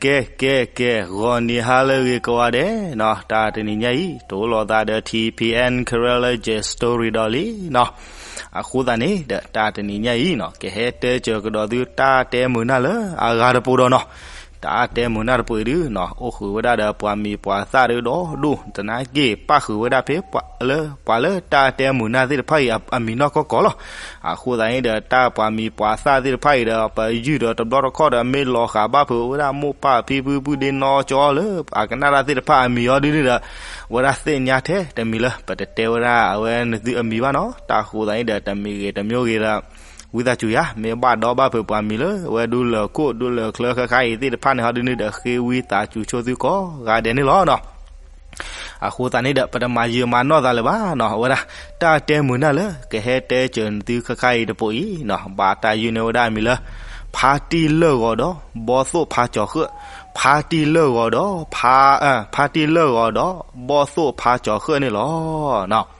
ကဲ ကဲ ကဲ ဂီၤနံၤဟါလၢအဂ့ၤကိးဂၤဒဲးနီၤ, တၢ်တနံၤညါအံၤ တအိၣ်လီၤသးဒီး ထံၣ်ဖံၣ်အဲၣ် Karen လၢ Jet Story ဒီးလံနီၤ. အဃိသတးန့ၣ်ဒီး တၢ်တနံၤညါအံၤနီၤ ကဟဲတဲစၢၤကဒီးသုတၢ်တဲမုာ်နၢ်လၢအဂၤတပူၤဒီးနီၤ. တၢ်တဲမုာ်နၢ်တပူၤအံၤဒုနီၤ အိၣ်ဃုာ်ဝဲဒၣ်ဒီးပှၤမံၤပှၤသၣ်ဒုဒီဒူၣ် သနာ်က့ ပၣ်ဃုာ်ဝဲဒၣ်ဖဲ လၢပှၤလၢတၢ်တဲမုာ်နၢ်သ့ၣ်တဖၣ်အံၤအမံၤနီၢ်ကီၢ်ကီၢ်လီၤ. အဃိသတးန့ၣ်ဒီး တၢ်ပှၤမံၤပှၤသၣ်သ့ၣ်တဖၣ်အံၤဒီး ပယုၢ်ဒီးတဘျီတခီၣ်ဒီး မ့ၢ်လီၤဃာ်ဘၣ်ဖုးဝဲဒၣ်မိၢ်ပၢ်ဖံဖုပုၢ်ဒ့နီၢ်ကၠီလၢအကနၣ်တၢ်သ့ၣ်တဖၣ်အမံၤအီၤဒုန့ၣ်ဒီး ဝဲဒၣ်သ့ၣ်ညါထဲတမံၤလၢ ပတတဲဝဲဒၣ်အဝဲနသုအမံၤဘၣ်နီၤ. တၢ်ဃိသတးန့ၣ်ဒီး တမံၤဂ့ၤတမံၤဂ့ၤဒီး ဝံသးစူၤယၤ မ့ၢ်ဘၣ်ဒီဘၣ်ဖုးပှၤမံၤလၢ အဝဲဒူလၢာ်ခိၣ်ဒူလၢာ်ချၢခဲခါအံၤသ့ၣ်တဖၣ်န့ၣ်ဟီဒုန့ၣ်ဒီး ဃ့ဝံသးစူၤဆိသုကိးဂၤဒဲးန့ၣ်လီၤနီၤ. အဃိသတးန့ၣ်ဒီး ပတမၤယံာ်မၤနီၢ်သးလၢၤဘၣ်နီၤ, အဝဲဒၣ် တၢ်တဲမုာ်နၢ်လၢ ကဟဲတဲစၢၤနသုခဲခါအံၤတပူၤအံၤနီၤ ဘၣ်တၢ်ယုၢ်န့ၢ်ဝဲဒၣ်အမံၤလၢ ဖါတံၢ်လၢၢ်ဂီၤဒီး ဘီသိၣ်ဖါကၠီၤဃၢၣ်, ဖါတံၢ်လၢၢ်ဂီၤဒီး ဖါ, ဖါတံၢ်လၢၢ်ဂီၤဒီး ဘီသိၣ်ဖါကၠီၤဃၢၣ်န့ၣ်လီၤ.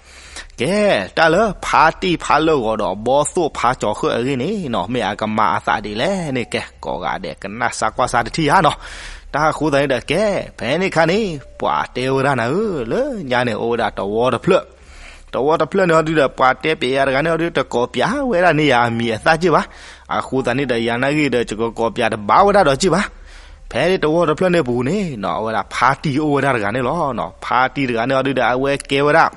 ကဲ, တၢ်လၢဖါတံၢ်ဖါလၢၢ်ဂီၤဒီး ဘီသိၣ်ဖါကၠီၤဃၢၣ်အဂ့ၢ်န့ၣ်နီၤ မ့ၢ်အကမၤအသးဒ်လဲၣ်န့ၣ် ကဲ ကိးဂၤဒဲးကနၣ်စၢ်ကွၢ်စၢ်တထံၣ်ဧါနီၤ. တၢ်ဃိသတးန့ၣ်ဒီး ကဲ, ဖဲန့ၣ်ခါန့ၣ် ပှၤတဲဝဲဒၣ်နၤဧၢ, လၢညါန့ၣ် အိၣ်ဝဲဒၣ်တဝီတဖျၢၣ်, တဝီတဖျၢၣ်န့ၣ်ဟီဒုဒီး ပှၤတဲပျဲယၤတဂၤန့ၣ်ဟီဒု တကိးပျဲဝဲဒၣ်န့ၢ်ယၤအမံၤအသၣ်က့ၢ်ဘၣ်. အဃိသတးန့ၣ်ဒီး ယၤနာ်ဂ့ၢ်ဒီး ယကကိးပျဲတဘၣ်ဝဲဒၣ်ဒီးက့ၢ်ဘၣ်. ဖဲန့ၣ်တဝီတဖျၢၣ်န့ၣ်ပူၤန့ၣ်နီၤ အဝဲဒၣ်ဖါတံၢ်အိၣ်ဝဲဒၣ်တဂၤန့ၣ်လီၤ. ဖါတံၢ်တဂၤန့ၣ်ဟီဒုဒီး အဝဲကဲဝဲဒၣ်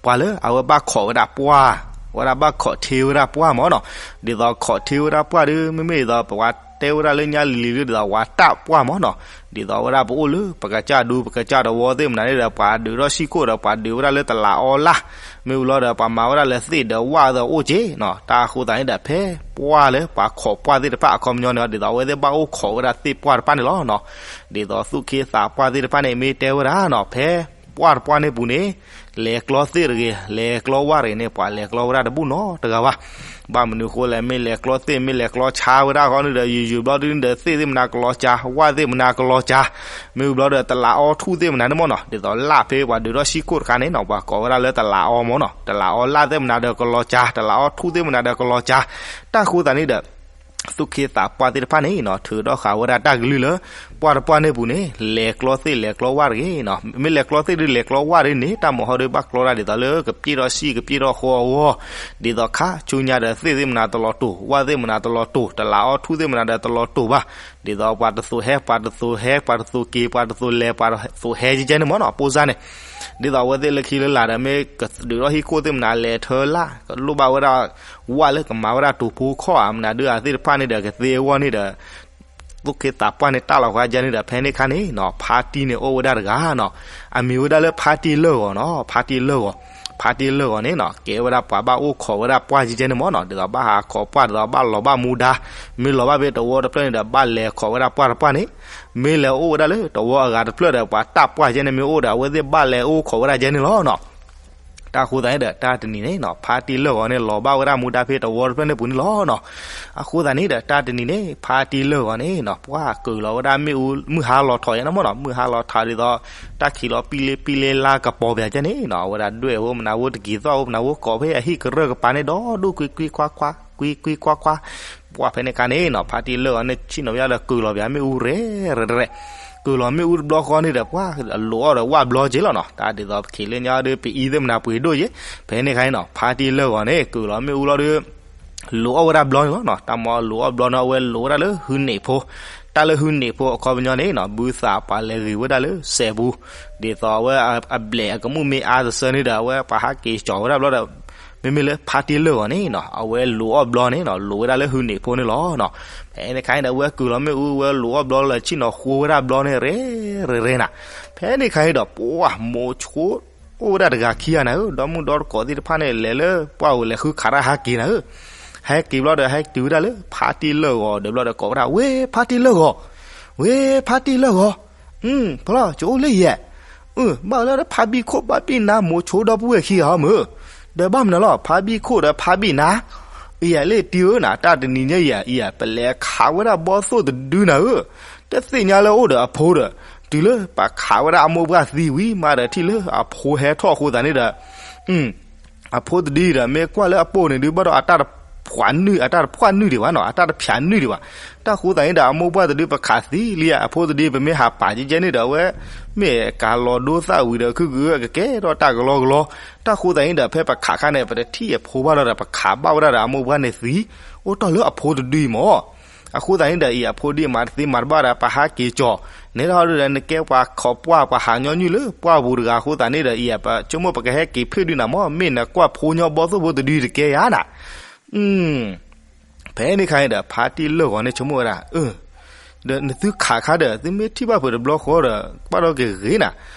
ပှၤလၢအဝဲဘၣ်ခိးဝဲဒၣ်ပှၢ်, ဝဲဒၣ်ဘၣ်ခိးထ့ဝဲဒၣ်ပှၢ်မၢ်နီၤ. ဒ်သိးခိးထ့ဝဲဒၣ်ပှၢ်ဒီး မ့မ့ၢ်ဒ်သိးပှၤတဲဝဲဒၣ်လၢညါလံၤလံၤလၢ ဒ်သိးဝဲတၢ်ပှၢ်မၢ်နီၤ. ဒ်သိးဝဲဒၣ်ပအိၣ်လၢပကစၢ်ဒူပကစၢ်တဝီသ့ၣ်မနုၤန့ၣ်ဒီး ပှၤဒုးထီၣ်စံၣ်ခိၣ်ဒီး ပှၤဒုးဝဲဒၣ်လၢတလးအီလၢ်, မ့ၢ်ဝံၤလီၤဒီး ပှၤမၤဝဲဒၣ်လၢသ့ၣ်ဒီးဝၣ်ဒီးအိၣ်က့ၢ်နီၤ. တၢ်ဃိသတးန့ၣ်ဒီး ဖဲပှၢ်လၢပှၤခိးပှၢ်သ့ၣ်တဖၣ်အခီပညီန့ၣ် ဒ်သိးအဝဲသ့ၣ်ဘၣ်အိၣ်ခိးဝဲဒၣ်သ့ၣ်ပှၢ်တဖၣ်န့ၣ်လီၤနီၤ. ဒ်သိးသူၣ်က့သးပှၢ်သ့ၣ်တဖၣ်န့ၣ် မ့ၢ်တဲဝဲဒၣ်နီၤ ဖဲပှၢ်တပှၢ်န့ၣ်ပူၤန့ၣ် လဲၤကျီသ့ၣ်တဂ့ၤ လဲၤကျီဝၣ်တဂ့ၤန့ၣ် ပှၤလဲၤကျီဝဲဒၣ်တဘူၣ်နီတဂၤဘၣ်. ဘၣ်မနုၤအဃိလဲၣ် မ့ၢ်လဲၤကျီသ့ၣ် မ့ၢ်လဲၤကျီဆါဝဲဒၣ်ဃီန့ၣ်ဒီး ယံာ်ယံာ်ဘျီဒုန့ၣ်ဒီး သ့ၣ်သ့ၣ်မနၤကလီၤကၢ, ဝၣ်သ့ၣ်မနၤကလီၤကၢ, မ့ၢ်ဝံၤဘျီဒီး တလးအီထူၣ်သ့ၣ်မနၤန့ၣ်မၢ်နီၤ. ဒ်သိးလၢဖဲပှၤဒုးထီၣ်စံၣ်ခိၣ်တခါန့ၣ်နီၤ ပှၤကိးဝဲဒၣ်လၢတလးအီမၢ်နီၤ. တလးအီလၢ်သ့ၣ်မနၤဒီးကလီၤကၢ, တလးအီထူၣ်သ့ၣ်မနၤဒီးကလီၤကၢ. တၢ်ဃိသတးန့ၣ်ဒီး သူၣ်က့သးပှၢ်သ့ၣ်တဖၣ်န့ၣ်နီၤ ထုးထီၣ်ဃာ်ဝဲဒၣ်တၢ်ကလုၢ်လၢ ပှၢ်တပှၢ်န့ၣ်ပူၤန့ၣ် လဲၤကျီသ့ၣ်လဲၤကျီဝၣ်တဂ့ၤနီၤ. မ့ၢ်လဲၤကျီသ့ၣ်ဒုးလဲၤကျီဝၣ်ဒုန့ၣ် တၢ်မၤဟီဒုးဘၣ်ကျီဒၣ်ဒ်သိးလၢကပျ့ၢ်ထီၣ်စံၣ်ကပျ့ၢ်ထီၣ်ဃီအဂီၢ်, ဒ်သိးခါဆူညါဒီးသ့ၣ်သ့ၣ်မနၤတလီၤတိာ်, ဝၣ်သ့ၣ်မနၤတလီၤတိာ်, တလးအီထူၣ်သ့ၣ်မနၤဒီးတလီၤတိာ်ဘၣ်. ဒ်သိးပှၤတသိးဟဲ ပှၤတသိးဟဲ ပှၤတသိးက့ၤ ပှၤတသိးလဲၤ ပှၤတသိးဟဲကဲကဲန့ၣ်မၢ်နီၤ ပိၢ်စၢ်န့ၣ်. ဒ်သိးအဝဲသ့ၣ်လၢခံလၢလာ်ဒီး မ့ၢ်ကဒုးထီၣ်ဟံၣ်ခိၣ်သ့ၣ်မနၤလဲၤထၢလၢ် ကလိၣ်ဘၣ်ဝဲဒၣ် ဝၣ်လၢကမၤဝဲဒၣ်တိာ်ဖိခီၣ်ဧါ မနုၤဒုးအသ့ၣ်တဖၣ်န့ၣ်ဒီး ကသ့အဂီၢ်န့ၣ်ဒီး သူၣ်က့သးပှၢ်န့ၣ် တၢ်လီၤဃာ်ကဲန့ၣ်ဒီး ဖဲန့ၣ်ခါန့ၣ်နီၤ ဖါတံၢ်န့ၣ်အိၣ်ဝဲဒၣ်တဂၤနီၤ. အမံၤဝဲဒၣ်လၢဖါတံၢ်လၢၢ်ဂီၤနီၤ, ဖါတံၢ်လၢၢ်ဂီၤ. ဖါတံၢ်လၢၢ်ဂီၤန့ၣ်နီၤ ကဲဝဲဒၣ်ပှၤဘၣ်အိၣ်ခိးဝဲဒၣ်ပှၢ်ကဲကဲန့ၣ်မၢ်နီၤ. ဒ်သိးဘၣ်ဟးခိးပှၢ် ဒ်သိးဘၣ်လီၤဘၣ်မူဒါ, မ့ၢ်လီၤဘၣ်ဖဲတဝီတဖျၢၣ်န့ၣ်ဒီး ဘၣ်လဲၤခိးဝဲဒၣ်ပှၢ်တပှၢ်န့ၣ်, မ့ၢ်လဲၤအိၣ်ဝဲဒၣ်လၢတဝီအဂၤတဖျၢၣ်ဒီး ပှၤတၢ်ပှၢ်ကဲန့ၣ် မ့ၢ်အိၣ်ဒီး အဝဲသ့ၣ်ဘၣ်လဲၤအိၣ်ခိးဝဲဒၣ်ကဲန့ၣ်လီၤနီၤ. တၢ်ဃိသတးန့ၣ်ဒီး တၢ်တနံၤန့ၣ်နီၤ ဖါတံၢ်လၢၢ်ဂီၤန့ၣ် လီၤဘၣ်ဝဲဒၣ်မူဒါဖဲတဝီတဖျၢၣ်န့ၣ်ပူၤန့ၣ်လီၤနီၤ. အဃိသတးန့ၣ်ဒီး တၢ်တနံၤန့ၣ် ဖါတံၢ်လၢၢ်ဂီၤန့ၣ်နီၤ ပှၢ်ကုၢ်လီၤဝဲဒၣ်မ့ၣ်အူ မုၢ်ဟါလီၤထီၣ်ယဲန့ၣ်မၢ်နီၤ, မုၢ်ဟါလီၤထီၣ်ဒ်သိး တၢ်ခံးလီၤပံလ့ပံလ့လါကပီၤပၠးကဲန့ၣ်နီၤ, အဝဲဒၣ်ဒွဲၣ်ဖိမနုၤဖိ တကံၤသီၣ်ဖိမနုၤဖိ ကိးဖဲအဟံၣ်ကရၢၢ်ကပၤန့ၣ် ဒီဒူၣ်ကွံကွံကွါကွါ ကွံကွံကွါကွါ ပှၢ်ဖဲန့ၣ်ခါန့ၣ်နီၤ ဖါတံၢ်လၢၢ်ဂီၤန့ၣ် ဆ့ၣ်နီၤဝဲဒၣ်ဒီးကုၢ်လီၤပၠးမ့ၣ်အူရဲၣ်ရဲၣ်ရဲၣ်, ကုၢ်လီၤမ့ၣ်အူတဘျီဃီန့ၣ်ဒီး ပှၢ်လိာ်အီၣ်ဒီးဝၣ်ဘျီက့ၤလီၤနီၤ. တၢ်ဒ်သိးပခံးလၢညါဒီး ပအံၤသ့ၣ်မနုၤပှ့ၤဒိၣ်ယဲ, ဖဲန့ၣ်ခါန့ၣ်နီၤ ဖါတံၢ်လၢၢ်ဂီၤန့ၣ် ကုၢ်လီၤမ့ၣ်အူလီၤဒီး လိာ်အီၣ်ဝဲဒၣ်ဘျီန့ၣ်လီၤနီၤ. တၢ်မၤလိာ်အီၣ်ဘျီန့ၣ် အဝဲလိာ်ဝဲဒၣ်လၢဟုန့ၣ်ဖိ, တၢ်လၢဟုန့ၣ်ဖိအခီပညီန့ၣ်နီၤ ဘုသးပှၤလဲၤဂ့ၤဝဲဒၣ်လၢစဲးပူၤ, ဒ်သိးအဝဲအဘျဲၣ်အကမူၣ်မ့ၢ်အါတစၢန့ၣ်ဒီး အဝဲပှၤဟးက့ၤကၠီၤဝဲဒၣ်ဘျီဒီး မ့မ့ၢ်လၢဖါတံၢ်လၢၢ်ဂီၤန့ၣ်နီၤ အဝဲလိာ်အီၣ်ဘျီန့ၣ်နီၤ လိာ်ဝဲဒၣ်လၢဟုန့ၣ်ဖိန့ၣ်လီၤနီၤ. ဖဲန့ၣ်ခါန့ၣ်ဒီး အဝဲကုၢ်လီၤမ့ၣ်အူ အဝဲလိာ်အီၣ်ဘျီလၢဆ့ၣ်နီၤဃိဝဲဒၣ်ဘျီန့ၣ် ရဲၣ်ရဲၣ်ရဲၣ်နၤ. ဖဲန့ၣ်ခါန့ၣ်ဒီး ပှၢ် မိၤဆိအိၣ်ဝဲဒၣ်တဂၤခံဂၤနၤဧၢ, ဒီမုၣ်ဒီတကိးသ့ၣ်တဖၣ်န့ၣ် လဲၤလၢပှၢ်ဧိၤ လဲၤဃုခးတၢ်ဟဲက့ၤနၤဧၢ. ဟဲက့ၤဘျီဒီး ဟဲတုၤဝဲဒၣ်လၢဖါတံၢ်လၢၢ်ဂီၤဒီးဘျီဒီး ကိးဝဲဒၣ် ဝ့ ဖါတံၢ်လၢၢ်ဂီၤ, ဝ့ ဖါတံၢ်လၢၢ်ဂီၤ, ဖီလီၤ ကအိၣ်လၢယဲၢ်, ဘၣ်လၢဖါဘံၣ်ခိၣ်ဘၣ်ဘံၣ်နါ မိၤဆိဒီပုၢ်ဝဲၢ်ခံဂၤဟီမုၢ်, ဒီးဘၣ်မနုၤလီၤ ဖါဘံၣ်ခိၣ်ဒီးဖါဘံၣ်နါ, ယဲၢ်လၢတံၢ်ဧၢနၤ တၢ်တနံၤညါယဲၢ် ယဲၢ် ပလဲၤခးဝဲဒၣ်ဘီသိၣ်တဒုနၤဧၢ, တသ့ၣ်ညါလၢအိၣ်ဒီးအဖိဒီး, တုၤလၢပခးဝဲဒၣ်အမိၢ်ပှၢ်သံဝံၤမးဒီး ထံၣ်လၢအဖိဟဲထီၣ်အဃိသတးန့ၣ်ဒီး အဖိတဒုဒီး မ့ၢ်ကွၢ်လၢအပိၢ်န့ၣ်ဒုး ဘၣ်ဒီးအတၢ်တ ဖှးနုာ် အတၢ်တဖှးနုာ်ဒံးဘၣ်နီၤ, အတၢ်တဖျးနုာ်ဒံးဘၣ်. တၢ်ဃိသတးန့ၣ်ဒီး အမိၢ်ပှၢ်တဒုပခးသံလံဧါ, အဖိတဒုပမ့ၢ်ဟးပာ်ကဲကဲန့ၣ်ဒီး အဝဲ မ့ၢ်ကၤလီၤဒိသၣ်ဝံၤဒီး ခုကကဲထီၣ်တၢ်ကလီကလီ. တၢ်ဃိသတးန့ၣ်ဒီး ဖဲပခးခါန့ၣ် ပတထံၣ်အဖိဘၣ်လီၤဒီး ပခးဘၣ်ဝဲဒၣ်ဒီး အမိၢ်ပှၢ်န့ၣ်သံ အိၣ်တ့ၢ်လၢအဖိတဒုအံၤမၢ်. အဃိသတးန့ၣ်ဒီး အံၤအဖိဒုအံၤ မၤတသ့မၤတဘၣ်ဒီး ပဟးက့ၤကၠီၤန့ၣ်လီၤဒီး နကဲပှၤခိးပှၢ် ပှၤဟးညီနုၢ်လၢပှၢ်ပူၤတဂၤအဃိသတးန့ၣ်ဒီး အံၤပဆိကမိၣ် ပကဟဲက့ၤဖ့ၣ်ဒုနၤမၢ်, မ့ၢ်နကွၢ်ဖိညီဘီသိၣ်ဖိတဒုတကဲယၤနၤ. ဖဲန့ၣ်ခါန့ၣ်ဒီး ဖါတံၢ်လၢၢ်ဂီၤန့ၣ် ဆိကမိၣ်ဝဲဒၣ် ဒီးနသုခးခါဒီး သုမ့ၢ်ထံၣ်ဘၣ်ဖုးတဘျီဃီဒီး ဘၣ်ဒီးကဂ့ၤနၤ.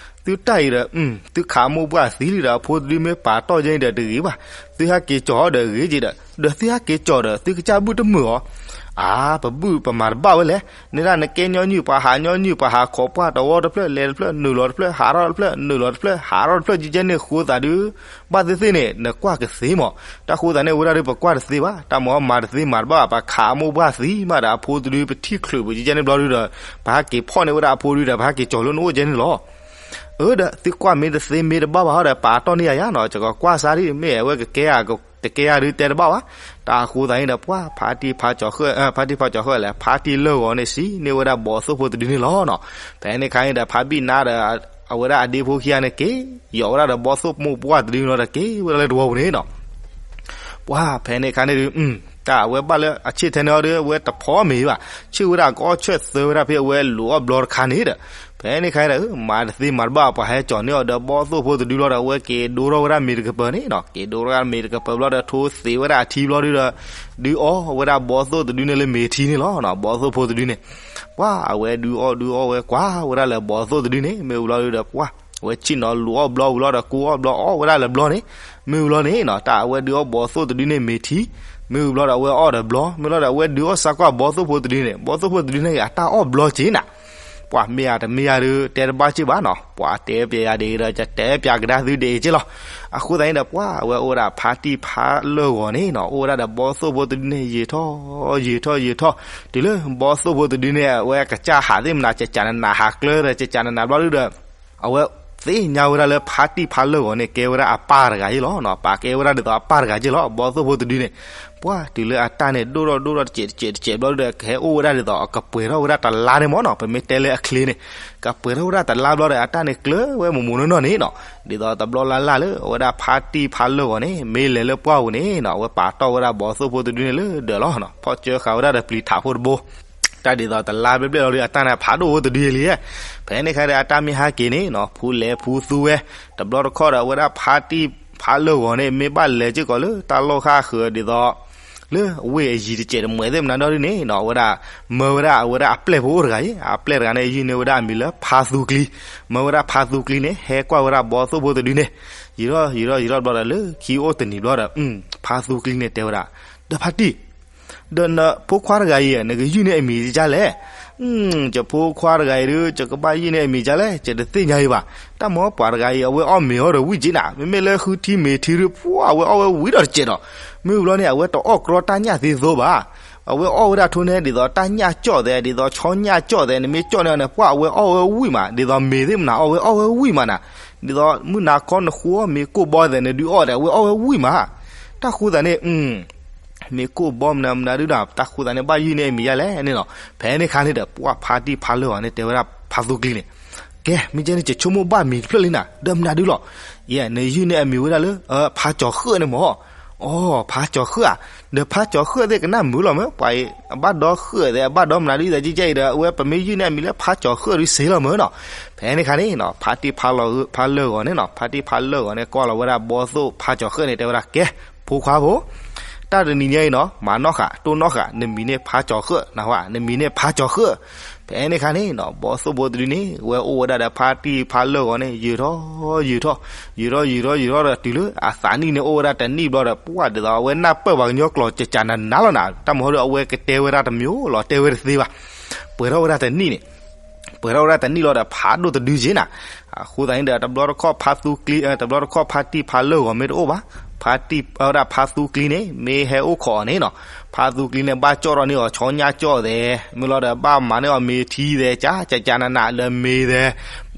သုတၢ်အံၤဒီး သုခးအမိၢ်ပှၢ်သံလံဒီး အဖိတဒုမ့ၢ်ပာ်တီၢ်ယဲအံၤဒီးတဂ့ၤဘၣ်. သုဟဲက့ၤကၠီၤအီၤဒီးဂ့ၤက့ၤဒီး ဒီးသုဟဲက့ၤကၠီၤဒီး သုကစၢ်ဘုၣ်တမုာ်အီၤ. အါ ပဘုၣ်ပမၤတဘၣ်ဝဲလဲၣ်. န့ၣ်ဒၣ်နကဲညီနုၢ် ပှၤဟးညီနုၢ် ပှၤဟးခိးပှၢ် တဝီတဖျၢၣ်လဲၤတဖျၢၣ် နုာ်လီၤတဖျၢၣ် ဟးထီၣ်တဖျၢၣ် နုာ်လီၤတဖျၢၣ် ဟးထီၣ်တဖျၢၣ် ကကဲန့ၣ်ဃိသးဒု ဘၣ်သ့ၣ်သ့ၣ်န့ၣ် နကွၢ်ကသ့မၢ်. တၢ်ဃိသးန့ၣ် ဝဲဒၣ်ဒုပကွၢ်တသ့ဘၣ်. တၢ်မၤမၤတသ့မၤတဘၣ်ဘၣ် ပခးအမိၢ်ပှၢ်သံမးဒီး အဖိတဒုပထံၣ်ချုးပူၤကကဲန့ၣ်ဘျီဒုဒီး ပဟဲက့ၤဖီၣ်န့ၢ်ဝဲဒၣ်အဖိဒုဒီး ပဟဲက့ၤကၠီၤလၢနအိၣ်ကဲန့ၣ်လီၤ. အၢ ဒီးသုကွၢ်မ့ၢ်တသ့ မ့ၢ်တဘၣ်ဘၣ်ဟီဒီး ပာ်တီၢ်န့ၢ်ယၤယၤနီၤ, ယကကွၢ်စါဒ် မ့ၢ်အဝဲကကဲဧါ တကဲဧါဒုတဲတဘၣ်ဘၣ်. တၢ်အဃိသတးန့ၣ်ဒီး ပှၤဖါတံၢ်ဖါကၠီၤဃၢၣ် ဖါတံၢ်ဖါကၠီၤဃၢၣ်လဲၣ် ဖါတံၢ်လၢၢ်ဂီၤန့ၣ်စံးန့ၢ်ဝဲဒၣ်ဘီသိၣ်ဖိတဒုန့ၣ်လီၤနီၤ. ဖဲန့ၣ်ခါန့ၣ်ဒီး ဖါဘံၣ်နါဒီး အဝဲဒၣ်အဒ့ဖိခံဂၤန့ၣ်က့ၤ ယီၤဝဲဒၣ်ဒီးဘီသိၣ်မိၢ်ပှၢ်တဒုန့ၣ်လီၤဒီး က့ၤဝဲဒၣ်လၢတဝီပူၤန့ၣ်နီၤ. ပှၤဖဲန့ၣ်ခါန့ၣ်ဒု တၢ်အဝဲဘၣ်လၢအဆ့ၣ်ထဲန့ၣ်အီၤဒီး အဝဲတဖီမ့ၤဘၣ်, ဆ့ၣ်ဝဲဒၣ်ကအီၣ်ဆၢၣ်သၢဝဲဒၣ်ဖဲအဝဲလူၤအီၣ်ဘျီတခါန့ၣ်ဒီး ဖဲန့ၣ်ခါဒီး မၤတသ့မၤတဘၣ် ပှၤဟဲကၠီၤန့ၢ်အီၤဒီးဘီသိၣ်ဖိတဒုဘျီဒီး အဝဲက့ၤဒိထီၣ်ဝဲဒၣ်မ့ၤတကပၤန့ၣ်နီၤ, က့ၤဒိထီၣ်ဝဲဒၣ်မ့ၤတကပၤဘျီဒီး ထိသ့ဝဲဒၣ်အထံဘျီဒုဒီး ဒုးအီၣ်ဝဲဒၣ်ဘီသိၣ်တဒုန့ၣ်လၢမ့ၤထံန့ၣ်လီၤ. ဘီသိၣ်ဖိတဒုန့ၣ် ပှၤအဝဲဒုးအီၣ်ဒုးအီၣ်ဝဲကွၢ်ဝဲဒၣ်လၢဘီသိၣ်တဒုန့ၣ် မ့ၢ်ဝံၤဘျီဒုဒီး ပှၤအဝဲဆ့ၣ်နီၤလူၤအီၣ်ဘျီဝံၤလီၤဒီး ကိးအီၣ်ဘျီအီၣ်ဝဲဒၣ်လၢဘျီန့ၣ် မ့ၢ်ဝံၤလီၤန့ၣ်နီၤ, တၢ်အဝဲဒုးအီၣ်ဘီသိၣ်တဒုန့ၣ်မ့ၤထံ မ့ၢ်ဝံၤဘျီဒီး အဝဲအီၣ်ဒီးဘျီ မ့ၢ်လီၤဒီး အဝဲဒုးအီၣ်စါကွၢ်ဘီသိၣ်ဖိတဒုန့ၣ် ဘီသိၣ်ဖိတဒုန့ၣ်ဂ့ၤ အတၢ်အီၣ်ဘျီက့ၤနၤ. ပှၤမ့ၢ်ဧါတမ့ၢ်ဧါဒုး တဲတဘၣ်စ့ၢ်ဘၣ်နီၤ, ပှၤတဲပျဲယၤဒ်ဒီး ယတဲပျဲကဒါသုဒ်အံၤက့ၤလီၤ. အဃိသတးန့ၣ်ဒီး ပှၤအဝဲအိၣ်ဝဲဒၣ်ဖါတံၢ်ဖါလၢၢ်ဂီၤန့ၣ်နီၤ, အိၣ်ဝဲဒၣ်ဒီးဘီသိၣ်ဖိတဒုန့ၣ် ယံာ်ထီၣ် ယံာ်ထီၣ် ယံာ်ထီၣ် တုၤလၢဘီသိၣ်ဖိတဒုန့ၣ် အဝဲကစၢ်ဟးသ့ၣ်မနၤ ကကနနးဟးကျၢဒီး ကကနနးဘျီဒုဒီး အဝဲသ့ၣ်ညါဝဲဒၣ်လၢဖါတံၢ်ဖါလၢၢ်ဂီၤန့ၣ် ကဲဝဲဒၣ်အပၢ်တဂၤယ့ၣ်လီၤ. ပာ်ကဲဝဲဒၣ်ဒ်သိးအပၢ်တဂၤယ့ၣ်လီၤ. ဘီသိၣ်ဖိတဒုန့ၣ် ပှၤတုၤလၢအတၢ်န့ၣ် ဒိၣ်ထီၣ်ဒိၣ်ထီၣ်တစဲးတစဲးတစဲးဘျီဒုဒီး ကဟဲအိၣ်ဝဲဒၣ်ဒ်သိး ကပှဲၤထီၣ်ဝဲဒၣ်တလါန့ၣ်မၢ်နီၤ, ပမ့ၢ်တဲလၢအချ့န့ၣ် ကပှဲၤထီၣ်ဝဲဒၣ်တလါဘျီဒီး အတၢ်န့ၣ်ကျၢၤဝဲမိၢ်မိၢ်နီၢ်နီၢ်န့ၣ်နီၤ, ဒ်သိးတဘျီလၢ်လၢ်လၢ အဝဲဒၣ်ဖါတံၢ်ဖါလၢၢ်ဂီၤန့ၣ် မ့ၢ်လဲၤလၢပှၢ်ပူၤန့ၣ်နီၤ, အဝဲပာ်တီၢ်ဝဲဒၣ်ဘီသိၣ်ဖိတဒုန့ၣ်လၢဒၢးလီၤ. ဖီၣ်ကၢဃာ်ဝဲဒၣ်ဒီးပျံၤထးဖိတဘိ တၢ်ဒ်သိးတလါဘျဲၣ်ဘျဲၣ်လီၤဒီး အတၢ်န့ၣ်ဖးဒိၣ်ဝဲတဒုလံ. ဖဲန့ၣ်ခါဒီး အတၢ်မ့ၢ်ဟဲက့ၤန့ၣ်နီၤ, ဖူလဲၤဖူသူဝဲ တဘျီတခီၣ်ဒီး အဝဲဒၣ်ဖါတံၢ်ဖါလၢၢ်ဂီၤန့ၣ် မ့ၢ်ဘၣ်လဲၤစ့ၢ်ကီးလၢတၢ်လီၢ်ဃၣ်ဃၢၤဒ်သိး လၢအဝ့ၢ်အယံၤတစဲးတမှဲးသ့ၣ်မနုၤဒီဒုန့ၣ်နီၤ, အဝဲဒၣ် မၢဝဲဒၣ်အဝဲဒၣ်အပျဲၢ်ဖိအိၣ်တဂၤအံၤ, အပျဲၢ်တဂၤန့ၣ် ယုၢ်န့ၢ်ဝဲဒၣ်အမံၤလၢဖါသူကျံ, မၢဝဲဒၣ်ဖါသူကျံန့ၣ် ဟဲကွၢ်ဝဲဒၣ်ဘီသိၣ်ဖိတဒုန့ၣ်, ယံာ်ထီၣ်ယံာ်ထီၣ်ယံာ်ထီၣ်ဘျီဒီး လၢခံအိၣ်တနံၤဘျီဒီး ဖါသူကျံန့ၣ်တဲဝဲဒၣ်, ဒီးဖါတံၢ် ဒီးနဖိခွါတဂၤအံၤ နကယုၢ်န့ၢ်အမံၤဒ်လဲၣ်. ယဖိခွါတဂၤအံၤဒုး ယကဘၣ်ယုၢ်န့ၢ်အမံၤဒ်လဲၣ် ယတသ့ၣ်ညါအံၤဘၣ်. တၢ်မၢပှၤတဂၤအံၤ အဝဲအီၣ်မ့ၤအီၤဒီးဝံၣ်က့နၤ, မ့မ့ၢ်လၢဃုထံမ့ၤထံဒုး ပှၤအဝဲအီၣ်ဝဲဝံၣ်ဒီးတစဲးဒီး, မ့ၢ်ဝံၤလီၤန့ၣ် အဝဲတအီၣ်ကြီတၢ်ညၣ်သ့သိဘၣ်. အဝဲအီၣ်ဝဲဒၣ်ထိန့ၣ် ဒ်သိးတၢ်ညၣ်ကၠီၣ်သဲး ဒ်သိးဆီညၣ်ကၠီၣ်သဲး နမ့ၢ်ကၠီၣ်န့ၢ်အီၤန့ၣ် ပှၤအဝဲအီၣ်ဝဲဝံၣ်မး, ဒ်သိးမ့ၤသ့ၣ်မနၤအီၣ်ဝဲအီၣ်ဝဲဝံၣ်မးနၤ, ဒ်သိးမုၢ်နၤခီနဃိမ့ၤကိၢ်ဘီသဲး နဒုးအီၣ်ဒီး အဝဲအီၣ်ဝဲဝံၣ်မး. တၢ်ဃိသးန့ၣ် မ့ၤကိၢ်ဘီမနုၤမနုၤဒုးဒီး တၢ်ဃိသးန့ၣ် ဘၣ်ယုၢ်န့ၢ်အမံၤဒ်လဲၣ်န့ၣ်နီၤ. ဖဲန့ၣ်ခါန့ၣ်ဒီး ပှၤဖါတံၢ်ဖါလၢၢ်ဂီၤန့ၣ် တဲဝဲဒၣ်ဖါသူကျံန့ၣ်, ကဲ မ့ၢ်ကဲန့ၣ် ယဆိကမိၣ်ဘၣ်မံၤတဖျၢၣ်လံနၤ, ဒီးမနုၤဒုးလီၤ. ယဲ နယုၢ်န့ၢ်အမံၤဝဲဒၣ်လၢ ဖါကၠီၤဃၢၣ်န့ၣ်မၢ်. အိ ဖါကၠီၤဃၢၣ်ဧါ. ဒီးဖါကၠီၤဃၢၣ်သ့ၣ်ကနၣ်မုာ်လီၤမၢ်, ပှၤအံၤ အဘၣ်ဒီဃၢၣ်သဲး အဘၣ်ဒီမနုၤဒုးသဲး ကဲကဲအံၤဒီး အဝဲပမ့ၢ်ယုၢ်န့ၢ်အမံၤလၢဖါကၠီၤဃၢၣ်ဒုးစ့လီၤမၢ်နီၤ. ဖဲန့ၣ်ခါန့ၣ်နီၤ ဖါတံၢ်ဖါလၢၢ်ဂီၤန့ၣ်နီၤ ဖါတံၢ်ဖါလၢၢ်ဂီၤန့ၣ် ကွၢ်လီၤဝဲဒၣ်ဘီသိၣ်ဖါကၠီၤဃၢၣ်န့ၣ် တဲဝဲဒၣ် ကဲ ဖိခွါဖိ တၢ်တနံၤညါအံၤနီၤ မၤနီၣ်ဃာ် တိၢ်နီၣ်ဃာ် နမံၤန့ၣ်ဖါကၠီၤဃၢၣ် နဟါ နမံၤန့ၣ်ဖါကၠီၤဃၢၣ်. ဖဲန့ၣ်ခါန့ၣ်နီၤ ဘီသိၣ်ဖိတဒုန့ၣ် ဝဲအိၣ်ဝဲဒၣ်ဒီးဖါတံၢ်ဖါလၢၢ်ဂီၤန့ၣ် ယုၢ်ထီၣ် ယုၢ်ထီၣ် ယုၢ်ထီၣ် ယုၢ်ထီၣ်ဒီးတုၤလၢအသးနံၣ်န့ၣ် အိၣ်ဝဲဒၣ်တနံၣ်ဘျီဒီး ပှၢ်ဒ်သိး အဝဲနၢ်ပၢၢ်ပှၤကညီကျိာ်ကကးနးနးလီၤနၤ တၢ်မဟီဒီး အဝဲကတဲဝဲဒၣ်တမံၤလီၤ တဲဝဲတသ့ဘၣ်. ပှဲၤထီၣ်ဝဲဒၣ်တနံၣ်န့ၣ် ပှဲၤထီၣ်ဝဲဒၣ်တနံၣ်လီၤဒီး ဖးဒိၣ်တဒုက့နၤ. အဃိသတးန့ၣ်ဒီး တဘျီတခီၣ်ဖါသူကျံ တဘျီတခီၣ်ဖါတံၢ်ဖါလၢၢ်ဂီၤမ့ၢ်တအိၣ်ဘၣ် ဖါတံၢ်ဝဲဒၣ်ဖါသူကျံန့ၣ် မ့ၢ်ဟဲအိၣ်ခိးအီၤန့ၣ်နီၤ ဖါသူကျံန့ၣ် ဘၣ်ကၠီၣ်ထီၣ်န့ၢ်အီၤ ဆီညၣ်ကၠီၣ်သဲး မ့ၢ်လီၤဒီး ဘၣ်မၤန့ၢ်အီၤမ့ၤထံသဲး ကကးနးနးလၢမ့ၤသဲး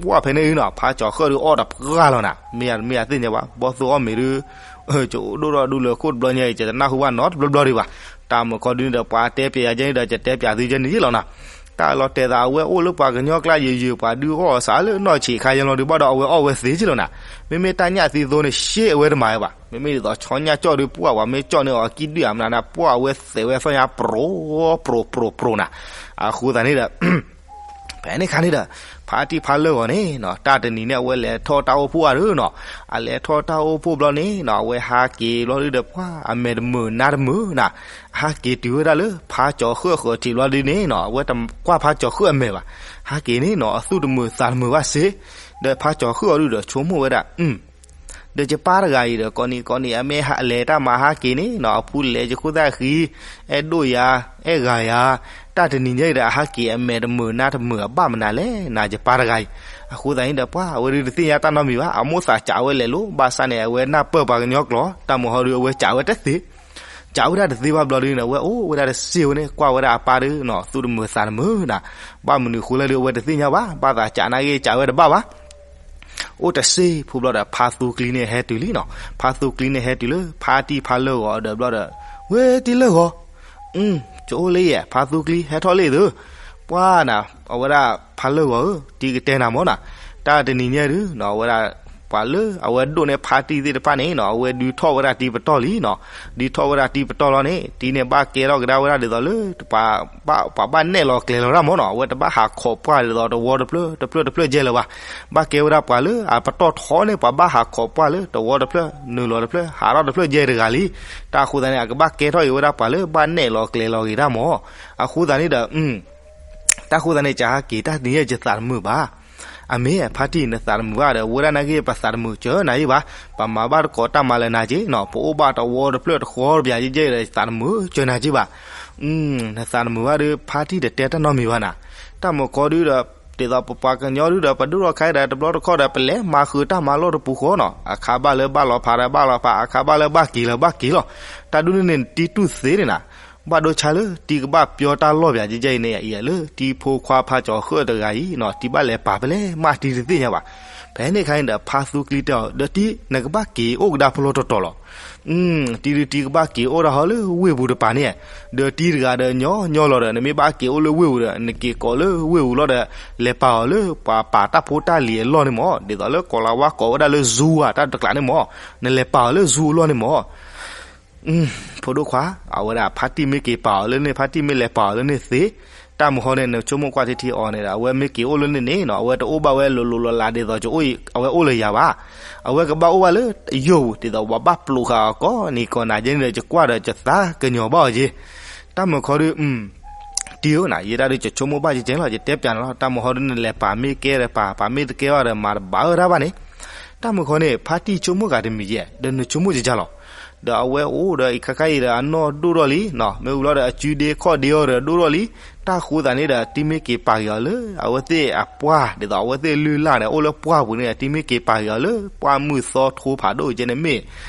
ပှၢ်ဖဲန့ၣ်အံၤနီၤ ဖါကၠီၤဃၢၣ်ဒုးအီၣ်တပှၢ်လီၤနၤ မ့ၢ်မ့ၢ်အသ့ၣ်ညါဘၣ် ဘီသိၣ်အီၣ်မ့ၤဒုး ယအိၣ်ဒိၣ်ထီၣ်ဒူလၢခိၣ်တဘျီညါအံၤ ယတနၢ်ဟူဘၣ်နီတဘျီဘျီဒံးဘၣ်. တၢ်မုၢ်ခီဒုန့ၣ်ဒီး ပှၤတဲပၠးယၤကဲန့ၣ်ဒီး ယတဲပၠးသုကဲန့ၣ်ယ့ၢ်လီၤနီၤ. တၢ်လီၤတဲာ်သးအဝဲအိၣ်လၢပှၤကညီကျါယိာ်ယိာ် ပှၤဒုးအီၣ်အီၤစးလၢနီၢ်ဆံးခါယဲလီၤဒုးဘၣ်ဒီး အဝဲအီၣ်ဝဲသ့က့လီၤနီၤ. မ့မ့ၢ်တၢ်ညၣ်သံသိန့ၣ် ရှ့အဝဲတမၤဝဲဘၣ်. မ့မ့ၢ်ဒ်သိးဆီညၣ်ကၠီၣ်ဒုး ပှၢ်ပှၤမ့ၢ်ကၠီၣ်န့ၢ်အီၤအကံၣ်ဒုၣ်အမနုၤန့ၣ် ပှၢ်အဝဲသဲးဝဲသီၣ်ညါ ပြိပြိပြိပြိနီၤ. အဃိသတးန့ၣ်ဒီး ဖဲန့ၣ်အခါန့ၣ်ဒီး ဖါတံၢ်ဖါလၢၢ်ဂီၤန့ၣ်နီၤ တၢ်တနံၤန့ၣ် အဝဲလဲၤထီၣ်တၢ်အိၣ်ဖှိၣ်အါဒုးနီၤ. အလဲၤထီၣ်တၢ်အိၣ်ဖှိၣ်ဘျီန့ၣ်နီၤ အဝဲဟးက့ၤဘျီဒုးဒီး ပှၢ်အမဲာ်တမုာ်နါတမုာ်နီၤ. အဟးက့ၤတုၤဝဲဒၣ်လၢဖါကၠီၤဃၢၣ်အဃၢၤထံးဘျီဒုးန့ၣ်နီၤ အဝဲတကွၢ်ဖါကၠီၤဃၢၣ်အမဲာ်ဘၣ်. ဟးက့ၤန့ၣ်နီၤ အသူၣ်တမုာ်သးတမုာ်ဘၣ်စ့ၢ်. ဒီးဖါကၠီၤဃၢၣ်အီၤဒုးဒီး ဆိကမိၣ်ဝဲဒၣ် ဒီးယပၢ်တဂၤအံၤဒီး ကိးနံၤကိးနံၤ အမ့ၢ်လဲၤတၢ်မၤဟးက့ၤန့ၣ်နီၤ အဖူလဲၤယခိၣ်သၣ်ဃံ အဲၣ်ဒိၣ်ယၤ အဲၣ်ဂၤယၤ, တၢ်တနံၤညါအံၤဒီး အဟးက့ၤအမဲာ်တမုာ်နါတမုာ်အဘၣ်မနုၤလဲၣ်နီၤ ယပၢ်တဂၤအံၤ. အဃိသတးန့ၣ်ဒီး ပှၢ်အဝဲဒုးတသ့ၣ်ညါတၢ်နီတမံၤဘၣ်. အမိၣ်သးစးဝဲလဲၤလိၤ ဘၣ်ဆၣ်န့ၣ် အဝဲနၢ်ပၢၢ်ပှၤကညီကျိာ် တၢ်မုၢ်ဟီဒုး အဝဲစးဝဲတသ့ စးဝဲဒၣ်တသ့ဘၣ်ဘျီဒုးန့ၣ် အဝဲအိၣ်ဝဲဒၣ်တစ့ၢ်ဝဲန့ၣ် ကွၢ်ဝဲဒၣ်အပၢ်ဒုးနီၤ သူၣ်တမုာ်သးတမုာ်နီၤ. ဘၣ်မနုၤဃိလဲၣ်ဒုး အဝဲတသ့ၣ်ညါဘၣ်. ဘၣ်သးစးနာ်က့ စးဝဲတဘၣ်ဘၣ်. အိၣ်တစ့ၢ်ဖိဘျီဒီး ဖါသူကျံန့ၣ်ဟဲတုၤလံနီၤ. ဖါသူကျံန့ၣ်ဟဲတုၤလၢ ဖါတံၢ်ဖါလၢၢ်ဂီၤဒီးဘျီဒီး ဝဲတံၢ်လၢၢ်ဂီၤ ကအိၣ်လၢယဲၢ် ဖါသူကျံ ဟဲထီၣ်လံသု ပှၢ်နၤ အဝဲဒၣ်ဖါလၢၢ်ဂီၤဧၢ တံၤကတဲနၤမၢ်နီၤ. တၢ်တနံၤညါဒုးနီၤ အဝဲဒၣ် ပှၤလၢအဝဲဒိၣ်န့ၢ်ဖါတံၢ်သ့ၣ်တဖၣ်န့ၣ်နီၤ အဝဲဒုးထီၣ်ဝဲဒၣ်တံၤပတီၢ်လံနီၤ. ဒုးထီၣ်ဝဲဒၣ်တံၤပတီၢ်လီၤန့ၣ် တံၤန့ၣ်ဘၣ်ကဲထီၣ်ကဒါဝဲဒၣ်ဒ်သိးလၢ ပှၤဘၣ်နဲၣ်လီၤကျဲၤလီၤတၢ်မၢ်နီၤ. အဝဲတဘၣ်ဟးခိးပှၢ်ဒ်သိးတဝီတဖျၢၣ်တဖျၢၣ်တဖျၢၣ်ကဲလၢၤဘၣ်. ဘၣ်ကဲဝဲဒၣ်ပှၤလၢအပတီၢ်ထီန့ၣ် ပှၤဘၣ်ဟးခိးပှၢ်လၢတဝီတဖျၢၣ် နုာ်လီၤတဖျၢၣ် ဟးထီၣ်တဖျၢၣ်ကဲတဂၤလံ. တၢ်အဃိသတးန့ၣ် အကဘၣ်ကဲထီၣ်အံၤဝဲဒၣ်ပှၤလၢဘၣ်နဲၣ်လီၤကျဲၤလီၤဂ့ၤတၢ်မၢ်. အဃိသတးန့ၣ်ဒီး တၢ်ဃိသတးန့ၣ် ကဟးက့ၤတၢ်တနံၤညါယသးတမုာ်ဘၣ်. အမ့ၢ်ဖါတံၢ်နသးတမုာ်ဘၣ်ဒီး ဝဲဒၣ်နာ်က့ ပသးတမုာ်စၢၤနၤယ့ၢ်ဘၣ်. ပမၤဘၣ်တကိးတၢ်မၤလၢနၤက့နီၤ ပအိၣ်ဘၣ်တဝီတဖျၢၣ်တဃီတပျးကဲကဲဒီး ယသးတမုာ်စၢၤနၤက့ဘၣ်. နသးတမုာ်ဘၣ်ဒီး ဖါတံၢ်တတဲတၢ်နီတမံၤဘၣ်နၤ. တၢ်မုၢ်ကီဒုဒီး ဒ်သိးပပှၤကညီဒုဒီး ပဒိၣ်ထီၣ်ခါဒီး တဘျီတခီၣ်ဒီး ပလဲၤမၤဃုာ်တၢ်မၤလီၢ်တပူၤဃီနီၤ အခါဘၣ်လၢဘၣ်လီၤဖးဒီးဘၣ်လီၤဖး အခါဘၣ်လၢဘၣ်က့ၤလၢဘၣ်က့ၤလီၤ. တၢ်ဒ်န့ၣ်န့ၣ် တံၤတူၢ်သ့န့ၣ်နၤ ဘၣ်ဒိဆါလၢတံၤကဘၣ်ပျီတၢ်လီၢ်ပၠးကဲကဲအံၤန့ၣ် အံၤလၢတံၤဖိခွါဖါကၠီၤဃၢၣ်တဂၤအံၤနီၤ တံၤဘၣ်လဲၤပာ်ဖဲလဲၣ်မးတံၤတသ့ၣ်ညါဘၣ်. ဖဲန့ၣ်အခါန့ၣ်ဒီး ဖါသူကျံတဲအီၤ ဒီးတံၤ နကဘၣ်က့ၤအိၣ်ကဒါဖဲလီၢ်တီၤတီၤလီၤ. တံၤဒုးတံၤကဘၣ်က့ၤအိၣ်ဒၣ်ဟီလၢဝ့ၢ်ပူၤတပၤန့ၣ် ဒီးတံၤတဂၤဒီးညီညီလီၤဒီး နမ့ၢ်ဘၣ်က့ၤအိၣ်လၢဝ့ၢ်ပူၤဒီး နက့ၤကိးလၢဝ့ၢ်ပူၤလီၤဒီး လဲၤပာ်အီၤလၢပှၤပာ်တၢ်ဖိတၢ်လံၤအလီၢ်န့ၣ်မၢ် ဒ်သိးလၢကိးလၤဝါကိးဝဲဒၣ်လၢ Zoom ဧါ တၢ်တကျးန့ၣ်မၢ် နလဲၤပာ်အီၤလၢ Zoom အလီၢ်န့ၣ်မၢ် ဖိဒိၣ်ခွါ အဝဲဒၣ်ဖါတံၢ်မ့ၢ်က့ၤပာ်အီၤလၢန့ၣ် ဖါတံၢ်မ့ၢ်လဲၤပာ်အီၤလၢန့ၣ်သ့ တၢ်မုၢ်ဟီန့ၣ် နဆိကမိၣ်ကွၢ်ထံထံအီၤန့ၣ်ဒီး အဝဲမ့ၢ်က့ၤအိၣ်လၢန့ၣ်န့ၣ်နီၤ အဝဲတအိၣ်ဘၣ်ဝဲလိၤလိၤလးလးဒ်သိးကအိၣ်အဝဲအိၣ်လၢယၤဘၣ်. အဝဲကဘၣ်အိၣ်ဘၣ်လၢယိာ်ပူၤ ဒ်သိးပှၤဘၣ်ပျိးဃာ်အီၤကိးနံၤကိးနၤကဲန့ၣ်ဒီး ယကွၢ်ဒီးယသးကညီၤဘၣ်အီၤက့ တၢ်မုၢ်ခီဒု တံၤဧၢနၤ ယဲဒၣ်ဒုး ယဆိကမိၣ်ဘၣ်ကဲကဲလီၤ ယတဲပၠးနၤလီၤ တၢ်မုၢ်ဟီဒုန့ၣ် နလဲၤပာ်မ့ၢ်ကဲဒီးပာ် ပာ်မ့ၢ်တကဲဘၣ်ဒီး မၤတဘၣ်အၢတၢ်ဘၣ်န့ၣ် တၢ်မုၢ်ခီန့ၣ် ဖါတံၢ်ဆိကမိၣ်ဂၤတမံၤယဲၢ် ဒီးနဆိကမိၣ်ကကၢ်လီၤ. ဒီးအဝဲအိၣ်ဒီးအံၤခါခါအံၤဒီး အနီၢ်ဒိၣ်ထီၣ်လံနီၤ မ့ၢ်ဝံၤလီၤဒီး အစုဒ့ခီၣ်ဒ့အီၤဒီးဒိၣ်ထီၣ်လံ. တၢ်ဃိသးန့ၣ်ဒီး တံၤမ့ၢ်က့ၤပာ်က့ၤအီၤလၢ အဝဲသ့ၣ်အပှၢ် ဒ်သိးအဝဲသ့ၣ်လုၢ်လၢ်န့ၣ် အိၣ်လၢပှၢ်ပူၤန့ၣ် တံၤမ့ၢ်က့ၤပာ်က့ၤအီၤလၢ ပှၢ်မုၢ်သီထိဖးဒိၣ်ကဲန့ၣ်မ့ၢ်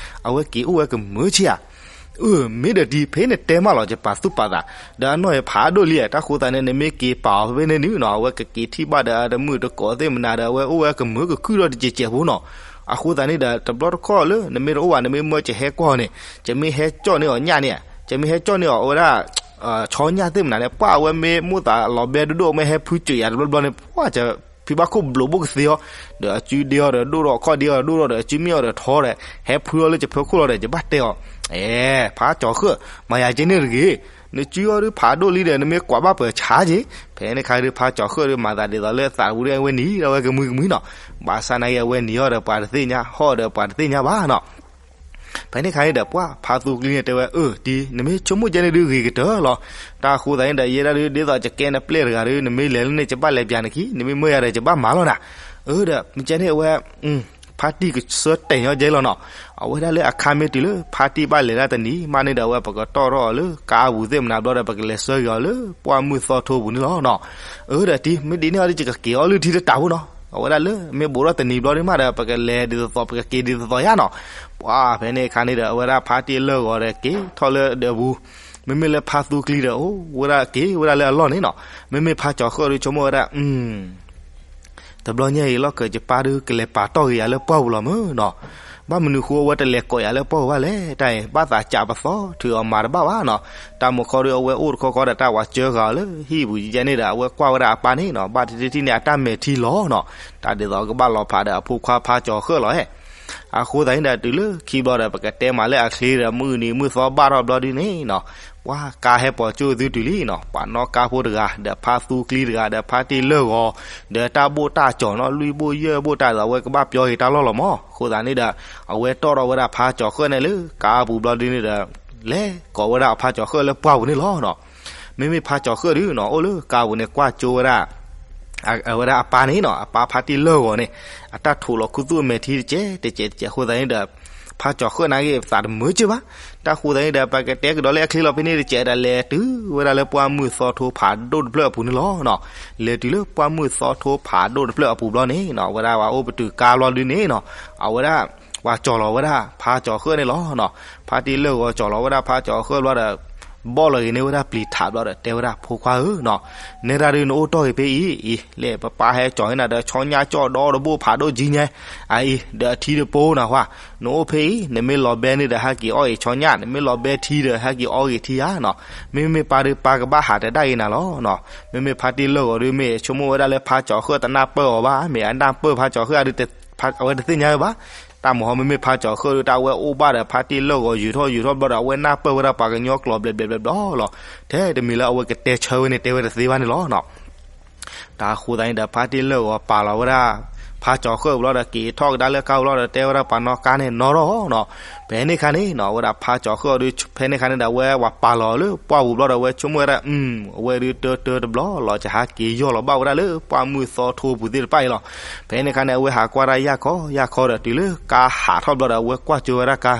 အဝဲက့ၤအိၣ်ဝဲကမုာ်ဆံးဧါ အၢ မ့ၢ်ဒီးတံၤ ဖဲနတဲမးလီၤ ယပာ်သူၣ်ပာ်သး ဒီးအနီၢ်အံၤဖးဒိၣ်လံ တၢ်ဃိသးန့ၣ် နမ့ၢ်က့ၤပာ်အီၤဖဲန့ၣ်နုၤနီၤ အဝဲကက့ၤထံၣ်ဘၣ်ဒီးအတမုာ်တကိးသ့ၣ်မနၤဒီး အဝဲအိၣ်ဝဲကမုာ်ကခုၣ်ထီၣ်တကဲးကဲးဖိနီၤ. အဃိသးန့ၣ်ဒီး တဘျီတခီၣ်လၢ နမ့ၢ်တအိၣ်ဘၣ် နမ့ၢ်မၢယဟဲကွၢ်အီၤန့ၣ် ယမ့ၢ်ဟဲကၠီၣ်န့ၢ်အီၤညၣ်န့ၣ် ယမ့ၢ်ဟဲကၠီၣ်န့ၢ်အီၤဝဲဒၣ် ဆီညၣ်သ့ၣ်မနၤန့ၣ် ပှၢ်အဝဲမ့ၢ်မိၣ်သးလီၤဘဲဒိၣ်ဒိၣ် မ့ၢ်ဟဲဖုစၢၤယၤတဘျီဘျီန့ၣ် ပှၢ် ယဖံဘၣ်ခိၣ်ဘျိးဘိၣ်ကသ့အီၤ ဒီးအစုဒ့အီၤဒီးဒိၣ်ထီၣ် ခီၣ်ဒ့အီၤဒီးဒိၣ်ထီၣ်ဒီး အစုမ့ၢ်အီၤဒီးထီဒီး ဟဲဖုအီၤလၢယဖီခိၣ်လီၤဒီး ယဘၣ်တဲအီၤ အဲ ဖါကၠီၤဃၢၣ် မၤယၤကဲန့ၣ်တဂ့ၤ နစုအီၤဒုးဖးဒိၣ်လံဒီး နမ့ၢ်ကွၢ်ဘၣ်ပၢၤဆါက့ ဖဲန့ၣ်ခါဒုး ဖါကၠီၤဃၢၣ်ဒုး မၤသးဒ်သိးလၢသးဝံၤဒီး အဝဲနံၤဒီးဝဲကမှံကမှံနီၤ. ဘၣ်ဆၣ်နာ်က့ အဝဲနံၤအီၤဒီးပှၤတသ့ၣ်ညါ ဟီၣ်ဒီးပှၤတသ့ၣ်ညါဘၣ်နီၤ. ဖဲန့ၣ်ခါန့ၣ်ဒီး ပှၢ်ဖါသူကျံန့ၣ်တဲဝဲ အၢ တံၤ နမ့ၢ်ဆိကမိၣ်ကဲန့ၣ်ဒုးဂ့ၤကတၢၢ်လီၤ. တၢ်ဃိသးန့ၣ်ဒီး ယဲဒၣ်ဒုး ဒ်သိးယကဲနပျဲၢ်တဂၤဒုး နမ့ၢ်လဲၤလၢန့ၣ် ယဘၣ်လဲၤပၠးနခံ နမ့ၢ်မၢယၤဒီး ယဘၣ်မၤလီၤနၤ. အၢ ဒီးမ့ၢ်ကဲန့ၣ်အဝဲ ဖါတံၢ်ကဆၢတဲာ်ညီကဲလီၤနီၤ. အဝဲဒၣ်လၢအခါမ့ၢ်တုၤလၢ ဖါတံၢ်ဘၣ်လဲၤဒၣ်တနံၤမးန့ၣ်ဒီး အဝဲပကတီၢ်ထီၣ်အီၤလၢကါအပူၤသ့ၣ်မနၤဘျီဒီး ပကလဲၤဆှၢက့ၤအီၤလၢပှၢ်မုၢ်သီထိပူၤန့ၣ်လီၤနီၤ. အၢ ဒီးတံၤ မ့ၢ်ဒ်န့ၣ်အီၤဒီး ယကက့ၤအီၤလၢထံတတးဖိနီၤ. အဝဲဒၣ်လၢမ့ၢ်ဘူးထီၣ်တနံၤဘျီဒုးမးဒီး ပကလဲၤဒ်သိးသိး ပကက့ၤဒ်သိးသိးယါနီၤ. ပှၢ်ဖဲန့ၣ်အခါန့ၣ်ဒီး အဝဲဒၣ်ဖါတံၢ်အလၢၢ်ဂီၤဒီးက့ၤထီၣ်လၢဒၢးပူၤ မ့မ့ၢ်လၢဖါသူကျံဒီး အိၣ်ဝဲဒၣ်က့ၤဝဲဒၣ်လၢအလီၢ်န့ၣ်နီၤ. မ့မ့ၢ်ဖါကၠီၤဃၢၣ်ဒီး ဆိကမိၣ်ဝဲဒၣ် တဘျီညါအံၤ လီၢ်ခၢၣ်ယပၢ်ဒုးကလဲၤပာ်တီၢ်ဂ့ၤယၤလၢပှၢ်ပူၤလီၤမ့ၢ်နီၤ. ဘၣ်မနုၤဃိအဝဲတလဲၤကိးယၤလၢပှၢ်ပူၤဘၣ်လဲၣ် တၢ်အံၤ ဘၣ်သးစးပသီ ထုးအီၤမၤတဘၣ်ဘၣ်နီၤ. တၢ်မုၢ်ခီဒီးအဝဲအိၣ်တခီခီဒီး တၢ်ဝၤစၢဃာ်အီၤလၢဟံၣ်ပူၤယဲန့ၣ်ဒီး အဝဲကွၢ်ဝဲဒၣ်အပၢ်န့ၣ်နီၤ ဘၣ်တထံၣ်တထံၣ်န့ၣ် အတၢ်မဲာ်ထံလီၤနီၤ. တၢ်ဒ်သိးကဘၣ်လီၤဖးဒီးအဖိခွါဖါကၠီၤဃၢၣ်လီၤဟဲ အဃိသတးန့ၣ်ဒီး တုၤလၢခံဘျီဒီး ပကတဲမးလၢအချ့ဒီး မုၢ်နံၤမုၢ်သီဘၣ်ထီၣ်ဘျီဒုန့ၣ်နီၤ, ပှၤကါဟဲပိာ်ကၠိၣ်သုတုၤလံနီၤ. ပှၤနီၣ်ကါဖိတဂၤ ဒီးဖါသူကျံတဂၤ ဒီးဖါတ့ၢ်လၢၢ်ဂီၤ ဒီးတၢ်ဘိၣ်တၢ်ကၠီၤနီၤ လွံၢ်ဘိၣ်ယဲၢ်ဘိၣ် တၢ်ဒ်သိးအဝဲကဘၣ်ပျီက့ၤတၢ်လီၢ်လီၤမး. အဃိသတးန့ၣ်ဒီး အဝဲတီၣ်ထီၣ်ဝဲဒၣ်ဖါကၠီၤဃၢၣ်န့ၣ်လၢကါပူၤဘျီဒုန့ၣ်ဒီး လဲၤကိးဝဲဒၣ်ဖါကၠီၤဃၢၣ်လၢပှၢ်ပူၤန့ၣ်လီၤနီၤ. မ့မ့ၢ်ဖါကၠီၤဃၢၣ်ဒုနီၤ အိၣ်လၢကါပူၤန့ၣ် ကွၢ်ကၠိဝဲဒၣ် အဝဲဒၣ်အပၢ်န့ၣ်နီၤ အပၢ်ဖါတ့ၢ်လၢၢ်ဂီၤန့ၣ် အတၢ်ထိးလီၤခူသူၣ်အမဲာ်ထံတစဲးတစဲးတစဲး အဃိသတးန့ၣ်ဒီး ဖါကၠီၤဃၢၣ်နာ်က့ သးတမုာ်ကၢဘၣ်. တၢ်ဃိသတးန့ၣ်ဒီး ပကတဲကဒီးလၢအချ့လီၤဖဲန့ၣ်တစဲးဒီး လဲၤတုၤဝဲဒၣ်လၢပှၢ်မုၢ်သီထိဖးဒိၣ်တဖျၢၣ်အပူၤန့ၣ်လီၤနီၤ. လဲၤတုၤလၢပှၢ်မုၢ်သီထိဖးဒိၣ်တဖျၢၣ်အပူၤဘျီန့ၣ်နီၤ အဝဲဒၣ်ပှၤအိၣ်ပတုာ်ကါဘျီဒုန့ၣ်နီၤ အဝဲဒၣ် ပှၤကၠီၤလီၤဝဲဒၣ်ဖါကၠီၤဃၢၣ်န့ၣ်လီၤနီၤ. ဖါတ့ၢ်လၢၢ်ဂီၤကၠီၤလီၤဝဲဒၣ်ဖါကၠီၤဃၢၣ်ဘျီဒီး ဘီၣ်လီၤက့ၤန့ၢ်ဝဲဒၣ်ပျံၤထးဘျီဒီး တဲဝဲဒၣ် ဖိခွါဧၢနီၤ, နဲဒၣ်ဒုးနအိၣ်တီၢ်ဂ့ၤဖဲအံၤ အံၤ လဲၤပပၢ်ဟဲကၠီၤန့ၢ်နၤဒီး ဆီညၣ်ကၠီၣ်ဒီတဘိၣ်ဖးဒိၣ်ကၠံညါ အအံၤ ဒီးအထံတပိနီၤ ပှၤ နအိၣ်ဖဲအံၤ နမ့ၢ်လီၤဘဲန့ၣ်ဒီး ဟဲက့ၤအီၣ်ဂ့ၤဆီညၣ်, နမ့ၢ်လီၤဘဲထံဒီး ဟဲက့ၤအီၣ်ဂ့ၤထံဧါနီၤ. မ့မ့ၢ်ပၢ်ဒုး ပၢ်ကဘၣ်ဟးတဲဒၣ်က့ၤနၤလီၤနီၤ. မ့မ့ၢ်ဖါတ့ၢ်လၢၢ်ဂီၤဒုး မ့ၢ်ဆိကမိၣ်ဝဲဒၣ်လၢဖါကၠီၤဃၢၣ်တနၢ်ပၢၢ်အီၤဘၣ်, မ့ၢ်အနၢ်ပၢၢ်ဖါကၠီၤဃၢၣ်အဒုး အဝဲတသ့ၣ်ညါဝဲဘၣ်. တၢ်မဟီမ့မ့ၢ်ဖါကၠီၤဃၢၣ်ဒုး တၢ်အဝဲအိၣ်ဘၣ်ဒီး ဖါတ့ၢ်လၢၢ်ဂီၤယုာ်ထီၣ်ယုာ်ထီၣ်ဘျီဒီး အဝဲနၢ်ပၢၢ်ဝဲဒၣ်ပှၤကညီကျိာ်ဘျဲးဘျဲးဘျီဘျီလီၤ. ထဲတမံၤလၢအဝဲကတဲဆၢဝဲန့ၣ် တဲဝဲတသ့ဘၣ်န့ၣ်လီၤနီၤ. တၢ်ဃိသတးန့ၣ်ဒီး ဖါတ့ၢ်လၢၢ်ဂီၤပာ်လီၤဝဲဒၣ် ဖါကၠီၤဃၢၣ်ဘျီဒီး က့ၤထီၣ်ကဒါလၢကါဘျီဒီး တဲဝဲဒၣ်ပှၤနီၣ်ကါန့ၣ် နီၣ်ထီၣ်နီၤ. ဖဲန့ၣ်ခါန့ၣ်နီၤ အဝဲဒၣ်ဖါကၠီၤဃၢၣ်ဒုး ဖဲန့ၣ်ခါန့ၣ်ဒီး အဝဲပာ်လီၤလၢပှၢ်ပူၤဘျီဒီး အဝဲဆိကမိၣ်ဝဲဒၣ် အဝဲဒုးတၢတၢတဘျီလီၤ ကဟးက့ၤယီၢ်လီၤဘၣ်ဝဲဒၣ်လၢပှၢ်မုၢ်သီထိပူၤသ့ၣ်တဖၣ်အံၤလီၤ. ဖဲန့ၣ်ခါန့ၣ် အဝဲဟးကွၢ်တၢ်ယၢ်ခီယၢ်ခီဒီး တုၤလၢကါဟးထီၣ်ဘျီဒီး အဝဲကွၢ်ကၠိဝဲဒၣ်ကါ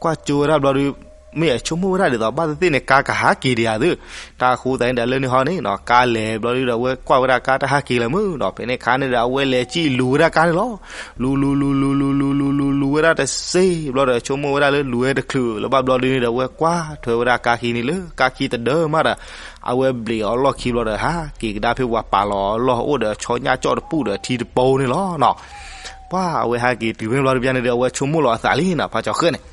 ကွၢ်ကၠိဝဲဒၣ်ဘျီဒုး မ့ၢ်အဆိကမိၣ်ဝဲဒၣ်ဒ်သိး ဘၣ်သ့ၣ်သ့ၣ်န့ၣ် ကါကဟးက့ၤဒံးဧါသု. တၢ်ဃိသတးန့ၣ်ဒီး လၢန့ၣ်ဟီန့ၣ်နီၤ ကါလဲၤဘျီဒုးဒီး အဝဲကွၢ်ဝဲဒၣ်ကါတဟးက့ၤလၢၤမုၢ်နီၤ. ဖဲန့ၣ်ခါန့ၣ်ဒီး အဝဲလဲၤစံၣ်လူၤဝဲဒၣ်ကါန့ၣ်လီၤ. လူၤလူၤလူၤလူၤလူၤလူၤလူၤလူၤလူၤဝဲဒၣ်တစ့ဘျီဒီး ဆိကမိၣ်ဝဲဒၣ်လၢလူၤဝဲတချုးလၢၤဘၣ်ဘျီဒုးန့ၣ်ဒီး အဝဲကွၢ်ထွဲဝဲဒၣ်ကါခံန့ၣ်လၢကါခံတဒၢမးဒီး အဝဲဘျံးအီၤလီၢ်ခံဘျီဒီး ဟးက့ၤကဒါဖဲပှၤပာ်လီၤအလီၢ်အိၣ်ဒီး ဆီညၣ်ကၠီၣ်တပူၣ်ဒီးထံတပိန့ၣ်လီၤနီၤ. ပှၤအဝဲဟးက့ၤတုၤဖဲဘျီဒုးပျၢ်န့ၣ်ဒီး အဝဲဆိကမိၣ်လီၤအသးလံနီၤ ဖါကၠီၤဃၢၣ်န့ၣ်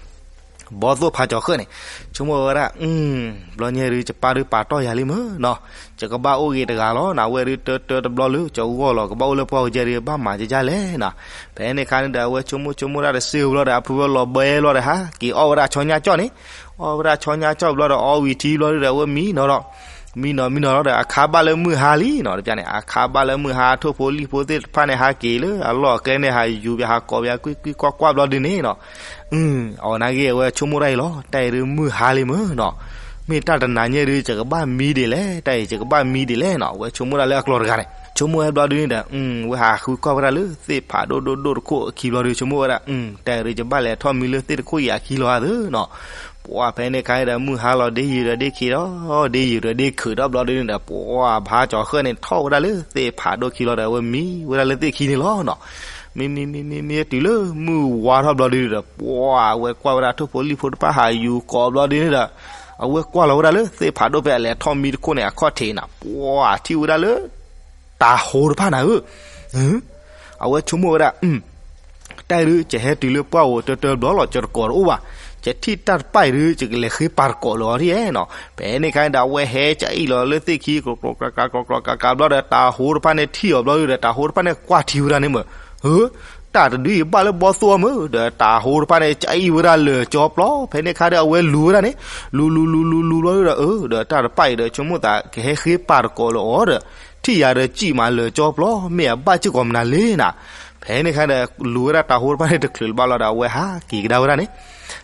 ဘီသိၣ်ဖါကၠီၤဃၢၣ်န့ၣ် ဆိကမိၣ်ဝဲဒၣ် ဘျီညါဒုး ယပၢ်ဒုးပာ်တီၢ်ယၤလံမ့ၢ်နီၤ, ယကဘၣ်အိၣ်ဂ့ၤတဂၤလီၤနီၤ, အဝဲဒုးတၢတၢတဘျီလၢ ကဂီၢ်လီၤ ကဘၣ်အိၣ်လၢပှၢ်ကယဲၢ်ဒုး ဘၣ်မၤကကၢ်လဲၣ်နီၤ. ဖဲန့ၣ်ခါန့ၣ်ဒီး အဝဲဆိကမိၣ်ဆိကမိၣ်ဒၣ်တစ့ဘျီဒီး အဖုဖဲလီၤဘဲလီၤဒီး ဟးက့ၤအီၣ်ဝဲဒၣ်ဆီညၣ်ကၠီၣ်န့ၣ်, အီၣ်ဝဲဒၣ်ဆီညၣ်ကၠီၣ်ဘျီဒီး အီဝံၤထံဘျီဒုးဒီး အဝဲမံနီၤဒီး မံနီၤမံနီၤလီၤဒီး အခါဘၣ်လၢမုၢ်ဟါလံနီၤ, တပျၢ်န့ၣ် အခါဘၣ်လၢမုၢ်ဟါ ထိၣ်ဖိလံၣ်ဖိသ့ၣ်တဖၣ်န့ၣ် ဟးက့ၤလၢအလီၢ်အကျဲန့ၣ် ဟးယူၤပျၢၤဟးကိးပျၢၤကွံာ်ကွံာ်ကွၢ်ကွၢ်ဘျီဒုးန့ၣ်နီၤ. အီၤနာ်က့ အဝဲဆိကမိၣ်ဒၣ်အံၤလီၤ, တၢ်အံၤဒုးမုၢ်ဟါလံမ့ၢ်နီၤ, မ့ၢ်တၢ်တနၤညါဒုး ယကဘၣ်မံဒ်လဲၣ်, တၢ်အံၤယကဘၣ်မံဒ်လဲၣ်နီၤ, အဝဲဆိကမိၣ်ဒၣ်လၢအကျိၤတဂၤန့ၣ် ဆိကမိၣ်ဝဲဘျီဒုးန့ၣ်ဒီး အဝဲဟးဃုကွၢ်ဝဲဒၣ်လၢသ့ၣ်ဖးဒိၣ်ဒိၣ်ဒိၣ်တခိၣ်အခံဘျီဒုး ဆိကမိၣ်ဝဲဒၣ် တၢ်အံၤဒုးယဘၣ်လဲၤထီၣ်မံလၢသ့ၣ်တခိၣ်အံၤအခံလီၤဧါသုနီၤ. ပှၤဖဲန့ၣ်ခါန့ၣ်ဒီး မုၢ်ဟါလီၤဒ့ယုာ်ဒီးဒ့ခံးဒီး ဒ့ယုာ်ဒီးဒ့ခုးဒီးဘျီဒုးန့ၣ်ဒီး ပှၤဖါကၠီၤဃၢၣ်န့ၣ် ထီၣ်ဝဲဒၣ်လၢသ့ၣ်ဖးဒိၣ်ခံလီၤဒီး အဝဲမံဝဲဒၣ်လၢသ့ၣ်ခံန့ၣ်လီၤနီၤ. မံမံမံမံမံတုၤလၢမုၢ်ဝါထီၣ်ဘျီဒုးဒီး ပှၤအဝဲကွၢ်ဝဲဒၣ်ထိၣ်ဖိလံၣ်ဖိတဖၣ်ဟးယူၤကိးဘျီဒုးန့ၣ်ဒီး အဝဲကွၢ်လီၤဝဲဒၣ်လၢသ့ၣ်ဖးဒိၣ်ဖဲအလဲၤထီၣ်မံတခိၣ်န့ၣ် အခီၣ်ထံးန့ၣ် ပှၤထံၣ်ဝဲဒၣ်လၢ တၤဟိတဖၣ်နၤဧၢ, အဝဲဆိကမိၣ်ဝဲဒၣ် တၢ်အံၤဒုး ယဟဲတုၤလၢပှၢ်ဧိၤတၢတၢဘျီလီၤ ယတကိးတအိၣ်ဘၣ်, ယထံၣ်တၢ်တဖၣ်အံၤဒုး ယကလဲၤဃ့ပာ်တကိးလၢအီၤဒ်ဧါနီၤ. ဖဲန့ၣ်ခါန့ၣ်ဒီး အဝဲဟဲကအံၣ်လီၤလၢသ့ၣ်ခံ ကျီကျီကျီကျီကျီဘျီဒီး တၤဟိတဖၣ်န့ၣ်ထံၣ်အီၤဘျီဒုးဒီး တၤဟိတဖၣ်န့ၣ်ကွၢ်ထံဝဲဒၣ်န့ၣ်မ့ၢ် ဧၢ, တၢ်တဒုအံၤဘၣ်လၢဘီသိၣ်အီၤမ့ၢ်ဒီး တၤဟိတဖၣ်န့ၣ်ကအံၣ်ဝဲဒၣ်လၢာ်ကၠီပျီ, ဖဲန့ၣ်ခါဒီး အဝဲလူၤဝဲဒၣ်န့ၣ် လူၤလူၤလူၤလူၤလူၤဘျီဒုးဒီး အၢ ဒီးတၢ်တဖၣ်အံၤဒီး ဆိကမိၣ်သးကဟဲဃ့ပာ်တကိးလၢအီၤဒီး ထံၣ်ယၤဒီးစံၣ်မးလၢာ်ကၠီပျီ မ့ၢ်အဘၣ်စ့ၢ်ကီးမနုၤလဲၣ်နၤ. ဖဲန့ၣ်ခါဒီး လူၤဝဲဒၣ်တၤဟိတဖၣ်န့ၣ်တချုးလၢၤဘၣ်လီၤဒီး အဝဲဟးက့ၤကဒါဝဲဒၣ်န့ၣ်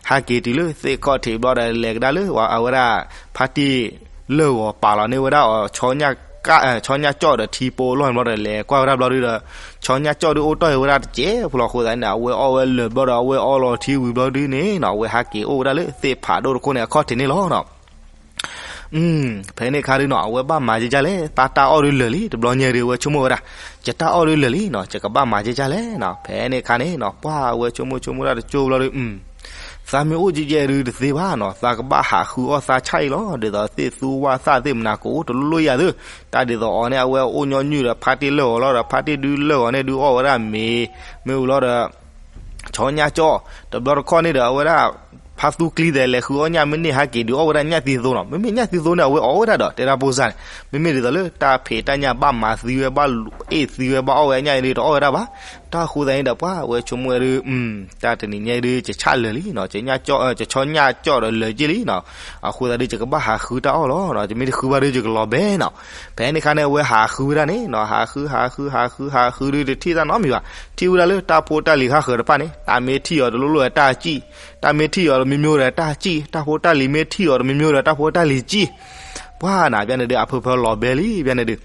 ဟဲက့ၤတုၤလၢသ့ၣ်ခီၣ်ထံးဘျီဒီး လဲၤကဒါလၢအဝဲဒၣ် ဖါတံၢ်လၢၢ်ဂီၤပာ်လီၤန့ၢ်ဝဲဒၣ်အီၤ ဆီညၣ်ကၠီၣ်ဒီးထံပိလီၢ်န့ၣ်ဘျီဒီး လဲၤကွၢ်ဝဲဒၣ်ဘျီဒုးဒီး ဆီညၣ်ကၠီၣ်ဒုးအိၣ်တီၢ်ဝဲဒၣ်တစဲးဖိလီၤ. အဃိသတးန့ၣ် အဝဲအီၣ်ဝဲလၢာ်ဘျီဒီး အဝဲအီလီၤထံဝံၤဘျီဒုးန့ၣ်နီၤ အဝဲဟးက့ၤအိၣ်ဝဲဒၣ်လၢသ့ၣ်ဖးဒိၣ်တခိၣ်န့ၣ် အခီၣ်ထံးန့ၣ်လီၤနီၤ. ဖဲန့ၣ်ခါဒုးနီၤ အဝဲဘၣ်မၤကကၢ်လဲၣ်, တၢ်တၢ်အီၣ်ဒုးလၢာ်လံ တဘျီညါဒုး အဝဲဆိကမိၣ်ဝဲဒၣ် ယတၢ်အီၣ်ဒုးလၢာ်လံနီၤ ယကဘၣ်မၤကကၢ်လဲၣ်နီၤ. ဖဲန့ၣ်ခါန့ၣ်နီၤ ပှၢ်အဝဲဆိကမိၣ်ဆိကမိၣ်ဒၣ်တကၠိဘျီဒုး သးမ့ၢ်အိၣ်ကဲကဲဒုးတသ့ဘၣ်နီၤ, သးကဘၣ်ဟးဃုအီၣ်သးဆၣ်အံၤလီၤ. ဒ်သိးသ့ၣ်သူဝၣ်သၣ်သ့ၣ်မနၤကအိၣ်တလိၣ်ယၤသု, တၢ်ဒ်သိးအီၤန့ၣ် အဝဲအိၣ်ညီနုၢ်ဒီးဖါတံၢ်လၢၢ်ဂီၤလီၤဒီး ဖါတံၢ်ဒုးလၢၢ်ဂီၤန့ၣ်ဒုးအီၣ်ဝဲဒၣ်မ့ၤ, မ့ၢ်ဝံၤလီၤဒီး ဆီညၣ်ကၠီၣ်, တဘျီတခီၣ်န့ၣ်ဒီး အဝဲဒၣ် ဖါသူကျံသဲးလဲၤဃုအီၣ်ညၣ် မ့ၢ်န့ၢ်ဟဲက့ၤဒုးအီၣ်ဝဲဒၣ်ညၣ်သံသိနီၤ, မ့မ့ၢ်ညၣ်သံသိန့ၣ် အဝဲအီၣ်ဝဲဒၣ်ဒီး တဲတၢ်ဖိစၢ်န့ၣ်, မ့မ့ၢ်ဒ်သိးလၢတၢ်ဖံးတၢ်ညၣ်ဘၣ်မၤသံဝဲ ဘၣ်အ့ၣ်သံဝဲ ဘၣ်အီၣ်ဝဲညၣ်အံၤဒီး တအီၣ်ဝဲဒၣ်ဘၣ်. တၢ်ဃိသတးန့ၣ်ဒီး ပှၤအဝဲဆိကမိၣ်ဝဲဒုး တၢ်တနံၤညါဒုး ကဆၣ်လၢာ်လံနီၤ, ကဆီညၣ်ကၠီၣ်ဒီးလၢာ်က့ၢ်လံနီၤ, အဃိသတးဒုး ယကဘၣ်ဟးဃုတၢ်အီၣ်လီၤ, ယမ့ၢ်တဃုဘၣ်ဒုး ယကလီၤဘဲနီၤ. ဖဲန့ၣ်အခါန့ၣ် အဝဲဟးဃုဝဲဒၣ်န့ၣ်နီၤ, ဟးဃု ဟးဃု ဟးဃု ဟးဃုဒုး တထံၣ်တၢ်နီတမံၤဘၣ်, ထံၣ်ဝဲဒၣ်လၢတၢ်ဖိတၢ်လံၤဃၣ်ဃၢၤတဖၣ်န့ၣ် တၢ်မ့ၢ်ထံၣ်အီၤတလိၣ်လိၣ်ဒီးတၢ်စံၣ်, တၢ်မ့ၢ်ထံၣ်အီၤတမံၤမံၤဒီးတၢ်စံၣ်, တၢ်ဖိတၢ်လံၤမ့ၢ်ထံၣ်အီၤတမံၤမံၤဒီးတၢ်ဖိတၢ်လံၤစံၣ်. ပှၤနၤ ဖဲန့ၣ်ဒုး အဖၢဖၢလီၤဘဲလံ, ဖဲန့ၣ်ဒုး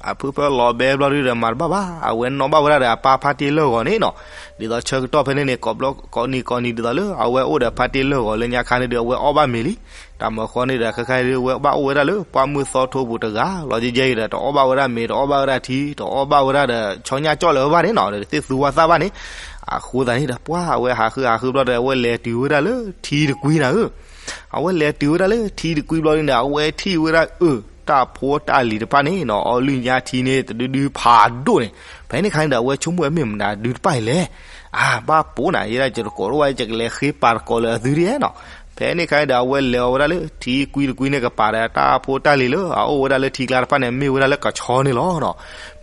အဖၢဖၢလီၤဘဲဘျီဒုးဒီး မၤတဘၣ်ဘၣ်, အဝဲနီၣ်ဘၣ်ဝဲဒၣ်ဒီးအပၢ်ဖါတ့ၢ်လၢၢ်ဂီၤန့ၣ်နီၤ, ဒ်သိးဆၢကတီၢ်ဖဲန့ၣ်န့ၣ် ကိးဘျီကိးနံၤကိးနံၤ ဒ်သိးလၢအဝဲအိၣ်ဒီးဖါတ့ၢ်လၢၢ်ဂီၤလၢညါခါန့ၣ်ဒုး အဝဲအီၣ်ဘၣ်မ့ၤလံ. တၢ်မၤဃီန့ၣ်ဒီး ခဲခါဒုး အဝဲဘၣ်အိၣ်ဝဲဒၣ်လၢပှၢ်မုၢ်သီထိပူၤတဂၤလီၤ, ယဲယဲအံၤဒီး တအီၣ်ဘၣ်ဝဲဒၣ်မ့ၤ တအီၣ်ဘၣ်ဝဲဒၣ်ထံ တအီၣ်ဘၣ်ဝဲဒၣ်ဒီးဆီညၣ်ကၠီၣ်လၢၤဘၣ်န့ၣ်နီၤ, တသ့ၣ်သူဝဲသၣ်ဘၣ်န့ၣ်, အဃိသတးန့ၣ်ဒီး ပှၤအဝဲဟးဃုဟးဃုဘျီဒီး အဝဲလဲၤတုၤဝဲဒၣ်လၢထံတကွံနၤဧၢ အဝဲလဲၤတုၤဝဲဒၣ်လၢထံတကွံဘျီဒုးန့ၣ် အဝဲထံၣ်ဝဲဒၣ်အၢ တၢ်ဖိတၢ်လံၤတဖၣ်န့ၣ်နီၤ အီၣ်လုၢ်ညါထံန့ၣ် တဒုဒုဖးဒိၣ်န့ၣ်, ဖဲန့ၣ်ခါန့ၣ်ဒီး အဝဲဆိကမိၣ်ဝဲမ့ၢ်မနုၤဒုတဖၣ်အံၤလဲၣ်, အါ ဘၣ်ပိာ်နၤ ယဲဒၣ်ယတကိးတအိၣ်ဘၣ် ယကလဲၤဃ့ပာ်တကိးလၢအသုဒ်နီၤ. ဖဲန့ၣ်ခါန့ၣ်ဒီး အဝဲလဲၤအီၤဝဲဒၣ်လၢထံကွံတကွံန့ၣ် ကပာ်ဒီးတၢ်ဖိတၢ်လံၤလၢအအိၣ်ဝဲဒၣ်လၢထံကျါတဖၣ်န့ၣ် မ့ၢ်ဝဲဒၣ်လၢကဆီန့ၣ်လီၤနီၤ.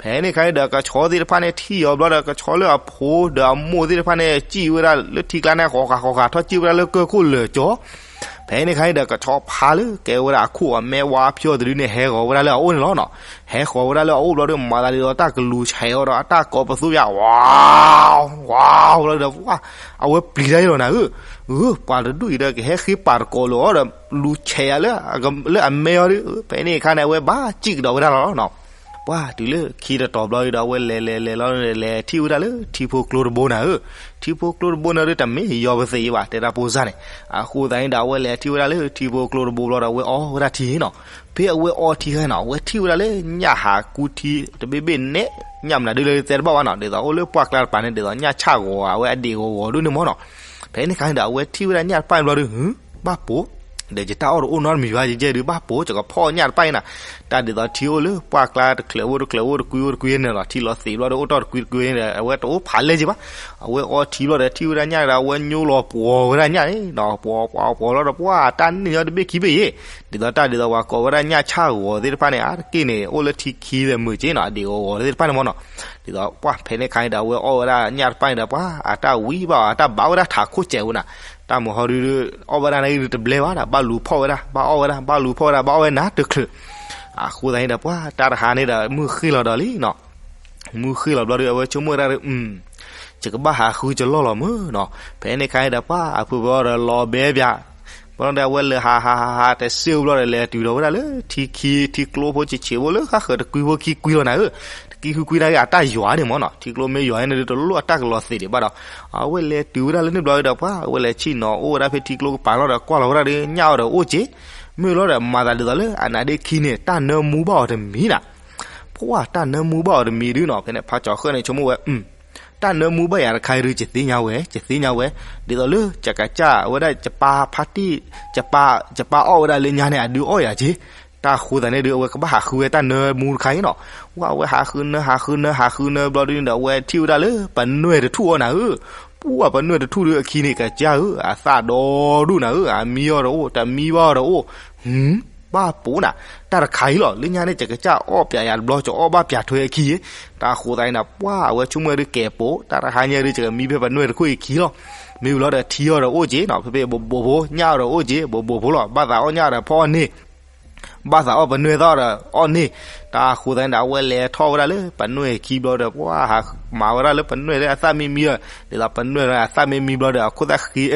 ဖဲန့ၣ်ခါန့ၣ်ဒီး ကဆီသ့ၣ်တဖၣ်န့ၣ် ထံၣ်အီၤဘျီဒီး ကဆီလၢအဖိဒီးအမိၢ်သ့ၣ်တဖၣ်န့ၣ် စံၣ်ဝဲဒၣ်လၢထံကျါန့ၣ် ဃီၤဃာ်ဃီၤဃာ် ထီၣ်စံၣ်ဝဲဒၣ်လၢကၢၢ်ခိၣ်လၢာ်ကၠီ ဖဲန့ၣ်ခါန့ၣ်ဒီး ကဆီဖါလၢကဲဝဲဒၣ်အခိၣ်အမဲဝါဖျီၣ်တဒုန့ၣ် ဟဲဃီၤဝဲဒၣ်လၢအအိၣ်န့ၣ်လီၤနီၤ. ဟဲဃီၤဝဲဒၣ်လၢအအိၣ်ဘျီဒီး မၤသးဒ်သိးတၢ်ကလူၤဆဲးအီၤဒီး အတၢ်ကိးပသူဘၣ် ဝါ ဝါ ဘျီဒီး ပှၤ အဝဲပျံၤတၢ်အံၤလီၤနၤဧၢ, အၢ ပှၤတဒူၣ်အံၤဒီး ကဟဲဃ့ပာ်တကိးလၢအီၤဒီး လူၤဆဲးယၤလၢ လၢအမဲအီၤဒီး ဖဲန့ၣ်အခါန့ၣ် အဝဲဘၣ်စံၣ်ကဒီးဝဲဒၣ်လီၤနီၤ. ပှၤတုၤလၢခံတတီၤဘျီဒီး အဝဲလဲၤလဲၤလဲၤလီၤ လဲၤထံၣ်ဝဲဒၣ်လၢထံဖိကျိတဘိနၤဧၢ, ထံဖိကျိတဘိန့ၣ်ဒီး တမ့ၢ်ယီၤပသ့ၣ်အံၤဘၣ် တဲတၢ်ဖိစၢ်န့ၣ်. အဃိသတးန့ၣ်ဒီး အဝဲလဲၤထံၣ်ဝဲဒၣ်လၢထံဖိကျိတဘိဘျီဒီး အဝဲအီဝဲဒၣ်ထံနီၤ. ဖဲအဝဲအီထံခါနီၤ အဝဲထံၣ်ဝဲဒၣ်လၢညၣ်ဟးကူထံတဘ့ၣ်ဘ့ၣ်နဲၣ်, ညၣ်မနုၤဒုလၢတဲတဘၣ်ဘၣ်နီၤ, ဒ်သိးအိၣ်လၢပှၢ်ကျါတပၤန့ၣ် ဒ်သိးညၣ်ဆၣ်ဂီၤ အဝဲအဒံးဂီၤဂီၤဒိၣ်န့ၣ်မ့ၢ်နီၤ. ဖဲန့ၣ်ခါန့ၣ်ဒီး အဝဲထံၣ်ဝဲဒၣ်ညၣ်တဖၣ်န့ၣ်ဘျီဒီး ဟူ ဘၣ်ပိာ် ဒီးယတၢ်အီၣ်တအိၣ်နီတမံၤဘၣ် ယဲဒုး ဘၣ်ပိာ် ယကဖီၣ်ညၣ်တဖၣ်အံၤနၤ. တၢ်ဒ်သိးထံအိၣ်လၢပှၢ်ကျါတချုးအိၣ်တချုးအိၣ်တကွံအိၣ်တကွံန့ၣ်လီၤ. ထံလီၤသ့ၣ်ဘျီဒီး အိၣ်တ့ၢ်တကွံတကွံန့ၣ်ဒီး အဝဲတအိၣ်ဖးလဲၢ်က့ဘၣ်. အဝဲအီထံဘျီဒီး ထံၣ်ဝဲဒၣ်ညၣ်ဒီး အဝဲညိလီၤပှီၤဝဲဒၣ်ညၣ်န့ၣ်နီၤ, ပှီၤပှီၤပှီၤလီၤဒီး ပှၤတၢ်န့ၢ်ညီတဘ့ၣ်ခံဘ့ၣ်ယဲ, ဒ်သိးတၢ်ဒ်သိးပှၤကိးဝဲဒၣ်ညၣ်ဆၣ်ဂီၤသ့ၣ်တဖၣ်န့ၣ် အါတက့ၢ်န့ၣ် အိၣ်လၢထံခံဒီးမုာ်က့နီၤ, အဒံးဂီၤဂီၤသ့ၣ်တဖၣ်န့ၣ်မ့ၢ်နီၤ. ဒ်သိးပှၤဖဲန့ၣ်ခါန့ၣ်ဒီး အဝဲအီၣ်ဝဲဒၣ်ညၣ်တဖၣ်န့ၣ်ဒီး ပှၤအတၢ်ဝံဘၣ်အီၤ အတၢ်ဘၣ်ဝဲဒၣ်ထးခိၣ်စဲးဝဲနၤ. တၢ်မုၢ်ဟီဒုး အီၣ်ဝဲဒၣ်န့ၣ်ဒုးတဘျဲဘၣ်ဒီး ဘၣ်လူၤဖီၣ်ဝဲဒၣ် ဘၣ်အီၣ်ဝဲဒၣ် ဘၣ်လူၤဖီၣ်ဝဲဒၣ် ဘၣ်အီၣ်ဝဲနၤတချုး. အဃိသတးန့ၣ်ဒီး ပှၤတၢ်တဟါန့ၣ်ဒီး မုၢ်ဃ့ၢ်လီၤဒီးလံနီၤ. မုၢ်ဃ့ၢ်လီၤဘျီဒီး အဝဲဆိကမိၣ်ဝဲဒၣ်ဒီး ယကဘၣ်ဟးဃုကလီၢ်လီၤမ့ၢ်နီၤ. ဖဲန့ၣ်ခါန့ၣ်ဒီး ပှၤအဖုဖုဒီးလီၤဘဲပၠး ဘျီဒီး အဝဲလဲၤဟးဟးဟးဟးတစ့ၢ်ဘျီဒီး လဲၤတုၤဒီးဝဲဒၣ်လၢထံခံ ထံကျိဖိဆံးဆံးဖိလၢဃၣ်ဃၢၤတကွံဖိခံကွံလီၤနၤဧၢ. တကွံဃုကွံန့ၣ်ဂ့ၤ အတၢ်ယွၤန့ၣ်မ့ၢ်နီၤ, ထံကျိမ့ၢ်ယွၤန့ၣ်ဒီး တလိၣ်အတၢ်ကလီၤသ့ၣ်ဒံးဘၣ်ဒီး အဝဲလဲၤတုၤဝဲဒၣ်လၢန့ၣ်ဘျီဒီး ပှၤအဝဲလဲၤဆ့ၣ်နီၤအိၣ်ဝဲဒၣ်ဖဲထံကျိကပၤလီၤဒီး ကွၢ်လီၤဝဲဒၣ်ဒီး ညၣ်အီၤဒီးအိၣ်က့ၤ မ့ၢ်လီၤဒီး မၤသးဒ်သိးလၢအနါဒ့ခံန့ၣ် တၢ်နၢမူဘၣ်အီၤတမံၤနၤ. ပှၤတၢ်နၢမူဘၣ်အီၤတမံၤဒုးနီၤ. ဖဲန့ၣ် ဖါကၠီၤဃၢ်န့ၣ် ဆိကမိၣ်ဝဲ တၢ်နၢမူဘၣ်ယၤတခါအံၤဒုး ယသ့ၣ်ညါဝဲ ယသ့ၣ်ညါဝဲ ဒ်သိးလၢ ယကစၢ်ဝဲဒၣ် ယပၢ်ဖါတံၢ် ယပၢ်အီၣ်ဝဲဒၣ်လၢညါန့ၣ် အဒုးအီၣ်ယၤက့ၤ. တၢ်ဃိသတးန့ၣ်ဒုး အဝဲကဘၣ်ဟးဃုဝဲတၢ်နၢမူတခါအံၤနီၤ. ဝဲ အဝဲဟးဃုနၢ ဟးဃုနၢ ဟးဃုနၢဘျီဒုးန့ၣ်ဒီး အဝဲထံၣ်ဝဲဒၣ်လၢပနွဲၢ်တထူၣ်အီၤနၤဧၢ. ပှၤပနွဲၢ်တထူၣ်ဒုးအခံန့ၣ် ကစၢ်ဧၢ အသၣ်ဒီဒူၣ်နၤဧၢ, အမံအီၤတအိၣ် တမံဘၣ်အီၤတအိၣ်. ဟူ ဘၣ်ပိာ်နၤ, တၢ်တခါအံၤလီၤ လၢညါန့ၣ် ယကစၢ်အီၣ်ပၠးယၤတဘျီ ယအီၣ်ဘၣ်ပၠးထွဲအခံယ့. တၢ်ဃိသတးန့ၣ်ဒီး ပှၤအဝဲဆိကမိၣ်ဝဲဒုး ကဲပိာ် တၢ်တဟါညါဒုး ယကမံဖဲပနွဲၢ်တခိၣ်အံၤခံလီၤ. မ့ၢ်ဝံၤလီၤဒီး ထံအီၤဒီးအိၣ်က့ၤနီၤ, ဖဲဖဲဘိးဘိးဖိ ညၣ်အီၤဒီးအိၣ်က့ၤ ဘိးဘိးဖိလီၤ. ဘၣ်သးအီၣ်ညၣ်ဒီးဖီၣ်အီၣ်န့ၢ် ဘၣ်သးအီၣ်ပနွဲၢ်သၣ်ဒီးအီၣ်န့ၢ်. တၢ်ဃိသတးန့ၣ်ဒီး အဝဲလဲၤထီၣ်ဝဲဒၣ်လၢပနွဲၢ်ခံဘျီဒီး ပှၤဟးမၤဝဲဒၣ်လၢပနွဲၢ်လၢအသၣ်မံမံဒီး ဒ်သိးပနွဲၢ်လၢအသၣ်မံမံဘျီဒီး အခိၣ်သၣ်ဃံ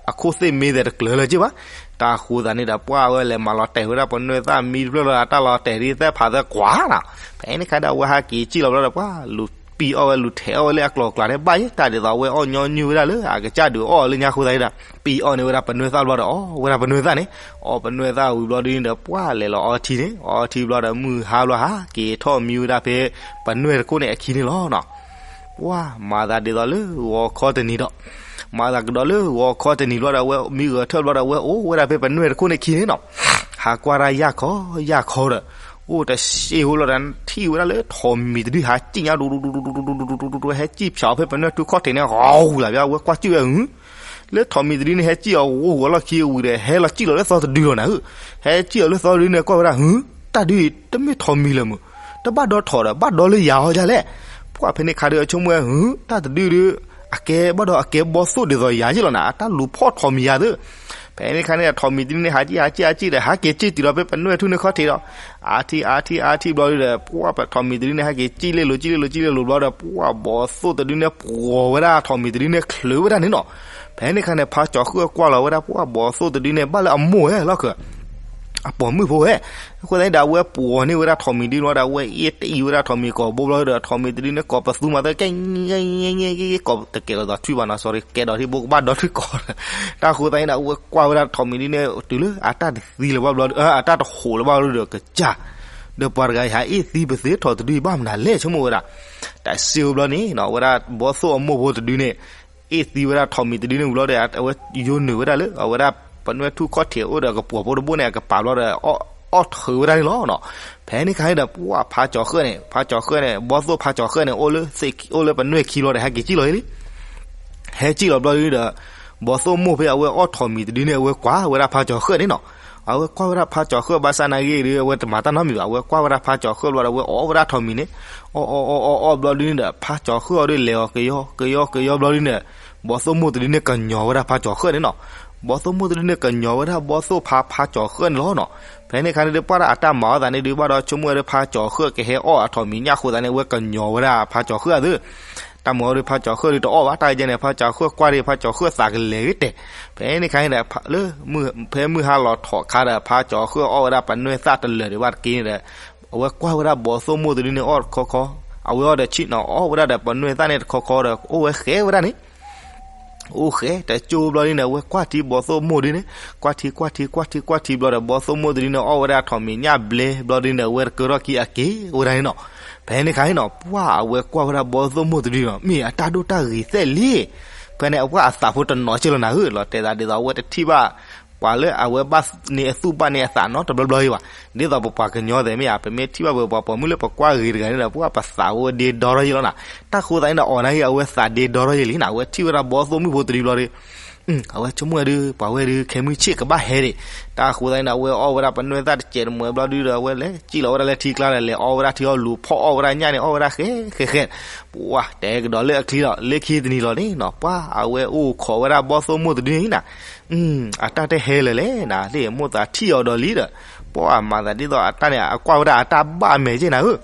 အခိၣ်သ့ၣ်မ့ၢ်သဲးတကျၢၤလၢၤက့ၤဘၣ်. တၢ်ဃိသတးန့ၣ်ဒီး ပှၤအဝဲလဲၤမၤလီၤတဲာ်ဝဲဒၣ်ပနွဲၢ်သၣ်မံတဖျၢၣ်လီၤ အတၢ်လီၤတဲာ်ဒ်သဲးဖးသဲးကွၢ်နီၤ. ဖဲန့ၣ်ခါဒီး အဝဲဟးက့ၤစံၣ်လီၤဘျီဒီး ပှၤလူၤပံၢ်အီၣ်ဝဲလူၤထဲးအီၣ်ဝဲလၢအကျိၤအကျဲန့ၣ် ဘၣ်ယဲ တၢ်ဒ်သိးအဝဲအီၣ်ညီနုၢ်ဝဲဒၣ်လၢအကစၢ်ဒုးအီၣ်လၢညါဃိသတးန့ၣ်ဒီး ပံၢ်အီၣ်န့ၢ်ဝဲဒၣ်ပနွဲၢ်သၣ်ဘျီဒီး အီၣ်ဝဲဒၣ်ပနွဲၢ်သၣ်န့ၣ်. အီၣ်ပနွဲၢ်သၣ်ဝံၤဘျီဒုးန့ၣ်ဒီး ပှၤလဲၤလီၤအီထံန့ၣ် အီထံဘျီဒီး မုၢ်ဟါဘျီဟးက့ၤထီၣ်မံဝဲဒၣ်ဖဲပနွဲၢ်တခိၣ်န့ၣ်အခံန့ၣ်လီၤနီၤ. ပှၤမၤသးဒ်သိးလၢဂီၤခီတနံၤဒီး မၤသးကဒီးလၢဂီၤခီတနံၤဘျီဒီး အဝဲမံဂဲၤထၢၣ်ဘျီဒီး အဝဲအိၣ်ဝဲဒၣ်ဖဲပနွဲၢ်တခိၣ်န့ၣ်ခံန့ၣ်နီၤ. ဟးကွၢ်တၢ်ယၢ်ခီယၢ်ခီဒီး အိၣ်တစ့ဖိလီၤဒီး ထံၣ်ဝဲဒၣ်လၢထိးမံၤတဒုဟးစံၣ်ညါ ဒူဒူဒူဒူဒူဒူဒူဒူဒူ ဟဲစံၣ်ဖၠးအီၤဖဲပနွဲၣ်ထူၣ်ခီၣ်ထံးန့ၣ် ဂီၤဝူၤလၢ်ဘၣ် အဝဲကွၢ်စံၣ်ဝဲ လၢထိးမံၤတဒုန့ၣ်ဟဲစံၣ်အီၤဂီၤလီၢ်ခံဝံၤဒီး ဟဲလီၤစံၣ်လီၤလၢသီတဒုလီၤနၤဧၢ, ဟဲစံၣ်အီၤလၢသီတဒုန့ၣ် ကွၢ်ဝဲဒၣ် ဟု, တၢ်ဒုအံၤတမ့ၢ်ထိးမံၤလၢၤမုၢ်, တဘၣ်ဒီထိးဒီး ဘၣ်ဒီလၢယၤအီၤဒ်လဲၣ်. ပှၢ်ဖဲန့ၣ်ခါဒီး အဆိကမိၣ်ဝဲ ဟု, တၢ်တဒုဒီး အကဲဘၣ်ဒီးအကဲဘီသိၣ်ဒ်သိးယၤယ့ၣ်လီၤနၤ, အတၢ်လူၤဖီၣ်ထိးမံၤယၤသ့. ဖဲန့ၣ်ခါန့ၣ် ထိးမံၤတဒုန့ၣ် ဟးစံၣ်ဟးစံၣ်ဟးစံၣ်ဒီး ဟးက့ၤစံၣ်တုၤဒီးဖဲပနွဲၣ်ထူၣ်န့ၣ်ခီၣ်ထံးဒီး အါထံၣ်အါထံၣ်အါထံၣ်ဘျီဒုဒီး ပှၢ်ထိးမံၤတဒုန့ၣ် ဟဲက့ၤစံၣ်လ့လိၤစံၣ်လ့လိၤစံၣ်လ့လိၤဘျီဒီး ပှၢ်ဘီသိၣ်တဒုန့ၣ် ပှီၤဝဲဒၣ်ထိးမံၤတဒုန့ၣ် ချုးဝဲဒၣ်န့ၣ်နီၤ. ဖဲန့ၣ်ခါန့ၣ် ဖါကၠီၤဃၢၣ်ကွၢ်လီၤဝဲဒၣ် ပှၢ်ဘီသိၣ်တဒုန့ၣ် ဘၣ်လၢအမိၢ်ဝဲလီၢ်ခၢၣ် အပိာ်မုၣ်ဖိဝဲ. အဃိသတးန့ၣ်ဒီး အဝဲပှီၤန့ၢ်ဝဲဒၣ်ထိးမံၤတဒုဘျီဒီး အဝဲအ့ၣ်တအံၤဝဲဒၣ်ထိးမံၤကိာ်ဘိဘျီဒီး ထိးမံၤတဒုန့ၣ် ကိးပသူမၤသၢ ကဲကဲကဲကဲ ကိးတကဲးလီၤဒီးထွံၣ်ဘၣ်နီၤ sorry ကဲဒီးထံဘိကဘၣ်ဒီထွံၣ်ကိး တၢ်ဃိသတးန့ၣ်ဒီး အဝဲကွၢ်ဝဲဒၣ်ထိးမံၤတဒုန့ၣ် တုၤလၢအတၢ်တသံလၢၤဘၣ်ဘျီ အတၢ်တဟိးလၢၤဘၣ်ဘျီဒီး ကစၢ် ဒီးပှၤတဂၤအံၤ ဟးအ့ၣ်သံပသ့ထိးတဒုအံၤ ဘၣ်မနုၤလဲၣ် ဆိကမိၣ်ဝဲဒၣ်. တၢ်စံးဝဲဘျီန့ၣ်နီၤ အဝဲဒၣ်ဘီသိၣ်အမိၢ်ဖိတဒုန့ၣ် အ့ၣ်သံဝဲဒၣ်ထိးမံၤတဒုန့ၣ်ဝံၤဘျီဒီး အဝဲယိၤနုာ်ဝဲဒၣ်လၢ အဝဲဒၣ်ပနွဲၣ်ထူၣ်ခီၣ်ထံးအိၣ်ဒီးကပှီၤဖိတဘိန့ၣ် အကပၤဘျီဒီး အီၣ်ထုးဝဲဒၣ်န့ၣ်လီၤနီၤ. ဖဲန့ၣ်ခါန့ၣ်ဒီး ပှၢ်ဖါကၠီၤဃၢၣ်န့ၣ် ဖါကၠီၤဃၢၣ်န့ၣ် ဘီသိၣ်ဖါကၠီၤဃၢၣ်န့ၣ် အိၣ်လၢ အိၣ်လၢပနွဲၣ်ခံဘျီဒီး ဟဲက့ၤစံၣ်လီၤလံ ဟဲစံၣ်လီၤဘျီဒုဒီး ဘီသိၣ်မိၢ်ဖဲအဝဲအီၣ်ထိးမံၤတဒုန့ၣ် အဝဲကွၢ်ဝဲဒၣ်ဖါကၠီၤဃၢၣ်န့ၣ်နီၤ. အဝဲကွၢ်ဝဲဒၣ်ဖါကၠီၤဃၢၣ်ဘၣ်ဆၣ်နာ်ဂ့ၤဒီး အဝဲတမၤတၢ်နီတမံၤဘၣ်. အဝဲကွၢ်ဝဲဒၣ်ဖါကၠီၤဃၢၣ်ဘျီဒီး အဝဲအီၣ်ဝဲဒၣ်ထိးမံၤန့ၣ် အီၣ်အီၣ်အီၣ်အီၣ်အီၣ်ဘျီဒုန့ၣ်ဒီး ဖါကၠီၤဃၢၣ်အီၤဒီးလဲၤအီၤကယီကယီကယီဘျီဒုန့ၣ် ဘီသိၣ်မိၢ်တဒုန့ၣ် ကညီၤဝဲဒၣ်ဖါကၠီၤဃၢၣ်န့ၣ်နီၤ. ဘီသိၣ်မိၢ်တဒုန့ၣ် ကညီၤဝဲဒၣ်ဘီသိၣ်ဖါဖါကၠီၤဃၢၣ်န့ၣ်လီၤနီၤ. ဖဲန့ၣ်ခါန့ၣ်ဒီး ပှၢ်ဒၣ်အတၢ်မၤအီၣ်သးန့ၣ်ဒုး ဘၣ်ဒီးဆိကမိၣ်ဝဲဒၣ်ဖါကၠီၤဃၢၣ်ကဟဲအီၣ်အထိးမံၤညၣ်အဃိသတးန့ၣ် အဝဲကညီၤဝဲဒၣ်ဖါကၠီၤဃၢၣ်အသး တၢ်မၤအီၣ်ဒီးဖါကၠီၤဃၢၣ်ဒုးတအီၣ်ဘၣ် တၢ်ကဲန့ၣ် ဖါကၠီၤဃၢၣ်ကွၢ်ဒီး ဖါကၠီၤဃၢၣ်သးကလဲၤဂ့ၤတဲာ်. ဖဲန့ၣ်ခါန့ၣ်ဒီး လၢ ဖဲမုၢ်ဟါလီၤထီၣ်ခါဒီး ဖါကၠီၤဃၢၣ်အီၣ်ဝဲဒၣ်ပနွဲၣ်သၣ်တလၢာ်ဒံးဘၣ်တက့ၢ်န့ၣ်ဒီး အဝဲကွၢ်ဝဲဒၣ်ဘီသိၣ်မိၢ်တဒုန့ၣ်အီၣ်တခီခီ, အဝဲအီၣ်ဒီးဆံၣ်နီၤအီၣ်ဝဲဒၣ်ဒီးပနွဲၣ်သၣ်န့ၣ်တခီခီဒီး အိၣ်ဝဲဃဲဝဲဒၣ်န့ၣ် အိၣ်ဃဲတကၠိဘျီဒုန့ၣ် အဝဲကွၢ်ထံဘီသိၣ်မိၢ်ဒုန့ၣ် ကွၢ်ထံကွၢ်ထံကွၢ်ထံကွၢ်ထံဘျီဒီး ဘီသိၣ်မိၢ်တဒုန့ၣ် အီၣ်ဝဲဒၣ်ထိးမံၤညၣ်ဘျဲဘျီဒုန့ၣ် အဝဲတကၢထီၣ်ခံအက့ၤဝဲဒၣ်န့ၣ်နီၤ. ဖဲန့ၣ်ခါန့ၣ်နီၤ ပှၢ်အဝဲကွၢ်ဝဲဒၣ်ဘီသိၣ်မိၢ်တဒုန့ၣ် မ့ၢ်အတၢ်ဒိၣ်တၢ်ဂ့ၤသဲးလံ. ဖဲန့ၣ် အပှၢ်အသးဖိတနီၤက့လီၤနၤဧၢ လီၤတဲာ်သးဒ်သိးအဝဲတထံၣ်ဘၣ် ပှၤလၢအဝဲဘၣ်န့ၢ်အသူၣ်ဘၣ်န့ၢ်အသးနီတဘျီဘျီအံၤဘၣ်. ဒ်သိးပပှၤကညီသ့ၣ်မ့ၢ်ဧါ ပမ့ၢ်ထံၣ်ဘၣ်ပပှၤပိာ်မုၣ်လၢပကွၢ်ဂ့ၤတဂၤန့ၣ်ဒီး ပှၢ်ပသးဝဲဒ့ဒီထီၣ်ယ့ၣ်လီၤနၤ. တၢ်ဃိသတးန့ၣ်ဒီး အီၤနာ်က့ အဝဲသးဒ့ဒီထီၣ်ယ့ၣ်လံနၤ အဝဲထံၣ်ဝဲဒၣ်ဘီသိၣ်မုၣ်ဖိတဒုဘျီဒီး အဝဲဆိကမိၣ်ဝဲဒုး ပှၤဝဲဒုး ခဲမုၢ်ဆ့ၣ်ကဘၣ်ဟဲဒံး. တၢ်ဃိသတးန့ၣ်ဒီး အဝဲအီၣ်ဝဲဒၣ်ပနွဲၢ်သၣ်တစဲးတမှဲးဘျီဒုဒီး အဝဲလဲၤစံၣ်လီၤဝဲဒၣ်လၢထံကျါဒီး လဲၤအီဝဲဒၣ်ထံအီၣ်လူၤဖီၣ်အီၣ်ဝဲဒၣ်ညၣ်န့ၣ် အီၣ်ဝဲဒၣ်ဃဲဃဲဃဲ ပှၢ်တဲကဒီးလၢအချံဒီး လၢခံတနံၤလီၤန့ၣ်နီၤ ပှၢ်အဝဲအိၣ်ခိးဝဲဒၣ်ဘီသိၣ်မိၢ်တဒုန့ၣ်နၤ အတၢ်တဟဲလၢၤလဲၣ်နၤ လၢမိၢ်သးထံၣ်အီၤဒီးလံဒီး ပှၢ်မၤသးဒ်သိးအတၢ်န့ၣ် အကွၢ်ဝဲဒၣ်အတၢ်ဘၣ်အမဲာ်က့ၢ်နၤဧၢ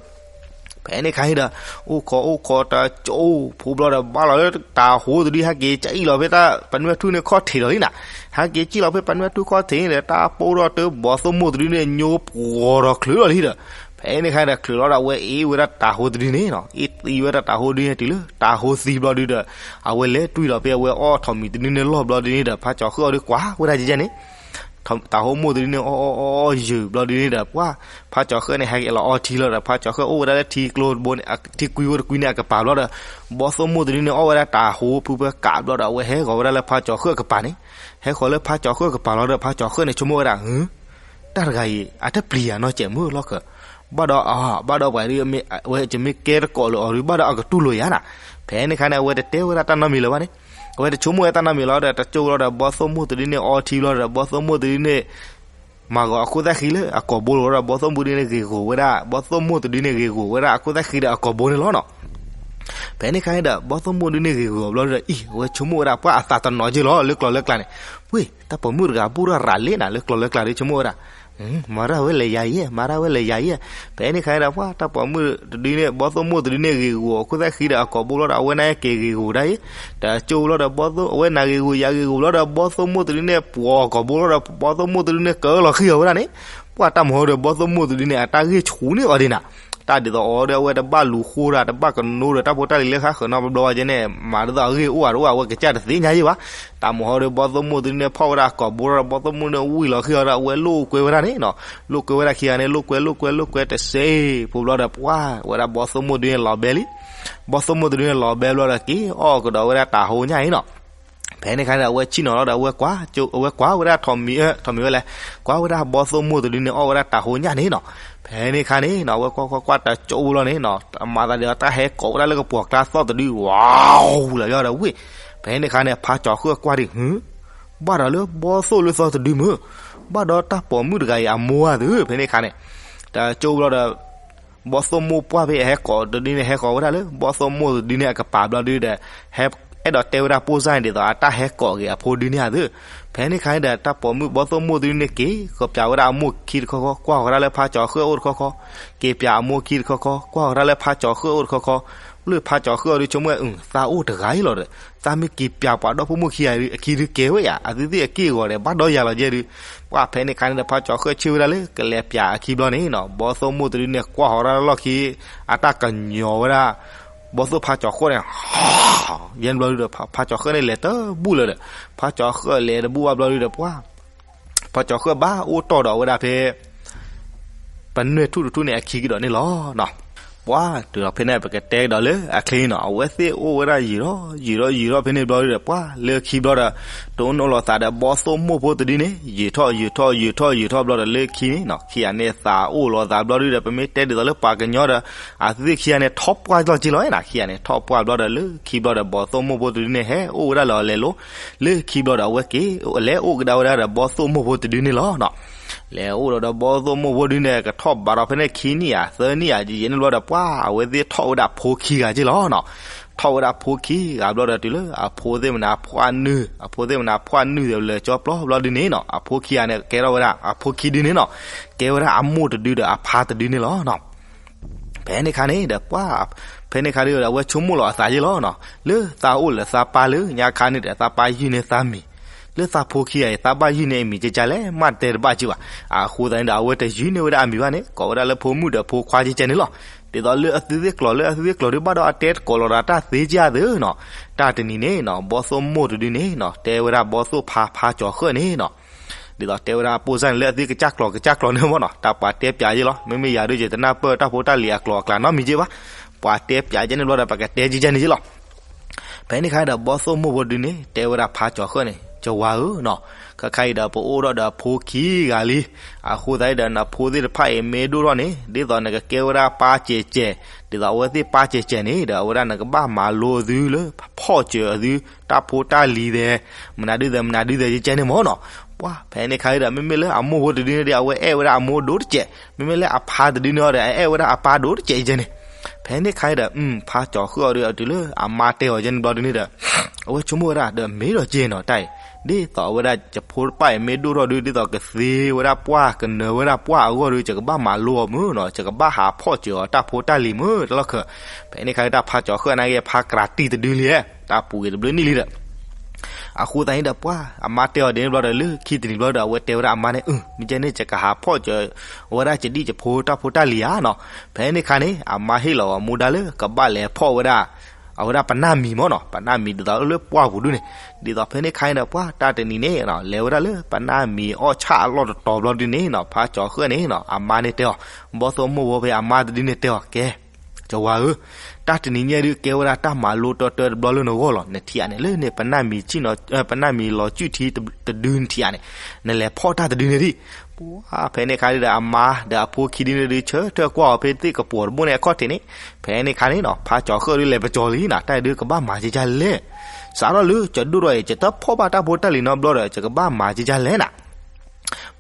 ဖဲန့ၣ်ခါန့ၣ်ဒီး အိၣ်ခိးအိၣ်ခိးတကၠိဖိဘျီဒီး ဘၣ်လီၤလၢတၤဟိတဒု ဟဲက့ၤစံၣ်လီၤဖဲတၢ်ပနွဲၢ်ထူၣ်န့ၣ်ခီၣ်ထံးဒီးလံနၤ ဟဲက့ၤစံၣ်လီၤဖဲပနွဲၢ်ထူၣ်ခီၣ်ထံးန့ၣ်ဒီး တၢ်ပိၢ်ထီၣ်တဘီသိၣ်မိၢ်တဒုန့ၣ် ညိပှီၤဒီးချုးလီၤလံဒီး ဖဲန့ၣ်ခါန့ၣ်ဒီး ချုးလီၤဒီး အဝဲအ့ၣ်ဝဲဒၣ်တၤဟိတဒုန့ၣ်နီၤ အ့ၣ်သံဝဲဒၣ်တၤဟိတဒုန့ၣ် တုၤလၢတၤဟိသံဘျီဒုဒီး အဝဲလဲၤတွံၢ်လီၤဖဲအဝဲအီၣ်ထိးမံၤတဒုန့ၣ်လီၢ်ဘျီဒုန့ၣ်ဒီး ဖါကၠီၤဃၢၣ်အီၤဒုးကွၢ်ဝဲဒၣ်ကဲကဲန့ၣ် တၤဟိမိၢ်တဒုန့ၣ် အီၣ်အီၣ်အီၣ်အီၣ်ယုာ်ဘျီဒုန့ၣ်ဒီး ပှၢ် ဖါကၠီၤဃၢၣ်န့ၣ် ဟဲက့ၤလီၤအီထံလီၤဒီး ဖါကၠီၤဃၢၣ်အိၣ်ဝဲဒၣ်လၢထံကျိတဘိန့ၣ် ထံကွံဖိတကွံန့ၣ် အကပၤဘျီဒီး ဘီသိၣ်မိၢ်တဒုန့ၣ် အီၣ်ဝဲဒၣ်တၤဟိဖုဖၢကးဘျီဒီး အဝဲဟဲဂီၤဝဲဒၣ်လၢဖါကၠီၤဃၢၣ်အကပၤန့ၣ် ဟဲဃီၤလၢဖါကၠီၤဃၢၣ်ကပၤလီၤဒီး ဖါကၠီၤဃၢၣ်န့ၣ် ဆိကမိၣ်ဝဲဒၣ် ဟု တၢ်တဂၤအံၤ အတပျံၤယၤနီတစဲးမုၢ်လီၢ်ခၢၣ် ဘၣ်ဒီး ဘၣ်ဒီးပှၤဒုး ဝဲကမ့ၢ်ကဲတကိးလၢအီၤဒုး ဘၣ်ဒီးအကတူၢ်လိာ်ယၤနၤ ဖဲန့ၣ်ခါန့ၣ် အဝဲတတဲဝဲဒၣ်တၢ်နီတမံၤလၢၤဘၣ်န့ၣ် အဝဲတဆိကမိၣ်ဝဲတၢ်နီတမံၤလီၤဒီး တကၠိလီၤဒီး ဘီသိၣ်မိၢ်တဒုန့ၣ် အီထံလီၤဒီး ဘီသိၣ်မိၢ်တဒုန့ၣ် မၤဂီၤအခိၣ်သၣ်ဃံလၢအကိာ်ဘိလီၤဒီး ဘီသိၣ်မိၢ်တဒုန့ၣ်ဂ့ၤဂီၤဝဲဒၣ် ဘီသိၣ်မိၢ်တဒုန့ၣ်ဂ့ၤဂီၤဝဲဒၣ်အခိၣ်သၣ်ဃံဒီးအကိာ်ဘိန့ၣ်လီၤနီၤ ဖဲန့ၣ်ခါန့ၣ်ဒီး ဘီသိၣ်မိၢ်တဒုန့ၣ်ဂ့ၤဂီၤဘျီဒီး အံၤ အဝဲဆိကမိၣ်ဝဲဒၣ် ပှၢ်အသးတနီၤက့လီၤ လၢကျီၤလၢကျါန့ၣ် ဝ့ၢ် တၢ်ပိာ်မုၣ်တဂၤဘူၣ်ထီၣ်ရၤလံနၤ လၢကျီၤလၢကျါဒီး ဆိကမိၣ်ဝဲဒၣ် မၤတၢ်ဝဲလဲၤယၤယဲ မၤတၢ်ဝဲလဲၤယၤယဲ ဖဲန့ၣ်ခါန့ၣ်ဒီး ပှၢ်တၢ်ပိာ်မုၣ်တဒုန့ၣ် ဘီသိၣ်မိၢ်တဒုန့ၣ်ဂ့ၤဂီၤအခိၣ်သၣ်ဃံဒီးအကိာ်ဘိလီၤဒီး အဝဲန့ၣ်က့ၤဂ့ၤဂီၤဒၣ်အံၤ တကၠိလီၤဒီး ဘီသိၣ် အဝဲန့ၣ်ဂ့ၤဂီၤယၤဂ့ၤဂီၤလီၤဒီး ဘီသိၣ်မိၢ်တဒုန့ၣ် ပှီၤအကိာ်ဘိလီၤဒီး ဘီသိၣ်မိၢ်တဒုန့ၣ် ကၢလီၤဃံအီၤဝဲဒၣ်န့ၣ် ပှၢ်တၢ်မၤဟီဒီး ဘီသိၣ်မိၢ်တဒုန့ၣ် အတၢ်ဂ့ၢ်ဆူန့ၢ်အီၤဒံးနၤ တၢ်ဒ်သိးအီၤဒီး အဝဲတဘၣ်လူၤဃိတၢ် တဘၣ်ကနိဒီး တၢ်ဖိတၢ်လံၤလၢဃါဃၢၤနီတဘျီဘၣ်ကဲန့ၣ် မၤဒ်သိးအဂ့ၢ်အိၣ်ဧါတအိၣ်ဧါ အဝဲကစၢ်တသ့ညါယ့ၢ်ဘၣ် တၢ်မၤဟီဒီး ဘီသိၣ်မိၢ်တဒုန့ၣ် ဖီၣ်ဝဲဒၣ်အကိာ်ဘိလီၤဒီး ဘီသိၣ်မိၢ်တဒုန့ၣ် ဝံၢ်လီၤဃံအီၤဒီး အဝဲလိာ်ကွဲဝဲဒၣ်န့ၣ်နီၤ လိာ်ကွဲဝဲဒၣ်ခံဂၤန့ၣ် လိာ်ကွဲလိာ်ကွဲလိာ်ကွဲတစဲးဖိဘျီဒီး ပှၢ်ဝဲဒၣ်ဘီသိၣ်မိၢ်တဒုန့ၣ်လီၤဘဲလံ ဘီသိၣ်မိၢ်တဒုန့ၣ် လီၤဘဲဘျီဒီး က့ၤအီၣ်ကဒီးဝဲဒၣ်တၤဟိညၣ်အံၤနီၤ ဖဲန့ၣ်ခါန့ၣ် အဝဲဆ့ၣ်နီၤလီၤဒီး အဝဲကွၢ်, အဝဲကွၢ်ဝဲဒၣ်ထိးမံၤ, ထိးမံၤဝဲလဲၣ်, ကွၢ်ဝဲဒၣ်ဘီၣ်သိၣ်မိၢ်တဒုန့ၣ် အီၣ်ဝဲဒၣ်တၤဟိညၣ်န့ၣ်နီၤ. ဖဲန့ၣ်ခါန့ၣ်နီၤ အဝဲကွၢ်ကွၢ်ကွၢ်တကၠိဘျီန့ၣ်နီၤ အမၤသးဒ်သိးတၢ်ဟဲကိးဝဲဒၣ်လၢကပှီၤကျါသီၣ်တဒု ဝါလီၤယီၤဒီးဝ့ၢ်. ဖဲန့ၣ်ခါန့ၣ် ဖါကၠီၤဃၢၣ်ကွၢ်ဒံး ဟၢ ဘၣ်ဒီးလၢဘီၣ်သိၣ်လၢသီတဒုမုၢ်, ဘၣ်ဒီးတၢ်ပိာ်မုၣ်တဂၤအံၤအမိၢ်ဧါသု. ဖဲန့ၣ်ခါန့ၣ် တကၠိဘျီဒီး ဘီၣ်သိၣ်မိၢ်ပှၢ်ဖဲအဟဲကိးတဒုန့ၣ် ဟဲကိးဝဲဒၣ်လၢ ဘီၣ်သိၣ်မိၢ်တဒုန့ၣ်အကပၤဘျီဒုဒီး ဟဲအဲၣ်ဒိးတဲဝဲဒၣ်ပိၢ်စၢ်န့ၣ်ဒ်သိးအတၢ်ဟဲကိးက့ၤအဖိဒုန့ၣ်ဧါသု. ဖဲန့ၣ်ခါန့ၣ်ဒီး တၢ်ပိာ်မုၣ်ဘီၣ်သိၣ်မိၢ်တဒုန့ၣ်က့ၤ ကပျးဝဲဒၣ်အမိၢ်ခံတခီခီ ကွၢ်ဃီၤဒၣ်လၢဖါကၠီၤဃၢၣ်အိၣ်တခီခီ, က့ၤပျးအမိၢ်ခံတခီခီ ကွၢ်ဃီၤဒၣ်လၢဖါကၠီၤဃၢၣ်အိၣ်တခီခီ, လၢဖါကၠီၤဃၢၣ်အီၤဒုဆိကမိၣ် အု သးအိၣ်တဂၤအံၤလီၤဒီး သးမ့ၢ်က့ၤပျးပှၤဒီဖိမိၢ်ခံဂၤအခံဒုကဲဝဲယၤ အသုသ့ၣ်အက့ၢ်အဂီၤဒီး ဘၣ်ဒီးယၤလီၤယဲဒု. ပှၢ်ဖဲန့ၣ်ခါန့ၣ်ဒီး ဖါကၠီၤဃၢၣ်ဆ့ၣ်ဝဲဒၣ်လၢကလဲၤပျးအခံဘျီန့ၣ်နီၤ ဘီၣ်သိၣ်မိၢ်တဒုန့ၣ် ကွၢ်ဃီၤဒၣ်လၢလီၢ်ခံ အတၢ်ကညီၤဝဲဒၣ် ဘီၣ်သိၣ်ဖါကၠီၤဃၢၣ်န့ၣ် ယဲန့ၣ်ဘျီဒုဒီး ဖါကၠီၤဃၢၣ်န့ၣ်လဲၤတဘူၣ်လၢၤဒီး ဖါကၠီၤဃၢၣ်လဲၤတဘူၣ်ဘၣ်ဘျီဒုဒီး ပှၢ် ဖါကၠီၤဃၢၣ်ဘၣ်အိၣ်တီၢ်ဒီးဝဲဒၣ်ဖဲ ပနွဲၢ်ထူၣ်တထူၣ်န့ၣ်အခံကဒီးန့ၣ်လီၤနီၤ. ပှၢ်တုၤလီၤဖဲန့ၣ် ပကတဲကဒီးလၢအချ့နီၤ အဝဲသ့ၣ်အိၣ်ဝဲဒၣ်ယံာ်ထီၣ်ယံာ်ထီၣ်ယံာ်ထီၣ်ဖဲန့ၣ်ဘျီဒုဒီး ပှၢ်လၢခံဘျီဒီး တအိၣ်နီၢ်လိာ်သးဒီးဘီၣ်သိၣ်မိၢ်ဖိတဒုန့ၣ် ယံာ်ထီၣ်ယံာ်ထီၣ်ယံာ်ထီၣ်ယံာ်ထီၣ်ဘျီဒီး လၢခံန့ၣ်နီၤ ခံဂၤန့ၣ်သးအိၣ်လိာ်သးဘျီဒုဒီး ပမ့ၢ်တဲဒ်သိးလၢပှၤကညီဒီး အသုသ့ၣ်ခံဂၤန့ၣ် ထီၣ်ပှၢ်လီၤက့လီၤနီၤ ခံဂၤန့ၣ် ထီၣ်ပှၢ်ဘျီဒီး လၢခံဘျီဒီး ဘီၣ်သိၣ်မိၢ်ဖိတဒုန့ၣ် ဟဲအိၣ်ဝဲဒၣ်လၢအလဲၤလိၤ လၢခံဘျီဒီး အဝဲက့ၤ လဲၤအိၣ်ကဒါဝဲဒၣ်ဒီးဘီၣ်သိၣ်မိၢ်ဖိတဒုန့ၣ်လီၤနီၤ. လဲၤအိၣ်ဒီးဒီးဘီၣ်သိၣ်မိၢ်ဖိတဒုန့ၣ် ကထီၣ်ဘးဒီးဖဲန့ၣ်ခံနံၣ်ဧါ သၢနံၣ်ဧါ ယယဲန့ၣ်ဘျီဒီး ပှၢ် အဝဲသ့ၣ်ထီၣ်ဝဲဒၣ်ဖိခံဂၤက့လီၤနီၤ. ထီၣ်ဝဲဒၣ်ဖိခံဂၤဘျီဒီး တုၤလၢအဖိသ့ၣ်မနုၤဖှၢ်နုာ် အဖိသ့ၣ်မနုၤဖှၢ်နုာ်ဒီးလၢာ်ကၠီပျီဘျီဒုန့ၣ်နီၤ အဖိခံဂၤန့ၣ် ကဲထီၣ်ဝဲဒၣ် အဖိခံဒုန့ၣ်နီၤ ကဲဝဲဒၣ်အမိၢ်တဒုဒီးအဖါတဒုန့ၣ်လီၤနီၤ. ဖဲန့ၣ်ခါန့ၣ်ဒီး ပှၢ် ဖဲန့ၣ်ခါဒီး အဝဲဆိကမိၣ်လီၤအသးက့လီၤနီၤ လၢသးအိၣ်လၢသးပၢ်လၢညါခါန့ၣ်ဒီး သးပၢ်ယုၢ်န့ၢ်သးမံၤ လၢသးဖိခံဂၤအံၤ သးပၢ်ယုၢ်န့ၢ်အမံၤကကလဲၣ် မ့ၢ်တဲတဘၣ်က့ဘၣ်. အဃိသတးန့ၣ်ဒီး အဝဲတယုၢ်န့ၢ်ဝဲဒၣ်အမံၤဘၣ်န့ၣ် ကိးဝဲဒၣ်လၢဖိမုၣ်ဒီးဖိခွါကကဲန့ၣ်လီၤ. ဒ်သိးလၢအသုသ့ၣ်ကျိာ် လၢအသုသ့ၣ်ကျိာ်ဒုး ဘၣ်ဒီးအတဲတကိးလီၤဒီးတၢ်သ့ကၢ်သၢနီၤ. တၢ်တနံၤန့ၣ်နီၤ ဘီၣ်သိၣ်မိၢ်တဒုန့ၣ်နီၤ တဲဝဲဒၣ်ဘီၣ်သိၣ်ဖါ ဖါကၠီၤဃၢၣ်န့ၣ်နီၤ ဒ်သိးတဲဝဲဒၣ်ပိၢ်စၢ်န့ၣ် လၢအသုကစၢ်ကျိာ်ကစၢ်ကျိာ်န့ၣ်မ့ၢ်နီၤ တၢ်ပှၤတဲပၠးက့လီၤ. မ့မ့ၢ်ယၤဒုး ယတနၢ်ပၢၢ်တၢ်ဖိတၢ်လံၤအကျိာ်အကျဲနီတမံၤက့ဘၣ်. ပှၤတဲပၠးကဲန့ၣ်ဘျီဒီး ပကတဲကကဲန့ၣ်က့လီၤ. ဖဲန့ၣ်ခါဒီး ဘီၣ်သိၣ်မိၢ်ဖိတဒုန့ၣ် တဲဝဲဒၣ်ဖါကၠီၤဃၢၣ်န့ၣ် ကဝၤဧၢနီၤ, ခဲခါအံၤဒီး ပအိၣ်ထီၣ်ဒီးဖိခံဂၤလံ. အဃိသတးဒီး နဖိသ့ၣ်တဖၣ်အံၤ မ့ၢ်ဒိၣ်ထီၣ်န့ၣ် ဒ်သိးနကကဲဝဲဒၣ်ပၢ်ကဲးကဲး, ဒ်သိးအဝဲသ့ၣ်ပၢ်ကဲးကဲးန့ၣ်ဒီး အဝဲဒၣ်နကဘၣ်မၤလိအသုလၢ ဖီၣ်စၢၤအသု တၢ်ဖိတၢ်လံၤသဲး, မနုၤဒုးသဲး မနုၤဒုးသဲး ကဲန့ၣ်မ့ၢ်နီၤ. ပှၤ ဖဲန့ၣ်ခါအံၤဒီး မ့မ့ၢ်လၢအမိၢ်ဖိတဒုန့ၣ်ဒီး အဝဲအဲၣ်ဝဲဒၣ်အမိၢ်ဒိၣ်တကဲး, မ့မ့ၢ်လၢအဖါတဒုန့ၣ်ဒီး အအဲၣ်ဝဲဒၣ်အပၢ်ဒိၣ်တကဲးကဲန့ၣ်. ဖဲန့ၣ်ခါအံၤဒီး ဖါကၠီၤဃၢၣ်အီၤဒီး တုၤလၢအမါတဲအီၤကဲန့ၣ်ဘျီဒုန့ၣ်ဒီး အဝဲဆိကမိၣ်ဝဲဒၣ်ဒီး မ့ၢ်ဒီးကဲနီၤတၢ်အံၤ, ဒ်သိးအဝဲဒၣ်ယဖိတဖၣ်အံၤမ့ၢ်ဒိၣ်ထီၣ်ဒုး ဒ်သိးကသ့ဝဲဒၣ်ပှၢ် ကနၢၤဝဲဒၣ်ပှၢ်အဂီၢ်ဒီး ယကဘၣ်မၤလိအီၤမ့ၢ်နီၤ, ယကဘၣ်ဟးဖီၣ်စၢၤအီၤတၢ်ဖိတၢ်လံၤမ့ၢ်တလီၢ်ခၢၣ်. ဖဲန့ၣ်ခါအံၤတၢ်ဖါကၠီၤဃၢၣ်န့ၣ်က့ ဖါကြၢးတံၢ်တဒုလံ, တၢ်ပူၤကွံာ်တဘျုးနံၣ်လံဒီး အဃိသတးန့ၣ်ဒီး ပှၤအမါတဲအီၤဒ်န့ၣ်ဘျီဒီး လၢခံတနံၤဘျီဒီး အဝဲတဲဝဲဒၣ်အမါန့ၣ်, မ့ၢ်ကဲန့ၣ် ယကဟးဖီၣ်စၢၤဝဲဒၣ်ယဒံၣ်ယဖိတၢ်ဖိတၢ်လံၤဧါနီၤ. ဖဲန့ၣ်ခါန့ၣ် အမါဟ့ၣ်လီၤအမူဒါလၢကဘၣ်လဲၤဖီၣ်ဝဲဒၣ် အဝဲဒၣ်ပနၢ်မံၤမ့ၢ်နီၤ, ပနၢ်မံၤဒ်သိးလၢပှၢ်ပူၤဒုန့ၣ်, ဒ်သိးဖဲန့ၣ်ခါန့ၣ်ဒီး ပှၤတၢ်တနံၤန့ၣ် လဲၤဝဲဒၣ်လၢပနၢ်မံၤအီၣ်ဆၣ်အလီၢ်တတီၤဘျီဒုန့ၣ်နီၤ, ဖါကၠီၤဃၢၣ်န့ၣ်နီၤ အမါန့ၣ်တဲအီၤ, ဘီၣ်သိၣ်မိၢ်ဖိဖဲအမါတဒုန့ၣ်တဲအီၤ, ကဲ ကဝၤဧၢ, တၢ်တနံၤညါဒုး ကဲဝဲဒၣ်တၢ်မၤလိတီတီတဘျီလၢနဂီၢ်လီၤ. နထံၣ်ဧါန့ၣ် လၢန့ၣ် ပနၢ်မံၤလီၤစုၣ်ထံတဒုနထံၣ်ဧါန့ၣ်, နလဲၤဖီၣ်တၢ်တဒုန့ၣ်ဒံး. ပှၤဖဲန့ၣ်ခါဒုးဒီး အမါဒီးအဖိခံဒုန့ၣ်ဒုး ဆၢထၢၣ်ကွၢ်အီၤဖဲသ့ၣ်ကပီၤတဘိန့ၣ်အခီၣ်ထံးန့ၣ်, ဖဲန့ၣ်ခါန့ၣ်နီၤ ဖါကၠီၤဃၢၣ်ဒုးလဲၤပကၠီၤလံနီၤ, တၢ်ဒုးကဘၣ်မၤကကလဲၣ်, စးထီၣ်လၢယဒိၣ်ထီၣ်အံၤ ယတဖီၣ်ဘၣ်တၢ်ဖိတၢ်လံၤနီတဘျီဒီး ယကဘၣ်မၤကကလဲၣ်နၤ.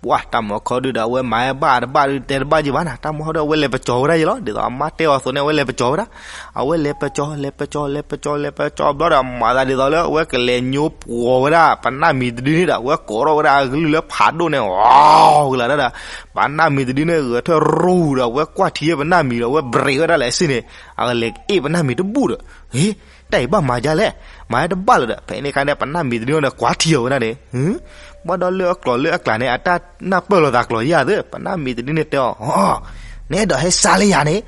ပှၤတၢ်မၤခီဒုးဒီး အဝဲမၤဝဲဘၣ်တဘၣ်ဒုး တဲတဘၣ်က့ၤဘၣ်နၤ, တၢ်မၤခီဒုး အဝဲလဲၤပကၠီၤဝဲဒၣ်ယဲလီၤ. ဒ်သိးအမါတဲအီၤအသိးန့ၣ် အဝဲလဲၤပကၠီၤ လဲၤပကၠီၤ လဲၤပကၠီၤ လဲၤပကၠီၤဘျီဒီး မၤသးဒ်သိးလၢအဝဲကလဲၤညိပှီၤဝဲဒၣ် ပနၢ်မံၤတဒုန့ၣ်ဒီး အဝဲကိးထီၣ်ဝဲဒၣ်အကလုၢ်လၢဖးဒိၣ်န့ၣ် ဝီၤကလၢာ်ဒၣ်ဒီး ပနၢ်မံၤတဒုန့ၣ် ဂဲၤထၢၣ်ရူၤဒီး အဝဲကွၢ်ထံဝဲပနၢ်မံၤဒီး အဝဲဘြ့းဝဲဒၣ်လဲာ်စ့ၢ်န့ၣ် အကလဲၤကအ့ၣ်ပနၢ်မံၤတဘူၣ်ဒီး ဟ့ တၢ်အံၤဘၣ်မၤဒ်လဲၣ်, မၤတဘၣ်လၢၤဒီး ဖဲန့ၣ်ခါန့ၣ် ပနၢ်မံၤတဒုန့ၣ်ဒီး ကွၢ်ထံအီၤဝဲဒၣ်န့ၣ် ဘၣ်ဒီးလၢအကျိာ်လၢအကျါန့ၣ် အတၢ်နၢ်ပၢၢ်လိာ်သးကျိာ်ယၤသ့ၣ် ပနၢ်မံၤတဒုန့ၣ်တဲအီၤ, နအဲၣ်ဒိးဟဲစါလၢယၤန့ၣ်.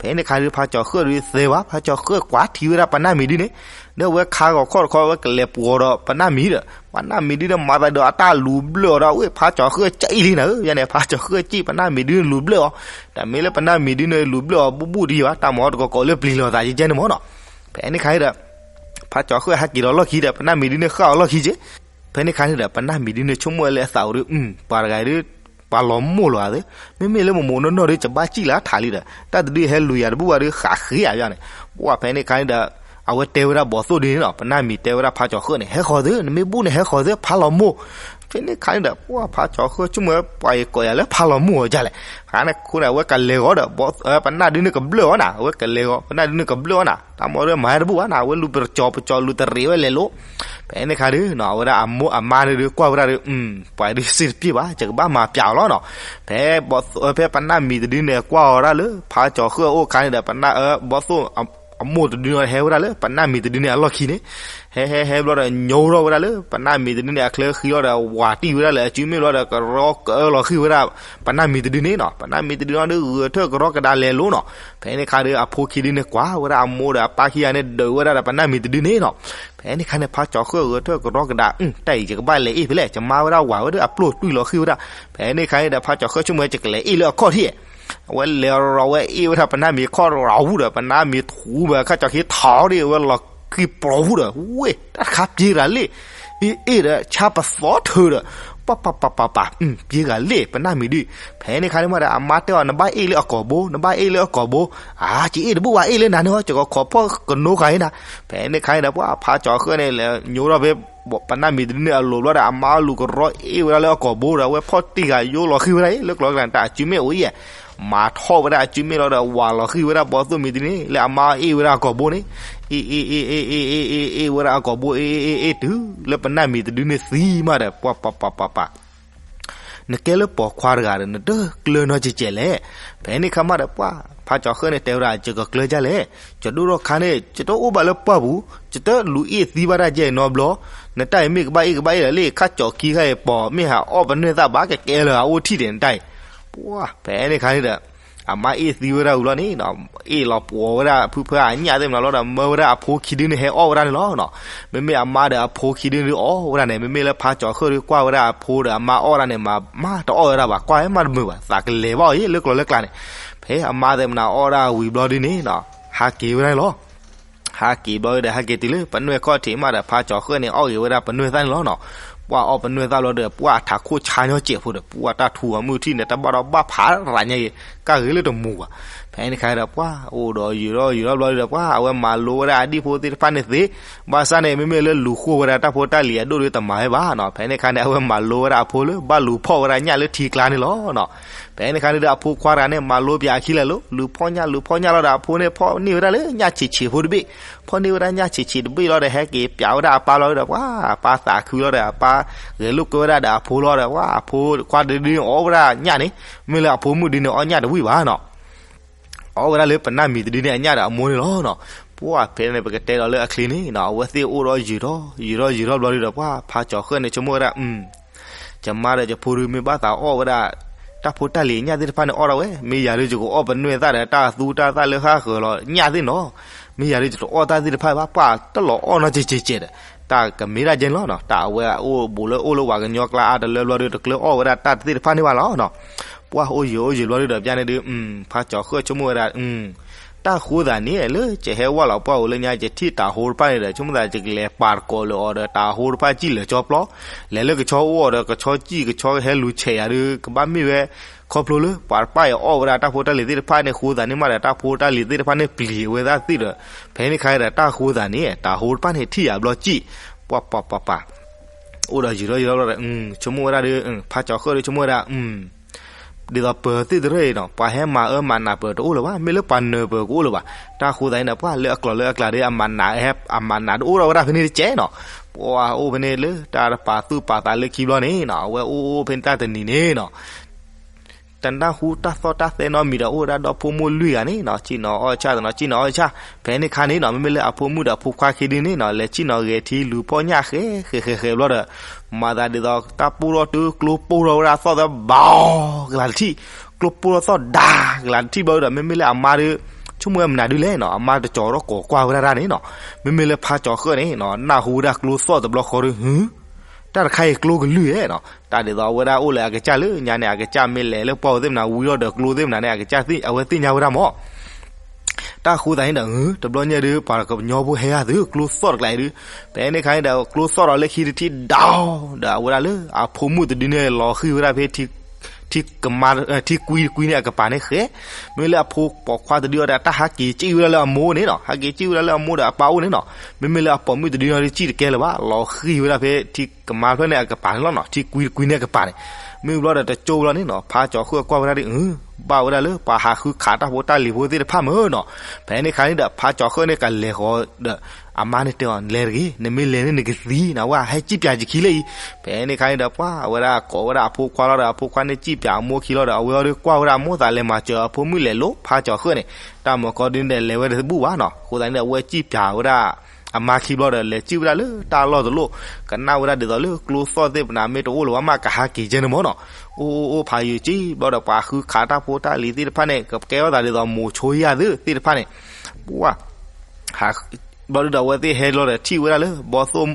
ဖဲန့ၣ်ခါဒုး ဖါကၠီၤဃၢၣ်ဒုးသ့ဝဲ ဖါကၠီၤဃၢၣ်ကွၢ်ထံဝဲဒၣ်ပနၢ်မံၤဒုန့ၣ်, ဒီးအဝဲခါဂီၤခီၣ်တခီ အဝဲကလဲၤပှီၤဒီးပနၢ်မံၤဒီး ပနၢ်မံၤဒုန့ၣ် မၤသးဒီးအတၢ်လူၤဘျၢၣ်အီၤဒီး ဝဲဖါကၠီၤဃၢၣ်ကအံၣ်လံနၤဧၢ, ယၤန့ၣ် ဖါကၠီၤဃၢၣ်ကအံၣ် ပနၢ်မံၤဒုန့ၣ်လူၤဘျၢၣ်အီၤ, တၢ်မ့ၢ်လၢပနၢ်မံၤဒုန့ၣ်လူၤဘျၢၣ်အီၤ ဘူၣ်ဘူၣ်တယံၤဘၣ် တၢ်မၤအီၤတကီကီးလၢပျံၤလိာ်သးကဲန့ၣ်မ့ၢ်နီၤ. ဖဲန့ၣ်ခါဒုး ဖ ဖးကၠီၤဃၢၣ်ဟဲက့ၤဒီးလီၢ်ခံဒီး ပနၢ်မံၤဒုန့ၣ်ဃၣ်အီၤလီၢ်ခံက့. ဖဲန့ၣ်ခါန့ၣ်ဒီး ပနၢ်မံၤဒုန့ၣ်ဆိကမိၣ်ဝဲလၢအသးအိၣ်ဒီး ပှၤတဂၤဒီး ပှၤလီၤမိၢ်လီၤဧါသ့, မ့မ့ၢ်လၢမိၢ်မိၢ်နီၢ်နီၢ်ဒီး ကဘၣ်စံၣ်လၢထးလံဒီး တၢ်တဒုဟဲလူၤယၤတဘူၣ်ဘၣ်ဒီး ဃးဃ့ယၤန့ၣ်. ပှၢ်ဖဲန့ၣ်ခါန့ၣ်ဒီး အဝဲတဲဝဲဒၣ်ဘီသိၣ်ဒ်န့ၣ်နီၤ, ပနၢ်မံၤတဲဝဲဒၣ်ဖးကၠီၤဃၢၣ်န့ၣ် ဟဲဃီၤသ့, နမ့ၢ်ဘူၣ်န့ၣ်ဟဲဃီၤသ့ ဖးလီၤမိၢ်. ဖဲန့ၣ်ခါန့ၣ်ဒီး ပှၢ်ဖးကၠီၤဃၢၣ်ဆိကမိၣ်ဝဲ ပှၤအံၤကိးယၤလၢဖးလီၤမိၢ်အီၤဒ်လဲၣ်. ခါန့ၣ်အဃိန့ၣ် အဝဲကလဲၤဂီၤဒီး ပနၢ်ဒုန့ၣ်ကဘျၢၣ်အီၤနၤ, အဝဲကလဲၤဂီၤ ပနၢ်ဒုန့ၣ်ကဘျၢၣ်အီၤနၤ, တၢ်မီဒီးမၤဟဲတဘူၣ်ဘၣ်နၤ, အဝဲလူၤပစီၤပစီၤ လူၤတရံးဝဲလဲၤလိၤ. ဖဲန့ၣ်ခါဒုးနီၤ အဝဲဒၣ်အမိၢ်အမါန့ၣ်ဒုးကွၢ်ဝဲဒၣ်ဒီး ပှၤဒုးစ့တပျ့ၢ်ဘၣ်, ယကဘၣ်မၤပျးအီၤလီၤနီၤ. ဖဲ ဖဲပနၢ်မံၤတဒုန့ၣ် ကွၢ်အီၤဒၣ်လၢ ဖးကၠီၤဃၢၣ်အအိၣ်ခါန့ၣ်ဒီး ပနၢ် ဘီသိၣ် အမိၢ်တဒုန့ၣ်ဟဲဝဲဒၣ်လၢ ပနၢ်မံၤတဒုန့ၣ်အလီၢ်ခံန့ၣ်, ဟဲဟဲဟဲဘျီဒီး ညိထီၣ်ဝဲဒၣ်လၢ ပနၢ်မံၤတဒုန့ၣ်အချၢဃံလီၤဒီး ဝးတံၢ်ဝဲဒၣ်လၢအစုမ့ၣ်ဘျီဒီး ကရီကအၢလီၤဃံၢ်ဝဲဒၣ် ပနၢ်မံၤတဒုန့ၣ်နီၤ. ပနၢ်မံၤတဒုန့ၣ်ဒီး ဂဲၤထၢၣ်ကရီကဒါလဲၤလိၤနီၤ. ဖဲန့ၣ်ခါဒီး အဖိခံဒုန့ၣ်ကွၢ်ဝဲဒၣ်အမိၢ်ဒီးအပၢ်ခံဂၤန့ၣ် ဒုးဝဲဒၣ်ဒီးပနၢ်မံၤတဒုန့ၣ်နီၤ. ဖဲန့ၣ်ခါန့ၣ် ဖးကၠီၤဃၢၣ်ဂဲၤထၢၣ်ကရီကဒါ, တၢ်အံၤယကဘၣ်လဲၤအ့ၣ်ဖဲလဲၣ်, ယမါဝဲဒၣ်ဝးဝဲဒီးအပျိၢ်တွံၢ်လီၤဃံၢ်ဝဲဒၣ်. ဖဲန့ၣ်ခါန့ၣ်ဒီး ဖးကၠီၤဃၢၣ်ဆိကမိၣ်ဝဲ ယကလဲၤအ့ၣ်လၢအခီၣ်ထံး အဝဲလဲၤရီၤဝဲအ့ၣ်ဝဲဒၣ်ပနၢ်မံၤခီၣ်ရီၤဝူဒီး ပနၢ်မံၤထူဝဲခါကၠီၤခံထီၣ်ဒီး အဝဲလီၤဃံၢ်ပျီၤဝူဒီး ဝ့ၢ် တၢ်တခါပျ့ၤတဂၤလ့ၣ်, အ့ၣ်အ့ၣ်ဒီးဆါပသီထၢဒီး ပၢ်ပၢ်ပၢ်ပၢ်ပၢ် ပျ့ၤတဂၤလ့ၣ် ပနၢ်မံၤဒုး. ဖဲန့ၣ်ခါန့ၣ်မးဒီး အမါတဲအီၤ နဘၣ်အ့ၣ်လၢအကိာ်ဘိ နဘၣ်အ့ၣ်လၢအကိာ်ဘိ. အါ ယအ့ၣ်တဘူၣ်ဘၣ် အ့ၣ်လၢနၤန့ၣ်ဟီ ယကခိးဖီၣ်ကနိဃာ်အံၤနၤ. ဖဲန့ၣ်ခါန့ၣ်ဒီး ပှၢ်ဖးကၠီၤဃၢၣ်န့ၣ် လဲၤညိထီၣ်ဖဲ ပနၢ်မံၤတဒုန့ၣ်အလိၤဘျီဒီး အမါလူၤကရီအ့ၣ်ဝဲဒၣ်လၢအကိာ်ဘိဒီး အဝဲဖီၣ်တံၢ်ဃာ်ယိလီၤဃံၢ်ဝဲဒၣ်အံၤ လၢကျိၤကျဲန့ၣ် တၢ်အစုမ့ၣ်အိၣ်အံၤ မၤထီၣ်ဝဲဒၣ်အစုမ့ၣ်လီၤဒီး ဝးလီၤဃံၢ်ဝဲဒၣ်ဘီသိၣ်မံၤတဒုန့ၣ် လၢအမါအ့ၣ်ဝဲဒၣ်အကိာ်ဘိန့ၣ် အ့ၣ်အ့ၣ်အ့ၣ်အ့ၣ်အ့ၣ်အ့ၣ်အ့ၣ်အ့ၣ်ဝဲဒၣ်အကိာ်ဘိ အ့ၣ်အ့ၣ်အ့ၣ်အ့ၣ်တုၤလၢပနၢ်မံၤတဒုန့ၣ်သံမးဒီး ပှၢ်ပှၢ်ပှၢ်ပှၢ်ပှၢ် နကဲလၢပိာ်ခွါတဂၤဒီး နတကျၢၤနီတစဲးစဲးလဲၣ်. ဖဲန့ၣ်ခါမးဒီး ပှၢ်ဖးကၠီၤဃၢၣ်န့ၣ်တဲဝဲဒၣ် ယကကျၢၤဒ်လဲၣ်, ယဒိၣ်ထီၣ်ခါန့ၣ် ယတအိၣ်ဘၣ်လၢပှၢ်ပူၤ, ယတလူၤအ့ၣ်သံဘၣ်တၢ်ယဲၢ်နီတဘျီ, နတၢ်အံၤမ့ၢ်ကဘၣ်အ့ၣ်ကဘၣ်အ့ၣ်ဒီး လၢခါကၠီၤခံခါအံၤပိာ် မ့ၢ်ဟးအီၣ်ပနွဲၢ်သၣ်ဘၣ် ကကဲလၢၤအအိၣ်ထံၣ်ဒီးနတၢ်အံၤ. ပှၢ်ဖဲန့ၣ်ခါန့ၣ်ဒီး အမါအ့ၣ်သံဝဲဒၣ်ဝံၤလီၤန့ၣ် အ့ၣ်လီၤပှီၤဝဲဒၣ်ဖုဖၢအညၣ်သ့ၣ်မနုၤလီၤဒီး မၢဝဲဒၣ်အဖိခံဒုန့ၣ်ဟဲအီၣ်ဝဲဒၣ်န့ၣ်လီၤ. မ့မ့ၢ်အမါဒီးအဖိခံဒုန့ၣ်အီၣ်ဝဲဒၣ်န့ၣ် မ့မ့ၢ်လၢဖးကၠီၤဃၢၣ်ဒီးကွၢ်ဝဲဒၣ်အဖိဒီးအမါအီၣ်ဝဲဒၣ်န့ၣ် မၤမးတအီၣ်ဝဲဒၣ်ဘၣ် ကွၢ်ဟဲမးတမုာ်ဘၣ် သးကလဲၤဘၣ်အီၤအံၤ လၢကျိၤလၢကျါန့ၣ်. ဖဲအမါသ့ၣ်မနုၤအီၣ်ဒၣ်ဝံၤဘျီဒုန့ၣ် ဟးက့ၤဝဲဒၣ်န့ၣ်လီၤ. ဟးက့ၤဘျီဒီး ဟဲက့ၤတုၤလၢပနွဲၢ်ခီၣ်ထံးမးဒီး ဖးကၠီၤဃၢၣ်န့ၣ် အီၣ်ဂ့ၤဝဲဒၣ်ပနွဲၢ်သၣ်န့ၣ်လီၤနီၤ. ပှၢ်အီၣ်ပနွဲၢ်သၣ်ဘျီဒီး ပှၢ်အထးခိၣ်ဆါညီစဲးဖိဒီး ပှၢ်တၢ်ထူးအမုၢ်ထံၣ်န့ၣ် တၢ်ဘၣ်ဒီးဘၣ်ဖးရၤညါအံၤ ကၢ်ဂ့ၤလၢတမူၤဘၣ်. ဖဲန့ၣ်ခါဒီး ပှၢ်အိၣ်ဒီးယုာ်ထီၣ်ယုာ်ထီၣ်ဘျီဒီး ပှၢ်အဝဲမၤလိဝဲဒၣ်အဒံၣ်ဖိသ့ၣ်တဖၣ်န့ၣ်သ့, ဘၣ်ဆၣ်န့ၣ် မ့မ့ၢ်လၢလူၤဃိဝဲဒၣ်တၢ်ဖိတၢ်လံၤအဒိၣ်ဒီးတမၤဝဲဘၣ်နီၤ. ဖဲန့ၣ်ခါန့ၣ် အဝဲမၤလိဝဲဒၣ်အဖိလၢ ဘၣ်လူၤဖီၣ်ဝဲဒၣ်ညၣ်လၢထံကျါန့ၣ်လီၤနီၤ. ဖဲန့ၣ်ခါန့ၣ်ဒီး အဖိခွါတဂၤန့ၣ် မၤလိပၠးအခံလဲၣ်လီၤ လူၤဖီၣ်ညၣ် လူၤဖီၣ်ညၣ်လီၤဒီး အဖိန့ၣ်ဖီၣ်န့ၢ်ဝဲဒၣ်လၢညၣ်ဆံးဆံးဖိတဘ့ၣ်, ဖီၣ်န့ၢ်ဝဲဒၣ်ညၣ်ဆံးဆံးတဘ့ၣ်လီၤဒီး ဟဲက့ၤပၠးဝဲဒၣ်အပၢ်လီၤဒီး ပှၢ်အပၢ်သးခုလီၤဒီး အပၢ်ဂဲၤလိာ်ကွဲဝဲဒၣ်ဒီးအဖိလီၤဒီး ပှၢ်အဖိခွါတဒုန့ၣ်အီၣ်ဝဲဒၣ်ညၣ်န့ၣ်, မ့ၢ်လၢအဖိမုၣ်ဒုန့ၣ်အီၣ်ညၣ်တဝံၣ်ဘၣ်နီၤ. အီၣ်ဝဲဒၣ်လၢပနၢ်မံၤတဒုန့ၣ်အညၣ်ဒီးအမိၢ်န့ၣ်လီၤနီၤ. ပှၢ်ဖဲန့ၣ် ပကတဲဒီးလၢအချ့န့ၣ်နီၤ အဝဲသ့ၣ်အိၣ်ဒီးယုာ်ထီၣ် ယုာ်ထီၣ်ယုာ်ထီၣ်ဘျီဒုဒီး ပှၢ်ဖးကၠီၤဃၢၣ်န့ၣ် ဆိကမိၣ်ဝဲဒၣ် ယမါဒီးယဖိဒု မ့ၢ်ဘၣ်သးအီၣ်ဝဲဒၣ် တၢ်ဖိတၢ်လံၤအညၣ်သ့ၣ်တဖၣ်န့ၣ်အီၣ်ဒၣ်ဝဲ, မ့ၢ်ယၤဒု ယကအီၣ်ပနွဲၢ်သၣ်ဒီး တၢ်သူတၢ်သၣ်လၢဃၣ်ဃၢၤလီၤညၣ်သ့ၣ်နီၤ. မ့ၢ်ယၤဒု ယတအီၣ်တၢ်သ့ၣ်တဖၣ်ဘၣ် ပှၢ်တလီၤအီၣ်နီတစဲးစဲးဒီး တၢ်ကမ့ၢ်ဒၣ်ယဲန့ၣ်လီၤနီၤ. တၢ်အဝဲအိၣ်ဘူးလၢအိၣ်လၢဝၤကညီကျါအါတလၢဘျီဒု တကျၢၤအီၣ်ဝဲဒၣ်တၢ်သ့ၣ်တဖၣ်န့ၣ်ဘၣ်လီၤနီၤ. ပှၢ်အိၣ်ယုာ်အိၣ်ယုာ်ဘျီဒုဒီး ပျၢ်န့ၣ်ဒု ဖးကၠီၤဃၢၣ်ဆိကမိၣ်ဝဲဒၣ် တၢ်ဃိသးန့ၣ် လၢယဟဲဝဲလီၤပှၢ်အိၣ်လၢညါ ယထံၣ်တၤဟိတဖၣ်န့ၣ်ဒီး ဆိကမိၣ်သး ယကလဲၤပာ်တကိးလၢအီၤဒီး တၤဟိတဖၣ်စံၣ်လၢာ်ကၠီပျီ, လဲၤလၢကဆီအိၣ်အီၤဒီး ကဆီစံၣ်ကဆီဟဲလူၤဆဲးယၤဒု ကဘၣ်မ့ၢ်ဝဲ ခီဖျိလၢ ပှၤတဖၣ်အံၤအီၣ်ဝဲဒၣ်တၢ်ဖိတၢ်လံၤသ့ၣ်တဖၣ်န့ၣ် ဃိသးန့ၣ်မးဒီး တၢ်ဖိတၢ်လံၤသ့ၣ်တဖၣ်န့ၣ် ပျံၤဝဲသၣ်သ့ၣ်ဒီး ဖဲန့ၣ်ခါဒီး တၢ်ဃိသးန့ၣ် တၤဟိတဖၣ်န့ၣ် ထံၣ်ယၤဘျီစံၣ် ပှၤပှၤပှၤပှၤ အိၣ်ဒီးယုာ်ထီၣ်ယုာ်ထီၣ်ဘျီဒီး ဆိကမိၣ်ဝဲဒၣ်ဒီး ဖးကၠီၤဃၢၣ်ဒီး ဆိကမိၣ်ဝဲဒၣ် ဒ်သိးပၢၤသ့ၣ်တရၢၣ်အံၤနီၤ ပှၤဟဲမၤအၢမၤနးပၢၤတအိၣ်လၢၤဘၣ်, မ့ၢ်လၢပှၤနၢၤပၢၤကအိၣ်လၢၤဘၣ်. တၢ်ဃိသးန့ၣ်ဒီး ပှၤလၢအကျိၤလၢအကျါဒီး အမၤနး အမၤနးတအိၣ်ထီၣ်ဝဲဒၣ်ဖဲန့ၣ်တကဲးနီၤ. ပှၤအိၣ်ဖဲန့ၣ်လၢတၢ်တပာ်သူၣ်ပာ်သးလၢခံဘျီန့ၣ်နီၤ အဝဲအိၣ်အိၣ်ဖဲန့ၣ်တၢ်တနံၤန့ၣ်နီၤ တနၢ်ဟူတၢ်သီၣ်တၢ်သဲနီတမံၤဒီး အိၣ်ဝဲဒၣ်ဒီဖိမိၢ်လွံၢ်ဂၤန့ၣ်နီၤ စံၣ်နီၤအီၣ်ဆၣ်သနီၤ စံၣ်နီၤအီၣ်ဆၣ်. ဖဲန့ၣ်ခါန့ၣ်နီၤ မ့မ့ၢ်လၢအဖိမုၣ်ဒီးအဖိခွါခံဒုန့ၣ်နီၤ လဲၤစံၣ်နီၤဂဲၤထံလူၤဖီၣ်ညၣ်ဃဲဃဲဃဲဃဲဘျီဒီး မၤသးဒ်သိးတၢ်ပိၢ်ထီၣ်တုၤကျိပိၢ်ထီၣ်ဝဲဒၣ်သီၣ်သၢဘီကလၤတထံၣ်, ကျိပိၢ်ထီၣ်သီၣ်ဒါကလၤတထံၣ်ဘျီဒီး မ့မ့ၢ်လၢအမါဒီး ဆိကမိၣ်ဝဲမနုၤဒုလဲၣ်နီၤ အမါတကၠီၤထီၣ်ကိးကွၢ်ဝဲဒၣ်တၢ်န့ၣ်နီၤ. မ့မ့ၢ်လၢဖးကၠီၤဃၢၣ်န့ၣ်နီၤ နၢ်ဟူဝဲဒၣ်ကျိသီၣ်တဘျီဃီဒီး ဟု တၢ်တခါအံၤကျိကလုၢ်ဧဲနီၤ တၢ်ဒ်သိးအဝဲဒၣ်အိၣ်လၢအကစၢ်လၢညါန့ၣ် အကစၢ်မ့ၢ်လဲၤလၢပှၢ်အူသ့ၣ်မနၤ ဝံထီၣ်ဒီးကျိသ့ၣ်မနၤန့ၣ် အကစၢ်အဝဲသ့ၣ်ညါဝဲဒၣ်မး. တၢ်ဃိသးန့ၣ်ဒီး တဘျီညါဒုး ပှၤကညီဖိဟဲဂၤသု ကျိသီၣ်တကျါအံၤဒုး, ဖဲန့ၣ်ခါန့ၣ်ဒီး ကျိသီၣ်ဒီးလၢခံတထံၣ်ဒီး ဒီးအဝဲဒၣ်လၢအဖိမုၣ်တဒုန့ၣ် လီၤဃံၤဝဲဒၣ်ဖဲ ထံကွံတကွံန့ၣ်အကပၤန့ၣ်ဃဲ, မ့မ့ၢ်လၢအဖိပိာ်ခွါတဒုအံၤဒီး တၢ်ဟးက့ၤစံၣ်ဝဲဒၣ်လၢအမိၢ်န့ၣ်နီၤ, ဟးက့ၤစံၣ်ဝဲဒၣ်လၢအမိၢ်ဒီးအပၢ်အိၣ်န့ၣ်နီၤ, မ့မ့ၢ်လၢအပိာ်မုၣ်တဒုန့ၣ်ဒုး စံၣ်တကဲလၢၤဘၣ်, လီၤဃံၤဝဲဒၣ်ဖဲထံကမါဖျၢၣ်န့ၣ်အကပၤန့ၣ်လီၤနီၤ, ထံကွံတကွံန့ၣ်အကပၤန့ၣ်, မ့ၢ်ဘျီဒီးတကၠိဘျီန့ၣ်နီၤ, ဖါကၠီၤဃၢၣ်ကွၢ်ဝဲဒၣ်ဒ်အံၤ, ဘၣ်ဝဲဒၣ်လၢပှၤဟးဃုခးတၢ်ဖိတၢ်လံၤဖိသ့ၣ်တဖၣ်မ့ၢ်နီၤ, ဖဲန့ၣ်ခါန့ၣ်ဒီး ဖါကၠီၤဃၢၣ်န့ၣ်ကလဲၤဃီၤဒီး အမါန့ၣ်တဲအီၤ လဲၤတဂ့ၤ, နမ့ၢ်လဲၤန့ၣ်နကသံနီၤ, ဝဲဟဲစံၣ်ပၠးယခံလၢအံၤ, ဖဲန့ၣ်ခါန့ၣ်ဒီး ပှၤအဝဲဒၣ်ကိးဝဲဒၣ်အဖိခွါလီၤဒီး အဖိခွါန့ၣ်စံၣ်ပၠးအမိၢ်ခံလီၤဒီး အဝဲအီၤဒုးကွၢ်ဝဲဒၣ်အမိၢ်သးလဲၤမၤစၢၤအဖိမုၣ်လဲၤလိာ် ဖါကၠီၤဃၢၣ်န့ၣ်, တၢ်မၤကီဒုးန့ၣ်ဒီး လဲၤဝဲတဘူၣ်ဘၣ်နီၤ, အဃိသတးန့ၣ်ဒီး အဝဲစံၣ်ပၠးဝဲဒၣ် အမါခံဘျီဒီး လဲၤစံၣ်ဝဲဒၣ်လၢတၢ်လီၢ်တလီၢ်, ကနၣ်ဝဲဒၣ်ဒ်သိးလၢကျိသီၣ်သ့ၣ်ပနၢ်မ့ၢ်တအိၣ်လၢၤဘၣ်မး ကဟးက့ၤကဲန့ၣ်မ့ၢ်နီၤ, အိၣ်အိၣ်အိၣ်ဖးယံာ်က့ၤဘျီဒီး ပှၤဃုခးတၢ်ဖိတၢ်လံၤသ့ၣ်တဖၣ်န့ၣ် ကကဲထီၣ်သးဒ်သိးမိၤဆိယၤသုသ့ၣ်တဖၣ်န့ၣ်, ပှၤ ဘျီဒုးဒီး အဝဲသ့ၣ်ဟဲလီၤဒီးထံၣ်ဝဲဒၣ်လၢ ဘီသိၣ်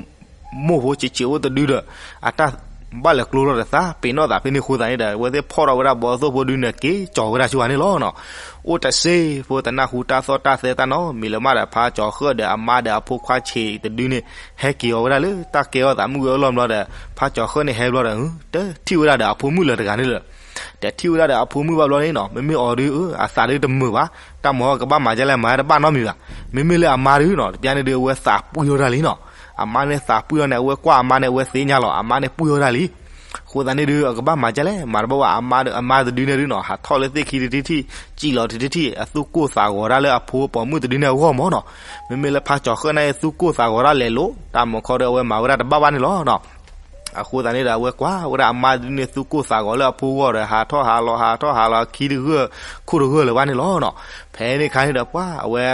မိၢ်ဖိဆံးဆံးအိၣ်တဒုဒီး အတၢ်ဘၣ်လဲၤကျိလီၤဒီးသး ပ့ၤနီၣ်သးဖဲန့ၣ်အဃိသတးန့ၣ်ဒီး အဝဲသ့ၣ်ဖီၣ်ထီၣ်ဝဲဒၣ်ဘီသိၣ်ဖိဒုန့ၣ် က့ၤကၠီၤဝဲဒၣ်ဆူအီၤန့ၣ်လီၤနီၤ, အိၣ်တစ့ဖိတနၢ်ဟူတၢ်သီၣ်တၢ်သဲတၢ်နီတမံၤလၢၤမးဒီး ဖါကၠီၤဃၢၣ်ဒီးအမါဒီးအဖိခွါဆံးတဒုန့ၣ် ဟဲက့ၤအီၤဝဲဒၣ်လၢတၢ်ကဲထီၣ်သးမုၢ်ဂ့ၤအလီၢ်ဘျီဒီး ဖါကၠီၤဃၢၣ်န့ၣ်ဟဲဘျီဒီး တထံၣ်ဝဲဒၣ်ဒီးအဖိမုၣ်လၢၤတဂၤန့ၣ်လၢၤ တထံၣ်ဝဲဒၣ်ဒီးအဖိမုၣ်ဘၣ်ဘျီန့ၣ်နီၤ, မ့မ့ၢ်အီၤဒုး အသးဒုးတမုာ်ဘၣ်, တၢ်မၤဟီၣ်ကဘၣ်မၤဒ်လဲၣ်မၤတဘၣ်နီတမံၤဘၣ်, မ့မ့ၢ်လၢအမါဒုးနီၤ တပျၢ်န့ၣ်ဒုး အဝဲသးပှံၢ်ထီၣ်တၢ်လံနီၤ, အမါန့ၣ်သးပှံၢ်ထီၣ်န့ၣ် အဝဲကွၢ်အမါန့ၣ် အဝဲသ့ၣ်ညါလီၤ အမါန့ၣ်ပှံၢ်ထီၣ်တၢ်လံ, အဃိသတးန့ၣ်ဒုး အကဘၣ်မၤဒ်လဲၣ်မၤတဘၣ်ဘၣ်, အမါတဒုန့ၣ်ဒုးနီၤ ဟးထီၣ်လၢသ့ၣ်ခံတထံၣ်ထံၣ် စံၣ်လီၤတထံၣ်ထံၣ် အသူၣ်ကိၢ်သးဂီၤဒၣ်လၢအဖိပိာ်မုၣ်တဒုန့ၣ်အဂီၢ်မ့ၢ်နီၤ, မ့မ့ၢ်လၢဖါကၠီၤဃၢၣ်န့ၣ် သူၣ်ကိၢ်သးဂီၤဒၣ်လဲာ်လိၤ တၢ်မၤခီဒီးအဝဲမၤဝဲဒၣ်တဘၣ်ဘၣ်န့ၣ်လီၤနီၤ အဃိသတးန့ၣ်ဒီး အဝဲကွၢ်ဝဲဒၣ်အမါတဒုန့ၣ် သူၣ်ကိၢ်သးဂီၤလၢအဖိဂီၢ်ဒီး ဟးထီၣ်ဟးလီၤ ဟးထီၣ်ဟးလီၤ ခံတဂၢၢ် ခိၣ်တဂၢၢ်လၢၤဘၣ်န့ၣ်လီၤနီၤ, ဖဲန့ၣ်ခါန့ၣ်ဒီး ပှၤအဝဲ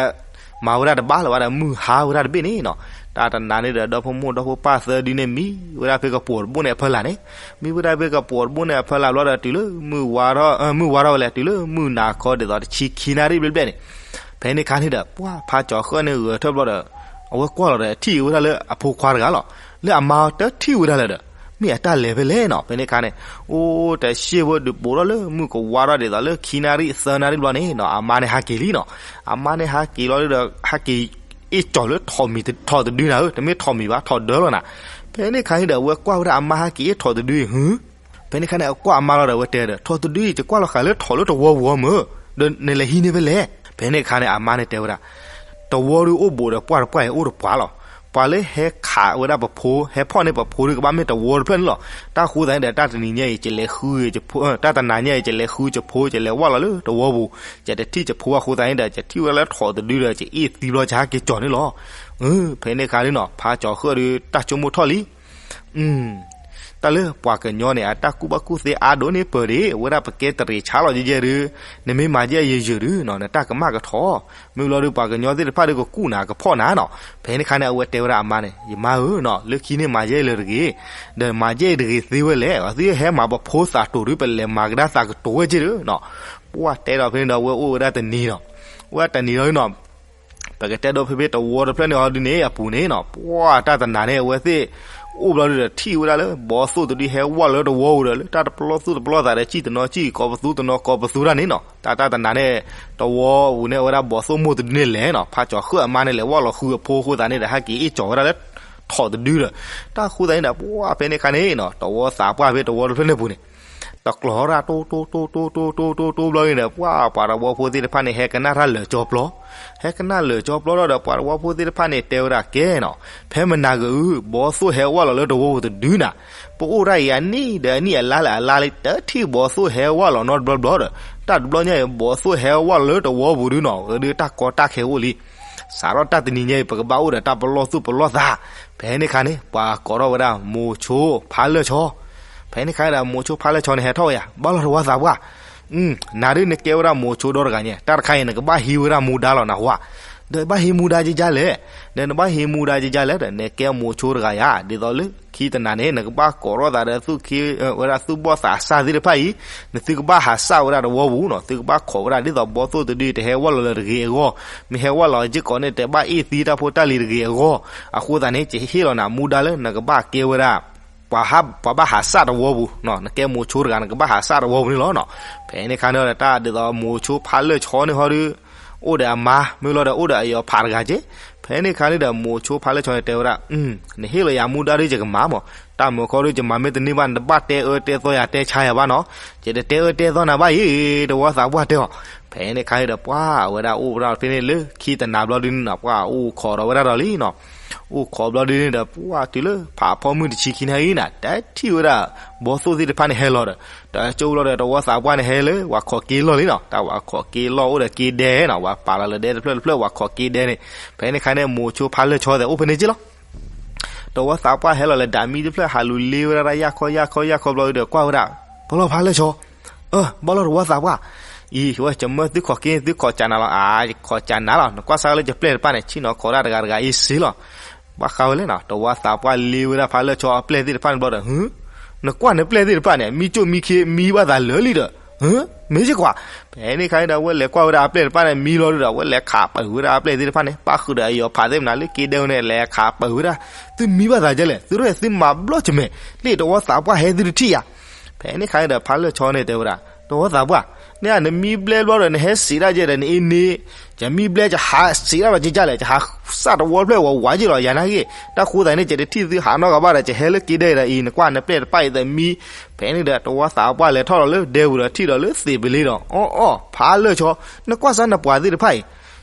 မၤဝဲဒၣ်တဘၣ်လၢၤဘၣ်ဒီး မုၢ်ဟါဝဲဒၣ်တဘ့ၣ်န့ၣ်နီၤ, တၢ်တနၤန့ၣ်ဒီး ဒီဖိမိၢ်ဒီဖိပၢ်သၢဒုန့ၣ် မံဝဲဒၣ်ဖဲကပိာ်တဘိန့ၣ်အဖီလာ်န့ၣ်, မံဝဲဒၣ်ဖဲကပိာ်တဘိန့ၣ်အဖီလာ်ဘျီဒီး တုၤလၢမုၢ်ဝါထီၣ် မုၢ်ဝါထီၣ်ဝဲလဲၣ် တုၤလၢမုၢ်နၤခီဒ်သိးတဆံခံနၣ်ရံၣ်ဘျဲၣ်ဘျဲၣ်န့ၣ်, ဖဲန့ၣ်ခါန့ၣ်ဒီး ပှၤဖါကၠီၤဃၢၣ်န့ၣ်ဂဲၤထၢၣ်ဘျီဒီး အဝဲကွၢ်လီၤဒီး ထံၣ်ဝဲဒၣ်လၢအဖိခွါတဂၤလီၤ, လၢအမါတထံၣ်ဝဲဒၣ်လၢၤဒီး မ့ၢ်အတၢ်လဲၤဖဲလဲၣ်နီၤ, ဖဲန့ၣ်ခါန့ၣ် အိၣ်တစ့ၢ်ဖိဒုးပိာ်ထီၣ်လၢမုၢ်ကဝါထီၣ်ဒ်သိးလၢခံနၣ်ရံၣ်သၢနၣ်ရံၣ်ဘျီန့ၣ်နီၤ အမါန့ၣ်ဟးက့ၤလံနီၤ, အမါန့ၣ်ဟးက့ၤလီၤဒီး ဟးက့ၤအ့ၣ်ကၠီၤလၢထိးတဒုနၤဧၢ, တမ့ၢ်ထိးမံၤဘၣ် ထိးဒၢလီၤနၤ, ဖဲန့ၣ်ခါန့ၣ်ဒီး အဝဲကွၢ်ဝဲဒၣ်အမါဟးက့ၤအ့ၣ်ထိးတဒုအံၤ ဟူ ဖဲန့ၣ်ခါန့ၣ် အကွၢ်အမါလီၤဒီး အဝဲတဲဒီး ထိးတဒုအံၤ ယကွၢ်လီၤဃာ်လၢထိးလၢတဝီပူၤအီၤမ့ၢ်, ဒီးနလဲၤဟံးန့ၢ်ဖဲလဲၣ်, ဖဲန့ၣ်ခါန့ၣ် အမါန့ၣ်တဲဝဲဒၣ် တဝီဒုးအိၣ်ဘူးဒီးပှၢ်တပှၢ်အံၤအိၣ်တပှၢ်လီၤ, ပှၤလၢဟဲခးဝဲဒၣ်ပဖိ ဟဲဖီၣ်န့ၢ်ပဖိဒုးကဘၣ်မ့ၢ်တဝီတဖျၢၣ်န့ၣ်လီၤ, တၢ်အဃိသတးန့ၣ်ဒီး တၢ်တနံၤညါအံၤ ယလဲၤဃု တၢ်တနၤညါအံၤ ယလဲၤဃုယဖိ ယလဲၤဝၢ်လီၤလၢတဝီပူၤ, ယတထံၣ်ယဖိအဃိသတးန့ၣ်ဒီး ယထံၣ်ဝဲဒၣ်လၢထိးတဒုဒီး ယအ့ၣ်သံဘျီ ယဟးက့ၤကၠီၤန့ၣ်လီၤ, ဖဲန့ၣ်ခါန့ၣ်နီၤ ဖါကၠီၤဃၢၣ်ဒုး တၢ်ဆိကမိၣ်ထီၣ်လံ တၢ်လၢပှၤကညီန့ၣ် အတၢ်ကူၣ်ဘၣ်ကူၣ်သ့အါဒိၣ်န့ၢ်ပၢၤဒၣ် ဝဲဒၣ်ပကဲတရံးဆါလီၤယဲၢ်ယဲၢ်ဒုး, နမ့ၢ်မၤယဲၢ်ယဲၢ်ဒုးနီၤ နတၢ်ကမၣ်ကထီၣ်, မ့ၢ်ဘျီဒုးပှၤကညီသ့ၣ်တဖၣ်ဒုးကကူၣ်နၤကဖီၣ်နၤနီၤ, ဖဲန့ၣ်ခါန့ၣ် အဝဲတဲဝဲဒၣ်အမါန့ၣ် ယမါဧၢနီၤ လၢခံန့ၣ်မၤယဲၢ်လၢၤတဂ့ၤ, ဒီးမၤယဲၢ်တဂ့ၤသ့ဝဲလဲၣ်, သုဟဲမၤပဖိသးတိၤဒုး ပလဲၤမၤကဒါသးကတိၤဝဲက့ၢ်ဒီးနီၤ, ပှၢ်တဲဒီးဖဲန့ၣ်ဒီး အဝဲအိၣ်ဝဲဒၣ်တနံၤနီၤ, ဝဲဒၣ်တနံၤလီၤနီၤ ပကတဲဒီးဖဲဖဲတဝီတဖျၢၣ်န့ၣ်အီၤဒုးန့ၣ် အပူၤန့ၣ်နီၤ ပှၢ်တၢ်တနၤန့ၣ် အဝဲသ့ၣ် အိၣ်ဘျီဒုးဒီးထံၣ်ဝဲဒၣ်လၢ ဘီသိၣ်တဒုဟဲဝၢ်လီၤလၢတဝီပူၤဒီး လၢတၢ်တပလီၢ်သူၣ်တပလီၢ်သးဒီး စံၣ်တနီၤစံၣ် ကိးပသူတနီၤကိးပသူတၢ်န့ၣ်နီၤ, တၢ်တၢ်တနၤန့ၣ် တဝီပူၤန့ၣ် အဝဲဒၣ်ဘီသိၣ်မိၢ်တဒုန့ၣ်လဲၤနီၤ ဖါကၠီၤဃၢၣ်အမါန့ၣ် လဲၤဝၢ်လီၤဃုအဖိအဃိသတးန့ၣ်ဒီး ဟဲက့ၤအ့ၣ်ကၠီၤဝဲဒၣ်လၢထိးတဒုဒီး တၢ်အဃိသတးန့ၣ်ဒီး ပှၢ်ဖဲန့ၣ်ခါန့ၣ်နီၤ တဝီသးပှၢ်ဖဲတဝီတဖျၢၣ်န့ၣ်ပူၤန့ၣ် တကျိၤရၣ်တိတိတိတိတိတိတိဘျီန့ၣ်ဒီး ပှၢ်ပှၤတဝီဖိသ့ၣ်တဖၣ်န့ၣ် ဟဲကနၣ်တၢ်လၢာ်ကၠီပျီ, ဟဲကနၣ်လၢာ်ကၠီပျီလီၤဒီး ပှၤတဝီဖိသ့ၣ်တဖၣ်န့ၣ် တဲဝဲဒၣ်ကဲနီၤ, ဖဲမနၤဂ့ၤအု ဘီသိၣ်ဟဲဝၢ်လီၤလၢတဝီပူၤတဒုနၤ, ပအိၣ်ဒၣ်အံၤအနံၣ်ဒီးအနံၣ်အလါလၢအလါလံ တထံၣ်ဘီသိၣ်ဟဲဝၢ်လီၤနီတဘျီဘျီဒီး တၢ်တဘျီညါအံၤ ဘီသိၣ်ဟဲဝၢ်လီၤလၢတဝီပူၤဒုနီၤ ဒုးတၢ်ကီတၢ်ခဲအိၣ်လံ စးထီၣ်တၢ်တနံၤညါအံၤ ပကဘၣ်အိၣ်ဒီးတၢ်ပလီၢ်သူၣ်ပလီၢ်သး, ဖဲန့ၣ်ခါန့ၣ် ပှၤကိးထီၣ်ဝဲဒၣ်မိၤဆိဖါလၢၢ်ဆီ, ဖဲန့ၣ်ခါဒီး မိၤဆိဖါလၢၢ်ဆီန့ၣ် ဟဲထီၣ်ဝဲယၤ ဘၣ်လီၤတဝီသးပှၢ်, နၤဒုးနကဲဝဲဒၣ်မိၤဆိဒီတဂၤညါ တၢ်တခါအံၤ နကဘၣ်ဟံးဝဲဒၣ်မူဒါလီၤနဟူဧါ, ဒီးဘၣ်ဟံးမူဒါကကလဲၣ်, ဒီးနဘၣ်ဟံးမူဒါကကလဲၣ်ဒီး နကဲမိၤဆိတဂၤယၤ ဒ်သိးလၢခံတနၤန့ၣ် နကဘၣ်ကိးထီၣ်သးဒီး ဝဲဒၣ်သူၣ်ဘီၣ်သးစၢ်သ့ၣ်တဖၣ်အံၤ, နသုကဘၣ်ဟးစၢ်ဝဲဒၣ်တဝီပူၤနီၤ, သုကဘၣ်ခိးဝဲဒၣ်ဒ်သိးဘီသိၣ်တဒုတဟဲဝၢ်လီၤလၢတဂ့ၤအဂီၢ်, မ့ၢ်ဟဲဝၢ်လီၤစ့ၢ်ကီးန့ၣ် တဘၣ်အ့ၣ်သံတၢ်ဖိတၢ်လံၤတဂ့ၤအဂီၢ်, အဃိသတးန့ၣ် ယဟ့ၣ်လီၤနၤမူဒါလၢနကဘၣ်ကဲဝဲဒၣ် ပှၤဘၣ်ဟးစၢ်တဝီပူၤ, နကဲမိၤဆိတဂၤ နကဘၣ်ဟးစၢ်တဝီပူၤန့ၣ်လီၤ. ဖဲန့ၣ်ခါန့ၣ်ဒီး တၢ်ဒ်သိးမိၤဆိဖါလၢၢ်ဆီန့ၣ်ဟီဒီး အိၣ်ဒီးအမါ မ့ၢ်လီၤဒီးအိၣ်ဒီးအယီၤဖးတဂၤက့, ဖဲန့ၣ်ခါန့ၣ်ဒီး မိၤဆိဖါလၢၢ်ဆီန့ၣ်တဲဝဲဒၣ်, နဟ့ၣ်လီၤယၤမူဒါဒီးယၤ ယကမၤမး, တၢ်မုာ်ခီဒီးယမၤ မ့ၢ်တန့ၢ်ဘၣ် နတဘၣ်တဲအၢတဲသီယၤတဲဆါယၤဘၣ်နီၤ, ယတတဲအၢတဲသီနၤဘၣ်အံၤ, တဝီသးပှၢ်တဲအီၤ. ဖဲန့ၣ်ခါန့ၣ်ဒီး ပှၤအဝဲဒၣ်အိၣ်ဖဲန့ၣ်လၢခံတနၤဘျီဒုန့ၣ်နီၤ, ပှၤအိၣ်ခိးဒီးဝဲဒၣ်ဒီးလံနီၤ, အိၣ်ခိးဘျီဒုန့ၣ်ဒီး ပှၤတုၤလၢဖးဖီမုၢ်တဆံခံနံၤအံၤန့ၣ် တထံၣ်ဝဲဒၣ် ဘီသိၣ်သ့ၣ်တဖၣ်န့ၣ်ဟဲလီၤဒီး, တကၠိဘျီဒီး တဝီသးပှၢ်န့ၣ်ဟဲလၢပှၤခိးက့လီၢ်လံနီၤ, တၢ်ပှၤခိးက့လီၢ်အိၣ်ဒီးက့ဒဲနီၤ, ပှၤပာ်လီၤလၢဒဲတဖျၢၣ်တဖျၢၣ် ပှၤခိးက့ဒဲန့ၣ်, ဖဲန့ၣ်ခါန့ၣ် မိၤဆိဖါလၢၢ်ဆီသဲးအိၣ်ဖဲန့ၣ်က့လီၤ. တဝီသးပှၢ်ဟဲလီၤလၢဒၣ်မံတဖျၢၣ် ဟးလူၤလ့ဝဲဒၣ် ယၢ်ခီယၢ်ခီယၢ်ခီဘျီဒီး ကွၢ်ဝဲဒၣ်, ဘၣ်လီၤဖါလၢၢ်ဆီ, အၢ ဘၣ်လီၤတဝီသးပှၢ်, အံၤဝဲ ယမၢသုခိးက့ သုခိးကးနၤလီၤ, အါ ယခိးကးနၤလီၤ, နကွၢ်စၢ်လၢယပျဲၢ်တဖၣ်န့ၣ် ဆ့ၣ်နီၤခိးဒၣ်တဂၤတဂၤအံၤစ့လီၤ. ဘၣ်ဃးဝဲလဲၣ်နီၤ, တဝီသးပှၢ်လ့ဝဲဒၣ်ဖါလၢၢ်ဆီအပျဲၢ်သ့ၣ်တဖၣ်န့ၣ်ဘျီဒီး, နကွၢ်နပျဲၢ်သ့ၣ်တဖၣ်န့ၣ် မံကၠိၣ်မံခ့မံဘၣ်သးလၢာ်လံဒီး, မ့ၢ်ကကွၢ်, ဖဲန့ၣ်ခါန့ၣ်ဒီး အဝဲလဲၤကွၢ်ဝဲဒၣ်အပျဲၢ်တဖၣ်န့ၣ်မံလီၤဒီး အဝဲလဲၤခးပၢၤဝဲဒၣ်အပျဲၢ်သ့ၣ်တဖၣ်န့ၣ် ပၣ်ဃုာ်ဒီးအယီၤဖးသ့ၣ်မနုၤလၢက့ဒဲဝဲန့ၣ် လဲၤခးပၢၤဝဲဒၣ်, သုမံဘၣ်သးဒ်လဲၣ်, သုရဲၣ်သုမၤဘျီကမဲာ်, လၢတဝီသးပှၢ်ဟဲသုတထံၣ်ယၤ. ဖဲန့ၣ်ခါန့ၣ်ဒီး ဖါလၢၢ်ဆီန့ၣ်တဲဝဲဒၣ်, တဝီသးပှၢ်, န့ၣ်နမံဘျဲဘျီဒီး နဟဲစံးဒၣ်ကဲဒီး နအ့န့ၣ်, ယမံဘျဲ ယဟးစံးဒၣ်ဘၣ်ကကလဲၣ်, ယဟးစၢ်တဝီဖျၢၣ်ဝးဝးက့လီၤ, ယၤနာ်က့, တၢ်ဃိသးန့ၣ် ယတထံၣ်သုဟးနီတဂၤဘၣ်ဒီး ယဟဲလၢက့ဒဲဒီးအံၤ နကွၢ်နပျဲၢ်တဖၣ်အံၤသမံ. ဖဲန့ၣ်ဒီး တဝီသးပှၢ်လဲၤထီၣ်လီၤလၢဒဲပူၤဒီးထံၣ်ဒီးလၢသ့ၣ်ပလ့ဒီး အီၣ်အီၣ် ဖါလၢၢ်ဆီ, နကွၢ်စၢ်နပှၤသ့ၣ်တဖၣ်အံၤ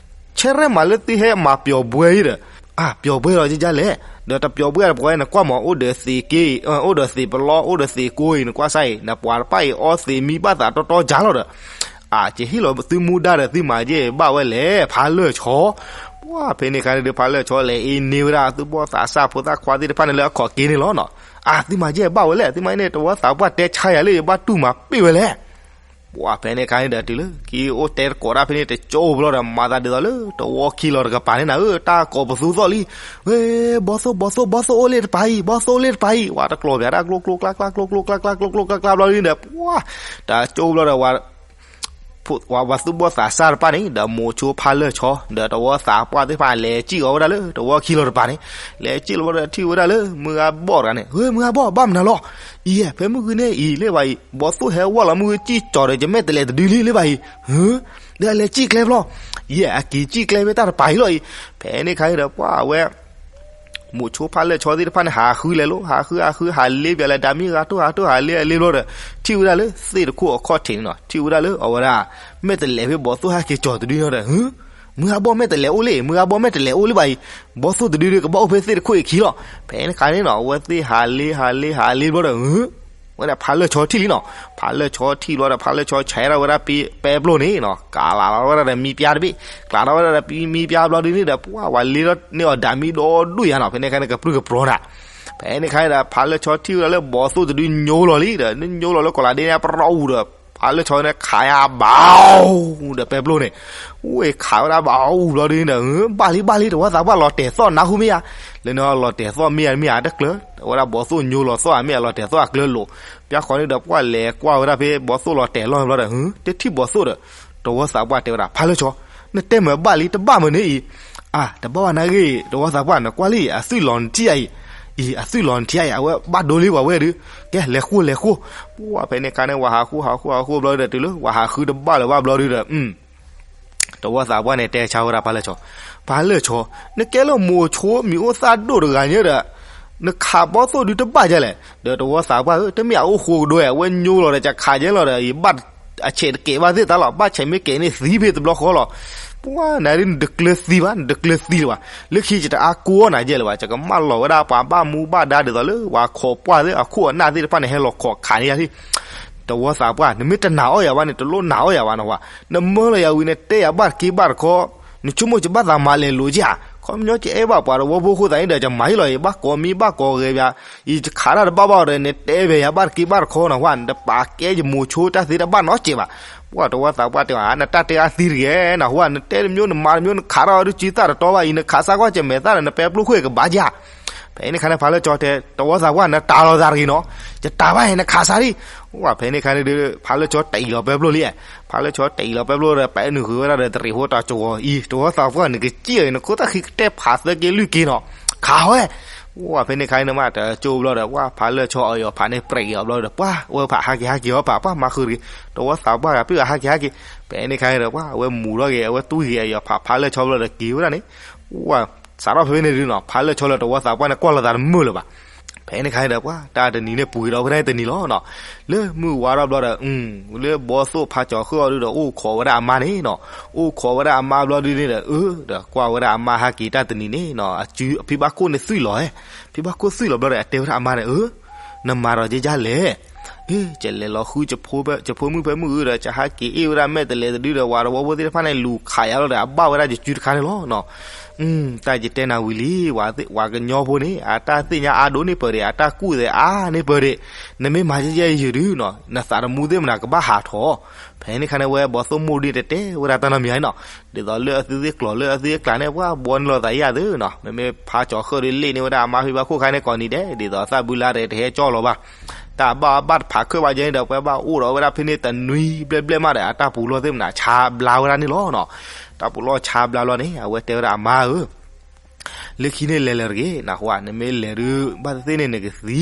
ဆဲရဲၣ်မးလၢသုဟဲမၤပျီၤဘှဲအံၤဒီး, အါ ပျီၤဘှဲလီၤကကလဲၣ်, ဒီးတပျီၤဘှဲဒီးပှၤ နကွၢ်မး အိၣ်ဒီးသ့ၣ်က့, အိၣ်ဒီးသ့ၣ်ပလီ အိၣ်ဒီးသ့ၣ်ကိအံၤ နကွၢ်စၢ်အံၤ နပှၤတဖၣ်အံၤအီသံးမံဘၣ်သးတီတီကၢ်လီၤဒီး, အါ ကဟ့ၣ်လီၤသုမူဒါဒီးသုမၤကဲဘၣ်ဝဲလဲၣ် ဖါလၢၢ်ဆီ. ပှၤဖဲန့ၣ်ခါန့ၣ်ဒီး ဖါလၢၢ်ဆီလဲၤအ့န့ၢ်ဝဲဒၣ် သုဘီၣ်သးစၢ်ဖိသၣ်ခွါသ့ၣ်တဖၣ်န့ၣ်လၢအခီၣ်က့န့ၣ်လီၤနီၤ. အါ သုမၤကဲဘၣ်ဝဲလဲၣ်, သုမၤန့ၣ် တဝီသးပှၢ်တဲဆါယၤလၢယဘၣ်တူၢ်မၤပ့ၢ်ဝဲလဲၣ်. ပှၤဖဲန့ၣ်ခါန့ၣ်ဒီးတုၤလၢ က့အိၣ်တဲတကိးတၢ်ဖဲန့ၣ် တကၠိဘျီဒီး မၤသးဒ်သိးလၢ တဝီခံလီၤတကပၤန့ၣ်နၤဧၢ, တၢ်ကိးပသူသီၣ်လံ, ဝဲ ဘီသိၣ် ဘီသိၣ် ဘီသိၣ်အိၣ်လၢတပၤအံၤ, ဘီသိၣ်အိၣ်လၢတပၤအံၤ, ဝဲတကျီၤပၠးတၢ်ကျိကျိကျါကျါ ကျိကျိကျါကျါ ကျိကျိကျါကျါဘျီန့ၣ်ဒီး ပှၤ တကၠိဘျီဒီး ဝဲ ပှၤသူၣ်ဘီၣ်သးစၢ်တဖၣ်န့ၣ် ဒီးမိၤဆိဖါလၢၢ်ဆီ ဒီးတဝီသးပှၢ်သ့ၣ်တဖၣ် လဲၤစံၣ်အီၤဝဲဒၣ်လၢ တဝီခံလီၤတပၤန့ၣ်, လဲၤစံၣ်လီၤဘျီဒီးထံၣ်ဝဲဒၣ်လၢ မုၢ်ဂၤဘီၣ်တဂၤန့ၣ်, ဝဲ မုၢ်ဂၤဘီၣ် ဘၣ်မနုၤလီၤ, အံၤ ဖဲမုၢ်ဂီၤန့ၣ်အံၤ လၢဘၣ်အံၤ ဘီသိၣ်ဟဲဝဲလီၤ မုၢ်ဂီၤစံၣ်ကၠီၤဒီး ယမဲာ်တဲးလဲးတဒုလံ လၢဘၣ်အံၤ, ဒီးလဲၤစံၣ်ကျဲဖျီ, ယဲ အက့ၤစံၣ်ကျဲဖဲတၢ်တပၤအံၤလီၤအံၤ, ဖဲန့ၣ်ခါအံၤဒီး ပှၤဝဲ မိၤဆိဖါလၢၢ်ဆီသ့ၣ်တဖၣ်န့ၣ် ဟးဃုလဲၤလီၤ, ဟးဃု ဟးဃု ဟးလ့ပၠးလဲၤ ဒၣ်မံဂၤတိၢ် ဟးတိၢ် ဟးလ့အလ့ဘျီဒီး ထံၣ်ဝဲဒၣ်လၢသ့ၣ်တခိၣ်အခီၣ်ထံးန့ၣ်နီၤ, ထံၣ်ဝဲဒၣ်လၢအဝဲဒၣ် မဲာ်တဲးလဲးဖဲဘီသိၣ်ဟဲက့ၤကၠီၤတဒုန့ၣ်ဒီး, မုၢ်ဂၤဘီၣ် မဲာ်တဲးလဲးအိၣ်လံ, မုၢ်ဂၤဘီၣ် မဲာ်တဲးလဲးအိၣ်လၢဘၣ်အံၤ, ဘီသိၣ်တဒုဒီးကဘၣ်အိၣ်ဖဲသ့ၣ်တခိၣ်အံၤခံလီၤ. ဖဲန့ၣ်ခါန့ၣ်နီၤ အဝဲသ့ၣ်ဟးလ့ ဟးလ့ ဟးလ့ဘျီဒီး ဝဲဒၣ်ဖါလၢၢ်ဆီထံၣ်လံနီၤ, ဖါလၢၢ်ဆီထံၣ်ဘျီဒီး ဖါလၢၢ်ဆီဆဲးထီၣ်ဝဲဒၣ်ပ့ပဲပျိၢ်န့ၣ်နီၤ, ကးလီၤဝဲဒၣ်ဒီးမံပျါတဘ့ၣ်, ကးလီၤဝဲဒၣ်ဒီးပံမံပျါဘျီဒုန့ၣ်ဒီး ပှၤဝဲလ့ထီၣ်န့ၢ်အီၤဒၣ်မံဒီဒူၣ်ယၤနီၤ, ဖဲန့ၣ်ခါန့ၣ် ကပြုၢ်ကပြီၤနၤ. ဖဲန့ၣ်ခါန့ၣ်ဒီး ဖါလၢၢ်ဆီထံၣ်ဝဲဒၣ်လၢဘီသိၣ်တဒုညိလီၤလံဒီး ညိလီၤလၢကီးလးဒ့န့ၣ် ပရီအူဒီး ဖါလၢၢ်ဆီန့ၣ်ခးယါဘၣ်အူဒီးပဲပျိၢ်န့ၣ်, ဝဲခးဝဲဒၣ်ဘၣ်အူဘျီဒုန့ၣ်ဒီး ဘၣ်လံဘၣ်လံ တဝီသးပှၢ်လီၤတဲာ်သီၣ်နၢ်ဟူမ့ၢ်ဧါ, လၢန့ၣ်လီၤတဲာ်သီၣ်မ့ၢ်ဧါမ့ၢ်ဧါတကျၢၤ, အဝဲဒၣ်ဘီသိၣ်ညိလီၤသီၣ်ဧါမ့ၢ်ဧါ လီၤတဲာ်သီၣ်အကျၢၤလိာ်, ပျၢ်ဃီန့ၣ်ဒီး ပှၤလဲၤကွၢ်ဝဲဒၣ်ဖဲဘီသိၣ်လီၤတဲာ်လီၢ်ဘျီဒီး တထံၣ်ဘီသိၣ်ဒီး တဝီသးပှၢ်တဲဝဲဒၣ် ဖါလၢၢ်ဆီ, နတဲမ့ၢ်ဘၣ်လံ တဘၣ်မ့ၢ်န့ၣ်အံၤ, အါ တဘၣ်ဘၣ်နာ်ဂ့ၤ တဝီသးပှၢ် နကွၢ်လံ အသွံၣ်လီၤနထံၣ်အံၤ, အံၤ အသွံၣ်လီၤနထံၣ်အံၤ အဝဲဘၣ်ဒိလံပှၤဝဲဒုး, ကဲ လဲၤဃိ လဲၤဃိ, ပှၤဖဲန့ၣ်ခါန့ၣ် ဝဲဟးဃိ ဟးဃိ ဟးဃိဘျီဒီး တုၤလၢဝဲဟးဃုတဘၣ်လၢၤဘၣ်ဘျီဒုဒီး တဝီသးပှၢ်န့ၣ် တဲဆါဝဲဒၣ်ဖါလၢၢ်ဆီ, ဖါလၢၢ်ဆီ, နကဲလၢမိၤဆိမံၤအိၣ်သၣ်ဒိၣ်တဂၤညါဒီး နခးဘီသိၣ်ဒုတဘၣ်ဒ်လဲၣ်, ဒီးတဝီသးပှၢ်ဧၢ တမ့ၢ်အအိၣ်ဃိကဒိဧါ, အဝဲညိလီၤဒီး ကခးကဲလီၤဒီး အံၤဘၣ်အဆဲးတကဲးဘၣ်သ့ၣ်တၢ်လီၤ, ဘၣ်ဆဲးမ့ၢ်ကဲးန့ၣ်သံဖဲတဘျီဃီလီၤ. ပှၤနၤဒ်နတကျၢၤသံဘၣ်, နတကျၢၤသံလၢၤဘၣ်, လၢခံယတအါကိးအီၣ်နၤဒ်လဲၣ်ဘၣ်, ယကမၢလီၤဝဲဒၣ်ပှၤဘၣ်မူဘၣ်ဒါဒ်သိးလၢ ပှၤခိးပှၢ်သ့ၣ် အခိၣ်အနၢ်သ့ၣ်တဖၣ်န့ၣ် ဟဲလီၤခိးခးန့ၢ်ယၤလံ. တဝီသးပှၢ် နမ့ၢ်တနာ်အီၣ်ယၤဘၣ်န့ၣ် တလိၣ်နာ်အီၣ်ယၤဘၣ်နဝၤ, နမၢလီၤယၤဝံၤ နတဲယၤဘၣ်တက့ၢ်ဘၣ်တခီ, နဆိကမိၣ်ယဘၣ်သးမၤလဲၤလိာ်က့ဧါ, ခီပညီယအဲၣ်ဘၣ်ပှၤတဝီဖိအဃိသတးန့ၣ်ဒီး ယမၤဟ့ၣ်လီၤအံၤ ဘၣ်ကိးမံဘၣ်ကိးဂဲၤဘၣ်, ယခးတၢ်တဘၣ်ဘၣ်ဒီး နတဲဘၣ်ယၤဘၣ်တက့ၢ်ဘၣ်တခီနဝၤ, နတပာ်ကဲယမိၤဆိတၢ်သ့တဘၣ်နီတစဲးဘၣ်. ပှၤတဝီသးပှၢ်တဲအီၤ နတၢ်တဲအါသံတဂ့ၤနဝၤ, နတဲတမျိုး နမၤတမျိုး နခးထီၣ်အီၤဒုးစုသၣ်တတီဘၣ်အံၤ နခးစၢ်ကွၢ်ကမဲာ်သၣ်ဒီး နပဲပျိၢ်ခိၣ်ကဘၣ်ကဧါ. ဖဲန့ၣ်ခါန့ၣ် ဖါလၢၢ်ဆီတဲ တဝီသးပှၢ် နတၢ်လီၤသးတဂ့ၤနီၤ, ယတၢ်ဘၣ်ဟဲ နခးစၢ်ဒံး. ဝဲဖဲန့ၣ်ခါန့ၣ်ဒီး ဖါလၢၢ်ဆီတအံၤလီၤပဲပျိၢ်လံ, ဖါလၢၢ်ဆီတအံၤလီၤပဲပျိၢ်ဒီး ပဲနုာ်ဃုာ်ဝဲဒၣ်ဒီးတရံးဖိတၢ်ကဝီၤအံၤ တဝီသးပှၢ် နကစံၣ်အီၤ နခိၣ်သၣ်ဃံကတဲဖးသၢက့လွံၢ်က့နီၤ, ခးဝဲ, ပှၢ်ဖဲန့ၣ်ခါန့ၣ်မး တကၠိဘျီဒီး ပှၢ်ဖးလၢၢ်ဆီအီၤယီၤဖးန့ၣ်ပြဲးက့ၤအီၤဘျီဒီး ပှၢ်ဝဲဖးဟးက့ၤဟးက့ၤအီၤဖး ပှၢ်မၤဃုာ်တဂ့ၤ တဝီသးပှၢ်ဂၤပ့ၢ်ဂၤဟးက့ၤဟးက့ၤ, ဖဲန့ၣ်ခါန့ၣ်ဒီး ပှၢ်အဝဲမူၤထီၣ်က့ၤ အဝဲတူၢ်က့ၤအယီၤဖး ဖးလၢၢ်ဆီဘျီဒီးက့ၤဝဲဒၣ်န့ၣ်, ပှၢ်စးထီၣ်ဖဲန့ၣ်ဒုးနီၤ ဖးလၢၢ်ဆီလၢတဝီသးပှၢ်န့ၣ် ကွၢ်လိာ်သးတမုာ်လၢၤဘၣ်. ဖဲန့ၣ်ခါန့ၣ်ဒီး ပှၢ်တၢ်တနံၤန့ၣ် ပူၤက့ၤဒီးဖဲန့ၣ်တနံၤလီၤနီၤ. လၢမုၢ်ဝါထီၣ်ဘျီဒီး လၢဘီသိၣ်ဖးကၠီၤဃၢၣ်အီၤဒုးဒီး အိၣ်ခိးဝဲဒၣ်အမါန့ၣ်နီၤ, အိၣ်ခိးဝဲဒၣ်အမါဘျီဒုးန့ၣ်ဒီး အၢ ဒီးကွၢ်ဝဲဒၣ်အမါဟးက့ၤတၢ်တနံၤန့ၣ်နီၤ အစုဖံဘၣ်ခိၣ်န့ၣ်သွံၣ်လီၤဧဲ, ဖံဘၣ်ခိၣ်သွံၣ်လီၤဘျီဒီး အတဲဝဲဒၣ်အမါန့ၣ် အၢ နမၤဒီးယဲယလဲၣ်, အ့ ယလဲၤလီၤဃု ယဖိမုၣ်ဖဲမုၢ်အုဒီး ယဟးက့ၤအ့ၣ်ဝဲဒၣ်မဲာ်တလဲၤတဒုဒီး ဝၤတဝီဖိသ့ၣ်တဖၣ်န့ၣ် လူၤခးယၤလီၤဒီး အဘၣ်ဝဲဒၣ်ယစုတခါန့ၣ်လီၤနီၤ. တၢ်ယတဲနၤဝံၤလံ, ဝၤကညီဖိန့ၣ် အတၢ်သ့ၣ်ညါအါဒိၣ်န့ၢ်ပၢၢ်ဒံး အတၢ်ကူၣ်သဲးအါန့ၢ်ပၢၢ်ဒံး, နမ့ၢ်မၤယဲယဲယုာ်ဒုးနီၤ နသးတမူသ့ၣ်မနၤကဘၣ်ဟးထီၣ်. ဖဲန့ၣ်ခါန့ၣ် ဝဲဘီသိၣ်မိၢ်ဒုးန့ၣ် တတဲဝဲဒၣ်တၢ်နီတမံၤအံၤနီၤ, ဒ်သိးလၢအသုသ့ၣ်ကျိၤလၢအသုသ့ၣ်ကျါန့ၣ် ပှၢ်ဘီန့ၢ်လိာ်သးယၤသုနီၤ, မ့မ့ၢ်ဖးကၠီၤဃၢၣ်ဒုးလ့ၣ်န့ၢ်ဝဲဒၣ်အမါဖံဘၣ်ခိၣ်ခါန့ၣ်ကိးနံၤဒဲး ဒ်သိးသၣ်ဘုလါဒီးတဟဲကၠီလီၤဘၣ် တၢ်ဘၣ်အဘၣ်တဖးခၢၣ်ဘၣ်ယဲန့ၣ်ဒီး ပှၤဘၣ်အိၣ်ဒီးဝဲဒၣ်ဖဲန့ၣ်တနွံဘျဲၣ်ဘျဲၣ်မးဒီး အတၢ်ပူၤလီၢ်သ့ၣ်မနၤဆါဘျါဝဲဒၣ်န့ၣ်လီၤနီၤ. တၢ်ပူၤလီၢ်ဆါဘျါလီၤန့ၣ် အဝဲတဲဝဲဒၣ်အမါဧၢ, လၢခံန့ၣ်လဲၤလၢၤတဂ့ၤ နၢ်ဟူဧါ, နမ့ၢ်လဲၤဒုး ဘၣ်သ့ၣ်သ့ၣ်န့ၣ်နကသံ.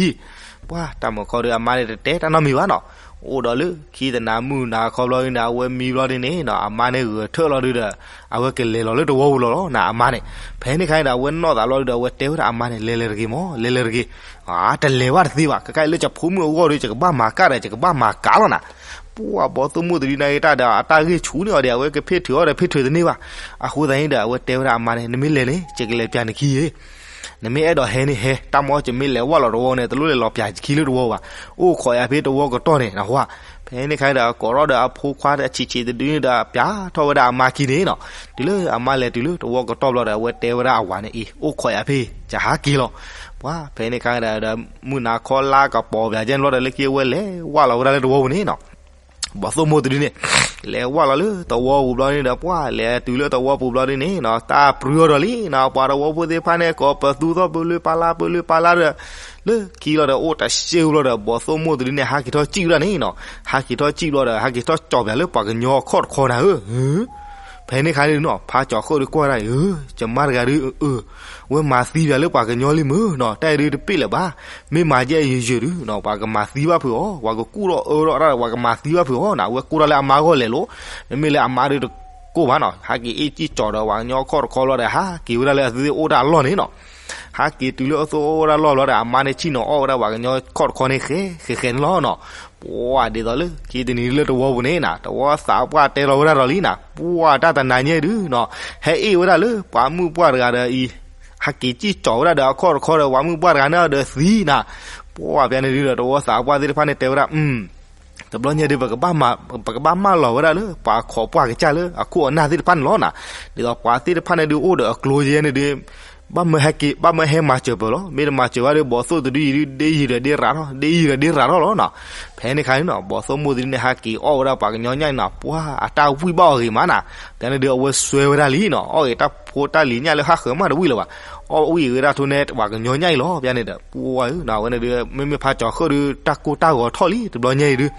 ပှၢ်တၢ်မုၢ်ခီဒုးအမါန့ၣ်တတဲတၢ်နီတမံၤဘၣ်နီၤ, အိၣ်ဒီးလၢခံတနၤမုၢ်နၤခီဘျီန့ၣ် အဝဲမံဘျီဒုးန့ၣ်နီၤ အမါန့ၣ်ဂဲၤထၢၣ်လီၤဒုးဒီး အဝဲကလဲၤလီၤလၢတဝီပူၤလီၤလီၤနီၤ အမါန့ၣ်. ဖဲန့ၣ်ခါန့ၣ်ဒီး အဝဲနီၣ်သးဘျီဒုးဒီး အဝဲတဲဝဲဒၣ်အမါန့ၣ် လဲၤလၢၤတဂ့ၤမၢ် လဲၤလၢၤတဂ့ၤ. အါ တလဲၤဘၣ်တသ့ဘၣ်, ခဲခါအံၤလၢယဖိမုၣ်အဂီၢ်ဒီး ယကဘၣ်မၤကၣ်ဒီး ယကဘၣ်မၤကၣ်လီၤနၤ. ပှၢ်ဘီသိၣ်မိၢ်တဒုးန့ၣ်ဂ့ၤတၢ်ဒီး အတၢ်ဂ့ၢ်ဆူၣ်န့ၢ်အီၤဒီး အဝဲကဖ့ၣ်ထုးအီၤဒီးဖ့ၣ်ထုးတန့ၢ်ဘၣ်. အဃိသတးန့ၣ်ဒီး အဝဲတဲဝဲဒၣ်အမါန့ၣ် နမ့ၢ်လဲၤန့ၣ် ယကလဲၤပျးနခံယဲ နမ့ၢ်အဲၣ်ဒိးဟဲန့ၣ်ဟဲ, တၢ်မ့ၢ်ယမ့ၢ်လဲၤဝၢ်လီၤတဝီန့ၣ် တလိၣ်လဲၤလီၤပျးခံလၢတဝီဘၣ်. အိၣ်ခိးယၤဖဲတဝီကတီၢ်န့ၣ် နၢ်ဟူဧါ. ဖဲန့ၣ်ခါန့ၣ်ဒီး ကိးထီၣ်ဒီးအဖိခွါဆံးဆံးတဒုန့ၣ်ဒီး ပျးထီၣ်ဝဲဒၣ်အမါခံန့ၣ်နီၤ. တုၤလၢအမါလဲၤတုၤလၢတဝီကတီၢ်ဘျီဒီး အဝဲတဲဝဲဒၣ်အဝၤန့ၣ်အံၤ အိၣ်ခိးယၤဖဲ ယဟးက့ၤလီၤ. ပှၢ်ဖဲန့ၣ်ခါဒီး မုၢ်နၤခီလါကပီၤပျးကဲန့ၣ်ဘျီဒီး လၢခံအဝဲလဲၤဝၢ်လီၤဝဲဒၣ်လၢတဝီပူၤန့ၣ်နီၤ. ဘီသိၣ်မိၢ်တဒုန့ၣ် လဲၤဝၢ်လီၤလၢတဝီပူၤဘျီန့ၣ်ဒီး ပှၢ်လဲၤတုၤလၢတဝီပူၤဘျီဒုန့ၣ်နီၤ တၢ်ပြူအီၤဒီးလံနီၤ ပှၤတဝီဖိသ့ၣ်တဖၣ်န့ၣ် ကိးပသူထီၣ်ပလၢပလါပလၢပလါဒီး လၢခံလီၤဒီး အိၣ်တစဲးဘျီဒီး ဘီသိၣ်မိၢ်တဒုန့ၣ် ဟးက့ၤထီၣ်စံၣ်ဝဲဒၣ်န့ၣ်နီၤ ဟးက့ၤထီၣ်စံၣ်ဘျီဒီး ဟးက့ၤထီၣ်ကၠီၤပၠးလၢပှၤကညီအခီၣ်တခီနၤဧၢ ဖဲန့ၣ်ခါန့ၣ်နီၤ ဖးကၠီၤဃၢၣ်ဒုးကွၢ်ဒၣ်အံၤ ယမါတဂၤဒုး ဝဲမၤသံပၠးလၢပှၤကညီလံမ့ၢ်နီၤ တၢ်အံၤဒုးတပ့ၢ်လၢၤဘၣ် မ့ၢ်မၤယဲယုာ်ယုာ်ဒုးနီၤ ပှၤကမၤသံဘၣ်ဖုးအီၤ ပှၤကကူၣ်ထီၣ်အၢထီၣ်တၢ်ဒီး ပှၤကမၤသံဘၣ်ဖုးအီၤနီၤ အဝဲကူၣ်ထီၣ်လၢအမါဂီၢ်လဲၤလိၤ မ့မ့ၢ်လၢအမါဒုးတကိၢ်ဘၣ်နီၤ ဟးက့ၤအ့ၣ်စံၣ်ကၠီၤဒီးပှၤကညီအခီၣ်တခီလီၤဒီး ဟးက့ၤဝဲဒၣ်လၢအသုသ့ၣ်အိၣ်တၢ်အလီၢ်န့ၣ်နီၤ ဟးက့ၤတုၤလၢအသုအိၣ်ဝဲဒၣ်လီၢ်ဘျီဒီး အမါန့ၣ်ဆ့ၣ်နီၤအီၣ်ဝဲဒၣ်ပှၤကညီအခီၣ်တခီန့ၣ်ဃဲဃဲဃဲန့ၣ်လီၤနီၤ ပှၢ်ဒ်သိးလၢခံတနံၤလၢတဝီပူၤန့ၣ်နီၤ တဝီသးပှၢ်တဲလီၤဝဲဒၣ်ဒီးလံနီၤ ပှၢ်တၢ်တနၤညါဒုးနီၤ ဟဲအ့ၣ်ဝဲဒၣ်လၢပှၤမုၣ်ပှၢ်တဂၤဒီးအံၤ ဟးက့ၤစံၣ်ကၠီၤဝဲဒၣ်ဒီးအခီၣ်တခီဒီးပှၤမုၣ်ပှၢ်တဂၤန့ၣ်ဒီးသံနီၤ ပှၢ်ဖဲန့ၣ်ဒုးဒီး တဝီသးပှၢ်သ့ၣ်တဖၣ်န့ၣ်တဲဝဲဒၣ် တဘျီညါဒုး ပကဘၣ်မၢလီၤဝဲဒၣ်လၢ ပှၤခိးပှၢ်ကစၢ်လၢအခိၣ်အနၢ်သ့ၣ်တဖၣ်န့ၣ်လီၤနီၤ ဒ်သိးပှၤသ့ၣ်တဖၣ်န့ၣ်ဒုးအိၣ်ဒီးအကျိၤယဲန့ၣ်ဒုး ဘၣ်မၢဟဲက့ၤ ဘၣ်မၢဟဲမၤစၢၤပၢၤလီၤ မ့ၢ်တမၤစၢၤဘၣ်ဒီး ဘီသိၣ်တဒုအံၤဒုး ဒ့ယံာ်ဒီးဒ့ရးထီၣ် ဒ့ယံာ်ဒီးဒ့ရးထီၣ်လီၤနီၤ ဖဲန့ၣ်ခါန့ၣ်နီၤ ဘီသိၣ်မိၢ်တဒုန့ၣ် ဟးက့ၤအီၣ်ဝဲဒၣ်ပှၤကညီညၣ်အံၤနီၤ ပှၢ်အတၢ်ဝံၣ်ဘၣ်အီၤဂ့ၤမးနီၤ ဖဲန့ၣ်ဒုးအဝဲစွဲဝဲဒၣ်လံနီၤ အီၣ်ဂ့ၤတၢ်ဖိတၢ်လံၤညၣ်လၢဟးဃၢၤမးတဝံၣ်လၢၤဘၣ် အီၣ်ဝံၣ်ဂ့ၤဝဲဒၣ်ထိန့ၣ်ပှၤကညီညၣ်အံၤလီၤ ဖဲန့ၣ်ဒီး ပှၢ်ဧၢနီၤ အဝဲန့ၣ်ဒုး မ့မ့ၢ်ဖးကၠီၤဃၢၣ်ဒုး တၢ်ကိၢ်တၢ်ဂီၤထီၣ်လံ တဘျီညါအံၤဒုး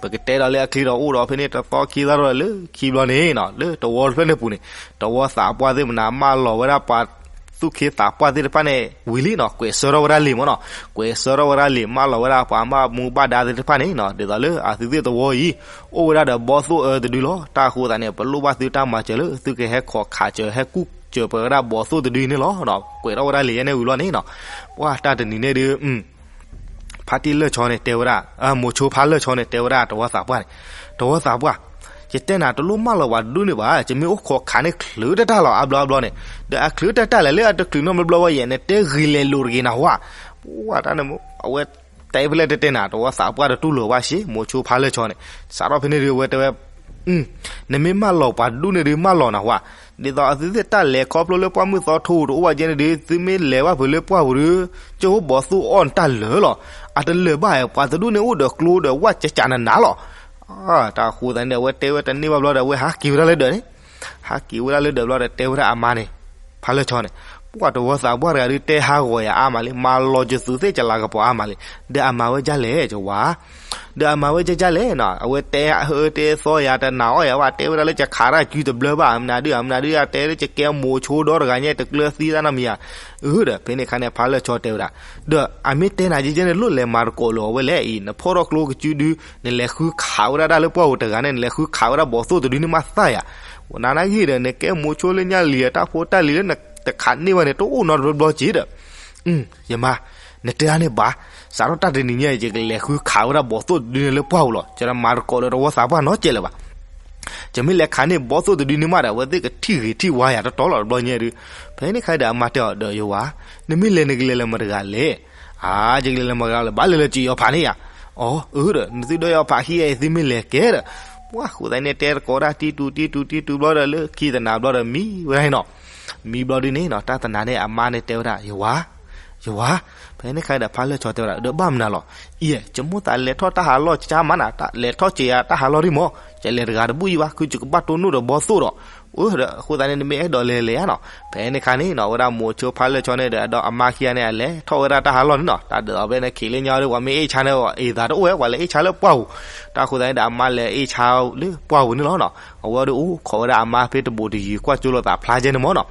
ပကတဲဒီးလၢအချံဒီးအိၣ်ဒီးဖဲန့ၣ်တသီခံသီဒီးလၢခံဘျီန့ၣ်နီၤ လၢတဝီတဖျၢၣ်န့ၣ်ပူၤန့ၣ် တဝီသးပှၢ်သ့ၣ်မနၤ မၢလီၤဝဲဒၣ်ပှၤသူၣ်က့သးပှၢ်သ့ၣ်တဖၣ်န့ၣ်ဝံၤလံနီၤ ကွဲးဆၢထီၣ်ဝဲဒၣ်လံာ်မ့ၢ်နီၤ ကွဲးဆၢထီၣ်ဝဲဒၣ်လံာ် မၢလီၤဝဲဒၣ်ပှၤဘၣ်မူဘၣ်ဒါသ့ၣ်တဖၣ်န့ၣ်နီၤ ဒ်သိးလၢအသုသ့ၣ်တဝီအံၤ အိၣ်ဝဲဒၣ်ဒီးဘီသိၣ်အၢတဒုလီၤ တၢ်အဃိသတးန့ၣ် ပလိၣ်ဘၣ်သုတၢ်မၤစၢၤလၢ သုကဟဲခိးခးစၢၤ ဟဲကူၣ်စၢၤပှဲၤဝဲဒၣ်ဘီသိၣ်တဒုန့ၣ်လီၤနီၤ ကွဲးထီၣ်ဝဲဒၣ်လံာ်ယဲန့ၣ်ဝံၤလီၤန့ၣ်နီၤ ပှၢ်တၢ်တနံၤန့ၣ်ဒုး ဖါတံၢ်လၢၢ်ဆီန့ၣ်တဲဝဲဒၣ် မိၤဆိဖါလၢၢ်ဆီန့ၣ် တဲဝဲဒၣ်တဝီသးပှၢ်န့ၣ်, တဝီသးပှၢ်, ယတဲနၤ တလိၣ်မၢလီၤပှၤတဒူၣ်န့ၣ်ဘၣ်, ယမ့ၢ်အိၣ်ခိးခးန့ၣ်ချုးတၢ်တၢ်လီၤ အါဘျီအါဘျီန့ၣ်, ဒီးအချုးတၢ်တၢ်လဲၣ်လၢအတချုးနီတဘျီဘျီယဲၢ် နတဲဂ့ၤလဲၤလိာ်တဂ့ၤနၢ်ဟူဧါ,ပှၢ်တၢ်န့ၣ် အဝဲတဲဖဲလဲၣ်တဲတဲနၤ တဝီသးပှၢ်တတူၢ်လိာ်ဘၣ်ရှ့ မိၤဆိဖါလၢၢ်ဆီန့ၣ်, စးထီၣ်ဖဲန့ၣ်ဒုး အဝဲတဲဝဲ နမ့ၢ်မၢလီၤပှၤတဒူၣ်န့ၣ်ဒုး မၢလီၤနၢ်ဟူဧါ, ဒ်သိးအသုသ့ၣ်တၢ်လဲၤခီဖျိလၢပှၢ်မုၢ်သီထိတအိၣ်ဘၣ်ကဲန့ၣ်ဒုး သုမ့ၢ်လဲၤဘၣ်ဖုးလၢပှၢ်ပူၤဒုး ကၠိဘီသိၣ်အီၣ်နတၢ်လၢာ်လီၤ, အတလၢာ်ဘၣ်ဧါ ပှၤတဒူၣ်န့ၣ်အိၣ်ဒီးကျိဒီးဝၣ်ကကးနးနးလီၤ. တၢ်ဃိသတးန့ၣ် အဝဲတဲဝဲတန့ၢ်ဘၣ်ဘျီဒီး အဝဲဟးက့ၤဝဲဒၣ်လၢဒၢးန့ၣ်, ဟးက့ၤဝဲဒၣ်လၢဒၢးဘျီဒီး တဲဝဲဒၣ်အမါန့ၣ်, ဖါလၢၢ်ဆီန့ၣ်, ပှၢ်တဝီသးပှၢ်တဂၤဒုး တဲဟးဂီၤယၤအါမးလံ, မၤလီၤကသူသ့ၣ်ကလၤကပီၤအါမးလံ, ဒီးအမၤဝဲဒ်လဲၣ် ကဝၤ ဒီးအမၤဝဲကၢ်ကၢ်လဲၣ်နီၤ, အဝဲတဲအၢတဲသီယၤ တနာ်အီၣ်ယၤဘၣ်, တဲဝဲဒၣ်လၢယခးတၢ်စုတဘျၢဘၣ်, မနုၤဒုး မနုၤဒုး ယတဲလၢယကဲမိၤဆိဒီတဂၤညါ တကျၢၤသံသးနီတမံၤဧါ. အၢဒီး ဖဲန့ၣ်အခါန့ၣ် ဖါလၢၢ်ဆီတဲဝဲဒၣ်, ဒီးအမ့ၢ်တဲနၤကဲကဲန့ၣ် လိၣ်လဲၤမၤသကိးလၢၤအီၤဝဲလဲၣ်အံၤ, နဖီၣ်ထီၣ်ကျိကစုဒု နလဲၤဃုခးဝဲဒၣ်တၢ်လၢပှၢ်ပူၤတဂၤန့ၣ် နလဲၤဃုခးဝဲဒၣ်ဘီၣ်သိၣ်တဒုန့ၣ်မးသၣ်ယၤ, နနာ်ဂ့ၤဒီး နကဲမိၤဆိလၢညါလံၤ တၢ်ဖိတၢ်လံၤလၢနတခးန့ၢ်ဝဲန့ၣ် တအိၣ်နီတဘျီဘျီက့ၤဒီး ယမါ, နတဲဒၣ်န့ၣ်ဘၣ်, စးထီၣ်တၢ်တနံၤညါအံၤ ယကလဲၤဃုခးဝဲဒၣ်ဘီၣ်သိၣ်တဒုန့ၣ်လၢပှၢ်ပူၤလီၤ. ယတမၤသကိးဒီးတဝီသးပှၢ်နီတစဲးလၢၤဘၣ်. ယမ့ၢ်လဲၤခးန့ၢ်ဘီၣ်သိၣ်တဒုန့ၣ်မးဒီး အဝဲသ့ၣ်ကထံၣ်ဂ့ၤထံၣ်ဝါယၤတတီလီၤတဘျီညါဒုး. ဖဲန့ၣ်ခါဒီးအမါတဲအီၤဒီး ယဝၤ, နမ့ၢ်လဲၤနကလဲၤလၢမတဂၤလဲၣ်. အါ, ယကလဲၤလၢမတဂၤလဲၣ်, ဘၣ်လဲၤလၢက့ၤယီၤဖးန့ၣ်ယၤ. အီၤ, အၢဒီး နသုဒီးယီၤဖးဟံၣ်အံၤ သုမ့ၢ်လဲၤကဲဒီး, ပှၤဃိသတးန့ၣ်တဲသကိးတၢ်တံတူတံတူတံတူဘျီဒီး လၢခံတနၤဘျီဒီး မံဝဲဒၣ်နီၤ. မံဘျီဒုန့ၣ်နီၤ တၢ်တနၤန့ၣ် အမါန့ၣ်တဲဝဲဒၣ် ယဝၤ, ယဝၤ. ဖဲန့ၣ်ခါဒီး ဖါလၢၢ်ဆီတဲဝဲဒၣ် ဒီးဘၣ်မနုၤလီၤ. အံၤ, ယမိၣ်သးလဲၤထီၣ်တၢ်ဟးလီၢ်ကၠါမးနၤ, လဲၤထီၣ်စ့ၤယၤတၢ်ဟးလီၢ်ဒံးမး, ယလဲၤတဂၤတဘူၣ်ယံဘၣ်, ခုယကဘၣ်တိၢ်နီၣ်ဒီးဘီၣ်သိၣ်ဒီး, အၢဒီး အဃိသတးန့ၣ် နမ့ၢ်အဲၣ်ဒိးလဲၤလဲၤဧါနီၤ. ဖဲန့ၣ်ခါန့ၣ်နီၤ အဝဲဒၣ်မိၤဆိဖါလၢၢ်ဆီန့ၣ်ဒီး အဒီးအမါခံဂၤန့ၣ် အလဲၤထီၣ်ဝဲဒၣ်တၢ်ဟးလီၢ်န့ၣ်နီၤ. တၢ်ဒ်သိးဖဲန့ၣ် ခံးလၢညါဒီး ပှၤမ့ၢ်အ့ၣ်ဆါန့ၣ် အ့ၣ်သးတအိၣ်ဝဲ, ပှၤလဲၤအ့ၣ်ဆါလၢပှၢ်ပူၤ. တၢ်ဃိသတးန့ၣ်ဒီး အမါလဲၤအ့ၣ်ဆါလၢပှၢ်ပူၤန့ၣ်လီၤနီၤ. အဝဲဒီးအိၣ်ခိးဝဲဒၣ်အမါဖဲတဘူးတယံၤ ကွၢ်ကၠိလိာ်သးဖျါကဲန့ၣ်မးနီၤ.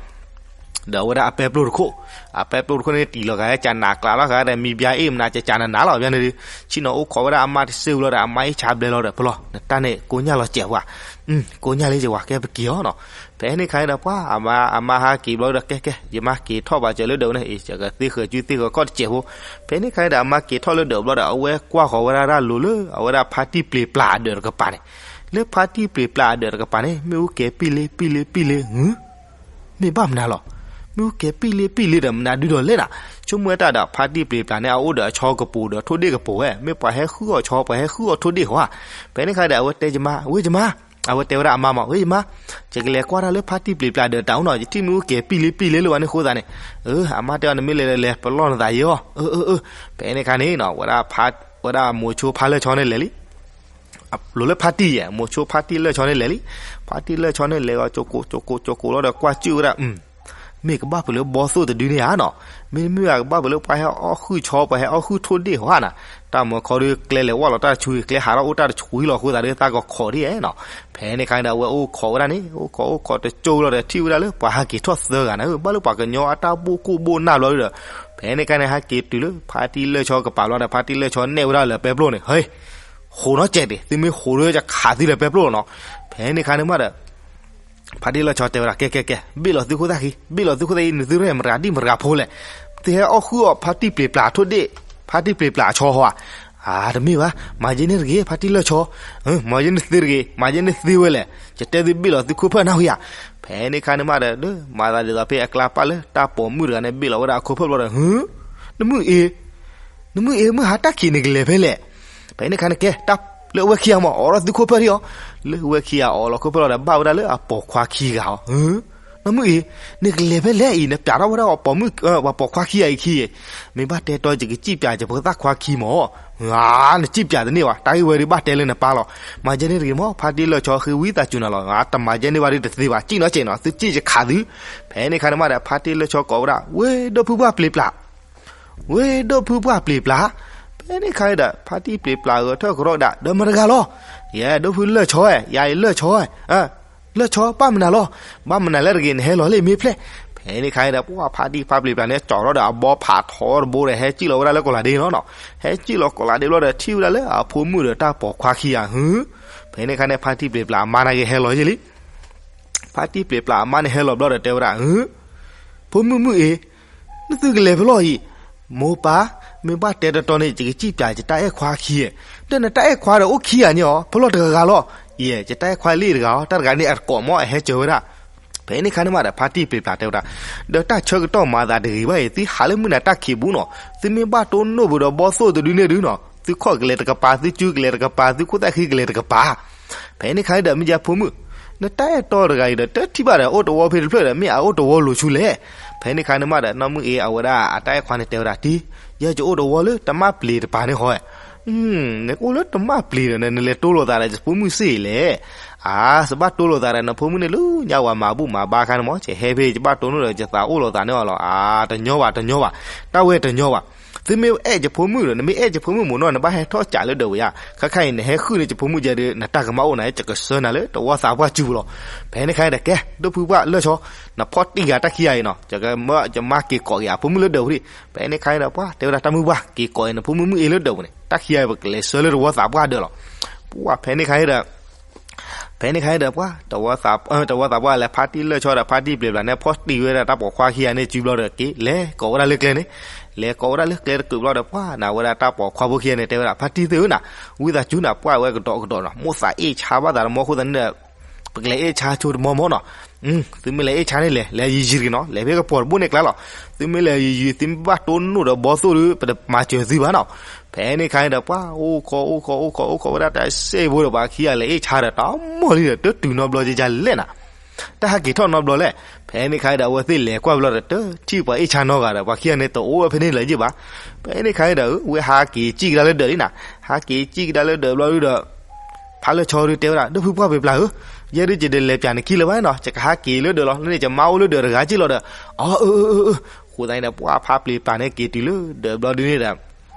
ဒီးအဝဲဒၣ်အပဲပျိၢ်တခိၣ်, အပဲပျိၢ်တခိၣ်န့ၣ် တံၢ်လီၤဂာ်ကနၣ်ကျးလီၤဂာ်ဒီး မံဘျါအ့ၣ်မနၤကကနနၤလီၤ ဘျါန့ၣ်ဒုး, ဆ့ၣ်နီၤအိၣ်ခိးဝဲဒၣ်အမါတစ့ၢ်ဝံၤလီၤဒီး အမါအ့ၣ်ဆါဘျဲလီၤဒီး ပလီၢ် နတၢ်န့ၣ်ကိညၣ်လီၤစဲးဝဲ, ကိညၣ်လံကဝၤ ကဲပက့ၤအီၤနီၤ. ဖဲန့ၣ်ခါန့ၣ်ဒီး ပှၤအမါဟးက့ၤဘျီဒီး ကဲကဲ ယမါက့ၤထီၣ်ဘၣ်စၢၤလၢဒၢးဝဲန့ၣ် အံၤ ယကသ့ဃၢၤကုသ့ဃၢၤခီၣ်တစဲးဖိ. ဖဲန့ၣ်ခါန့ၣ်ဒီး အမါက့ၤထီၣ်လၢဒၢးဘျီဒီး အဝဲကွၢ်ဃီၤဝဲဒၣ်တၢ်လိၤလၢ အဝဲဒၣ်ဖါတံၢ်ပျ့ၤပျၢ်အဒၢးတကပၤန့ၣ်, လၢဖါတံၢ်ပျ့ၤပျၢ်အဒၢးတကပၤန့ၣ် မ့ၣ်အူကဲၤပံၣ်လ့ပံၣ်လ့ပံၣ်လ့ မ့ၢ်ဘၣ်မနုၤလီၤ. မ့ၣ်အူကဲၤပံၣ်လ့ပံၣ်လ့ဒီး မနုၤဒုဒီးလဲၣ်နၤ, ဆိကမိၣ်ဝဲတၢ်ဒီး ဖါတံၢ်ပျ့ၤပျၢ်န့ၣ် အအိၣ်ဒီးအဆီကပူၤဒီးထိၣ်ဒ့ၣ်ကပူၤဝဲ, မ့ၢ်ပှၤဟဲဃုအီၣ်ဆီ ပှၤဟဲဃုအီၣ်ထိၣ်ဒ့ၣ်ဧါ. ဖဲန့ၣ်ခါဒီး အဝဲတဲယမါ, ဝဲယမါ, အဝဲတဲဝဲဒၣ်အမါမး, ဝဲယမါ, ယကလဲၤကွၢ်တၢ်လၢဖါတံၢ်ပျ့ၤပျၢ်ဒီးတၢ်အိၣ်နီၤ, ယထံၣ်မ့ၣ်အူကဲၤပံၣ်လ့ပံၣ်လ့လၢဝဲန့ၣ်အဃိသတးန့ၣ်, အၢ အမါတဲအီၤ နမ့ၢ်လဲၤလဲၤလဲၤ ပလီၢ်နသးယံၤအီၤ, အၢ အၢ အၢ. ဖဲန့ၣ်ခါန့ၣ်နီၤ ဝဲဒၣ်မိၤဆိဖါလၢၢ်ဆီန့ၣ်လဲၤလံ အလိၤလၢဖါတံၢ်ယဲၢ်, မိၤဆိဖါတံၢ်လၢၢ်ဆီန့ၣ်လဲၤလံ. ဖါတံၢ်လၢၢ်ဆီန့ၣ်လဲၤဂီၤ ကၠိကိး ကၠိကိး ကၠိကိးလီၤဒီး ကွၢ်စူၣ်ဝဲဒၣ်, မ့ၢ်ကဘၣ်ဖုးလၢဘီသိၣ်တဒုန့ၣ်ဧါနီၤ, မ့တမ့ၢ်ဘၣ်ကဘၣ်ဖုးလၢပှၤဟဲအီၣ်ဃုာ်ဆီ ပှၤဟဲအီၣ်ဃုာ်ထိၣ်ဒ့ၣ်ဧါနၤ. တၢ်မၤခီဒီး ကျဲလဲၤဝဲလီၤတၢ်တဆူ ကျဲဟးထီၣ်အိၣ်တၢ်တဆူလီၤအဃိသတးဒီး တၢ်ကီခီးဒ်ဧါနီၤ. ဖဲန့ၣ်ခါန့ၣ်ဒီး အဝဲအိၣ်ခိးဝဲဒၣ်န့ၣ် အိၣ်ခိးအိၣ်ခိးတကၠိလီၤဒီး ထံၣ်ဝဲဒၣ်လၢပှၤဟးက့ၤထီၣ်သၢဂၤနၤ, ဘၣ်လၢပှၤကညီအတၢ်ဘူၣ်ကိၢ်ဘိၣ်နၢ်ဘျီဒီး, ဖဲန့ၣ်ခါန့ၣ် ဟဲက့ၤတုၤလၢဖါတံၢ်လၢၢ်ဆီကပၤဘျီဒီး ဖါတံၢ်လၢၢ်ဆီနဲၣ်ဝဲဒၣ်လၢပဲပျိၢ်န့ၣ်, ဟဲ ဃိးနီတစဲးဒံး, သုမ့ၢ်ဃိးဒီး ယကခးသုလၢပဲပျိၢ်လီၤနီၤ. ဖဲန့ၣ်ခါန့ၣ်မးဒီး ဖါတံၢ်လၢၢ်ဆီတဲဝဲဒၣ် ကဲ ကဲ ကဲ ဘ့ၣ်လီၤသုခိၣ်သၣ်ခံ, ဘ့ၣ်လီၤသုခိၣ်သၣ်ခံ, နသုရဲၣ်မတၤဒံၣ်မတၤဖိလဲၣ်, သုဟဲအီၣ်ဃုာ်အီၣ်ဖါတံၢ်ပျ့ၤပျၢ်ထိၣ်ဒ့ၣ်, ဖါတံၢ်ပျ့ၤပျၢ်အဆီဧါ. အါ တမ့ၢ်ဘၣ်, မၤယဲန့ၣ်တဂ့ၤ ဖါတံၢ်လၢၢ်ဆီ, မၤယဲန့ၣ်သ့တဂ့ၤ, မၤယဲန့ၣ်သ့ဝဲလဲၣ်, ယတဲသုဘ့ၣ်လီၤသုခိၣ်ဖၢၣ်နၢ်ဟူဧါ. ဖဲန့ၣ်ခါန့ၣ်မးဒီး မၤသးဒ်သိးဖဲအကျါပာ်လၢတၢ်ပိာ်မုၣ်တဂၤန့ၣ် ဘ့ၣ်လီၤဝဲဒၣ်အခိၣ်ဖၢၣ်ဘျီဒီး, နမုၢ်အ့ နမုၢ်အ့ မုၢ်ဟါတၢ်ခံးန့ၣ်ကလဲၤဖဲလဲၣ်. ဖဲန့ၣ်ခါန့ၣ်ကဲ တၢ်လၢအဝဲခံဂၤမး အိးထီၣ်သုခိၣ်ဖၢၣ်ထံအီၤ, လၢအဝဲခံဂၤအိးလီၤခိၣ်ဖၢၣ်လီၤဒီး ဘၣ်ဝဲဒၣ်လၢအပိာ်ခွါခံဂၤအီၤ, နမုၢ်အ့ နကလဲၤဖဲလဲၣ်အံၤ နပျးထီၣ်ဝဲဒၣ်အပိာ်မုၣ် ပှၤပိာ်ခွါခံဂၤအံၤခံဂၤ, မ့ၢ်ဘၣ်တဲတီယကစံၣ်ပျးယပသၣ်ခွါခံမး. နစံၣ်ပျးတန့ၢ်ဘၣ်, တၢ်ဂ့ၢ်ဝဲဒၣ်ဘၣ်တဲလၢနပၢ်လီၤ. မၤယဲန့ၣ်တဂ့ၤမး ဖါတံၢ်လၢၢ်ဆီ ဃ့ဝံသးစူၤနၤလီၤ, တမၤယဲန့ၣ်ဘၣ်ဒ်တသ့ဘၣ်, စံၣ်နီတစဲးနီၤ သုစံၣ်ယခးသု. ဖဲန့ၣ်ခါန့ၣ်မးဒီး ဖါတံၢ်လၢၢ်ဆီကိးဝဲဒၣ် ဝဲဒိၣ်ဖုပှၢ်ပျ့ၤပျၢ် ဝဲဒိၣ်ဖုပှၢ်ပျ့ၤပျၢ်. ဖဲန့ၣ်ခါန့ၣ်ဒီး ဖါတံၢ်ပျ့ၤပျၢ်ဂဲၤထၢၣ်ကရီကဒး ဒီးမတၤတဂၤလီၤ. ယဲ ဒိၣ်ဖုလၢၢ်ဆီဧၢ, ယၤအံၤလၢၢ်ဆီဧၢ, လၢၢ်ဆီဘၣ်မနုၤလီၤ, ဘၣ်မနုၤလဲၣ်တဂ့ၤ နဟဲလီၤလံမ့ၢ်ဖျဲၣ်. ဖဲန့ၣ်ခါန့ၣ်ဒီး ပှၤဖါတံၢ်ဖါပျ့ၤပျၢ်န့ၣ် ကၠီထီၣ်ဒီးအဘီဖးထီတဘိဒီး ဟဲစံၣ်လီၤဝဲဒၣ်လၢကီးလးဒ့န့ၣ်လီၤနီၤ. ဟဲစံၣ်လီၤကီးလးဒ့ဘျီဒီး ထံၣ်ဝဲဒၣ်လၢအဖိမုၣ်ဒီးတၢ်ပိာ်ခွါခံဂၤ, ဖဲန့ၣ်ခါန့ၣ် ဖါတံၢ်ပျ့ၤပျၢ်အမါန့ၣ်က့ၤဟဲလီၤယဲလံ. ဖါတံၢ်ပျ့ၤပျၢ်အမါန့ၣ်ဟဲလီၤဘျီဒီးတဲဝဲဒၣ်, ဖိမုၣ်မုၣ်အ့ နသုကလဲၤဖဲလဲၣ်အံၤ, မိၢ်ပၢ်, မ့ၢ်ဘၣ်တဲတတီန့ၣ် ယကစံၣ်ပျးယတၢ်အဲၣ်ခွါခံ, ဒီးနတၢ်အဲၣ်ခွါဒီးအိၣ်ခံဂၤန့ၣ်အီၤ ဖဲလဲၣ်တဂၤဂၤလီၤ. ယဲ ယတၢ်အဲၣ်ခွါလၢတဂၤအီၤ တၢ်တဂၤန့ၣ် အတကိးမး အဟဲစၢၤဝဲဒၣ်. ဖဲန့ၣ်ခါန့ၣ်မးဒီး ဖါတံၢ်ပျ့ၤပျၢ်တဲဝဲဒၣ်, ဒီးတၢ်ဆၢကတီၢ်မၤသးတဂ့ၤဘၣ်အံၤ သုဟးလၢမုၢ်နၤတၢ်ခံးဘူးနီၤ, သုမ့ၢ်ဘၣ်တိၢ်နီၣ်ဘၣ်ဒီးဘီၣ်သိၣ်တဒုန့ၣ်ဒုနီၤ, သုခီၣ်ကလဲၤတကပၤ သုစုကလဲၤတကပၤ သုခိၣ်သၣ်ဃံကလဲၤတကပၤ. ဖဲန့ၣ်ခါန့ၣ်ဒီး မ့ၢ်ယဖိမုၣ်, နတၢ်အဲၣ်တီတဂၤအံၤဒီး တထံၣ်ဘၣ်ဒီး အိၣ်တဝီဖဲတဖျၢၣ်ဒီး မ့ၢ်အအိၣ်တဝီလိၤဆူလဲၣ်. ဖဲန့ၣ်ခါန့ၣ်မးဒီး နီၢ်မုၢ်အ့ အဝဲဒၣ်အတၢ်အဲၣ်ခွါန့ၣ်တဲဝဲဒၣ်, တံၤ, ယဲယအိၣ်တဝီလၢတမၣ်ပျ့ၤတပၤန့ၣ်ဃီ, နကအိၣ်လၢတမၣ်ပျ့ၤဒီး နလဲၤတိၢ်လိာ်သးဒီးယဖိမုၣ်စ့ၢ်အံၤလဲၣ်. အါ, စဘၣ်တိၢ်လိာ်သးဒီး နဖိမုၣ်န့ၣ်လၢညါဝဲမၤဘူၣ်မၤဘါခါန့ၣ်မး, ယဟဲဖဲယဘၣ်တိၢ်နီၣ်ဒီး ယသးအိၣ်လိာ်သးန့ၢ်အီၤလီၤ. အါ, တညီဘၣ် တညီဘၣ်, တၢ်ဝဲတညီဘၣ်. သုမ့ၢ်အဲၣ်ယဖိမုၣ်ဒီး နမ့ၢ်အဲၣ်ယဖိမုၣ်မ့ၢ်နီၢ် နဘၣ်ဟဲထီၣ်ကးလၢဒၢးဝဲယါ, ခဲခါအံၤ နဟဲဃုန့ၢ်ယဖိမုၣ်ယဲဒုး နတၢ်ကမၣ်အိၣ်နၤ ယကဆှၢနၤလၢတဝီသးပှၢ်စုပူၤလီၤ. ဖဲန့ၣ်ခါအံၤဒီး ကဲ ဒိၣ်ဖုပှၢ်လၢၢ်ဆီ, နဖီၣ်တံၢ်ဂၤတၢ်ခံဂၤအံၤနီၤ, ယမၤက့ၤကိးက့ၤအဖိမုၣ်လၢဒၢးပူၤဒံး. ဖဲန့ၣ်ခါအံၤဒီး ပှၤတဲဝဲဒၣ် တၢ်မုၢ်ပှၢ် က့ၤကိးက့ၤနဖိမုၣ်မုၣ်အ့လၢဒၢးပူၤန့ၣ်, တၢ်ခံဂၤအံၤ ပကလဲၤဆှၢလၢတဝီသးပှၢ်ဒၢးလီၤ. ပှၤဖဲန့ၣ်ခါအံၤဒီး ဖဲန့ၣ်ခါအံၤဒီး ပှၤ တဝီသးပှၢ်လဲၤဖါတံၢ်လၢၢ်ဆီဒီး ဖါတံၢ်ပျဲၤဘျးန့ၣ် ဖီၣ်တံၢ်ဝဲဒၣ်တၢ်ပိာ်ခွါခံဂၤန့ၣ်စုဘျီဒီး က့ၤလဲၤကိးဝဲဒၣ်လၢကျဲန့ၣ်, လဲၤကိးဝဲဒၣ်လၢကျဲတကုးဘျီဒီး ပှၤနၤဝဲဒၣ်တၢ်ပိာ်ခွါဖိခံဂၤန့ၣ် တဲဝဲဒၣ် ဖါတံၢ်သ့ၣ်ဧၢနၤ, ဝံသးစူၤနၤ ပှၢ်ဝဲကဒီးကဒီးနီၤ, မိၣ်သးအ့ၣ်ဆါဘၣ်သးတမီၤအဃိသတးန့ၣ်ဒီး ပကလဲၤအ့ၣ်ဆါဆိတမီၤမီၤနီၤ. သုမ့ၢ်လဲၤအ့ၣ်ဆါန့ၣ်လဲၣ်, လဲၤယံၤယံၤတဂ့ၤနီၤ, လဲၤဖဲကပီၤတဘိန့ၣ်ကျါလီၤ. သုမ့ၢ်လဲၤယံၤယံၤ သုမ့ၢ်ဘၣ်တိၢ်နီၣ်ဒီးဘီသိၣ်ဒီး ပတမၤစၢၤသုဘၣ်နီၤ. ဖဲန့ၣ်ခါအံၤဒီး ပှၤအိၣ်ခိးအိၣ်ခိးအိၣ်ခိးအိၣ်ခိးဝဲဒၣ် တၢ်စဲးဖိဒီး ပှၤခံဂၤလဲၤအ့ၣ်ဆါဒီး တၢ်မီၢ်လံဒီး တတုၤနီတဘျီကလဲၣ်နၤ, တၢ်ဟးက့ၤထီၣ်နီတဘျီလဲၣ်. ဖဲန့ၣ်ခါအံၤဒီး အဝဲသ့ၣ်လဲၤကွၢ်ဘျီဒီး တထံၣ်ပှၤအ့ၣ်ဆါနီတဂၤဒီး ပှၤခံဂၤန့ၣ် တအိၣ်ဝဲဖဲန့ၣ်လၢၤယ့ၢ်ဘၣ်. ဖဲန့ၣ်ခါအံၤဒီး ဝဲဟးက့ၤစံၣ်ကဒါလၢဒၢးလံနၤ, ဟးက့ၤစံၣ်ကဒါလၢဒၢးဘျီဒုဒီး ဖါလၢၢ်ဆီဒုတဲဝဲဒၣ် ဒိၣ်ဖုပှၢ်ပျဲၤဘျးဧၢ, ယဲဒုးယတလဲၤပၠးနခံလၢၤဘၣ်နီၤ, ယကဟးက့ၤလၢဒၢးလီၤ, လၢန့ၣ်ယမါအိၣ်လၢဒၢးတဂၤက့ၢ်လီၤဒီး, အၢ အၢ အၢ အၢ, အဃိသတးန့ၣ်ဒီး ပှၤဖါပျဲၤပျးန့ၣ်က့ၤတုၤလၢဒၢးဘျီဒုန့ၣ်ဒီး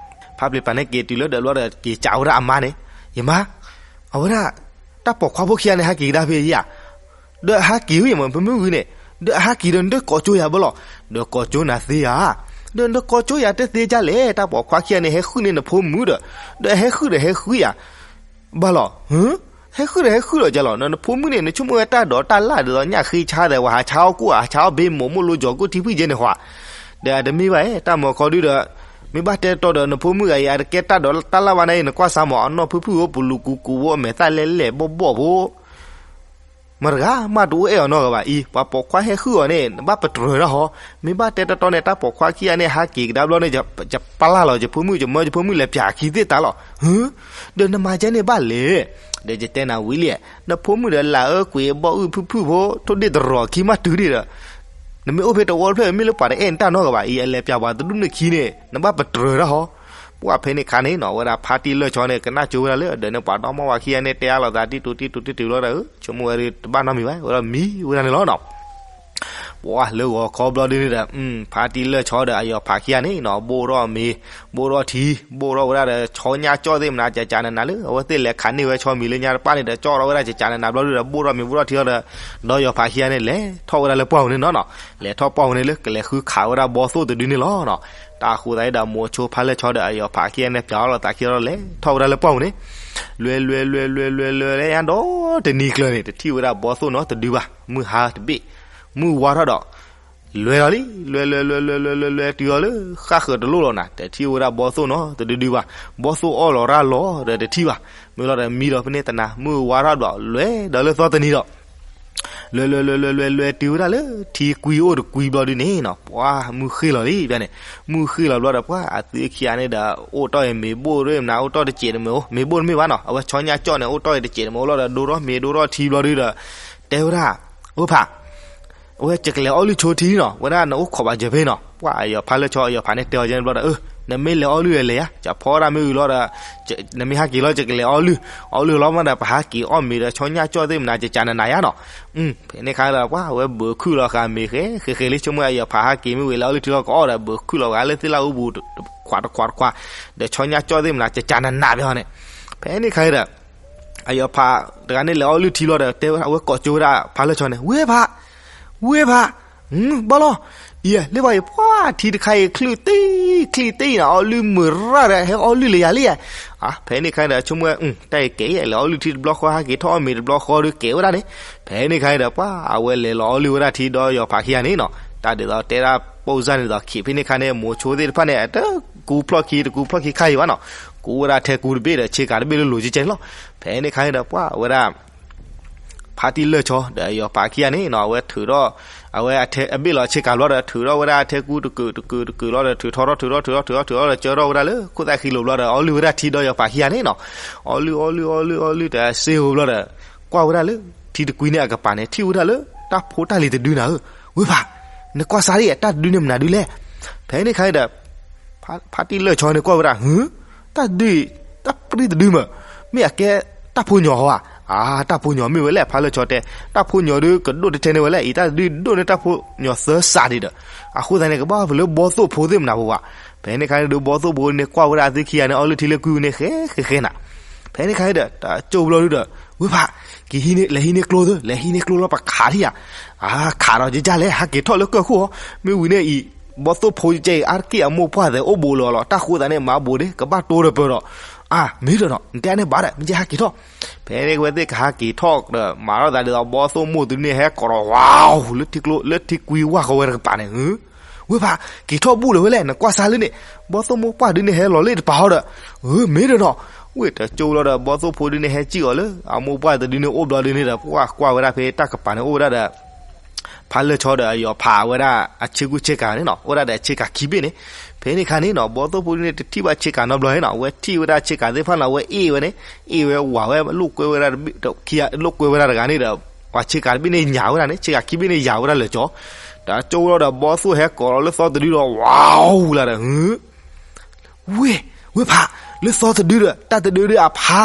ဖါပျဲၤပျးန့ၣ်က့ၤတုၤလၢဒၢးဘျီဒီး က့ၤစံးဝဲဒၣ်အမါန့ၣ်, ယမါ, အဝဲဒၣ် တၢ်ပိာ်ခွါဖိခံဂၤန့ၣ် ဟးက့ၤကဒါဖဲယၤ ဒီးအဟးက့ၤဝဲယမ့ၢ်ပမုၢ်ဂံၤန့ၣ်, ဒီးအဟးက့ၤဒီးနတကိးကၠိယၤဘၣ်လီၤ. ဒီးကိးကၠိနၤသ့ဧါ, ဒီးနတကိးကၠိယၤတသ့ဒ်လဲၣ်, တၢ်ပိာ်ခွါခံဂၤန့ၣ် ဟဲဃုန့ၢ်နဖိမုၣ်ဒီး, ဒီးအဟဲဃုဒီးဟဲဃုယၤ ဘၣ်လီၤ. ဟဲဃုဒီးဟဲဃုလီၤကလီၤ, နဖိမုၣ်န့ၣ် နဆိကမိၣ်ဝဲတၢ်ဒိးတၢ်လၢ်ဒ်သိးညၣ်ဃ့ဆါဒီး ပှၤဟးဆါအီၣ်ကိၣ် ဟးဆါအီၣ်ဘ့မီၣ် မိၢ်လိကၠီၤကိၣ်ထံဖုၣ်ယဲန့ၣ်ဟီ, ဒီးအတမ့ၢ်ဘၣ်ဧါ, တၢ်မၤခီဒုဒီး မ့ၢ်ဘၣ်တဲတတီဒီး နဖိမုၣ်ဂၤအံၤ အတကဲတၢ်ဒိးတၢ်လၢ်ဘၣ်န့ၣ် နကွၢ်စးမီၤ အနီၢ်ဖုၣ်ဖုၣ်ဧိၤ ပလူၤကူကူဖိ အမဲာ်သၣ်လဲလဲၢ်ဘီၣ်ဘီၣ်ဖိ မတၤတဂၤမးတအိၣ်အဲၣ်အီၤနီတဂၤဘၣ်အံၤ, ပှၤပိာ်ခွါဟဲဃုအီၤန့ၣ် နဘၣ်ပတြၢၤတၢ်ဟီ, မ့ၢ်ဘၣ်တဲတတီန့ၣ် တၢ်ပိာ်ခွါခံဂၤန့ၣ် ဟးက့ၤကဒါဘျီန့ၣ် ယပျၢ်လၢ်လီၤ ယဖိမုၣ် ယမၢယဖိမုၣ်လဲၤပၠးခံသ့ၣ်တၢ်လီၤ. ဒီးနမၤကဲန့ၣ်ဘၣ်လဲၣ်, ဒီးယတဲနၤဝံၤလံ, နဖိမုၣ်ဒီးလၢအၢကွံာ်အဘီၣ်အုၣ်ဖုၣ်ဖုၣ်ဖိ ထိၣ်ဒ့ၣ်တရီၤခံမးတုၤဒံးဒီး နမ့ၢ်အိၣ်ဖဲတဝီတဖျၢၣ် မ့ၢ်လၢပှၤတအဲၣ်နတၢ်နီတဂၤဘၣ်အံၤ အလဲၤပၠးပှၤတဒူၣ်န့ၣ်ခံန့ၣ် နဘၣ်ပတြၢၤတၢ်ဟီ. ပှၤဖဲန့ၣ်ခါန့ၣ်နီၤ ဝဲဒၣ်ဖါတံၢ်လၢၢ်ဆီန့ၣ် ကနၣ်ကၠိဝဲဒၣ်လၢ ဒီးန့ၣ်ပှၤဒီမါဝၤခံဂၤန့ၣ် တဲအါလိာ်သးတံတူာ်တံတူာ်တံတူာ်လီၤဒီး ဆိကမိၣ်ဝဲဒၣ်တဘၣ်နီတမံၤဘၣ် ဝဲဒၣ်မံဝဲဒၣ်န့ၣ်လီၤနီၤ. ပှၤလၢဂီၤခီဘျီဒုန့ၣ်ဒီး ဖါတံၢ်လၢၢ်ဆီဒီးအယီၤဖးခံဂၤန့ၣ်နီၤ ဘိၣ်ထီၣ်မ့ၤ ဘိၣ်ထီၣ်ထံ ဘိၣ်ထီၣ်ဝဲဒၣ်ဒီး ဆီညၣ်ကၠီၣ်သ့ၣ်မနၤ ကကနနၤလၢ အဝဲသ့ၣ်လဲၤခးန့ၢ်ဝဲဆီမံၤလၢညါတပၣ်န့ၣ်ဒီး ကၠီၣ်ထီၣ်ဝဲဒၣ်ကကနနၤဘျီဒုဒီး ဘိၣ်ထီၣ်မ့ၤဘိၣ်ထီၣ်ထံလီၤဒီး ဒီးယီၤဖးခံဂၤန့ၣ် လဲၤထီၣ်ဝဲဒၣ်လၢပှၢ်ပူၤန့ၣ်နီၤနီၤ လဲၤထီၣ်ပှၢ်ပူၤန့ၣ်လၢ ကလဲၤဃုခးဝဲဒၣ်ဘီသိၣ်တဒုန့ၣ်လီၤနီၤ. တၢ်ဃိသတးဒီး မိၤဆိဖါလၢၢ်ဆီဒီးအယီၤဖးခံဂၤန့ၣ် ပၠးအီၤလိာ်သးခံဒီး လဲၤထီၣ်ဝဲဒၣ်လၢပှၢ်ပူၤန့ၣ် လွဲလွဲလွဲလွဲလွဲလွဲလၢညါဒီးတနံၤကျၢၤန့ၣ် တထံၣ်ဝဲဒၣ်ဘီသိၣ်နီတဒုဘၣ် မုၢ်ဟါတဘ့ၣ် မုၢ်ဝါထီၣ်ဒီး လွဲလီၤလံ လွဲလွဲလွဲလွဲလွဲလွဲလွဲတုၤအီၤလၢ ဃၣ်ဃၢၤတလိၣ်လီၤနၤ တထံၣ်ဝဲဒၣ်ဘီသိၣ်နီတဒုဒုဘၣ် ဘီသိၣ်အီၣ်လီၤရၣ်လီၤဒီးတထံၣ်ဘၣ် မ့ၢ်လီၤဒီးမံဒီးဖဲန့ၣ်သနၤ မုၢ်ဝါထီၣ်ဒီး လွဲဒီးလၢသီတနံၤဒီး လွဲလွဲလွဲလွဲလွဲလွဲတုၤဝဲဒၣ်လၢ ထံကွံအိၣ်တကွံဘျီဒုန့ၣ်နီၤ ပှၤမုၢ်ဃ့ၢ်လီၤလံ ဖဲန့ၣ် မုၢ်ဃ့ၢ်လီၤဘျီဒီး ပှၤအသုခံဂၤန့ၣ်ဒီး အိၣ်တီၢ်အံၤမ့ၤဘိၣ်ရ့ၣ်မနၤ အိၣ်တီၢ်တစဲးတမ့ၢ်အိၣ် မ့ၤဘိၣ်တမ့ၢ်ဘၣ်နီၤ အဝဲဆီညၣ်ကၠီၣ်န့ၣ် အိၣ်တီၢ်အံၤတစဲးတမ့ၢ်အိၣ်လီၤဒီး ဒိၣ်ထီၣ်မ့ၤဒိၣ်ထီၣ်ထံဘျီဒုဒီး တဲဝဲဒၣ် အိၣ်ဖး အဝဲယကလဲၤအီၣ်လုၢ်ဆိထံနီၤ ဝဲဒၣ်နအိၣ်ခိးဘၣ်ယၤဖဲနီၤ ပှၤအယီၤဖးလၢၢ်ဆီအယီၤဖးန့ၣ်တဲအီၤယဲန့ၣ်ဘျီဒီး နမ့ၢ်လဲၤအီၣ်လုၢ်လဲၤလဲၤယါ ယဖီဒၣ်မ့ၢ်အုၣ်လီၤဒီး နမ့ၢ်ဟးက့ၤလီၤ ယကလဲၤအီၣ်လုၢ် အီၣ်လုၢ်လီၤမးဒီး ပဟးက့ၤအီၣ်မ့ၤဒီး ဆီညၣ်ကၠီၣ်သ့ၣ်မနၤ ကကနနၤယါနီၤ ဖဲန့ၣ်ခါဒီး ပှၤဝဲဘုးခုၣ်လီၤဃာ်မ့ၤဃဲဃဲဃဲလံ ဆိကမိၣ်အယီၤဖးဟးက့ၤမ့ၢ်ဝံၤလဲၤအီၣ်လုၢ်ထံလီၤ ကအီၣ်ဒီးဘုးခုၣ်လီၤဃာ်လၢသ့ၣ်လၢအူပူၤ တခွးတခွးတခွး ဒီးဆီညၣ်ကၠီၣ်သ့ၣ်မနၤ ကကနနၤဖဲဟီန့ၣ် ဖဲန့ၣ်ခါဒီး အယီၤဖးတဂၤန့ၣ်လဲၤအီၣ်လုၢ်ထံလီၤဒီး တဲဝဲဒၣ် အဝဲကိးကၠိဝဲဒၣ်ဖးလၢၢ်ဆီန့ၣ် ဝ့ၢ်ဖး ဝ့ၢ်ဖး ဘၣ်လီၤ အံၤ လၢပှၤအံၤ ပှၤထံတခါအံၤ ချုးတံၢ်ချုးတံၢ်နၤ အီၣ်လုၢ်မုာ်ရၣ်ဒီး ဟဲအီၣ်လုၢ်လၢယၤလံယါ ဖဲန့ၣ်ခါဒီး ဆိကမိၣ်ဝဲ တၢ်အံၤကဲယဲ လဲၤအီၣ်လုၢ်ထံတဘျီဃီ ဟဲက့ၤထီၣ်အီၣ်မ့ၤတဘျီဃီဒီးကဲဝဲဒၣ်န့ၣ် ဖဲန့ၣ်ခါဒီး ပှၤအဝဲလဲၤလီၤအီၣ်လုၢ်ဝဲဒၣ်ထံဒီးယီၤဖးခံဂၤန့ၣ်နီၤ တၢ်ဒ်သိးတဲဒၣ်ပိၢ်စၢ်န့ၣ်ဒီး ခံးဖဲန့ၣ်ခါန့ၣ် မိၤဆိသ့ၣ်တဖၣ်န့ၣ် တကူဖျီၣ်ခံ တကူဖျီၣ်ခံခါအံၤဘၣ်နီၤ ကူဝဲဒၣ်ထဲကူတဘ့ၣ်ဒီး ဆ့ကၤတဘ့ၣ်လၢလိၤကဲကဲန့ၣ်လီၤ ဖဲန့ၣ်ခါန့ၣ်ဒီး ပှၤဝဲဒၣ် ဖါတံၢ်လၢၢ်ဆီ ဒီးအယီၤဖးခံဂၤန့ၣ်နီၤ အဝဲထုးထီၣ် အဝဲအဘ့ၣ်လီၤဆ့ကၤဘျီဒီး ထုးထီၣ်ဝဲဒၣ်အထဲကူတကုာ်တကုာ်တကုာ်လီၤဒီး ထုးထီၣ်ထီၣ် ထုးထီၣ် ထုးထီၣ် ထုးထီၣ်ဒီး ကၢထီၣ်ဝဲဒၣ်လၢခိၣ်သၣ်ဃံလိၤဘျီဒီး အီၣ်လုၢ်ဝဲဒၣ်ထံဒီးယီၤဖးခံဂၤန့ၣ်နီၤ အီၣ်လုၢ် အီၣ်လုၢ် အီၣ်လုၢ် အီၣ်လုၢ် တစ့ဧိၤဘျီဒီး ကွၢ်ဝဲဒၣ်လၢ ထံတကွံန့ၣ်အကပၤန့ၣ် ထံၣ်ဝဲဒၣ်လၢ တၢ်ဖိတၢ်လံၤတဒုနၤဧၢ ဝ့ၢ်ဖး နကွၢ်စးဒ်အံၤ တၢ်တဒုန့ၣ်မနုၤဒုလဲၣ် ဖဲန့ၣ်ခါဒီး ဖါတံၢ်လၢၢ်ဆီန့ၣ်ကွၢ်ဝဲဒၣ် ဟူ တၢ်တဒုအံၤ တၢ်ပြံတဒုမး မ့ၢ်အကဲတၢ်ဖိညီဧါ အါ တၢ်ဖိညီမ့ၢ်ဝဲလဲၣ် ဖါလၢၢ်ဆီတဲ တၢ်ဖိညီဒုကဒိၣ်တထဲန့ၣ်ဝဲလဲၣ် အံၤတၢ်တဒုဒိၣ်န့ၢ်တၢ်ဖိညီသၢစးဒံးဒီး အဃိသတးန့ၣ် ကဘၣ်ပလၢဘီသိၣ်ဖိသ့ၣ်မနၤပဝဲ ဖဲန့ၣ်ခါန့ၣ်ဒုး ဘီသိၣ်ဖိန့ၣ်ကွၢ်ဝဲဒၣ်အသ့ၣ်ခံဂၤန့ၣ် အီလုၢ်ထံလၢကွံာ်ဝံၤန့ၣ် ဃဲဃဲဃဲနၤ. ဖဲန့ၣ်ခါန့ၣ်ဒီး တၢ်ကၠိဘျီဒုဒီး ဝ့ၢ်ဖး, က့ၤဟံးန့ၢ် လဲၤဟံးန့ၢ်ကျိသု, လဲၤဟံးန့ၢ်ကျိလီၤ ပခးထံၣ်ယၤ. အါ ခးဒီးယကလဲၣ် ဟးက့ၤထီၣ်လၢကၢၢ်ခိၣ်အီၤ, မ့ၢ်ဝံၤန့ၣ်အံၤ ဘီသိၣ်ဖိကဲအံၤ အါတက့ၢ်အမိၢ်ပှၢ်သဲးအိၣ်ဘူးလၢာ်လီၤ, တၢ်ဃိသးန့ၣ် မၤဘူးဒ့ ကဘၣ်တိၢ်တပၢၢ်ဒီး, အါ မ့ၢ်ဒီးနီၤ နတဲန့ၣ်ဘၣ်ဒီး မ့ၢ်ကဟဲက့ၤထီၣ်. ဖဲန့ၣ်ဝဲသ့ၣ်ကဟးက့ၤထီၣ်ဒီး မၤထီၣ်သးဒ်သိး ဘီသိၣ်မိၢ်တဒုန့ၣ် ဟဲကိးထီၣ်ဝါ လၢထံကျိ လၢထံကွံဝၢ်ဃီဝဲတကပၤန့ၣ် ဝ့ၢ်ဖး, က့ၤထီၣ်ဘူးလၢၤဝဲလဲၣ် နကွၢ်စါလၢန့ၣ်, ဘီသိၣ်မိၢ်ပှၢ်ဒုန့ၣ် ဟဲလီၤလ့ၣ်တပၤဟီဒီး, အၢ မ့ၢ်ဒီးနီၤ. ဝ့ၢ်တကၠိလီၤဒီး ဘီသိၣ်ဖိဒုန့ၣ် ဟဲစံၣ်အီၤလၢ အမိၢ်ပှၢ်တဒုန့ၣ်အိၣ်ဘျီဒုန့ၣ်ဒီး ပှၢ်ကွၢ်ဝဲဒၣ်ဖဲတၢ်ကပၤန့ၣ်အိၣ်ဝဲဒၣ်ဒီး ဖးလၢာ်ဆီဒီး အယီၤဖးဝဲဒၣ်အဆ့ကူဆ့ကၤန့ၣ်နီၤ, အိၣ်ဒၣ်ဒီးအဆ့ကၤခံဘ့ၣ်န့ၣ်. ဖဲန့ၣ်ခါန့ၣ်နီၤ ဘီသိၣ်ဖိဒုန့ၣ် တထံၣ်ဘၣ်ဆ့ကၤနီတဘျီန့ၣ်နီၤ, အဝဲထံၣ်ဝဲဒၣ်ဆ့ကၤသ့ၣ်တဖၣ်န့ၣ် အဝဲအ့ၣ်ဝဲန့ၣ်, အ့ၣ်ဝဲဝးဝဲ လိာ်ကွဲဝဲဒၣ်တဘ့ၣ်, လိာ်ကွဲဝဲဒၣ်တဂၤန့ၣ်ဒီး ပှၤဆ့ကၤတဘ့ၣ်န့ၣ်ညၣ်ဝဲဒၣ်န့ၣ်, ဆ့ကၤခံဘ့ၣ်န့ၣ်ယၤဝဲဒၣ်လၢာ်ကၠီ. တကၠိလီၤဒီး ဘီသိၣ်ဟဲကိးလီၤလၢသီတဒုဒီး ဝါဝူၤလၢ်ဒီး ဝ့ၢ်, ဝ့ၢ်ဖး, လၢသီတဒုဒီး တၢ်တဒုဒုအဖါ,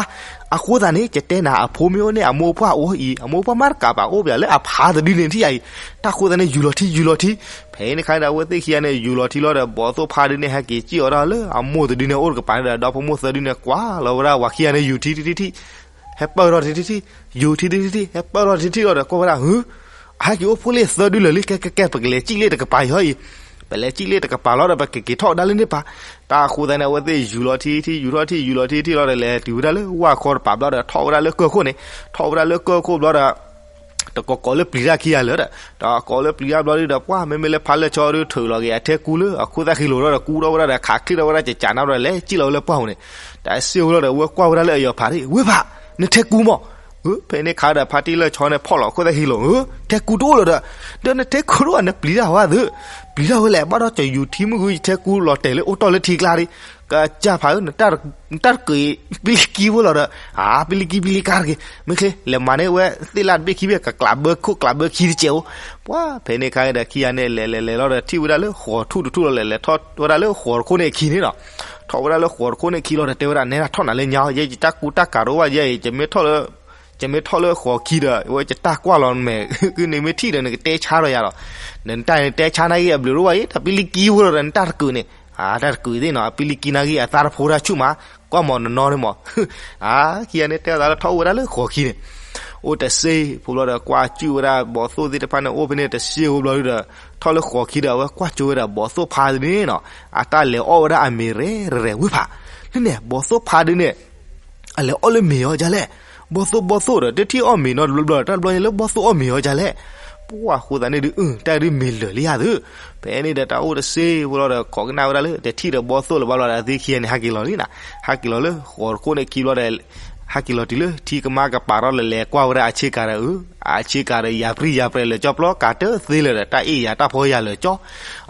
အဃိသတးန့ၣ် ယတဲနၤ အဖိမ့ၢ်အိၣ်န့ၣ် အမိၢ်ပှၢ်အိၣ်အံၤ, အမိၢ်ပှၢ်မ့ၢ်တကးဘၣ်အိၣ်ပှၤလၢအဖါတဒုန့ၣ်ထံၣ်ယၤအံၤ, တၢ်ဃိသတးန့ၣ် ယူၤလီၤထံ ယူၤလီၤထံ. ဖဲန့ၣ်ခါန့ၣ်ဒီး အဝဲသ့ၣ်ခံဂၤန့ၣ် ယူၤလီၤထံလီၤဒီး ဘီသိၣ်ဖါဒုန့ၣ် ဟဲက့ၤစံၣ်အီၤဒၣ်လၢအမိၢ်တဒုန့ၣ် အိၣ်တကပၤန့ၣ်ဒီး ဒီဖိမိၢ်သၢဒုန့ၣ် ကွၢ်လီၤဝဲဒၣ်ပှၤခံဂၤန့ၣ် ယူၤထံထံထံထံ, ဟဲပၢၢ်ထီၣ်ထံထံထံ, ယူၤထံထံထံထံ ဟဲပၢၢ်ထီၣ်ထံထံလီၤဒီး ကွၢ်ဝဲဒၣ် ဟု အဟဲက့ၤအိၣ်ဖှိၣ်လ့ၣ်သၢဒုလၢာ်လံ, ကဲကဲကဲ ပကလဲၤစံၣ်လ့ၣ်တကပၤအံၤဟီအံၤ, ပလဲၤစံၣ်လ့ၣ်တကပၤလီၤဒီး ပကက့ၤထီၣ်ဝဲဒၣ်လၢန့ၣ်ပၤ. တၢ်အဃိသတးန့ၣ် အဝဲသ့ၣ်ယူၤလီၤထံထံ ယူၤထီၣ်ထံ ယူၤလီၤထံထံလီၤဒီး လဲၤတုၤဝဲဒၣ်လၢဝၢ်ခီတပၤဘျီဒီး ထီၣ်ဝဲဒၣ်လၢကၢၢ်ခိၣ်န့ၣ်, ထီၣ်ဝဲဒၣ်လၢကၢၢ်ခိၣ်ဘျီဒီး တကိးကိးလၢပျံၤတၢ်ခံဂၤလၢာ်ဒီး တကိးလၢပျံၤတၢ်ဘျီဒုဒီး ပှၢ် မ့မ့ၢ်လၢဖးလၢာ်ဆီဒု ထုးလီၤက့ၤအထဲကူလၢအခိၣ်သၣ်ဃံလိာ်ဒီး ကူထီၣ်ဝဲဒၣ်ဒီး ခးချံထီၣ်ဝဲဒၣ် ကကးနါဒီး လဲၤစံၣ်လီၤဝဲလၢပှၢ်ပူၤန့ၣ်, တၢ်စံၣ်ဝဲလီၤဒီး ဝဲကွၢ်ဝဲဒၣ်လၢအယီၤဖးဒၣ် ဝ့ၢ်ဖး, နထဲကူမး. ဖဲန့ၣ်ခါဒီး ဖါတံၢ်လၢာ်ဆီန့ၣ် ဖီၣ်လီၤခိၣ်သၣ်ဃံလိာ်, ထဲကူတအိၣ်လၢၤဒီး, ဒီးနထဲကူတအိၣ် နပျံၤတၢ်ဝဲသု, ပျံၤတၢ်ဝဲလဲၣ် ဘၣ်ဒီးကယူၤထံမုၢ်ဂုၢ် ယထဲကူလီၤတဲာ်လၢအိၣ်တီၢ်လၢထံကျါဒံး, ကစၢ်ဖးဧၢ နတၢ်တကုးအံၤ ပလံၤကံဖိလီၤဒီး, အါ ပလံၤကံ ပလံၤကါတဂ့ၤ, မ့ၢ်ချ့ လဲၤမၤန့ၢ်ဝဲသ့ၣ်လၢ်တဘ့ၣ်ခံဘ့ၣ် ကကျးဘၢခိၣ်ကျးဘၢခံတစဲးအိၣ်. ပှၢ် ဖဲန့ၣ်ခါဒီး ခံဂၤန့ၣ် လဲၤလဲၤလဲၤလီၤဒီး ထံၣ်ဝဲဒၣ်လၢဃိးထူၣ်တထူၣ်လီၤ လဲၤလဲၤထီၣ်ဝဲဒၣ်လၢဃိးတခိၣ်န့ၣ်အခံန့ၣ်လီၤ. ထီၣ်ဝဲဒၣ်လၢဃိးတခိၣ်န့ၣ်အခံလီၤဒီး တဲဝဲဒၣ် နဲဒၣ်ထီၣ်နၤလၢညါ ယဲယတၢ်ကူတၢ်ကၤတအိၣ်ဘၣ်ယဲအံၤ ယမ့ၢ်ထီၣ်လၢဃိးခံဒီး ဝဲယတၢ်ကွၢ်လီၤမဲာ် နမ့ၢ်ထံၣ်ဒီး နကတဲဆါဒီးယၤလီၤ. နတၢ်န့ၣ်တဲဆါနာ်က့အဘျုးတအိၣ်ဘၣ်အံၤ တၢ်ပလံၤကံဖိလီၤဒီး နတၢ်တကုးန့ၣ်, အါ တၢ်တကုးသ့ၣ်နီၤ အပလံၤကံနာ်က့ အသးတဖိတၢ်ဆူၣ်မး, ကွၢ်မီၤနီၢ်နီၢ်န့ၣ်မီၤ. အါ ခံဂၤန့ၣ် တဲဝဲဒၣ်လၢထီၣ်အိၣ်ဝဲဒၣ်လၢဃိးခံန့ၣ် အိၣ်တစ့ဖိလီၤဒီး ကွၢ်စူၣ်ဝဲဒၣ် ဘီသိၣ်သ့ၣ်တဖၣ်န့ၣ် အိၣ်ဖဲန့ၣ်တစ့ဖိဘျီဒုဒီး ထီၣ်လၢဃိးခံဒီး အဝဲကွၢ်ကၠိဝဲဒၣ် ဘီသိၣ်ဖါဒုန့ၣ်နီၤ အတၢ်လဲၤအီၣ်ဝဲဒၣ်အမ့ၤရဲၣ်ရဲၣ် ဝ့ၢ်ဖး. လၢန့ၣ် ဘီသိၣ်ဖါဒုန့ၣ် အလဲၤအီၣ်လၢမ့ၤအီၤဒ်လဲၣ်. ဘီသိၣ် ဘီသိၣ်ဒီး တထံၣ်အီၣ်မ့ၤနီတဘျီဘျီ တၢ်တဘျီန့ၣ်လၢဘီသိၣ်အီၣ်မ့ၤအီၤဒ်လဲၣ်. ပှၢ် အဃိသတးန့ၣ်ဒုး အၢ တၢ်ဒုးမ့ၤလၢာ်လံဧါသု. ဖဲန့ၣ်ဒီး တၢ်အိၣ်တစ့ဖိလီၤဒီး ကိးကနၣ်ဝဲဒၣ်လၢ တထံၣ်ဒီးဘီသိၣ်လၢၤဘၣ်ဘျီဒီး အသ့ၣ်ခံဂၤန့ၣ် ဟးက့ၤလီၤလံနီၤ. ဟးက့ၤလီၤလၢဃိးတခိၣ်န့ၣ်ခံဘျီဒီး ဟဲက့ၤလီၤတုၤလၢထံကမါကပၤထီၣ်လၢလဲၤကွၢ်ဝဲဒၣ်အဆ့ကၤဒီး အဆ့ကၤဒီး ယၤပြံယၤပြဲလၢာ်ကၠီပျီ ကးတၢၢ်သ့လၢာ်ဒီး တၢ်အ့ၣ်ယၤတၢ်ဖီယၤလၢာ်ကၠီ.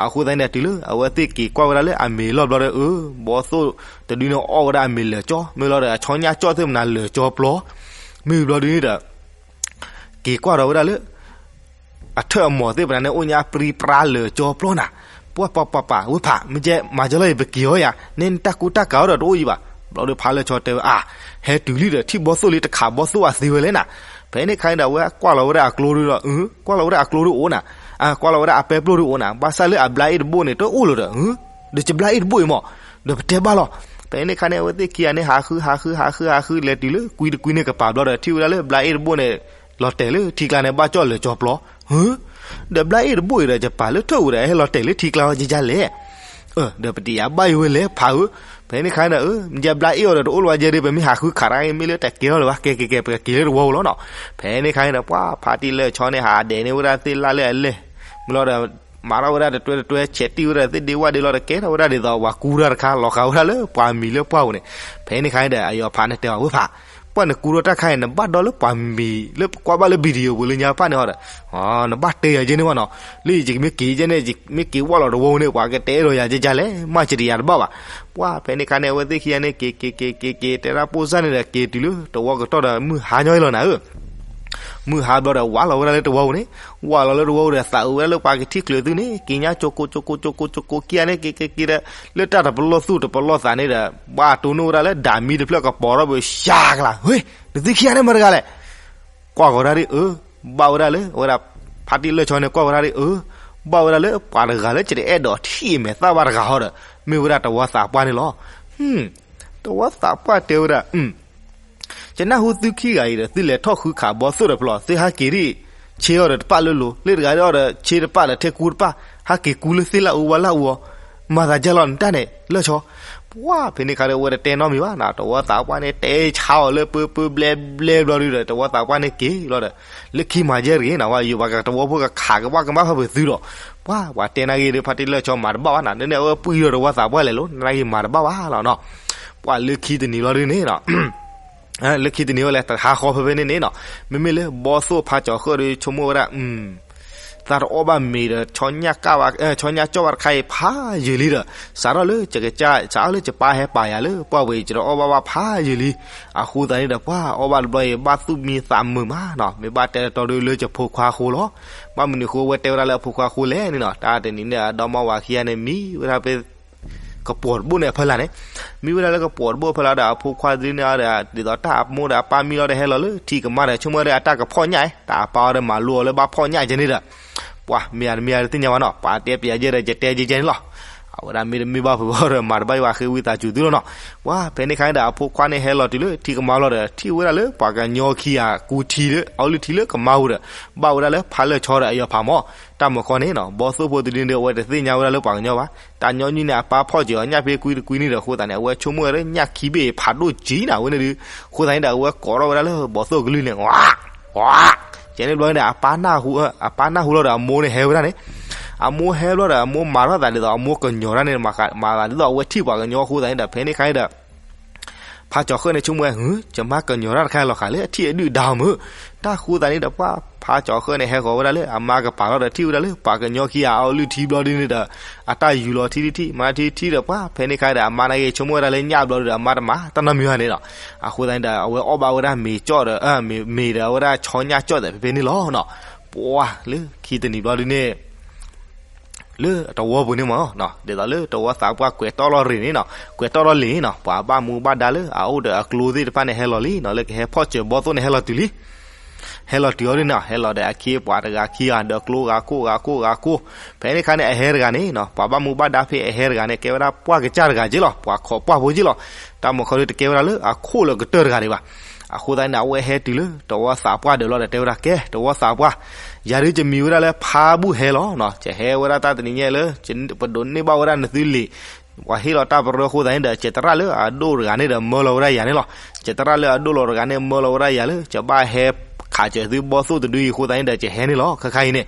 အဃိသတးန့ၣ် တုၤလၢအဝဲသ့ၣ်က့ၤကွၢ်ဝဲဒၣ်လၢအမ့ၤလီၢ်ဘျီဒီး အၢ ဘီသိၣ်တဒုန့ၣ်အီၣ်ဝဲဒၣ်အမ့ၤလၢာ်ကၠီ မ့ၢ်လီၤဒီး အဆီညါကၠီၣ်သ့ၣ်မနၤလၢာ်ကၠီပျီ မ့ၢ်ဘျီဒုန့ၣ်ဒီး က့ၤကွၢ်ဒီးဝဲဒၣ်လၢ အထၢၣ်အမီၤသ့ၣ်ပနၤန့ၣ် အိၣ်ညါပြံပြါလၢာ်ကၠီပျီနၤ. ပှၢ် ပှၢ် ပှၢ် ပှၢ် ဝ့ၢ်ဖး မ့ၢ်ကဲမၤကၢလီၤအံၤ ပက့ၤအီၤယၤ နဲနတၢ်ကူတၢ်ကၤအီၤဒီးတအိၣ်ယံၤဘၣ်. ဘျီဒီးဖးလၢာ်ဆီတဲဝဲ အါ ဟဲတုၤလံဒီး ထံၣ်ဘီသိၣ်လံ တခးဘီသိၣ်အသ့ဝဲလဲၣ်နၤ. ဖဲန့ၣ်ခါန့ၣ်ဒီး အဝဲကွၢ်လီၤဝဲဒၣ်အကျိဒုဒီး ကွၢ်လီၤဝဲဒၣ်အကျိဒုအိၣ်နၤ, ကွၢ်လီၤဝဲဒၣ်အပဲပျိၣ်ဒုအိၣ်နၤ, ဘၣ်ဆၣ်လၢအဘျါအ့ၣ်တဘိၣ်န့ၣ် တအိၣ်လၢၤဒီး ဒီးယဘျါအ့ၣ်တဘိၣ်အံၤမး ဒီးပတဲဘၣ်လီၤ. ဖဲန့ၣ်ခါန့ၣ် အဝဲသ့ၣ်ခံဂၤန့ၣ် ဟးဃု ဟးဃု ဟးဃု ဟးဃု လဲၤတုၤလၢကွံတကွံန့ၣ်ကပၤဘျီဒီး ထံၣ်ဝဲဒၣ်လၢဘျါအ့ၣ်တဘိၣ်န့ၣ် လီၤတဲာ်လၢထံကျါန့ၣ် ဘၣ်ကၠီၣ်လၢာ်ကၠီပျီ. ဒီးဘျါအ့ၣ်တဘိၣ်အံၤဒီး ယပာ်လၢထၢၣ်ဝဲဒီး ဟဲလီၤတဲာ်လၢထံကျါဝဲဒ်လဲၣ်. ဒီးပတယၤဘၣ်အံၤဝဲလဲၣ်ဖးဧၢ. ဖဲန့ၣ်ခါန့ၣ် ယဘျါအ့ၣ်အီၤဒီးတအိၣ်လၢၤဝဲယဲဒီး ပမ့ၢ်ဟးဃုခးတၢ်မ့ၢ်လၢတကဲထီၣ်လၢၤဘၣ် ကဲကဲကဲ ပကက့ၤလၢတဝီဧိၤလီၤနီၤ. ဖဲန့ၣ်ခါန့ၣ်ဒီး ပှၢ် ဖါတံၢ်လၢာ်ဆီန့ၣ် ဟးဒဲးန့ၢ်ဝဲဒၣ်သ့ၣ်လၢ်လၢအလဲၢ် မ့ၢ်လီၤဒီး မၤထီၣ်ဝဲဒၣ်တတွဲတတွဲ ဆဲးတံၢ်ဝဲဒၣ်သ့ၣ်ဒ့ဝၣ်ဒ့လီၤဒီး ကဲထီၣ်ဝဲဒၣ်ဒ်သိးပှၤကူတၢ်တခါ လီၤဃာ်ဝဲဒၣ်လၢပှၤမံၤလၢပှၢ်ပူၤန့ၣ်. ဖဲန့ၣ်ခါန့ၣ်ဒီး အယီၤဖးန့ၣ်တဲအီၤ ဝ့ၢ်ဖး ပှၢ်နကူထီၣ်တၢ်ခါအံၤ နဘၣ်ဒီးလၢပှၤမံၤလၢကွၢ်ဘၣ်လၢ video ပူၤလၢညါဖၣ်န့ၣ်ဟီဒီး နဘၣ်တဲယၤကဲန့ၣ်ဘၣ်နီၤ. လၢယကမ့ၢ်က့ၤကဲန့ၣ် မ့ၢ်က့ၤဝဲလီၤတဝီန့ၣ် ပှၤကတဲအဲၣ်ဒိးယၤကဲကဲလဲၣ် မၤစတယၤတဘၣ်ဘၣ်. ပှၢ် ဖဲန့ၣ်ခါန့ၣ် အဝဲသ့ၣ်ခံဂၤန့ၣ် က့ၤက့ၤက့ၤက့ၤက့ၤ တဲဒၣ်ပိၢ်စၢ်န့ၣ်ဒီး က့ၤတုၤလၢတဝီကတီၢ်ဒီး မုၢ်ဟါညီအံၤလီၤနၤဧၢ. မုၢ်ဟါဘျီဒီး ဝးလီၤဝဲဒၣ်လၢတဝီပူၤန့ၣ်, ဝးလီၤလၢတဝီပူၤဒီး သးအုးဝဲဒၣ်လၢပှၤကထံၣ်ချုးသုန့ၣ် က့ၤညါကၠိကိကိကိကိကိကိ ခံဂၤန့ၣ် က့ၤက့ၤက့ၤဒီး လၢတၢ်တပလီၢ်သူၣ်တပလီၢ်သးန့ၣ်ဒီး ဘၣ်တိၢ်နီၣ်ဝဲဒၣ်လၢဒၣ်မံတဖျၢၣ်ကပီၤထီၣ်ဘၣ် ရှၤကလၤ ဟ့ၣ် နသုခံဂၤန့ၣ်မတၤတဂၤလဲၣ်. ကွၢ်ကီၤဒၣ်ဒ်အၢ, ဘၣ်ဝဲဒၣ်လၢ အဝဲဒၣ် ဖါတံၢ်လၢာ်ဆီန့ၣ် ကွၢ်ကီၤဒၣ်ဒ်အၢ, ပ ဘၣ်ဝဲဒၣ်လၢပှၤတဂၤလၢယတအဲၣ်ဒိးထံၣ်အမဲာ်သၣ်ဘၣ်တဂၤဟီဒီး မ့ၢ်ဝဲဒၣ်တဝီသးပှၢ်န့ၣ်လီၤ. တဝီသးပှၢ်တဲဝဲဒၣ်, ယနၢ်ဟူသုခံဂၤအံၤဒီး သုလဲၤထီၣ်ဃုခးဘီသိၣ်ဒီးဖျီ, သုဟးက့ၤဒ်ဆ့အီၤဒီးတပာ်လၢလိၤ, လၢတဂၤဒ်အီၤဒီးဆ့တပာ်ဒီးထဲကူတပာ်, ဟးက့ၤကူလၢသ့ၣ်လၢအူဝါလၢအူအီၤ, မၤသးဒ်လဲၣ်နတၢ်န့ၣ် လၢၢ်ဆီ. ပှၢ်ဖဲန့ၣ်ခါဒီး အဝဲတတဲနီတမံၤဘၣ်နီၤ, တဝီသးပှၢ်န့ၣ် တဲဆါအီၤလၢပၢပၢဘျဲဘျဲဘျီဒုဒီး တဝီသးပှၢ်န့ၣ်က့ၤလီၤဒီး လၢခံမၤယဲၢ်တဂ့ၤနီၤ, ဝဲယိၤပှၤကတဝီဖိကခးကဘၣ်ကမၣ်ဖဲပသုဒီး, ပှၢ်ပှၤတဲနာ်က့ၤဒီး ဖါတံၢ်လၢၢ်ဆီမၤတဘၣ်ဘၣ်နီၤ, ဒ်န့ၣ်အဝဲပှံၢ်ဒီးတဝီသးပှၢ်လဲၤလီၤ, နာ်က့ၤမၤတဘၣ်ဘၣ်လီၤနီၤ. ပှၢ်လၢခံတနံၤလီၤဒုန့ၣ်နီၤ လၢခံတနံၤဝဲလဲၣ် တဟါဃီဖဲဖဲန့ၣ်န့ၣ်နီၤ, မ့မ့ၢ်လၢဘီသိၣ်ဖါကၠီၤဃၢၣ်ဒီး ဆိကမိၣ်ဝဲဒၣ် သးတအီၣ်ဘၣ်မ့ၤဒီး ဆီညၣ်ကၣ်ဘၣ်, ဆီညၣ်ကၠီၣ်ဘၣ်တခါအံၤဖးယံာ်လံဒီး စးထီၣ်လၢကကၢ် စးထီၣ်လၢကပၢ်ဟဲပာ်ယၤလၢပှၢ်ဝဲအံၤ ယတအီၣ်ဘၣ်ဘၣ်ဖးယံာ်လံ. အဃိသတးန့ၣ်ဒီး ပှၢ်အီၣ်ဘၣ်တဘျီအံၤ ဘၣ်သူၣ်မံသးမုာ်မးနီၤ, မ့ၢ်ဘၣ်တဲတတီဒီးလၢယဖိခွါအဃိလီၤ. ဘၣ်မနုၤအဃိအဝဲတဲဝဲဒၣ်လၢအဖိခွါအဃိလဲၣ်န့ၣ်နီၤ, တၢ်တနံၤန့ၣ် အဒီမါဝၤခံဂၤန့ၣ် မံဝဲဒၣ်ဖဲ ကပီၤတဘိၣ်န့ၣ်အဖီလာ်န့ၣ်, မံဝဲဒၣ်လၢကပီၤတဘိၣ်အဖီလာ်ဒီး အဖိခွါဒုန့ၣ်ဒီး ဒ်သိးတၢ်အမိၢ်ဒီးအပၢ်မံလီၤဒီး ဟဲလီၤလၢထံကမါဒီး ဆိကမိၣ်ဒီးအတၢ်ကဖီၣ်ညၣ်, တၢ်အပၢ်အီၤဒီးမၤလိအီၤလၢဘၣ်ဖီၣ်ညၣ်ကဲန့ၣ်ဒီး ပှၤမ့ၢ်အတမ့ၢ်အတသ့ၣ်ညါဘၣ်နီၤ, ပှၤတဲပျးယဲဒီး ယတဲယဲယဲန့ၣ်လီၤ. အဝဲဒၣ်မ့တမ့ၢ်ဘၣ်ဖုးဘၣ်ဒီး မၤတဘၣ်ယွၤဃ့ဝံသးစူၤသုလီၤနီၤ. ပှၢ်ဖဲန့ၣ်ခါန့ၣ်ဒီး အဖိခွါန့ၣ်ဟဲလီၤတုၤလၢထံကမါလီၤဒီး ထံၣ်ဝဲဒၣ်လၢပှၤကညီခံဂၤကူထံလၢ အီလုၢ်ထံလၢကမါပူၤဒီး ဘၣ်ဝဲဒၣ်လၢဖါလၢၢ်ဆီဒီးအယီၤဖးမီၤ, တၢ်မုၢ်ဃီန့ၣ်နီၤ ဘီသိၣ်ဖိတဒုန့ၣ်ဒီး အဝဲတသ့ၣ်ညါဝဲဒၣ်လၢပှၤကညီဘၣ်. တၢ်ညီနုၢ်န့ၣ် အပၢ်ဖီၣ်စၢၤအီၤညၣ်ဖဲကွံတကွံန့ၣ်ဒီး အဃိသတးန့ၣ် အဝဲဆိကမိၣ်ဝဲလၢညၣ်ခံဘ့ၣ်ဖးဒိၣ်ကံနၤဝဲန့ၣ်ဒုး, အဃိသတးန့ၣ်ဒီး အဝဲကိးထီၣ်ဝဲဒၣ်လၢဘီသိၣ်ကလုၢ်န့ၣ် ဝး ဝး, ကဲန့ၣ်ဘျီန့ၣ်ဒီး အပၢ်နၢ်ဟူလီၤဒီးအမိၢ်န့ၣ်ဟဲဝဲဒၣ်န့ၣ်, အမိၢ်ဟဲဘျီဒီး အမိၢ်မၤထီၣ်သးဒ်သိးအမိၢ်ကညီၤတၢ်န့ၣ် မၤသးဒ်သိးအဝဲထံၣ်ပှၤကညီအဃိသတးန့ၣ်ဒီး ဖဲန့ၣ်ခါန့ၣ်ဒီး ဖါကၠီၤဃၢၣ်န့ၣ် ဆိကမိၣ်ဝဲ ဟၢ ယမါကညီၤတၢ်တခါလီၤဃာ်လၢအထံၣ်အဒုၣ်ဒါမုၢ်, တၢ်ဃိသတးန့ၣ်ဒီး ပှၢ်ဖါကၠီၤဃၢၣ်န့ၣ် ဟဲဃီၤဝဲဒၣ်လၢအမါကပၤလီၤဒီး ထံၣ်ဝဲဒၣ်လၢပှၤကညီခံဂၤအီလုၢ်ထံဘျီဒုန့ၣ်ဒီး အတၢ်ယူၤလီၤထံထံထံ မၤထံထံဒီး ပှၢ်ဖဲန့ၣ်ခါဒီး အမါနာ်က့ၤ ဆိကမိၣ်ဝဲဒၣ်လၢညၣ်ဘျီဒုဒီး အမါတမၤတၢ်နီတမံၤဘၣ်န့ၣ်လီၤ. အဃိသတးန့ၣ်ဒီး အဝဲအီၣ်ဘၣ်ဝဲဒၣ်မ့ၤကၠီၣ်ဒီး မ့ၤဒီးအဝဲဒၣ်ဆီညၣ်ကၠီၣ်သဲးဖဲဖဲန့ၣ်လီၤနီၤ. ပှၢ်လၢခံတနံၤဘျီဒုန့ၣ် လၢတဝီပူၤန့ၣ်မး ဒ်သိးလၢတဝီသးပှၢ်ကွဲးတီၢ်လီၤရ့ၣ်န့ၣ်နီၤ, ကွဲးတီၢ်လီၤလ့ၣ်နီၤ, ပှၤဘၣ်မူဘၣ်ဒါလၢအအိၣ်ဒီးအကျိသ့ၣ်တဖၣ်န့ၣ် ဟဲလီၤလံနီၤ, လၢကဟဲဖီၣ်စၢၤဘီသိၣ်န့ၣ် ဟဲလီၤတုၤလံ. ဟဲလီၤတုၤအီၤဒ်န့ၣ် ဟဲလီၤဒီးအခ့အပှၤတဂၤခံဂၤ ဒီးကျိဂၤကိၢ်ဂၤကိၢ်ဂၤကိၢ်, ဖဲန့ၣ်ခါန့ၣ် အဟဲတဂၤန့ၣ်နီၤ, ပှၤဘၣ်မူဘၣ်ဒါဖဲအဟဲတဂၤန့ၣ် ကဲဝဲဒၣ်ပှၢ်ကစၢ်တဂၤက့လီၤ, ပှၤခိးပှၢ်ဖိက့လီၤ. တၢ်မုၢ်ခီဒုတကဲဝဲဒၣ်လၢအခိၣ်လၢကတၢၢ်တဂၤဒံးဘၣ်. အဃိသတးန့ၣ် အဝဲဟဲတုၤလၢတဝီသးပှၢ်ဒီးလီၤဒီး တဲဝဲဒၣ် ကဲ တဝီသးပှၢ်, ယၤဒုးယမံၤဝဲဒၣ်လၢဖါဘူၣ်ဟဲလီၤနီၤ, ယဟဲဝဲဒၣ်တၢ်တနံၤညါလၢ ပဒိးန့ၢ်ဘၣ်ဝဲဒၣ်နသုလ့ၣ်, ပှၤဟ့ၣ်လီၤတၢ်ပရၢအဃိသတးန့ၣ်ဒီး ယသရၣ်လၢအဒိၣ်တဂၤန့ၣ်ဒီး မၢလီၤဝဲဒၣ်ယၤန့ၣ်လီၤ. ယသရၣ်လၢအဒိၣ်လီၤတဂၤန့ၣ် မၢလီၤဝဲဒၣ်ယၤလၢ ယဘၣ်ဟဲခးစၢၤသုဘီသိၣ်တဒုအံၤအဃိသတးန့ၣ်ဒီး ယဟဲန့ၣ်လီၤ ခဲခါအံၤန့ၣ်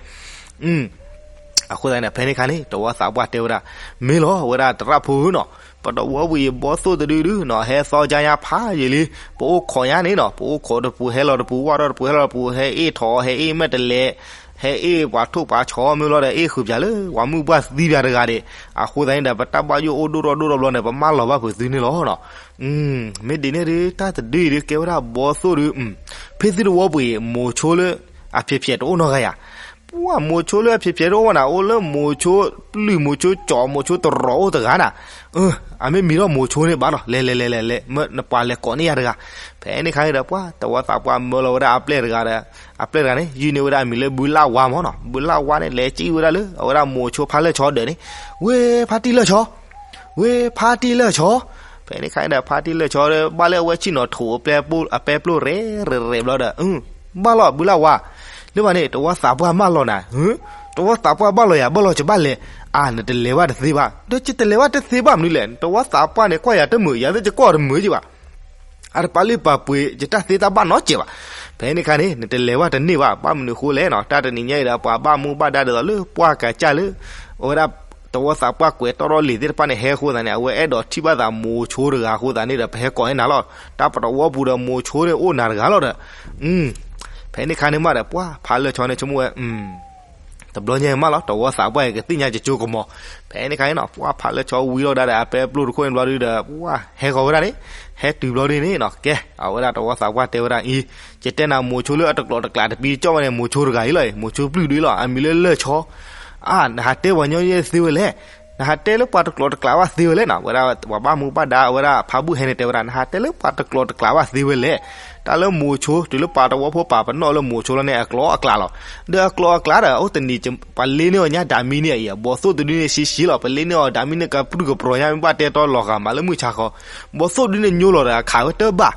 အဃိသတးန့ၣ် ဖဲန့ၣ်ခါန့ၣ် တဝီသးပှၢ်တဲဝဲဒၣ်, မ့ၢ်လီၤဝဲဒၣ်သရၣ်ဖိဧၢနီၤ, ပတဝီပူၤအံၤဘီသိၣ်တဒုဒုနီၤ ဟဲသီကါညါဖးယံာ်လံ, ပအိၣ်ခိးညါန့ၣ်နီၤ, ပအိၣ်ခိးတပူၤဟဲလီၤတပူၤ ဝၣ်ထီၣ်တပူၤဟဲလီၤတပူၤ ဟဲအ့ၣ်ထီၣ် ဟဲအ့ၣ်မဲာ်တလဲး ဟဲအ့ၣ်ပှၤထိၣ်ပှၤဆီမ့ၢ်လီၤဒီး အ့ၣ်ဃုာ်ပၠးလၢပှၤမုၢ်ပှၢ်သံပၠးတဂၤဒံး, အဃိသတးန့ၣ်ဒီး ပတၢ်ဘၣ်ယိၣ်အိၣ်ဒိၣ်ထီၣ်ဒိၣ်ထီၣ်ဘျီန့ၣ် ပမၢလီၤဘၣ်ဖုးသုန့ၣ်လီၤနီၤ. မ့ၢ်ဒ်န့ၣ်ဒုး တၢ်တဒုအံၤဒုး ကဲဝဲဒၣ်ဘီသိၣ်ဒုး, ဖဲသုတဝီပူၤအံၤ မိၤဆိလၢအဖျဲးဖျဲးတအိၣ်နီတဂၤယၤ, ပှၢ်မိၤဆိလၢအဖျဲးဖျဲးတအိၣ်ဘၣ်နၤ အိၣ်လၢမိၤဆိပျုၢ်မိၤဆိကၠီမိၤဆိတရီးအိၣ်တဂၤနၤ, အမ့ၢ်မံၤထီၣ်မိၤဆိန့ၣ်ဘၣ်လီၤ လဲၤလဲၤလဲၤလဲၤလဲၤ နပှၤလဲၤကိးန့ၢ်ယၤတဂၤ. ဖဲန့ၣ်ခါန့ၣ်ဒီး ပှၢ်တဝီသးပှၢ်မၢလီၤဝဲဒၣ်အပျဲၢ်တဂၤဒီး အပျဲၢ်တဂၤန့ၣ် ယုၢ်န့ၢ်ဝဲဒၣ်အမံၤလၢဘုလၣ်ဝါမးနီၤ, ဘုလၣ်ဝါန့ၣ် လဲၤစံၣ်ဝဲဒၣ်လၢ အဝဲဒၣ်မိၤဆိဖါလၢၢ်ဆီဒၢးန့ၣ်, ဝ့ၢ်ဖါတံၢ်လၢၢ်ဆီ ဝ့ၢ်ဖါတံၢ်လၢၢ်ဆီ, ဖဲန့ၣ်ခါန့ၣ်ဒီး ဖါတံၢ်လၢၢ်ဆီဒီး ဘၣ်လၢအဝဲဆ့ၣ်နီၤထိးအပျဲၢ်ပျိၢ်ရဲၣ်ရဲၣ်ဘျီဒီး, ဘၣ်လီၤဘုလၣ်ဝါ, လၢဘၣ်န့ၣ် တဝီသးပှၢ်မၢလီၤနၤ, တဝီသးပှၢ်ဘၣ်လီၤယၤ ဘၣ်လီၤယဘၣ်လဲၤ, အါ နတလဲၤဘၣ်တသ့ဘၣ်, ဒီးယတလဲၤဘၣ်တသ့ဘၣ်မနုၤလဲၣ်, တဝီသးပှၢ်န့ၣ် ကွၢ်ယၤတမုာ် ယၤသ့ၣ်ယကွၢ်အီၤတမုာ်က့ဘၣ် အတပာ်လုၢ်ပာ်ပှ့ၤယတၢ်သ့တၢ်ဘၣ်နီတစဲးဘၣ်. ဖဲန့ၣ်ခါန့ၣ် နတလဲၤဘၣ်တန့ၢ်ဘၣ်, ဘၣ်မနုၤဃိလဲၣ်နီၤ, တၢ်တနံၤညါအံၤဒီး ပှၤဘၣ်မူဘၣ်ဒါဒ်သိးလၢပှၢ်ကစၢ်လၢ အဝဲဒၣ် တဝီသးပှၢ်ကွဲးတီၢ်ထီၣ်လံာ်သ့ၣ်တဖၣ်န့ၣ် ဟဲအဃိသတးန့ၣ် အဝဲအဲၣ်ဒိးထံၣ်ဘၣ်သးမိၤဆိတဂၤအဃိသတးန့ၣ်ဒီး ပဟဲကိးန့ၢ်နၤလီၤ, တၢ်ပတဝီပူၤဒီးမိၤဆိန့ၣ်အိၣ်နၤတဂၤလီၤဒီး, ဖဲန့ၣ်ခါန့ၣ်မးဒီး ပှၢ်ဖါလၢၢ်ဆီန့ၣ်ဆိကမိၣ်ဝဲ တဘျီညါမးလီၤ, တဝီသးပှၢ်အံၤကသ့ၣ်ညါကကၠိကမီၤ. ဖဲန့ၣ်ခါန့ၣ်နီၤ ပှၢ်ဖါလၢၢ်ဆီဝံလီၤဒါဒီးအပဲပျိၢ်တခိၣ်န့ၣ်ဘျီဒုဒီး ပှၢ်ဟဲဃီၤဝဲဒၣ်န့ၣ်, ဟဲတုၤဘျီဒုန့ၣ်နီၤ ကဲ အဝဲဒၣ်တဝီသးပှၢ်တဲဝဲဒၣ်အံၤ, ယတဲနၤမိၤဆိလၢအတကျိးတကျးတပံၤကၠီၣ်ဝဲန့ၣ် မိၤဆိတဂၤအံၤလီၤ, မိၤဆိပျုၢ်ဒုလီၤ, အမံၤလၢလၢၢ်ဆီ, အါ နဟးတဲပှၤညီယဲၢ်သ့ဝဲလဲၣ်, နဟးတဲလၢပှၤတကျိးတကျးဘၣ်သ့ဝဲလဲၣ်နီၤ, ဝဲဒၣ်ပှၤဘၣ်မူဘၣ်ဒါ အဝဲဒၣ်ဖါဘူၣ်ဟဲန့ၣ်တဲဝဲဒၣ် နဟးတဲလၢပှၤတကျိးတကျးဘၣ်သ့ဝဲလဲၣ်, တ တၢ်လၢမိၤဆိ တုၤလၢပှၤတဝီဖိပာ်ပနီၣ်လၢမိၤဆိလီၤန့ၣ် အကျိၤအကျဲလီၤ. ဒီးအကျိၤအကျဲဒီး အိၣ်တနံၤ ပှၤလ့န့ၢ်အီၤညါဒၣ်မံန့ၣ်အံၤ ဘီၣ်သိၣ်တဒုန့ၣ်ဆံးဆံးလီၤ. ပလ့န့ၢ်အီၤဒၣ်မံန့ၣ် ကပြုၢ်ကပြီၤညါ မ့ၢ်ဘၣ်တဲတီလီၤဂာ်မးလၢမုၢ်ဆါဃီ, ဘီၣ်သိၣ်တဒုန့ၣ်ညိလီၤဒီးအခးဝဲတဘၣ်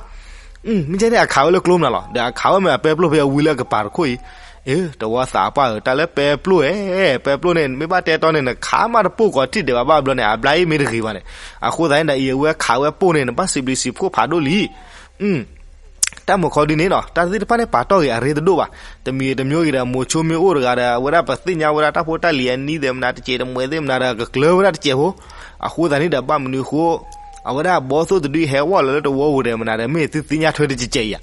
မ့ၢ်ကဲန့ၣ် အခးဝဲလၢကျိမနုၤလီၤ. ဒီးအခးဝဲမ့ၢ်အပဲပျိၢ်ဖဲအဝံလၢအကပၤတခိၣ်အံၤ. အ့ တဝီသးပှၢ်ဧၢ, တၢ်လၢပဲပျိၢ်ဧဲ, ပဲပျိၢ်န့ၣ် မ့ၢ်ဘၣ်တဲတီန့ၣ် နခးမးတပိၢ်ကီးထံၣ်ဒဲးဘၣ်ဘၣ်ဘျီန့ၣ် အဘျါအံၤမ့ၢ်တဂ့ၤဘၣ်န့ၣ်. အဃိသတးန့ၣ်ဒီး အံၤအဝဲခးဝဲပိၢ်န့ၣ် နဘၣ်စံးဘျုးစံးဖှိၣ်ဖးဒိၣ်လံ. တၢ်မုၢ်ခီဒ်န့ၣ်နီၤ တၢ်သ့ၣ်တဖၣ်န့ၣ် ပာ်တီၢ်ဂ့ၤအရ့တဒိၣ်ဘၣ်. တမံၤတမံၤဂ့ၤဒီး မိၤဆိမ့ၢ်အိၣ်တဂၤဒီး အဝဲဒၣ်ပသ့ၣ်ညါဝဲဒၣ်တၢ်ဖိတၢ်လံၤအနံၤသ့ၣ်မနၤတစဲးတမှဲးသ့ၣ်မနၤဒီး ကကျၢၤဝဲဒၣ်တစဲးဖိ. အဃိသတးန့ၣ်ဒီး ဘၣ်မနုၤအဃိ အဝဲဒၣ်ဘီၣ်သိၣ်တဒုဟဲဝဲလီၤလၢတဝီပူၤဒီးမနၤဒီး မ့ၢ်သုသ့ၣ်ညါထွဲတစဲးစဲးအံၤဧါ.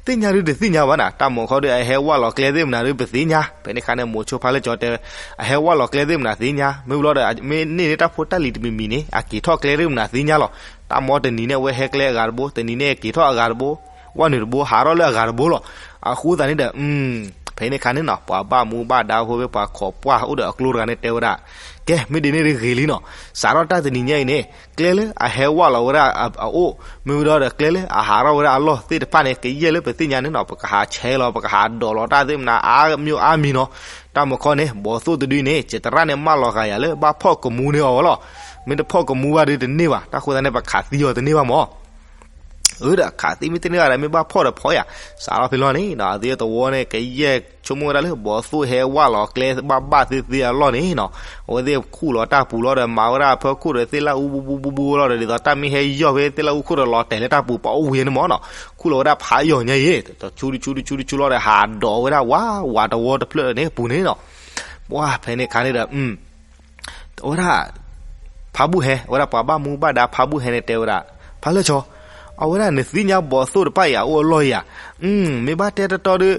သ့ၣ်ညါဒုတသ့ၣ်ညါဘၣ်နၤ တၢ်မုၢ်ခီဒီး အဟဲဝဲလီၤကျဲသ့ၣ်မနၤဒုပသ့ၣ်ညါ. ဖဲန့ၣ်ခါန့ၣ် မိၤဆိဖါလၢကၠီတဲ အဟဲဝဲလီၤကျဲသ့ၣ်မနၤသ့ၣ်ညါ, မ့ၢ်ဘျီဒီး မ့ၢ်န့ၢ်န့ၢ်တၢ်ဖိတၢ်လံၤတမံၤမံၤန့ၣ် အက့ၤထီၣ်ကျဲသ့ၣ်မနၤသ့ၣ်ညါလီၤ. တၢ်မီတနံၤန့ၣ် အဝဲဟဲကျဲအဂၤတဘိ, တနံၤန့ၣ်က့ၤထီၣ်အဂၤတဘိ, ဝဲနုာ်တဘိ ဟးထီၣ်လၢအဂၤတဘိလီၤ. အဃိသတးန့ၣ်ဒီး ဖဲန့ၣ်ခါန့ၣ်နီၤ ပှၤဘၣ်မူဘၣ်ဒါဖိဖဲပှၤခိးပှၢ်အိၣ်ဒီးအကျိတဂၤန့ၣ်တဲဝဲဒၣ်, ကဲ မ့ၢ်ဒ်န့ၣ်ဂ့ၤလံနီၤ, စးထီၣ်တၢ်တနံၤညါအံၤန့ၣ် ကျဲလၢအဟဲဝဲလီၤဝဲဒၣ်အအိၣ်, မ့ၢ်ဝံၤဒီးကျဲလၢအဟးထီၣ်ဝဲဒၣ်အလီၢ်သ့ၣ်တဖၣ်န့ၣ် ကယဲၢ်လၢပသ့ၣ်ညါန့ၣ်နီၤ ပကဟးဆဲးလီၤ ပကဟးဒိးလီၤတၢ်သ့ၣ်မနၤအါမံၤအါမံၤနီၤ. တၢ်မုၢ်ခီန့ၣ် ဘီၣ်သိၣ်တဒုန့ၣ် ကတရၣ်န့ၣ်မၢလီၤဃာ်ယၤလၢဘၣ်ဖီၣ်ကမူန့ၢ်အီၤဝဲလီၤ. မ့ၢ်တဖီၣ်ကမူဘၣ်ဒုတန့ၢ်ဘၣ်, တၢ်ဃိသတးန့ၣ် ပခးသံအီၤတန့ၢ်ဘၣ်မၢ်. အၢ ဒီးခးသံမ့ၢ်တန့ၢ်ဘၣ်ဒီး မ့ၢ်ဘၣ်ဖီၣ်ဒီးဖီၣ်ယၤ, စးထီၣ်ဖဲလီၤန့ၣ်နီၤ အသ့ၣ်တဝီန့ၣ် ကယဲၢ်ဆိကမိၣ်ဝဲဒၣ်လၢ ဘီၣ်သိၣ်ဟဲဝဲလီၤကျဲဘၣ်ဘၣ်သ့သ့အလီၢ်န့ၣ်နီၤ, အဝဲသ့ၣ်ခူၣ်လီၤတၢ်ပူၤလီၤဒီး မၤဝဲဒၣ်အဖၢခိၣ်ဒီးသ့ၣ်လၢအူဘူဘူဘူဘူလီၤဒီး ဒ်သိးတၢ်မ့ၢ်ဟဲယီၢ်ဖဲသ့ၣ်လၢအူခိၣ်ဒီးလီၤတဲာ်လၢတၢ်ပူၤ ပအီၣ်ဝံၤန့ၣ်မၢ်နီၤ, ခူၣ်လီၤဝဲဒၣ်ဖးယီၢ်ညါအံၤ တဆူတဆူတဆူတဆူလီၤဒီး ဟးဒိးဝဲဒၣ်ဝးဝးတဝီတဖျၢၣ်န့ၣ်ပူၤန့ၣ်နီၤ. ပှၤဖဲန့ၣ်ခါန့ၣ်ဒီး အဝဲဒၣ် ဖါဘူၣ်ဟဲ အဝဲဒၣ်ပှၤဘၣ်မူဘၣ်ဒါဖါဘူၣ်ဟဲန့ၣ်တဲဝဲဒၣ်, ဖါလၢၢ်ဆီ, အဝဲဒၣ်နသ့ၣ်ညါဘီၣ်သိၣ်တဖၣ်အံၤအအိၣ်အလီၢ်ဧါ. မ့ၢ်ဘၣ်တဲတတီဒီး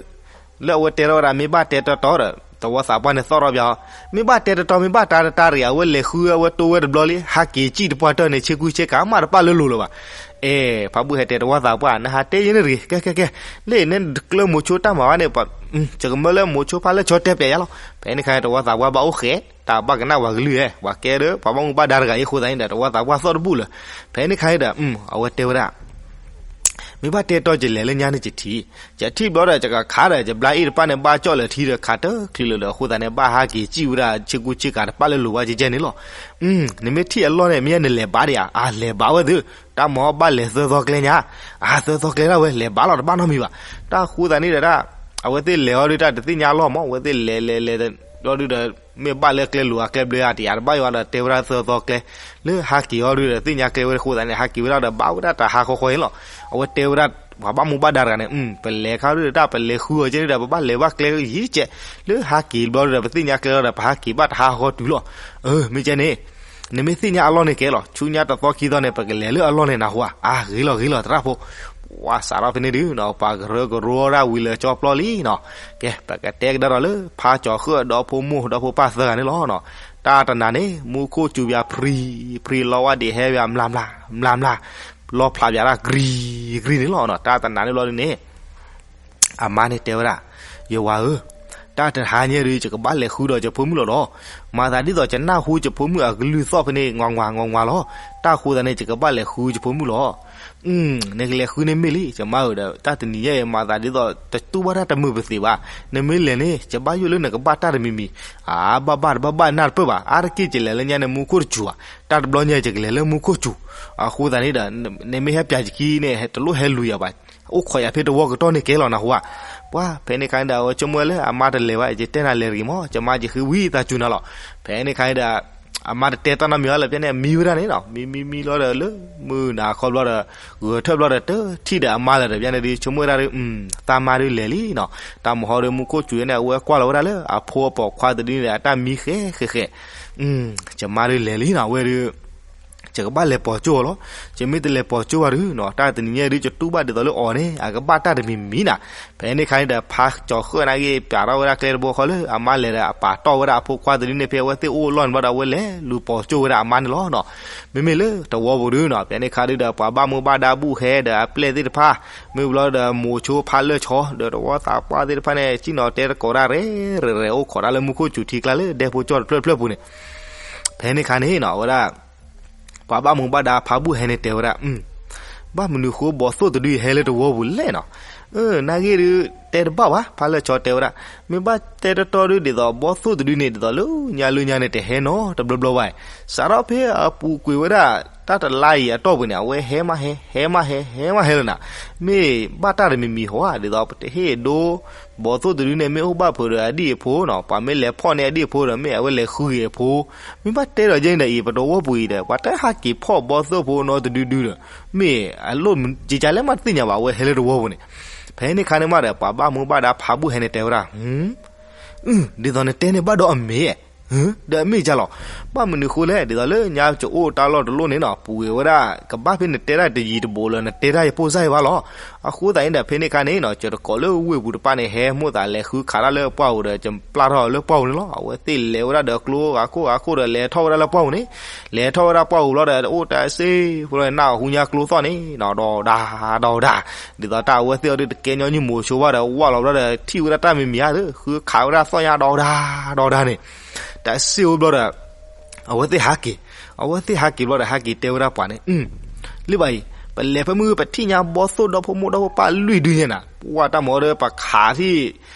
လၢအဝဲတဲထီၣ်ဝဲဒၣ် မ့ၢ်ဘၣ်တဲတတီဒီး တဝီသးပှၢ်န့ၣ်သီၣ်ထီၣ်ပၠးအီၤ, မ့ၢ်ဘၣ်တဲတတီ မ့ၢ်ဘၣ်တၢ်တတၢ်တဂ့ၤ အဝဲလဲၤဃုအဝဲတိဝဲတဘျီလံ ဟးက့ၤစံၣ်တပှၢ်တၢၢ်န့ၣ် ဆ့ကူဆ့ကၤမးတပၣ်လၢလိၤလၢၤဘၣ်. အဲ ဖါဘူၣ်ဟဲတဲတဝီသးပှၢ် နဟးတဲယဲန့ၣ်တဂ့ၤ ကဲကဲကဲ, လၢန့ၣ်ကျၢမိၤဆိတၢ်မၤဘၣ်န့ၣ် ယကမၢလၢမိၤဆိဖါလၢၢ်ဆီတဲပၠးယါလီၤ. ဖဲန့ၣ်ခါန့ၣ် တဝီသးပှၢ်ဘၣ်အိၣ်ဃဲ တၢ်ဘၣ်ကနၣ်ပှၤကလုၢ်ဧဲ ပှၤကဲဒီး ပှၤဘၣ်မူဘၣ်ဒါတဂၤအံၤအဃိသတးန့ၣ်ဒီး တဝီသးပှၢ်သီၣ်တဘူၣ်လၢၤ. ဖဲန့ၣ်ခါန့ၣ်ဒီး အဝဲတဲဝဲဒၣ် မ့ၢ်ဘၣ်တဲတီယလဲၤလၢညါန့ၣ်ယထံၣ်, ယထံၣ်ဘျီဒီး ယကခးဒီး ယဘျါအ့ၣ်တပၣ်န့ၣ် ဘၣ်ကၠီၣ်လၢာ်ထံဒီး ခးတချုးလၢာ်ဒီး အဃိသတးန့ၣ် ဘၣ်ဟးက့ၤစံၣ်ဝဲဒၣ် ဆ့ကူဆ့ကၤတပၣ်လၢလိၤဝဲကဲကဲန့ၣ်လီၤ. နမ့ၢ်ထံၣ်အလီၢ်န့ၣ် မ့ၢ်ယဲန့ၣ်လဲၤဘါဒံးဧါ, အလဲၤဘါဝဲသု, တၢ်မၤအီၣ်ဘၣ်လဲၤသၢသီကျဲညါ, အသၢသီကျဲဒၣ်ဝဲ လဲၤဘါလီၤတဘၣ်နီတမံၤဘၣ်. တၢ်ဃိသတးန့ၣ်ဒီး အဝဲသ့ၣ်လဲၤအီၤဒုး တၢ်တသ့ၣ်ညါအလီၢ်မး အဝဲသ့ၣ်လဲၤလဲၤလဲၤ ဒီးဒုးဒီး မ့ၢ်ဘၣ်လၢကျဲလိၤဧါ ကျဲဘျၢဧါ တယာ်တဘၣ်ယွၤဒီး တဲဝဲဒၣ်သၢသီကျဲ, လၢဟးက့ၤအီၤဒုးဒီး သ့ၣ်ညါကျဲဝဲအဃိသတးန့ၣ် ဟးက့ၤဝဲဒၣ်ဒီး ဘါဝဲဒၣ်တဟါဃီဃီအံၤလီၤ. အဝဲတဲဝဲဒၣ် ပှၤဘၣ်မူဘၣ်ဒါတဂၤန့ၣ် ပလဲၤခါဒုးဒီး တၢ်ပလဲၤဃုအီၤကဲန့ၣ်ဒီး ပဘၣ်လဲၤဘၣ်ကျဲယံၤကဲး, လၢဟးက့ၤဘျီဒုးဒီး ပသ့ၣ်ညါကျဲလီၤဒီး ပဟးက့ၤဘၣ်တဟါဃီတုၤလီၤ. အၢ မ့ၢ်ကဲန့ၣ် နမ့ၢ်သ့ၣ်ညါအလီၢ်န့ၣ်ကဲလီၤ ဆူညါတသီခံသီန့ၣ် ပကလဲၤလၢအလီၢ်န့ၣ်နၢ်ဟူဧါ. အါ ဂ့ၤလီၤဂ့ၤလီၤသရၣ်ဖိ. ပှၤစးထီၣ်ဖဲန့ၣ်ဒုး ပှၤကရၢကရိဒၣ်ဝံၤလၢာ်ကၠီပျီလံနီၤ. ကဲ ပကတဲကဒါဒီးလၢ ဖါကၠီၤဃၢၣ်ဒီဖိမိၢ်ဒီဖိပၢ်သၢဂၤန့ၣ်လီၤ. တၢ်တနၤန့ၣ် မူခိၣ်စူၤပၠးဖြံဖြံ လီဝါဒံးဟဲပၠးမျၢ်မျၢ် မျၢ်မျၢ် လီဖျးပၠးဒၣ် ကြံၤကြံၤန့ၣ်လီၤ. တၢ်တနၤန့ၣ်ဘျီဒုးန့ၣ် အမါန့ၣ်တဲဝဲဒၣ်, ယဝၤဧၢ, တၢ်တဟါညါဒုး ယကဘၣ်လဲၤဃုဒီးယဖိမုၣ်လီၤဒီး, မၤသးဒ်သိးယနၢ်ဟူယဖိမုၣ်အကလုၢ်သီၣ်ဖဲန့ၣ် ငွၤငွၤငွၤငွၤလီၤ. တၢ်ဃိသတးန့ၣ် ယကဘၣ်လဲၤဃုယဖိမုၣ်လီၤ. နကလဲၤဃုန့ၣ်မ့ၢ်လံ ယမါဧၢဒီး တၢ်တနံၤညါအံၤ မၤသးဒ်သိး တတူၢ်ဘၣ်တၢ်တမုာ်ပသ့ၣ်ဘၣ်. နမ့ၢ်လဲၤန့ၣ် ယဘၣ်ယိၣ်လၢနကဘၣ်တၢ်တမံၤမံၤ, အါ ဘၣ်ဘၣ်တဘၣ်ဘၣ်နၢ်တပၢၢ်ဘၣ်. အါတက့ၢ်ယလဲၤလၢညါန့ၣ် မူခိၣ်တစူၤဘၣ်, တၢ်တဘျီညါ ယကလဲၤလၢမူခိၣ်စူၤ. အဃိသတးန့ၣ်ဒီး နမ့ၢ်ဟဲပၠးယခံန့ၣ် တလိၣ်ဟဲလူၤယၤဘၣ်. အိၣ်ခိးယၤဖဲတဝီကတီၢ်န့ၣ်ကဲလီၤနၢ်ဟူဧါ. ပှၤဖဲန့ၣ်ခါန့ၣ်ဒီး အဝဲဆိကမိၣ်ဝဲလၢအမါတလဲၤဘၣ် ယတဲနၤလဲၤတဂ့ၤမး ယမါယဃ့ဝံသးစူၤနၤလီၤ. ဖဲန့ၣ်ခါန့ၣ်ဒီး အမါတတဲတၢ်နီတမံၤဘၣ်လၢၤ ဖဲန့ၣ် မံဝဲဒၣ်န့ၣ်နီၤ. မံမံမံလီၤဒီးလၢ မုၢ်နၤခီဘျီဒီး ဂဲၤထၢၣ်ဘျီဒီး တထံၣ်ဒီးအမါလၢၤဒီး ဖဲန့ၣ်ဒုး ဆိကမိၣ်ဝဲဒၣ်ဒုး သးမါဒုးလဲၤလံနီၤ. တၢ်မဟီဒုး မူခိၣ်စူၤန့ၣ် အဝဲကွၢ်လီၤဝဲဒၣ်လၢ အဖိအပိာ်ခွါတဒုန့ၣ်ဒီး အတၢ်မံဃဲဃဲဃဲ, ယမါဒုးလဲၤလံနီၤ အဝဲဒုး ယကဘၣ်လဲၤပိာ်ကၠိၣ်အီၤလီၤ. ယမ့ၢ်တလဲၤပိာ်ကၠိၣ်ဘၣ်ဒုးနီၤ တၢ်တနံၤညါဒုး ယတူၢ်ဘၣ်ဒ်သိးလၢအီၤန့ၣ် အကဘၣ်တၢ်တမံၤမံၤနၤ. ဖဲန့ၣ်ခါန့ၣ်ဒီး ဖါကၠီၤဃၢၣ်န့ၣ်ဂ့ၤ ပၠးထီၣ်ဝဲဒၣ်ကျဲတဘိဃီလၢ အမါလဲၤဒီးအပာ်တီၢ်ဝဲဒၣ်အဖိခွါတဒုန့ၣ် ဖဲအဝဲသ့ၣ်အိၣ်အလီၢ်န့ၣ်ဘျီဒီး အဝဲလဲၤလူၤပိာ်ကၠိၣ်ဝဲဒၣ်အမါန့ၣ်လီၤနီၤ. မ့မ့ၢ်လၢတဝီပူၤဒုးနီၤ ဖဲန့ၣ်ခါဒုးဒီး ပှၤဘၣ်မူဘၣ်ဒါဘူၣ်ဟဲဒီးအပျဲၢ်သ့ၣ်တဖၣ် မ့ၢ်ဘျီဒီး မိၤဆိဖါလၢၢ်ဆီ ဒီးတဝီသးပှၢ်သ့ၣ်တဖၣ်န့ၣ် စံၣ်နီၤတဲတကိးတၢ်ရဲၣ်ရဲၣ် အိၣ်ခိးတၢ်လၢမူခိၣ်စူၤထံကျါလၢဒဲဖိကၠီၣ်တဖျၢၣ်တဖျၢၣ်ပူၤန့ၣ်. ဖဲန့ၣ်ခါန့ၣ်နီၤ အဝဲဒၣ် ပှၤဘၣ်မူဘၣ်ဒါဖါဘူၣ်ဟဲန့ၣ်တဲဝဲဒၣ်, ဘၣ်မနုၤဃိဘီၣ်သိၣ်တဒုဟဲလၢတဝီပူၤလဲၣ်နီၤ. အၢ နာ်ဂ့ၢ်ဒုး တဲတဘၣ်ဘၣ်, ဖါလၢာ်ဆီတဲဝဲဒၣ်, မ့ၢ်ဘၣ်တဲတီတီဒုး ဒ်သိးဘီၣ်သိၣ်တဒုန့ၣ် ဒ်သိးလၢညါလၢညါန့ၣ် တဟဲနီတဘျီဘျီဘၣ်. စးထီၣ်ဖဲအပူၤကွံာ်ဝဲဒၣ် တၢ်တလါအံၤအတီၢ်ပူၤန့ၣ် အဝဲဟဲမးဟဲ ဟဲမးဟဲ ဟဲမးဟဲလၢၤနၤ. မ့ၢ်ဘၣ်တၢ်တမံၤမံၤဟီဧါ, ဒ်သိးပတဟ့ၣ်ဒိ ဘီၣ်သိၣ်တဒုန့ၣ် မ့ၢ်အိၣ်ဘၣ်ဖုးဒီးအဒံၣ်အဖိနီၤ, ပှၤမ့ၢ်လဲၤဖီၣ်န့ၢ်အဒံၣ်အဖိဒီး မ့ၢ်အဝဲလဲၤဃုက့ၤအဖိ, မ့ၢ်ဘၣ်တဲဒီးယဲန့ၣ်ဒီးအံၤ ပတဝီပူၤအံၤဒီး ပှၤတဟးက့ၤဖီၣ်ဘီၣ်သိၣ်ဖိနီတဒုဒုဒီး မ့ၢ်အလိၣ်ကကလဲၣ်မးတသ့ၣ်ညါဘၣ် အဝဲဟဲလၢတဝီပူၤန့ၣ်. ဖဲန့ၣ်ခါန့ၣ်မးဒီး ပှၤဘၣ်မူဘၣ်ဒါဖးဘူၣ်ဟဲန့ၣ်တဲဝဲဒၣ်, ဒ်သိးနတဲန့ၣ်ဘၣ်ဒီးအမ့ၢ် ဒီးအမ့ၢ်ကလီၤ. ဘၣ်မနုၤဃိလဲၣ်, ဒ်သိးလၢညါကအိၣ်တၢ်လီၢ်တလီၢ်န့ၣ်နီၤ, ပူၤကွံာ်ဝဲဒၣ် ကဘၣ်ဖဲနတဲတၢ်တယံၤတဘူးလၢနတဲတၢ်ယဖိစၢ်ယဘၣ်လီၤ. အဃိသတးန့ၣ်ဒီး ဖဲန့ၣ်ခါန့ၣ်နီၤ, ကၠီၤတကိးလၢဝ့ၢ်ပူၤတပၣ်န့ၣ် ဟဲမိၣ်သးလဲၤဃုခးတၢ်လၢပှၢ်ပူၤဒီး ကပျၢ်ထီၣ်လၢပှၢ်ပူၤန့ၣ်လီၤ. အဝဲသ့ၣ်လဲၤဝဲဒၣ်ဒီးကျိဂၤခိၣ်ဂၤခိၣ်ဒီး လဲၤထီၣ်ဝဲဒၣ်လၢပှၢ်ပူၤန့ၣ်, လဲၤထီၣ်ဝဲဒၣ်ပှၢ်ပူၤဘျီဒီး အိၣ်တၢ်စ့ၢ်ဖိလီၤန့ၣ် နၢ်ဟူညါကျိသီၣ်န့ၣ်နီၤ, ဒီဒါဒီဒါ, ဒ်သိးတၢ်အဝဲသ့ၣ်အီၤဒုးတကဲညီနုၢ်မိၤဆိဘၣ်ဒီး ဝၢ်လီၤဘျီဒီး ထံၣ်ဝဲဒၣ်တၢ်မံၤမံၤဧါဒီး ဃုခးဝဲဒၣ်သီၣ်ညါဒီဒါဒီဒါန့ၣ်, တၢ်စ့ၢ်အိၣ်ဘျီဒီး အဝဲသ့ၣ်ဟးက့ၤ, အဝဲသ့ၣ်ဟးက့ၤဘျီဒီး ဟဲက့ၤတဲဝဲဒၣ်ပှၤန့ၣ်, လၢဘၣ်အံၤ ပလဲၤဖဲမုၢ် ပထံၣ်ညါဘီၣ်သိၣ်ဒီဖိမိၢ်ဒီဖိပၢ်လွံၢ်ဒုညါနၤ, ပှၢ်တၢ်မၤဒီး ပခးထံၣ်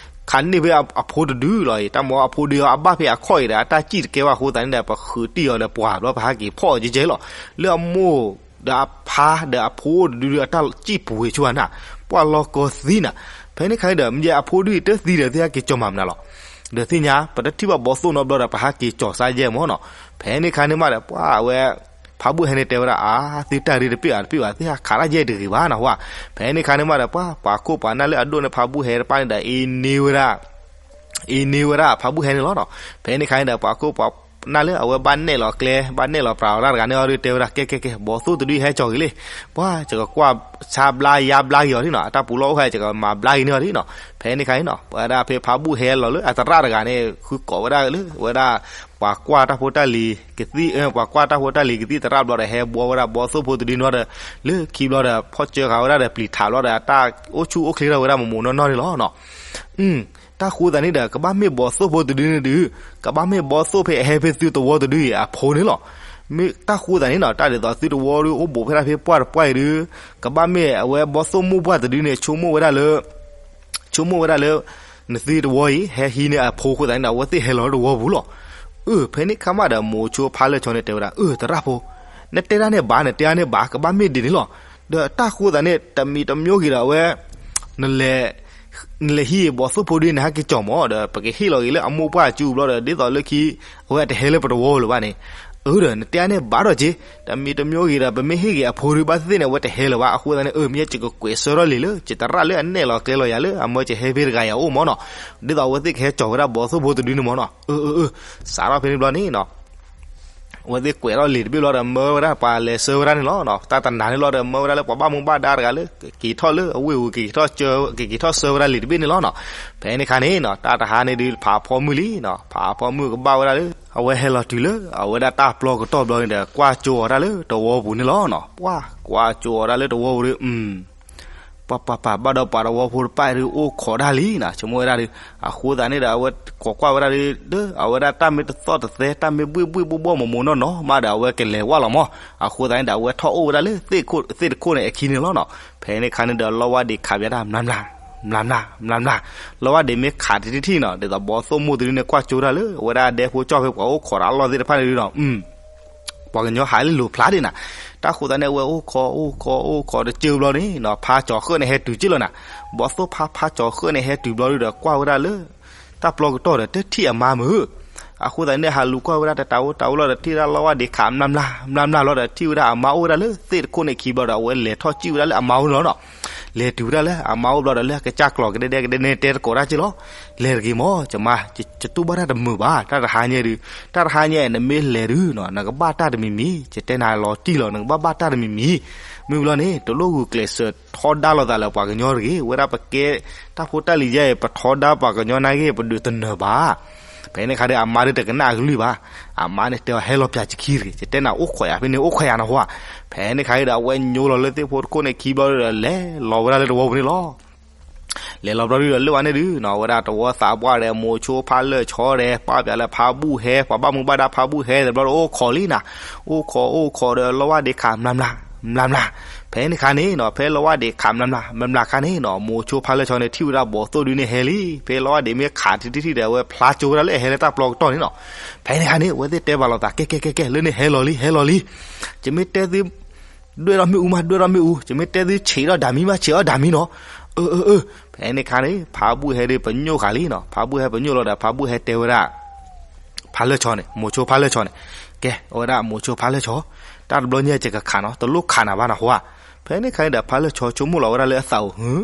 ခးန့ၢ်ဖဲအဖိတဒုလီၤအံၤ, တၢ်မၤအဖိဒုအီၤ အဘၣ်ဖဲအခီၣ်အံၤဒီး အတၢ်စံၣ်တကဲဘၣ်အဃိသတးန့ၣ်ဒီး ပဃုးတံၢ်အီၤဒီးပှၤဘျီ ပဟးက့ၤဖီၣ်အီၤကဲကဲလီၤ. လၢအမိၢ်ဒီးအဖါဒီးအဖိအိၣ်တဒုဒု အတၢ်စံၣ်ပူၤဝဲဆူအနၢ်, ပှၢ်လီၤကီသံနၤ. ဖဲန့ၣ်ခါန့ၣ်ဒီး မ့ၢ်အဖိဒုအံၤတသံဒီး သ့ၣ်ဟဲက့ၤကၠီၤမၤမနုၤလီၤ. ဒီးသ့ၣ်ညါ ပတထံၣ်ဘၣ်ဘီၣ်သိၣ်နီတဘျီဒီး ပဟးက့ၤကၠီၤစါယဲၢ်မၢ်နီၤ. ဖဲန့ၣ်ခါန့ၣ်မးဒီး ပှၢ်အဝဲ ဖးဘူၣ်ဟဲန့ၣ်တဲဝဲဒၣ် အါ သုတၢ်ရ့တပ့ၢ်ဘၣ်တပ့ၢ်ဘၣ် သုဟးခးတၢ်ယဲၢ်တဂ့ၤဘၣ်နဟူဧါ. ဖဲန့ၣ်ခါန့ၣ်မးဒီး ပှၢ်ပှၤခိၣ်ပှၤနၢ်လၢအဒိၣ်န့ၢ်ဖးဘူၣ်ဟဲတဖၣ်န့ၣ်ဒီး အ့န့ဝဲဒၣ် အ့န့ဝဲဒၣ်ဖးဘူၣ်ဟဲန့ၣ်လီၤနီၤ. ဖဲန့ၣ်ခါန့ၣ်ဒီး ပှၤခိၣ်ပှၤနၢ်လၢအဝဲဘၣ်နဲၣ်လီၤကျဲ ဘၣ်နဲၣ်လီၤပြးအီၤတၢ်တဂၤန့ၣ်အီၤဒီး တဲဝဲဒၣ် ကဲကဲကဲ ဘီၣ်သိၣ်တဒုဟဲကၠီၤဂ့ၤလံ, ပှၢ် ယကကွၢ်ဆါဘျါယါဘျါက့ၤအီၤဒ်နီၤ, အတၢ်ပူၤလီၢ်အိၣ်ဟဲ ယကမၤဘျါက့ၤန့ၢ်အီၤဒ်နီၤ. ဖဲန့ၣ်ခါန့ၣ်နီၤ ပဝဲဒၣ်ဖဲဖးဘူၣ်ဟဲလီၤလၢအသရၣ်တဂၤန့ၣ် ဃုကိးဝဲဒၣ်လၢ ဝဲဒၣ် ပှၤကွၢ်တၢ်ဖိတၢ်လံၤကသံၣ် ပှၤကွၢ်တၢ်ဖိတၢ်လံၤကသံၣ်သရၣ်ဘျီဒီး ဟဲဘှီဝဲဒၣ်ဘီၣ်သိၣ်ဖိတဒုနီၤဒီး လၢခံဘျီဒီး ဖီၣ်စၢဃာ်ဝဲဒၣ်ဒီး ပျံၤထးဘျီဒီး အတၢ်အိၣ်ဆူၣ်အိၣ်ချ့ထီၣ်ဝဲဒၣ်မမိၢ်နီၢ်နီၢ်န့ၣ်လီၤနီၤ. တၢ်ဃိသတးန့ၣ်ဒီး ကဘၣ်မ့ၢ်ဘီၣ်သိၣ်ဖိတဒုန့ၣ်ဒုး ကဘၣ်မ့ၢ်ဘီၣ်သိၣ်ဖဲအဟဲဖဲသုတဝီတဒုအံၤအဖိန့ၣ်လီၤ. မ့ၢ်တၢ်ဃိသတးန့ၣ်နီၤ တၢ်ဒ်သိးသုတဝီဒုးအိၣ်ဘူးဖဲဒၣ်ဖဲပှၢ်တပှၢ်အံၤဒုး ကဘၣ်မ့ၢ်အဝဲဘီၣ်သိၣ်မိၢ်ပှၢ်တဒုန့ၣ် ဆိကမိၣ်ဝဲဒၣ်လၢ ဆိကမိၣ်ဝဲဒၣ်လၢ နသုတဝီအံၤ ဟဲဟံးန့ၢ်အဖိအဃိသတးန့ၣ်ဒီး အဝဲသ့ၣ်ဟဲလီၤလၢတဝီပူၤလီၤ. အၢ ဖဲန့ၣ်ခါမးဒီး မိၤဆိဖါလၢာ်ဆီန့ၣ်တဲဝဲဒၣ် အၢ သရၣ်ဖိ, နတဲဒၣ်န့ၣ်ဘၣ် နတဲဒၣ်န့ၣ်ဘၣ် ကဘၣ်မ့ၢ်ဒ်န့ၣ်လီၤ. ဒီးတၢ်ဃိသတးန့ၣ် တမံၤတမံၤဂ့ၤဒီးအဝဲ နလဲၤ နလဲၤဟံးဘီၣ်သိၣ်ဖိဒုန့ၣ် ဟဲက့ၤကၠီၤမၢ်ဒီး ပကဟ့ၣ်လီၤက့ၤလၢအမိၢ်ပှၢ်စုဘျီဒီး ဒ်သိးလၢခံ အဝဲတဟဲလၢပတဝီလၢၤဘၣ်န့ၣ်. အၢဒီး နတဲဒၣ်န့ၣ်ဘၣ်ဒီးက့ၤ တမံၤတမံၤဂ့ၤဒီး ပမ့ၢ်ဟ့ၣ်က့ၤအဖိဒုဘၣ်သ့ၣ်သ့ၣ်န့ၣ် အဝဲတဟဲလၢၤဘၣ်. အဃိသတးန့ၣ် အၢ မ့ၢ်ယကကွဲးဆၢထီၣ်လံာ်လၢ ယသရၣ်လၢအနဲၣ်လီၤကျဲလီၤယၤလၢအမၢယဟဲဖဲတဂၤအံၤအအိၣ်မၢ်နီၤ. ဒ်သိးအဝဲသ့ၣ်ကဟဲကၠီၤဝဲဒၣ်ဘီၣ်သိၣ်ဖိတဒုန့ၣ်မၢ်နီၤ. အၢ အၢ အၢ စးထီၣ်ဖဲန့ၣ်ဘျီန့ၣ်နီၤ အဝဲသ့ၣ်ကွဲးထီၣ်လံာ်တဘ့ၣ်ဘျီဒီး မၢဝဲဒၣ်ပှၤလဲၤဆှၢဝဲဒၣ်န့ၣ်လီၤ. တၢ်တနၤန့ၣ်လီၤဒီး မၢဝဲဒၣ်လၢပှၤဘၣ်မူဘၣ်ဒါတဂၤလၢ က့ၤထီၣ်လၢအဝ့ၢ်ပူၤ က့ၤထီၣ်ဆှၢဝဲဒၣ်လံာ်တဘ့ၣ်န့ၣ်လီၤနီၤ. ဖဲန့ၣ်ခါန့ၣ်နီၤ တၢ်တဟါန့ၣ်ဒုး ဖးဖီမုၢ်လံနီၤ. ဖးဖီမုၢ်ကဘၣ်ဝဲဒၣ်လၢ အဝဲဟဲလီၤတုၤလၢ အဝဲဒၣ်တၢ်ပျီကတီၢ်ဘျီန့ၣ်ဒီး ကွၢ်ကၠိအီၤဒၣ်လၢတဝီပူၤန့ၣ်လီၤနီၤ. ပှၢ်ကွၢ်ကၠိအီၤဒၣ်လၢတဝီပူၤဒီး ပှၤပှၤပှၤဘၣ်ဒီးပှၤတဝီဖိတဖၣ်အံၤဒုး အိၣ်ခိးတၢ်လံနီၤ. ဆိကမိၣ်ဝဲဒၣ်ဒုး အဃိသတးန့ၣ်ဒီး အဝဲကိးကွၢ်ဝဲဒၣ်ဒုး အဝဲဒၣ်တၢ်မ့ၢ်တသီၣ်တသဲ တၢ်မ့ၢ်ဘှ့ၣ်ဘှ့ၣ်ဘှီၣ်ဘှီၣ်မမိၢ်နီၢ်နီၢ်မးဒီး အဝဲကလဲၤဝဲလီၤမၢ်. အဃိသတးန့ၣ်ဒီး အဝဲထီၣ်အိၣ်ဝဲဒၣ်လၢ သ့ၣ်တခိၣ်န့ၣ်အခံန့ၣ်လီၤနီၤ. ဖဲန့ၣ်ခါန့ၣ်ဒီး လီဝၢ်ဒံးခးပၠးတၢ် မျးမျး မျးမျး မျးမျး လီဝၢ်ဒံးမ့ၢ်ခးတထံၣ်ထံၣ်နီၤ ဒ်သိးဘီၣ်သိၣ်မိၢ်တဒုန့ၣ် ကွၢ်ကၠိတၢ်လၢ အဝဲဒၣ်အဒဲဖိကၠီၣ်ဖဲပှၤအိၣ်ခိးတၢ်အလီၢ်သ့ၣ်တဖၣ်န့ၣ်ဒုးနီၤ ပှၤကညီဟးလၢလိၤဖျါဒံးနၤ. တၢ်ဃိသတးန့ၣ် အဝဲအိၣ်ခိး အိၣ်ခိး အိၣ်ခိးတကၢဘျီန့ၣ်နီၤ ဖါကၠီၤဃၢၣ်န့ၣ်ဟဲတုၤက့ၢ်လီၤနၤ. ဘီၣ်သိၣ်ဖါ ဖါကၠီၤဃၢၣ်န့ၣ်ဟဲတုၤဘျီဒုးဒီး ကွၢ်ဝဲဒၣ်လၢ တၢ်ပျီကတီၢ်ဒီး တထံၣ်အမါမုၢ်. အဃိသတးန့ၣ် ဟးလူၤကွၢ်ဝဲဒၣ်တတးအိၣ်တၢ်အိၣ်လီၤဒီး ထံၣ်ဝဲဒၣ်လီဝၢ်ဒံးခး မျးမျး မျးမျးလီၤဒီး ထံၣ်ဝဲဒၣ်အမါအိၣ်ဝဲဒၣ်လၢသ့ၣ်တခိၣ်န့ၣ်ခံဘျီဒီး အဝဲလဲၤထီၣ်စံၣ်ဝဲဒၣ်လၢအမါအိၣ်န့ၣ်လီၤနီၤ. လဲၤတုၤဝဲဒၣ်လၢအမါအိၣ်ဘျီဒီး လၢအကစၢ်ကျီၤကဒဲကဒဲကဒဲန့ၣ် တဲသကိးတၢ်က့ၢ်လီၤ. လဲၤတဂ့ၤမၢ် ယမါ, ယတူၢ်ဘၣ်တၢ်တမုာ်ဘၣ်. တၢ်တဟါညါဒုး, တၢ်တဟါညါ နမ့ၢ်လဲၤဒုးနီၤ နကဘၣ်တၢ်တမံၤမံၤ, ယတဲနၤလီၤတံၢ်လီၤ နကဘၣ်ဘၣ်တၢ်တမံၤမံၤ. မ့ၢ်ဘျီန့ၣ် တလိၣ်ဂုာ်ကျဲးစၢးထီဒါလိာ်သးလၢပှၤကညီတဂ့ၤ. ဝဲဒၣ်ပကဲတၢ်ဖိတၢ်လံၤယါအံၤ ပထီဒါပှၤကညီနာ်က့ ပဒုးတနၢၤဘၣ်. ဖဲန့ၣ်ခါဒီး အမါဒုးတကနၣ်အကလုၢ်ဘၣ်. အမါန့ၣ်တဲအီၤ ဟဲလီၤပၠးစခံတဂ့ၤ, ယတဲနၤအိၣ်ခိးယၤဖဲန့ၣ် အိၣ်ခိးယၤနဟူဧါ. ဖဲန့ၣ်ခါဒီး အဝဲညိလီၤလၢသ့ၣ်ဖိတခိၣ်န့ၣ်ခံဘျီဒီး လဲၤလီၤဝဲဒၣ်လၢတဝီပူၤန့ၣ်လီၤ. လဲၤလီၤဘျီဒုးဒီး လၢဝဲန့ၣ်ဒုးနီၤ ဝဲဒၣ်တဝီသးပှၢ်ဒီး မိၤဆိဖါလၢာ်ဆီဒီး ပာ်ပၠးလၢဖါဘူၣ်ဟဲ ပှၤဘၣ်မူဘၣ်ဒါဖါဘူၣ်ဟဲ တဘျီဒီးအိၣ်ခိးလံနၤ. အိၣ်ခိးအိၣ်ခိးဒီး လီဝၢ်ဒံးခးမျးမျး မျးမျး, ဖဲန့ၣ်ခါန့ၣ်နီၤ ဖဲလီဝါဒ့းခးမျးမျး မျးမျးခါန့ၣ်နီၤ မိၤဆိဖါလၢၢ်ဆီန့ၣ် ထံၣ်ဝဲဒၣ်ဘီၣ်သိၣ်ဒုန့ၣ်ဟဲလံ. ဖဲလီဝါဒ့းမ့ၢ်ခးထံထံထံဒီး အဝဲဖျါကၠိဝဲဒၣ်လၢအဟဲလၢတၢ်ပျီကတီၢ်န့ၣ်နီၤ. ဖဲန့ၣ်ခါန့ၣ် အဝဲသ့ၣ်တဲဘၣ်လိာ်သး ကဲကဲကဲကဲ လၢန့ၣ်ဟဲလီၤလံ ဟဲလီၤလံ. ယမ့ၢ်တဲသု ဒွဲၣ်ထီၣ်မ့ၣ်အူမး ဒွဲၣ်ထီၣ်မ့ၣ်အူ, ယမ့ၢ်တဲသုဆံးထီၣ်ဒၣ်မံမး ဆံးထီၣ်ဒၣ်မံနီၤ. အၢ အၢ အၢ. ဖဲန့ၣ်ခါန့ၣ် ဖါဘူၣ်ဟဲဒီးပညိၣ်ဃာ်လံနီၤ. ဖါဘူၣ်ဟဲပညိၣ်လီၤဒီး ဖါဘူၣ်ဟဲတဲဝဲဒၣ် ဖါလၢၢ်ဆီန့ၣ် မိၤဆိဖါလၢၢ်ဆီန့ၣ်, ကဲ အဝဲဒၣ်မိၤဆိဖါလၢၢ်ဆီ, တၢ်တဘျီညါယကခးနီၤ တလိၣ်ခးနၤဘၣ်နီၤ ဟီဧါ. ဖဲန့ၣ်ခါန့ၣ်ဒီး ဖါလၢၢ်ဆီဆိကမိၣ်လီၤဝဲဒၣ်လၢအသးဧၢ,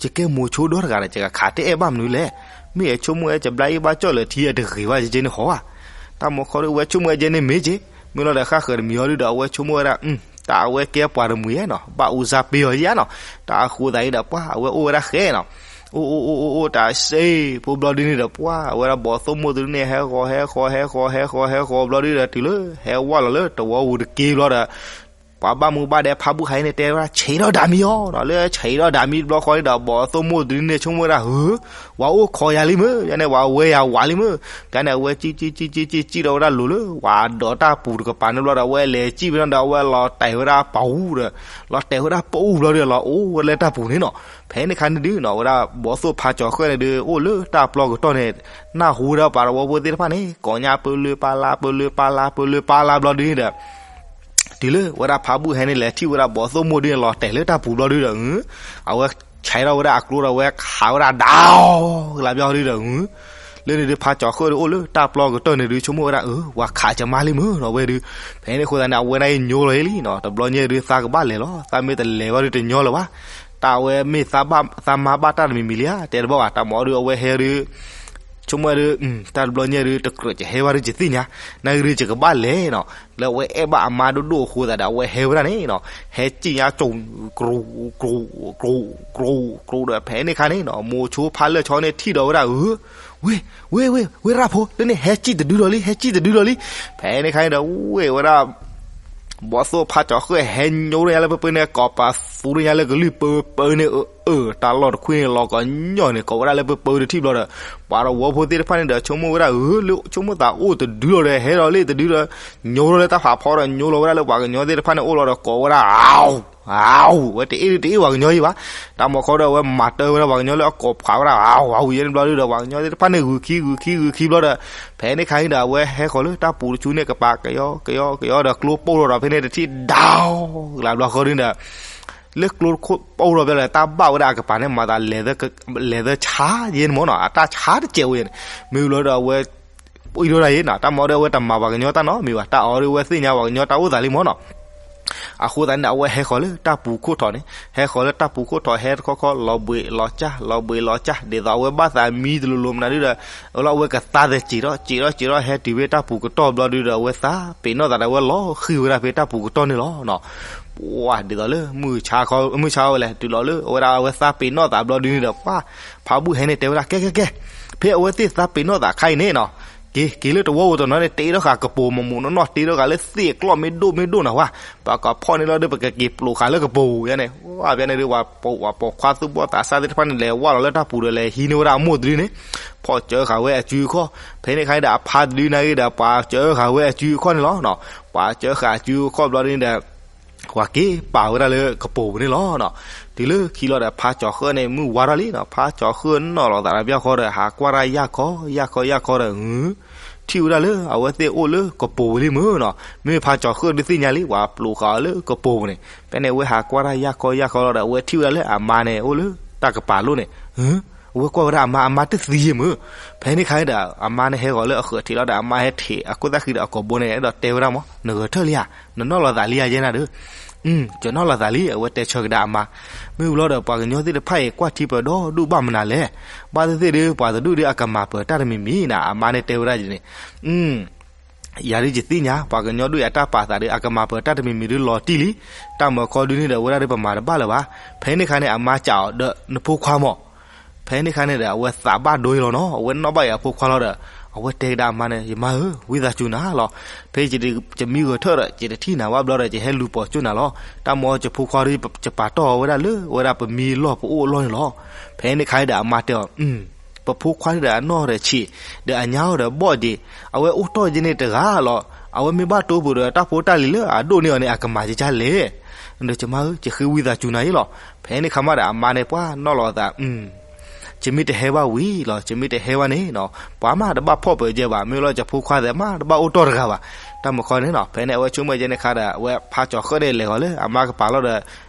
ယကဲမိၤဆိဒီတဂၤဒီး ယကခးတအဲၣ်ဘၣ်မနုၤလဲၣ်. မ့ၢ်ယဆိကမိၣ်ဝဲ ယဘျါအ့ၣ်ဘၣ်ကၠီၣ်လၢထံအတဂ့ၤဘၣ် ယကဲန့ၣ် ဟီဧါ. တၢ်မၤခီဒီး အဝဲဆိကမိၣ်ဝဲ ယကဲန့ၣ်မ့ၢ်က့, မ့ၢ်လီၤဒီး ဃၣ်ဃၢၤတမံၤအီၤဒုဒီး အဝဲဆိကမိၣ်ဝဲဒၣ် တၢ်အဝဲကဲပှၤတမှံၤဧါနီၤ ဘၣ်အူစါပ့ၤအီၤဧါနီၤ. တၢ်အဃိသတးန့ၣ်ဒီး ပှၢ် အဝဲအိၣ်ဝဲဒၣ်ဃဲနီၤ, အိၣ်အိၣ်အိၣ်အိၣ်အိၣ် တၢ်စ့ဖိဘျီဒုန့ၣ်ဒီး ပှၢ် အဝဲဒၣ်ဘီၣ်သိၣ်မိၢ်တဒုန့ၣ် ဟဲဃီၤဟဲဃီၤဟဲဃီၤဟဲဃီၤဟဲဃီၤဘျီဒုဒီး တုၤလၢဟဲဝဲလီၤလၢတဝီပူၤတက့ဘျီဒီး ပှၤဘၣ်မူဘၣ်ဒါဖါဘူၣ်ဟဲန့ၣ် တဲဝဲဒၣ် ဆံးထီၣ်ဒၣ်မံအီၤနီၤ. လၢဆံးထီၣ်ဒၣ်မံတဘျီဃီန့ၣ်ဒီး ဘီၣ်သိၣ်မိၢ်တဒုန့ၣ် ဆိကမိၣ်ဝဲဒၣ် ဧၢ, ပှၤအိၣ်ခိးယၤလံမ့ၢ် ယန့ၣ် ပှၤဝဲယၤဝးလံမ့ၢ်. ကန့ၣ် အဝဲစံၣ်စံၣ်စံၣ်စံၣ်စံၣ်စံၣ်ထီၣ်ဝဲဒၣ်လိၤလၢ ပှၤဒီးတၢ်ပူၤတကပၤန့ၣ်ဘျီဒီး အဝဲလဲၤစံၣ်ဝဲဒၣ်ဒီး အဝဲလီၤတဲာ်ဝဲဒၣ်ပူၤဒီး လီၤတဲာ်ဝဲဒၣ်ပူၤဘျီဒီး လီၤအိၣ်ဝဲလၢတၢ်ပူၤန့ၣ်နီၤ. ဖဲန့ၣ်ခါန့ၣ်ဒုနီၤ ဝဲဒၣ်ဘီၣ်သိၣ်ဖါကၠီၤဃၢၣ်န့ၣ်ဒု အိၣ်လၢတၢ်ပျီကတီၢ်န့ၣ် နၢ်ဟူဝဲဒၣ်ပှၤတဝီဖိသ့ၣ်တဖၣ်န့ၣ် ကိးညါပၢလၢပၢလၢ ပၢလၢပၢလၢ ပၢလၢပၢလၢဘျီဒုန့ၣ်ဒီး တုၤလၢဝဲဒၣ်ဖါဘူၣ်ဟဲန့ၣ် လဲၤထံၣ်ဝဲဒၣ်ဘီၣ်သိၣ်မိၢ်ဒုန့ၣ် လီၤတဲာ်လၢတၢ်ပူၤဘျီဒုဒီး အဝဲဆဲးထီၣ်ဝဲဒၣ်အကျိဒီး အဝဲခးဝဲဒၣ်ဒီး ကလါဘျီဒုဒီး လၢန့ၣ်ဒု ဖါကၠီၤဃၢၣ်ဒုအိၣ်လၢတၢ်ပျီကတီၢ်န့ၣ်ဒု ဆိကမိၣ်ဝဲဒၣ် အၢ ပှၤခးကမါလံမ့ၢ်နီၤဝဲဒု. ဖဲန့ၣ်အဃိသတးန့ၣ် အဝဲန့ၣ်ညိလီၤလံနီၤ တဘျီညါဒု သးကဘၣ်လဲၤလီၤ သးမ့ၢ်တလဲၤဘၣ်ဒုတညီလၢၤဘၣ်. တၢ်အဝဲမ့ၢ်သးဘၣ် သးမါဘၣ်တၢ်တမံၤမံၤလံဧါ တဲတဘၣ်ဘၣ် တၢ်မၤအီၤဒု အဝဲဟဲဒု ဆိကမိၣ်ဝဲဒု တၢ်တဘျီညါဒု တကြၢးယဟဲဘၣ်ဒု ယသ့ၣ်ညါ နာ်ဂ့ၤဒု ယကဘၣ်လဲၤနီၤ. လၢအဝဲအဲၣ်ဘၣ်အမါဒိၣ်ဒိၣ်အဃိသတးဒီး အဝဲဟဲဝဲဒၣ်န့ၣ်နီၤ ဟဲစံၣ်ညါကၠိ ကြူး ကြူး ကြူး ကြူး ကြူးဒီး ဖဲန့ၣ်ခါန့ၣ်နီၤ မိၤဆိဖါလၢၢ်ဆီန့ၣ်ထံၣ်ဒီးဝဲဒၣ် ဧၢ ဝ့ၢ် ဝ့ၢ် ဝ့ၢ် ဝ့ၢ်ရၣ်ဖိ လၢန့ၣ်ဟဲစံၣ်တဒုဒီးလံ ဟဲစံၣ်တဒုဒီးလံ. ဖဲန့ၣ်ခါန့ၣ်ဒီး ဝ့ၢ်ဝဲဒၣ် ဘီၣ်သိၣ်ဖါကၠီၤဃၢၣ်ဟဲညိညါလၢပၢပၢန့ၣ် ကိးပသူညါလၢကလုၢ်ပၢပၢန့ၣ် အၢ အၢ တၢ်လီၢ်တခွံန့ၣ် လီၤကညီန့ၣ် ကိးဝဲဒၣ်လၢပၢပၢတထံၣ်ဘျီဒီး ပှၤတဝီဖိသ့ၣ်တဖၣ်န့ၣ်ဒီး ဆိကမိၣ်ဝဲဒၣ် ဧၢ လၢဆိကမိၣ်သးအိၣ်တဒုလီၤဒီး ဟဲဒီးလ့ၣ်တဒုဒီး ညိလီၤလၢတၢ်ဖးဖီဒီး ညိလီၤဝဲဒၣ်လၢပှၤကညီသ့ၣ်တဖၣ်န့ၣ်အိၣ်လီၤဒီး ကိးဝဲဒၣ် အဝ် အဝ် ဝဲတအ့ၣ်ဒုတအ့ၣ်ပှၤကညီယံၤဘၣ်. တၢ်မၤခီဒီး အဝဲမၤတၢ်ဝဲဒၣ်ပှၤကညီလၢအကိးဖးဝဲဒၣ် အဝ် အဝ် ယဲန့ၣ်ဘျီဒုဒီး ပှၤကညီသ့ၣ်တဖၣ်န့ၣ် ဂုာ်ခံ ဂုာ်ခံ ဂုာ်ခံဘျီဒီး ဖဲန့ၣ်ခါန့ၣ်ဒီး အဝဲဟဲဃီၤလၢတၢ်ပူၤတဆူန့ၣ် ကပၤကယီကယီကယီဒီး ကျိပိၢ်ထီၣ်ဒီး ဖဲန့ၣ်တထံၣ် ဒဝ် ကလါဘျီဃီဒုဒီး လၢကျိပိၢ်ထီၣ်ဘျီဒီး တၢ်ဘၣ်ဝဲဒၣ်အကပၤန့ၣ် မၤသး လဲၤသၢဆါယဲန့ၣ်မ့ၢ်နီၤ အတၢ်ဆါတစဲးဝဲန့ၣ် မ့ၢ်ဘျီဒီး အဝဲ အံၤဒိဒၣ်ယဲနီၤ တၢ်မၤအီၤဒီး အဝဲတမၤပှၤကညီတၢ်နီတမံၤဘၣ် တၢ်အီၤဒီး အဝဲသ့ၣ်ညါပှၤကညီတၢ်အိၣ်သးလံမ့ၢ်နီၤ. အဃိသတးန့ၣ် အဝဲဟဲဃီၤလၢတၢ်ပူၤခိၣ်ထီၣ်န့ၣ် ဟဲဃီၤလၢတၢ်ပူၤခိၣ်ထီၣ် ဟဲတခီခီ လီၤဘှံးလီၤကၢ် လီၤဘှံးလီၤကၢ် ဒ်သိးအဝဲဘၣ်သးမံတလိၤလိၤမနုၤဒုဒီး အဝဲကသါသကံးထီၣ် ကံးထီၣ် ကံးထီၣ် ဟဲတုၤဖဲတၢ်ပူၤကတီၢ်ဘျီဒုဒီး အဝဲသးပ့ၤနီၣ်သးဒီး အဝဲလီၤဃံၤဝဲဒၣ်ဖဲတၢ်ပူၤကတီၢ်န့ၣ်လီၤ. ပှၢ် ဒ်သိးလၢ မုၢ်ဆါဝဲလဲၣ် တုၤလီၤလၢ အဝဲဒၣ်အဝဲသးပ့ၤနီၣ်သးဘျီဒုန့ၣ်ဒီး ပှၢ် ဖါဘူၣ်ဟဲန့ၣ်တဲဝဲဒၣ် ကဲ ကဲ ကဲ ဖဲအဝဲသ့ၣ်သးပ့ၤနီၣ်သးခါအံၤန့ၣ်နီၤ က့ၤ က့ၤလၢတဝီပူၤတနီၤန့ၣ် တ့ထီၣ်ဃာ်ကပိာ်မုၢ်မုၢ်နီၢ်နီၢ် တ့ထီၣ်ဃာ်လၢသ့ၣ်အကျီၢ်မ့ၢ်ဒိၣ်မ့ၢ်ဒိၣ်နၤဝဲ ပှၤကဖီၣ်န့ၢ်လီၤဒီး ပကက့ၤပျိးဃာ်လၢကပိာ်ပူၤယါန့ၣ် ဝဲဖဲန့ၣ်ဒုး ပှၤပိာ်ခွါသူၣ်ဘီၣ်သးစၢ်သ့ၣ်တဖၣ်န့ၣ် လဲၤဝဲလီၤလၢတၢ်ပူၤဒီး လဲၤဟံးန့ၢ်ဝဲဒၣ်အမိၢ်တဒုန့ၣ် ဖီၣ်စၢဃာ်ဝဲအစုအခီၣ် ဖဲန့ၣ်ခါန့ၣ်ဒီး အဖါတဒုနာ်ဂ့ၤဒီး ပှၤစၢဃာ်ဝဲအစုအခီၣ်န့ၣ်လီၤ. ပှၤစၢဃာ်အစုအခီၣ်ဘျီဒုန့ၣ်ဒီး ပှၤက့ၤပာ်ဝဲဒၣ်လၢကပိာ်ပူၤန့ၣ်လီၤ. တုၤလၢခံလီၤဒီး ဖါကၠီၤဃၢၣ်န့ၣ် မုၢ်ဝါထီၣ်လံနီၤ ဖါကၠီၤဃၢၣ်နီၣ်လီၤသးဒီးဘၣ်ဃီဒီး ဟးကွၢ်တၢ်ယၢ်ခီယၢ်ခီယၢ်ခီဒီး ထံၣ်ဝဲဒၣ်လၢအဝဲသ့ၣ်အိၣ်လၢကပိာ်ပူၤလံမ့ၢ်နီၤ မ့မ့ၢ်ဖါကၠီၤဃၢၣ်ဒုးသ့ၣ်ညါလံ ပှၤပျိးဃာ်အီၤလၢကပိာ်ပူၤန့ၣ် ဖဲန့ၣ် အဝဲဟးကွၢ်တၢ်ယၢ်ခီယၢ်ခီလီၤဒီး အဝဲထံၣ်ဝဲဒၣ်လၢအမါန့ၣ် အိၣ်လၢတၢ်ကပၤလိၣ်န့ၣ် အဝဲကွၢ်ဝဲဒၣ်အမါ အမါတသံယဲမ့ၢ် ဖဲန့ၣ်ခါန့ၣ်ဒီး အမါန့ၣ်ဟဲဂီၤလၢအဃၢၤထံးလီၤဒီး အမါဟဲထံးအခိၣ်သၣ်ဃံဒီးအကိာ်ဘိန့ၣ် အဲၣ်ဒိးတဲဝဲဒၣ်မး နဂဲၤထၢၣ်လံဧါ နနီၣ်လီၤသးလံဧါယဲနၤဒီး ကနီၣ်လီၤသးလံ အဝဲတဲဆၢကဒါအမါ မ့ၢ်ဘျီဒီး ပှၤကညီသ့ၣ်တဖၣ်အံၤ ကွၢ်ထံပၢၢ်ဒီဒူၣ်ဘၣ်မနုၤလဲၣ် ဘၣ်သ့ၣ်သ့ၣ်ဒီး ပှၤတဒူၣ်ဒီးအကမၤပၢၤတၢ်တမံၤမံၤနၤ အမါန့ၣ်တဲဝဲဒၣ်န့ၣ် ယၤဒုးယသ့ၣ်ညါ ပှၤကညီဒူၣ်အတၢ်ပာ်သးဒီး အကမၤပၢၤတၢ်တမံၤမံၤဒုးလီၤတံၢ်လံ တၢ်မၤခီဒုးန့ၣ်ဒီး အဝဲဒၣ်ဒီးပမၤတဘၣ်လၢၤဘၣ် ဖဲန့ၣ်ခါန့ၣ် အမါစံးအီၤဒီး နဖိခွါမး ဖဲန့ၣ်ခါန့ၣ်ဒီး အဝဲသးဘၣ်ဒိအံၤလီၤနီၤ အဝဲနီၣ်ဘၣ်အံၤအဖိခွါလီၤဒီး အဝဲတဲကဒါအမါန့ၣ် ယမါဧၢ ဝံသးစူၤနၤလီၤ ဖဲယမံဂဲၤထၢၣ်ဒီး ယတထံၣ်နၤဘၣ်ဘျီဒီး ယဟဲလူၤပိာ်ကၠိနၤလီၤ တၢ်မၤယဖိခွါဒီး ယပာ်တီၢ်ဝဲဒၣ်လၢ အဝဲဒၣ်ပမံလီၢ်ပအိၣ်အလီၢ်န့ၣ်လီၤ ဖဲန့ၣ်ခါန့ၣ်ဒီး အမါတဲအီၤ ပဖိခွါန့ၣ်ဒီးအနီၢ်ဒီးဆံး ဒီးအညါအီၤဒီးဘီၣ်ဒံး အဝဲအိၣ်တီၢ်ယဲန့ၣ်တဂၤလီၤ အဝဲမ့ၢ်ဘၣ်တိၢ်ပူၤဒီးတၢ်ဖိတၢ်လံၤလၢအဒိၣ်န့ၢ်အီၤန့ၣ် အကမၤယကလဲၣ် ဒီးယမါဧၢ, ယဃ့ဝံသးစူၤနၤအံၤလီၤ. ဖဲန့ၣ်ခါမးဒီး အမါန့ၣ်ပှၤနီၣ်လီၤအသး, ယမ့ၢ်တဟဲဘၣ်ဝံၤလီၤ, ယမ့ၢ်တဟဲဘၣ်န့ၣ်နီၤ, ပှၤမးတဘၣ်ဖီၣ်ပၢၤကဲဘၣ်, မ့ၢ်လီၤယဖိခွါသဲးမးတဘၣ်အိၣ်တီၢ်တဂၤဘၣ်. တၢ်မုၢ်ခီန့ၣ်နီၤ, ဖဲန့ၣ်အဝဲဆိကမိၣ်ကဲန့ၣ်ခါဒီး အဝဲဖါကၠီၤဃၢၣ်န့ၣ်လဲၤဃီၤလၢအမါကပၤလီၤဒီး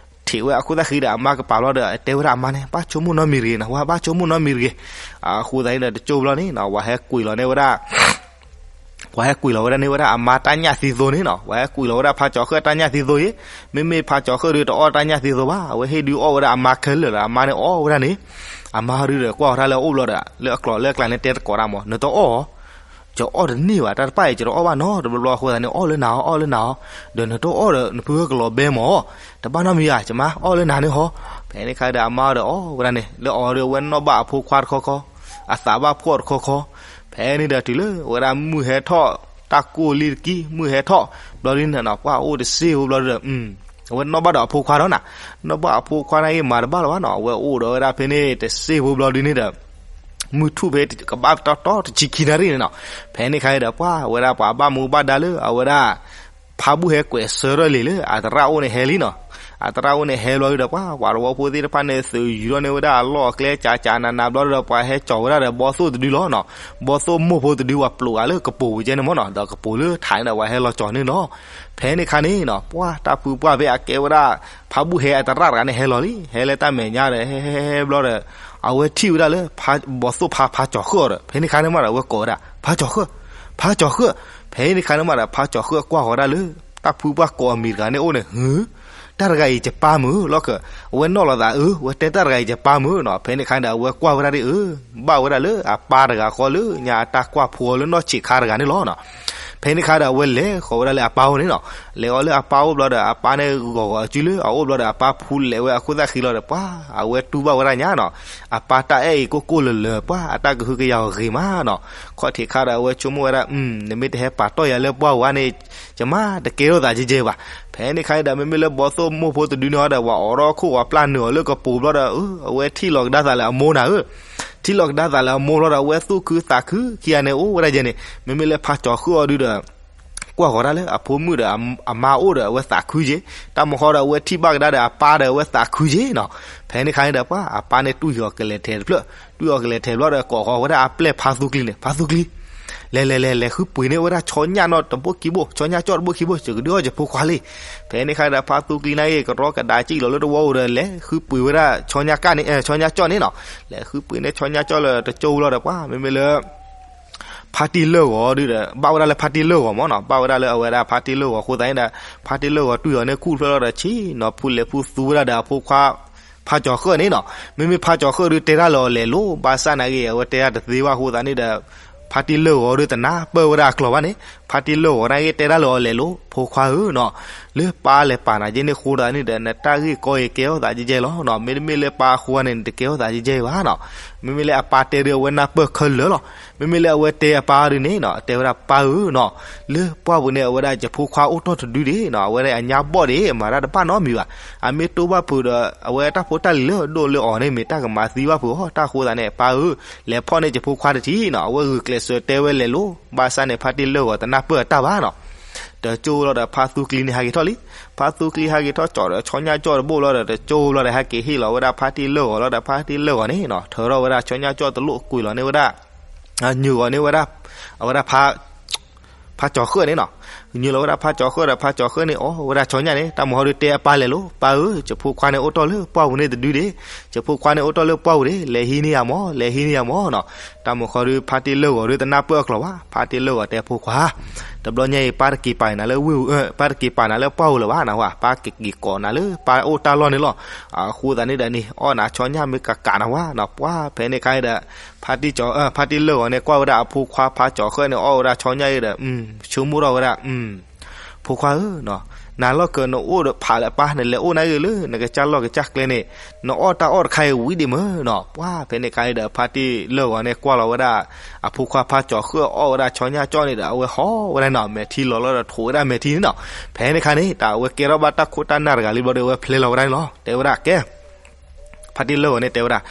ထံၣ်ဝဲအခိၣ်သၣ်ဃံဒီးအမါကပၤလီၤဒီး တဲဝဲဒၣ်အမါန့ၣ် ဘၣ်ဆိကမိၣ်နီတမံၤတဂ့ၤနီၤ, ဝဲဘၣ်ဆိကမိၣ်နီတမံၤတဂ့ၤ. အဃိသတးန့ၣ်ဒီး တကၠိဘျီန့ၣ်နီၤ, ဝဲဟဲကွံာ်လီၤန့ၢ်ဝဲဒၣ် ပှၤဟဲကွံာ်လီၤဝဲဒၣ်န့ၢ်ဝဲဒၣ်အမါတၢ်ညၣ်သံသိန့ၣ်နီၤ, ပှၤဟဲကွံာ်လီၤဝဲဒၣ်ဖါကၠီၤဃၢၣ်တၢ်ညၣ်သံသိအံၤ, မ့မ့ၢ်ဖါကၠီၤဃၢၣ်ဒုးတအီၣ်တၢ်ညၣ်သံသိဘၣ်, အဝဲဟ့ၣ်ဒုးအီၣ်ဝဲဒၣ်အမါခဲလၢာ်လီၤ, အမါန့ၣ်အီၣ်ဝဲဒၣ်န့ၣ်, အမါဒုးဒီးကွၢ်ဃီၤတၢ်လၢအအိၣ်ဘျီဒီး လၢအကျိၤလၢအကျါန့ၣ်တဲတကိးတၢ်မး, နတအီၣ်ဧါ, ယအီၣ်တန့ၢ်ဘၣ်, တၢ်တဖၣ်အံၤ ယတအီၣ်ဘၣ်နီတဘျီဘျီအဃိသတးန့ၣ် အီၣ်လၢနၤဟီ, အီၣ်လၢနၤဟီ, ဒီးနတအီၣ်ဒီးနဖုဂၢၢ်ကလီၤဘဲမး, တဘၣ်နီတမံၤဧါ, ယမါအီၣ်လၢနၤန့ၣ်ဟီ. ဖဲန့ၣ်ခါဒီးအမါဒီးအီၣ်ဝဲဒၣ်န့ၣ်, လၢအီၤဒီးအဝဲနီၣ်ဘၣ်အဖိခွါတခီခီ, အသးဘၣ်ဖှီၣ်တခီခီ. ဖဲန့ၣ်ဒီးတုၤလၢဝဲဒၣ်မုၢ်ဟဲထီၣ်, တၢ်ကိၢ်လံတကံၢ်, မုၢ်ဟဲထီၣ်ဘျီဒုန့ၣ်နီၤ, ပှၤအိၣ်တစ့ဖိဘျီဒီး အဝဲနီၣ်ဘၣ်ဒီးအဖိခွါဒီးနၤ, နီၣ်ဘၣ်အဖိခွါန့ၣ်ဂ့ၤမၤတဘၣ်လၢၤဘၣ်နီၤ, အဝဲအိၣ်ဒီးဝဲဒၣ်ဖဲန့ၣ်တစ့ဖိဘျီဒုန့ၣ်ဒီး မုၢ်ထူၣ်ဖဲကဘၣ်တီတီတဆံခံနၣ်ရံၣ်န့ၣ်နီၤ. ဖဲန့ၣ်ခါအံၤဒီး ပှၤဝဲဒၣ်ပှၤဘၣ်မူဘၣ်ဒါလၢအဝဲဒၣ် ဖါဘူၣ်ဟဲကွဲးဆၢထၢၣ်လံာ်လၢအသရၣ်အိၣ်န့ၣ်ဟဲလံနီၤ. အသရၣ်အိၣ်န့ၣ်ဟဲလီၤဒီး ပှၤပှၤသဝီဖိသ့ၣ်တဖၣ်န့ၣ် သုးယူၤထီၣ်န့ၢ်ဝဲဒၣ်အလီၢ်အကျဲကကနးနးဘျီဒီး ပှၤဟဲကၠီၤဝဲဒၣ်ဒီးဘီသိၣ်တဒုလီၤနီၤ. ဘီသိၣ်မိၢ်ဖိတဒု ပှၤပျိးအါလၢကပိာ်ပူၤကဲန့ၣ်မးနီၤ, ဒီးကပိာ်လၢထးန့ၣ်ဒီး ပှၤဟဲလီၤကၠီၤန့ၣ်လီၤ. ဖဲန့ၣ်ခါန့ၣ်နီၤ, ပှၤတၢ်ဖုပှၢ်ဖဲအကဲဝဲဒၣ် ဖါဘူၣ်ဟဲအသရၣ်တဂၤန့ၣ်ဟဲလီၤလံ, ဟဲလၢတၢ်မဲာ်ညါဒီး ဟဲဟဲဟဲဘျီဒီး အဝဲထံၣ်ဝဲဒၣ်လၢ ဘီသိၣ်ဖါဖါကၠီၤဃၢၣ်အီၤဒီး ဖဲန့ၣ်ခါန့ၣ်မးဒီး အဝဲကိးဝဲဒၣ် ဖါကၠီၤဃၢၣ်, ဖါကၠီၤဃၢၣ်. ဖဲန့ၣ်ခါန့ၣ်မးဒီး ဖါကၠီၤဃၢၣ်ကွၢ်ဃီၤဒၣ်လၢ တၢ်ဖုပှၢ်ကိးအမံၤတဂၤန့ၣ်အိၣ်န့ၣ်, ဟု, တၢ်တဂၤအံၤယပၢ်မုၣ်လီၤက, အဝဲနီၣ်လီၤသးအၢ အဝဲတဲတၢ်တဂၤအံၤယပၢ်မုၣ်နီၤ. ဖဲန့ၣ်ခါဒီး အဝဲကွၢ်ဝဲဒၣ်ဒ်အၢ ဘၣ်ဝဲဒၣ်လၢအပၢ်တဂၤဃီလၢညါအတၢ်ကွၢ်ဖိအီၤလၢနီၢ်ဆံးခါတဂၤန့ၣ်လီၤနီၤ. ဖဲန့ၣ်ခါဒီး အဝဲလဲၤဃီၤဝဲဒၣ်လၢအပၢ်အိၣ်န့ၣ်နီၤ. လဲၤအီၤလၢအပၢ်အိၣ်ဘျီဒီး အပၢ်န့ၣ်ဂီၤဂီၤအစုလၢအအိၣ်ဘျီဒီး အပၢ်ဖူလဲၤဝဲအခိၣ်သၣ်ဃံလီၤဒီး ပှၤအဝဲတူၢ်ဘၣ်ဝဲဒၣ်ညါနီၤ. အပၢ်တၢ်အဲၣ်အံၤကိၢ်ကိၢ်လၢၤလၢၤ ပှၤအတၢ်ကဟုကယာ်အီၤဂ့ၤမးနီၤ. ခီၣ်ထံးခါဒီး အဝဲဆိကမိၣ်ဝဲဒၣ် နမ့ၢ်တဟဲပာ်တီၢ်ယၤလၢပှၢ်ဝါန့ၣ် ယမါတကဲထီၣ်သးကဲကဲဘၣ်. ဖဲန့ၣ်ခါဒီး မ့မ့ၢ်လၢဘီသိၣ်မိၢ်ဖိတဒုန့ၣ်ဒီး ပှၤအိးထီၣ်ခိၣ်ပှၤပျၢ်နုာ်အီၤလၢကပိာ်ဘျီဒီး အဝဲထံၣ်လီၤကဒါသးလၢအမိၢ်နၤဧၢ. ထံၣ်လီၤကဒါသးလၢအမိၢ်ဘျီဒီး အဝဲသူၣ်ခုသးခုခံဂၤန့ၣ် အိၣ်ဝဲဒၣ်ယဲန့ၣ်. မ့မ့ၢ်လၢဖါကၠီၤဃၢၣ်အီၤဒုဒီး ကွၢ်ဃီၤတၢ်လၢအဖိမုၣ်ဒီးအမါအိၣ်ဒီး အဝဲသးခုက့ၤ. တၢ်မဟီဒီး အဝဲထံၣ်ဘၣ်ကဒါဒီးအပၢ်ဒီး အဝဲသးခုက့ၤနီၤ. ဖဲန့ၣ်ခါန့ၣ်ဒီး ပှၤအပၢ်န့ၣ်တူၢ်ယီၤကလဲၤထဲတဖျၢၣ်, တူၢ်ယီၤကလဲၤထဲဘျီဒီး ကိးဃီၤဝဲဒၣ်အပျဲၢ်ဖါသူကျံန့ၣ်, ဖါသူကျံ လဲၤလဲၤလဲၤလဲၤ ဃုပှ့ၤန့ၢ်ဝဲဒၣ်ဆီညၣ်နီၢ်တဘိခံဘိ, ဆီညၣ်ကၠီၣ်တဘိခံဘိ, ယကဒုးအီၣ်ယဖိခွါလံ. ဖဲန့ၣ်ခါဒီး ဖါသူကျံန့ၣ်ဂ့ၤ ကရီကဒါကံၣ်လီၤလၢတဝီပူၤဒီး လဲၤဃုပှ့ၤဝဲဒၣ်ဆီညၣ်ကၣ်န့ၣ်, ဆီညၣ်ကၠီၣ်န့ၣ်နီၤ. လဲၤဃုပှ့ၤန့ၢ်ဆီညၣ်ကၠီၣ်လၢတကၠိလီၤဒီး ပှၤမ့မ့ၢ်လၢ ဖါတံၢ်လၢၢ်ဂီၤဒုဒီး ဘၣ်ဝဲဒၣ်လၢဖါတံၢ်လၢၢ်ဂီၤမးနီၤ, ဘၣ်ဝဲဒၣ်လၢအဝဲဒၣ်ဖါတံၢ်လၢၢ်ဂီၤအဃိသတးန့ၣ်ဒီး ဖါတံၢ်လၢၢ်ဂီၤတူၢ်ယီၤန့ၢ်ခူၣ်တဖျၢၣ်လီၤဒီး ဆ့ၣ်နီၤဖူလဲၤဖူသူဝဲဒၣ်ဒီးအဖိခွါ ဖါကၠီၤဃၢၣ်န့ၣ်နီၤ. မ့မ့ၢ်ဖါကၠီၤဃၢၣ်ဒုတဲတၢ်လၢအီၤလဲၤလိၤ ဘၣ်ဆၣ်နာ်က့ အဝဲတဲတၢ်တသ့ဘၣ်အဃိသတးန့ၣ်ဒီး ဖါတံၢ်လၢၢ်ဂီၤဒုတနၢ်ပၢၢ်ဝဲဒၣ်အကျိၤဘၣ်န့ၣ် ဖါတံၢ်လၢၢ်ဂီၤနာ်က့တဲတၢ်လၢအီၤလဲၤလိၤ ဖိခွါဧၢနီၤ. လၢပၢ်လဲၤပာ်နၤက့န့ၣ်အဃိသတးန့ၣ်ဒီး နတၢ်ဂ့ၢ်ကီအံၤကဲထီၣ်သးကဲကဲလီၤနီၤ. မ့တမ့ၢ်လၢပၢ်အဃိန့ၣ် နတကဲထီၣ်သးကဲကဲဘၣ်နီၤ. မ့မ့ၢ်လၢအပၢ်တဲဒု အဝဲနၢ်ပၢၢ်ခဲလၢာ်လီၤ. မ့မ့ၢ်လၢအဝဲတဲအပၢ်ဒုန့ၣ်နီၤ တဲဝဲဒၣ်ပၢ်ဧၢနီၤ, လၢပှၢ်ပူၤန့ၣ် အဝဲဒၣ်ယဖိခွါအိၣ်တီၢ်တဒုဒံးနီၤ, အဝဲဒၣ်အညါဘီၣ်ဒံး မၤတၢ်တဘၣ်နီတမံၤဘၣ်. အမ့ၢ်တိၢ်ဘၣ်ဖုးဒီး အဝဲတၢ်ဖိတၢ်လံၤလၢအဒိၣ်လၢအီၤန့ၣ် မ့ၢ်တၢ်ကမၤသံဘၣ်ဖုးအီၤ. တၢ်အဃိသတးန့ၣ် ပၢ်ဧၢ, လဲၤဖီၣ်န့ၢ်ယဖိခွါတထံၣ်နီၤ, အဝဲဂုာ်ကျဲးစၢးတဲဝဲလဲၤလိၤ. ဘၣ်ဆၣ်န့ၣ် ဖါတံၢ်လၢၢ်ဂီၤတနၢ်ပၢၢ်အတၢ်ဘၣ်နီၤ. တကၠိလီၤဒီး ဖါသူကျံန့ၣ်ဟးက့ၤထီၣ်လံ. ဖါသူကျံဟးက့ၤထီၣ်ကၠီၣ်ဒီး ဆီညၣ်ကၠီၣ်တဘိလီၤဒီး တကၠိလီၤဒီး ဟဲက့ၤဟ့ၣ်လီၤဝဲဒၣ်ဖါတံၢ်လၢၢ်ဂီၤလီၤဒီး ဖါတံၢ်လၢၢ်ဂီၤန့ၣ်နီၤ ထၢထီၣ်ဝဲဒၣ်ဆီညၣ်ကၠီၣ်တလိၣ်ကွံာ်လီၤန့ၢ်ဝဲဒၣ် ညၢဂီၤန့ၢ်ဝဲဒၣ် အဝဲဒၣ် ဖါကၠီၤဃၢၣ်န့ၣ်နီၤ. ညၢလီၤဝဲဒၣ်ဖါကၠီၤဃၢၣ်ဒီး ဖါကၠီၤဃၢၣ်န့ၣ် အီၣ်ဝဲဒၣ်ဆီညၣ်န့ၣ် တၢ်မဟီဒုတဲအပၢ်လဲၤလိၤ, ပၢ်ဧၢ, ယဖိခွါန့ၣ်အိၣ်တီၢ်လၢပှၢ်ပူၤန့ၣ်တဒုဒံး, ယဖိခွါန့ၣ်အိၣ်တီၢ်လၢပှၢ်ပူၤဒံး, လဲၤဟံးန့ၢ်ယၤမး, လဲၤဟံးန့ၢ်ယၤမးနီၤ. တၢ်မဟီဒု ဖါတံၢ်လၢၢ်ဂီၤဒုတနၢ်ပၢၢ်အကျိၤဘၣ်. ဖါတံၢ်လၢၢ်ဂီၤတဲဖိခွါ တဘျီညါအံၤ ပၢ်တက့ၤပာ်နၤလၢဝ့ၢ်, ပၢ်တက့ၤပာ်နၤလၢပှၢ်ပူၤလၢၤဘၣ်နဝဲ, ပၢ်က့ၤကိးနၤလၢပၢ်အိၣ်တၢ်လီၢ်န့ၣ်လီၤ. အဃိသတးန့ၣ်ဒီးန့ၣ် အီၣ်နၤဆီညၣ်မ့ၢ်ကကးနဝဲနီၤ, ပှၢ်ဖဲန့ၣ်ခါအံၤဒီး ဖါတံၢ်ကၠီၤ, ဖါတံၢ်လၢၢ်ဂီၤန့ၣ် ကွၢ်ဝဲဒၣ်အဖိခွါဖါကၠီၤဃၢၣ်န့ၣ် အီၣ်ဝဲဒၣ်ဆီညၣ်အံၤဒီး ဆိကမိၣ်ထီၣ်ဝဲဒၣ် ဖိခွါဧၢ, နၤလီၢ်ကနအိၣ်ဖးလၢပၢ် နလဲၤအိၣ်နာ်ဂ့ၤလၢ နကစၢ်လီၢ်ကစၢ်ကျဲန့ၣ် နအီၣ်တၢ်အီၣ်တခါအံၤဝံၤဒံးမ့ၢ်နီၤ. ပှၢ်ဖဲန့ၣ်ခါအံၤဒီး ဖါတံၢ်လၢၢ်ဂီၤန့ၣ် ကွၢ်လီၤဝဲဒၣ် အဖိခွါဖါကၠီၤဃၢၣ်အီၣ်ဝဲဒၣ်ဆီညၣ်ကၠီၣ်န့ၣ်ဒီး အဝဲဟီၣ်ဝဲဒၣ်နီၤ, မဲာ်ထံလီၤလီၤဒီးထိးဝဲဒၣ်မဲာ်ထံန့ၣ်နီၤ. ဖဲန့ၣ်ခါန့ၣ် တၢ်အဝဲကဲထီၣ်ဘၣ်တၢ်ခိၣ်တၢ်နၢ်တဂၤလံဘျီဒီး အဝဲဖျဲလီၤဝဲဒၣ်န့ၣ်လီၤ. တဲဝဲဒၣ်ကဲ ဖါတံၢ်လၢၢ်ဂီၤန့ၣ်တဲဝဲဒၣ်,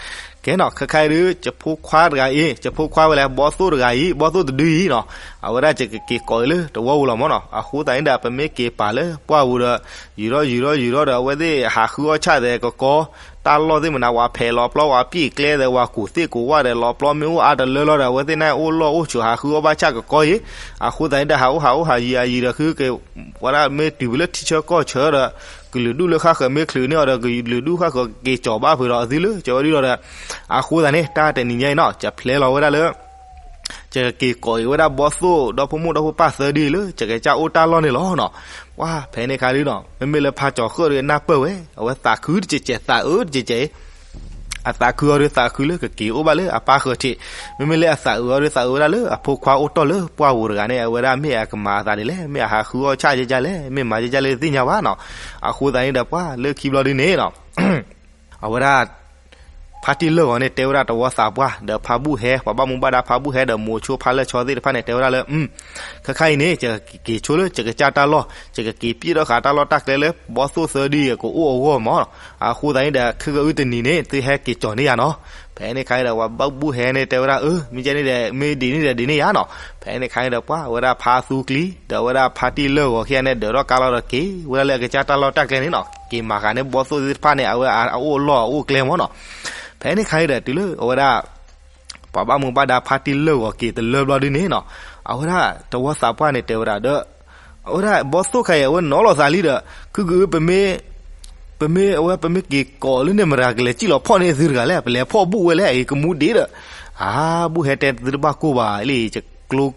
က ကဲနီၤ ခဲခါအံၤဒုး ယဖိခွါတဂၤအံၤ ယဖိခွါဝဲလဲၣ် ဘီသိၣ်တဂၤအံၤ ဘီသိၣ်တဒုအံၤနီၤ, အဝဲဒၣ်ယကက့ၤကိးအံၤလၢတဝီပူၤလီၤမ့ၢ်နီၤ. အဃိသတးန့ၣ်ဒီး ပမ့ၢ်က့ၤပာ်လၢပှၢ်ပူၤဒီး ယံာ်ထီၣ်ယံာ်ထီၣ်ယံာ်ထီၣ်ဒီး အဝဲသ့ၣ်ဟးဃုအီၣ်ဆၣ်သဲးကကီ, တၢ်လီၢ်သ့ၣ်မနုၤ ဝဲဖဲးလီၤပျီဝဲပံာ်ကျဲသဲး ဝဲကူၣ်သ့ၣ်ကူၣ်ဝၣ်ဒီး လီၤပျီမ့ၢ်အိၣ်အါတလၢလီၤဒီး အဝဲသ့ၣ်န့ၣ်အိၣ်လီၢ်အိၣ်ဆိး ဟးဃုအီၣ်ဘၣ်ဆၣ်ကကီအံၤ. အဃိသတးန့ၣ်ဒီး ဟးအိၣ်ဟးအိၣ်ဟးယံာ်ဟးယံာ်ဒီး ဃုက့ၤ ဝဲဒၣ်မ့ၢ်တုၤဖဲလၢထံဆၢကီၢ်ဆၢဒီး ကလုာ်ဒူၣ်လၢဃၣ်ဃၢၤမ့ၢ်ချုးန့ၢ်အီၤဒီး ကလုာ်ဒူၣ်ဃၣ်ဃၢၤကက့ၤကၠီၤဘၣ်ဖုးဒီးအသုလၢ ကၠီၤဝဲဒၣ်ဒီး အဃိသတးန့ၣ် တၢ်တနံၤညါအံၤနီၤ ယဖျဲလီၤဝဲဒၣ်လၢ ယကက့ၤကိးအံၤဝဲဒၣ်ဘီသိၣ် ဒီဖိမိၢ်ဒီဖိပၢ်သၢဒုအံၤလၢ ယကစၢ်အိၣ်တၢ်လီၢ်န့ၣ်လီၤနီၤ. ပှၤဖဲန့ၣ်ခါဒုနီၤ မ့မ့ၢ်လၢဖးကၠီၤဃၢၣ်ဒီးနၢ်ပၢၢ်ဝဲ အဝဲသးခုတကဲးကဲး သးအၢတကဲးကဲး အသးခုအီၤဒီးသးခုလၢကက့ၤအိၣ်ဘၣ်လၢအပၢ်ဃၢၤထံး, မ့မ့ၢ်လၢအသးအၢအီၤဒီးသးအၢဝဲဒၣ်လၢအဖိခွါအိၣ်တီၢ်လၢပှၢ်ပူၤတဂၤန့ၣ် အဝဲဒၣ်မ့ၢ်အကမၤအသးဒ်လဲၣ်, မ့ၢ်အဟးဃုအီၣ်ဆၣ်ဒ်လဲၣ်, မ့ၢ်မၤဒ်လဲၣ်တသ့ၣ်ညါဘၣ်နီၤ. အဃိသတးန့ၣ်ဒီး ပှၤလၢခံဘျီဒုန့ၣ်နီၤ အဝဲဒၣ် ဖါတံၢ်လၢၢ်ဂီၤန့ၣ် တဲဝဲဒၣ်တဝီသးပှၢ် ဒီးဖါဘူၣ်ဟဲ ပှၤဘၣ်မူဘၣ်ဒါဖါဘူၣ်ဟဲ ဒီးမိၤဆိဖါလၢၢ်ဆီသ့ၣ်တဖၣ်န့ၣ် တဲဝဲဒၣ်လၢ ခဲခါအံၤန့ၣ် ယကက့ၤဆိလၢယကစၢ်တၢ်လီၢ်, ယကက့ၤပျဲၣ်ထီၣ်ဃာ်တၢ်လီၢ်တၢ်ကျဲလၢ ဘီသိၣ်သၢဒုအံၤကအိၣ်အဂီၢ်မး. အဃိသတးန့ၣ်ဒီး ခဲကအုတနံၤန့ၣ် သုဟဲက့ၤကၠီၤန့ၢ်ယၤနီၤ. ဖဲန့ၣ်ခါအံၤဒီး ပှၤဘၣ်ဘူၣ်ဟဲန့ၣ် တဲဝဲဒၣ် အၢ မ့ၢ်ကဲန့ၣ်ဒီး မ့ၢ်ဒ်န့ၣ်ဒီးဒ်န့ၣ်ယၤနီၤ. ဖဲန့ၣ်ခါအံၤဒီး ပှၤဝဲဒၣ်ဖါသူကျံ ဒီးဝဲဒၣ်ဖါတံၢ်လၢၢ်ဂီၤခံဂၤန့ၣ် ဒၢးထီၣ်ကါလီၤဒီးက့ၤ ဝဲဒၣ်လၢအကစၢ်တၢ်လီၢ်တၢ်ကျဲန့ၣ်နီၤ, က့ၤမၤဃာ်န့ၢ်ဘီသိၣ်သ့ၣ်တဖၣ်န့ၣ် အဝဲအအိၣ်လီၢ်အအိၣ်ကျဲမးနီၤ. ဖဲန့ၣ်ခါအံၤဒီး တုၤလၢအဝဲဒၣ် ပှၤဘၣ်မူဘၣ်ဒါဖါတံၢ်လၢၢ်ဂီၤက့ၤတလၢဘျီဒုန့ၣ်နီၤ, အဝဲဒၣ်တဝီသးပှၢ်န့ၣ် တဲဝဲဒၣ်ဒီး အဝဲဒၣ်ဘီသိၣ်ခါအံၤ အဝဲနီၤလီၤသးလံဒီး ခုကအု ပမ့ၢ် ပမ့ၢ်အဝဲ ပမ့ၢ်က့ၤကိးလၢန့ၣ် မတၤကလဲၤစံၣ်လီၤဖီၣ်န့ၢ်သုတဂၤလဲၣ်, ပလဲၤဖီၣ်ဘူၣ်ဝဲလဲၣ် အံၤကမူဒံးဒီး အါ ဘူၣ်ဟဲတဲသုတဘၣ်ကိၢ်ဘၣ်လံ, ယကျိကလံၤ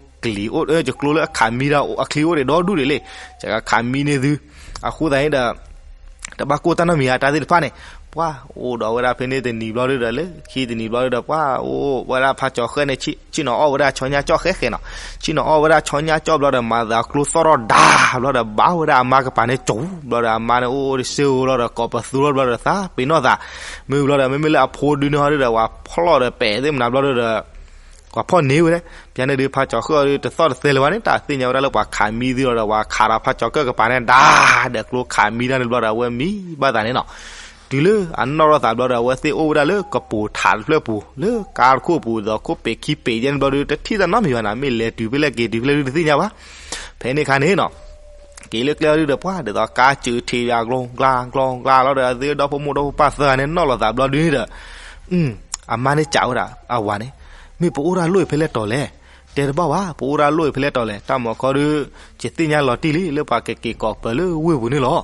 အိၣ် ယကျိလၢအခးမံတၢ်အချံအိၣ်ဒံးဒီဒူၣ်ဒံးလံ, ယကခးမံန့ၢ်သု, အဃိသတးန့ၣ်ဒီး တဘၣ်ကိၢ်တၢ်နီတမံၤဧါ တၢ်သ့ၣ်တဖၣ်န့ၣ်, ပှၤအိၣ်ဒီးဝဲဒၣ်ဖဲန့ၣ်တနံၤဘျီဒုဒီး လၢခံတနံၤဘျီဒုဒီး ပှၤအိၣ်ဝဲဒၣ်ဖါကၠီၤဃၢၣ်န့ၣ် ဆ့ၣ်နီၤအီၣ်ဝဲဒၣ်ဆီညါကၠီၣ်ဃဲဃဲနီၤ, ဆ့ၣ်နီၤအီၣ်ဝဲဒၣ်ဆီညါကၠီၣ်ဘျီဒီး မၤသးကျိသီၣ်ထီၣ်ဒါဘျီဒီး ဘၣ်ဝဲဒၣ်အမါကပၤန့ၣ်ကၠီၤဘျီဒီး အမါန့ၣ်အိၣ်အိၣ်တစ့ဧိၤဘျီဒီး ကိးပသူထီၣ်ဘျီဒီး သးပ့ၤနီၣ်သး, မ့ၢ်ဘျီဒီး မ့မ့ၢ်လၢအဖိဒုန့ၣ်ဟီဒုဒီး ပှၤဖီၣ်လီၤဒီးပဲာ်သ့ၣ်မနၤဘျီဒုဒီး ပှၤဖီၣ်န့ၢ်ဝဲဒၣ်, ပျဲန့ၣ်ဒုးဖါကၠီၤဃၢၣ်အီၤဒုးတသီၣ်တသဲလၢၤဘၣ်န့ၣ် တၢ်သ့ၣ်ညါဝဲဒၣ်လၢပှၤခးမံသုလီၤဒီး ပှၤခးဒီးဖါကၠီၤဃၢၣ်ကပၤန့ၣ် ဒါဒီးကျိခးမံတၢ်န့ၣ်ဘျီဒီး အဝဲမံဘၣ်သးန့ၣ်နီၤ, တုၤလၢအနီၣ်ထီၣ်သးဘျီဒီး အဝဲသ့ၣ်အိၣ်ဝဲဒၣ်လၢကပိာ်ထးတဖျၢၣ်ပူၤ လၢကါတခိၣ်ပူၤ ဒီးခိၣ်ပ့ၤခံပ့ၤယဲၢ်န့ၣ်ဘျီဒုး တထံၣ်တၢ်နီတမံၤဘၣ်နီၤ, မ့ၢ်လဲၤတုၤဖဲလဲၣ်က့ၤတုၤဖဲလဲၣ်ဒုးတသ့ၣ်ညါဘၣ်. ဖဲန့ၣ်ခါန့ၣ်နီၤ က့ၤလၢကျဲအီၤဒုဒီး ပှၤဒ်သိးကါစၢၤထံးယၤ ကျီကျါကျီကျါလီၤဒီး အဝဲသ့ၣ်ဒီဖိမိၢ်ဒီဖိပၢ်သၢဂၤန့ၣ် နီၣ်လီၤသးဘျီဒုန့ၣ်ဒီး အမါန့ၣ်စံးဝဲဒၣ်အဝၤန့ၣ်, မ့ၢ်ပအိၣ်တၢ်လိၣ်အံၤဖဲလဲၣ်တီၤလဲၣ်, တဲတဘၣ်ဘၣ် ပအိၣ်တၢ်လိၣ်အံၤဖဲလဲၣ်တီၤလဲၣ်, တၢ်မၤခီဒုး ယသ့ၣ်ညါလီၤတံၢ်လံ လၢပှၤကက့ၤကိးပၢၤလၢဝ့ၢ်ပူၤန့ၣ်လီၤ.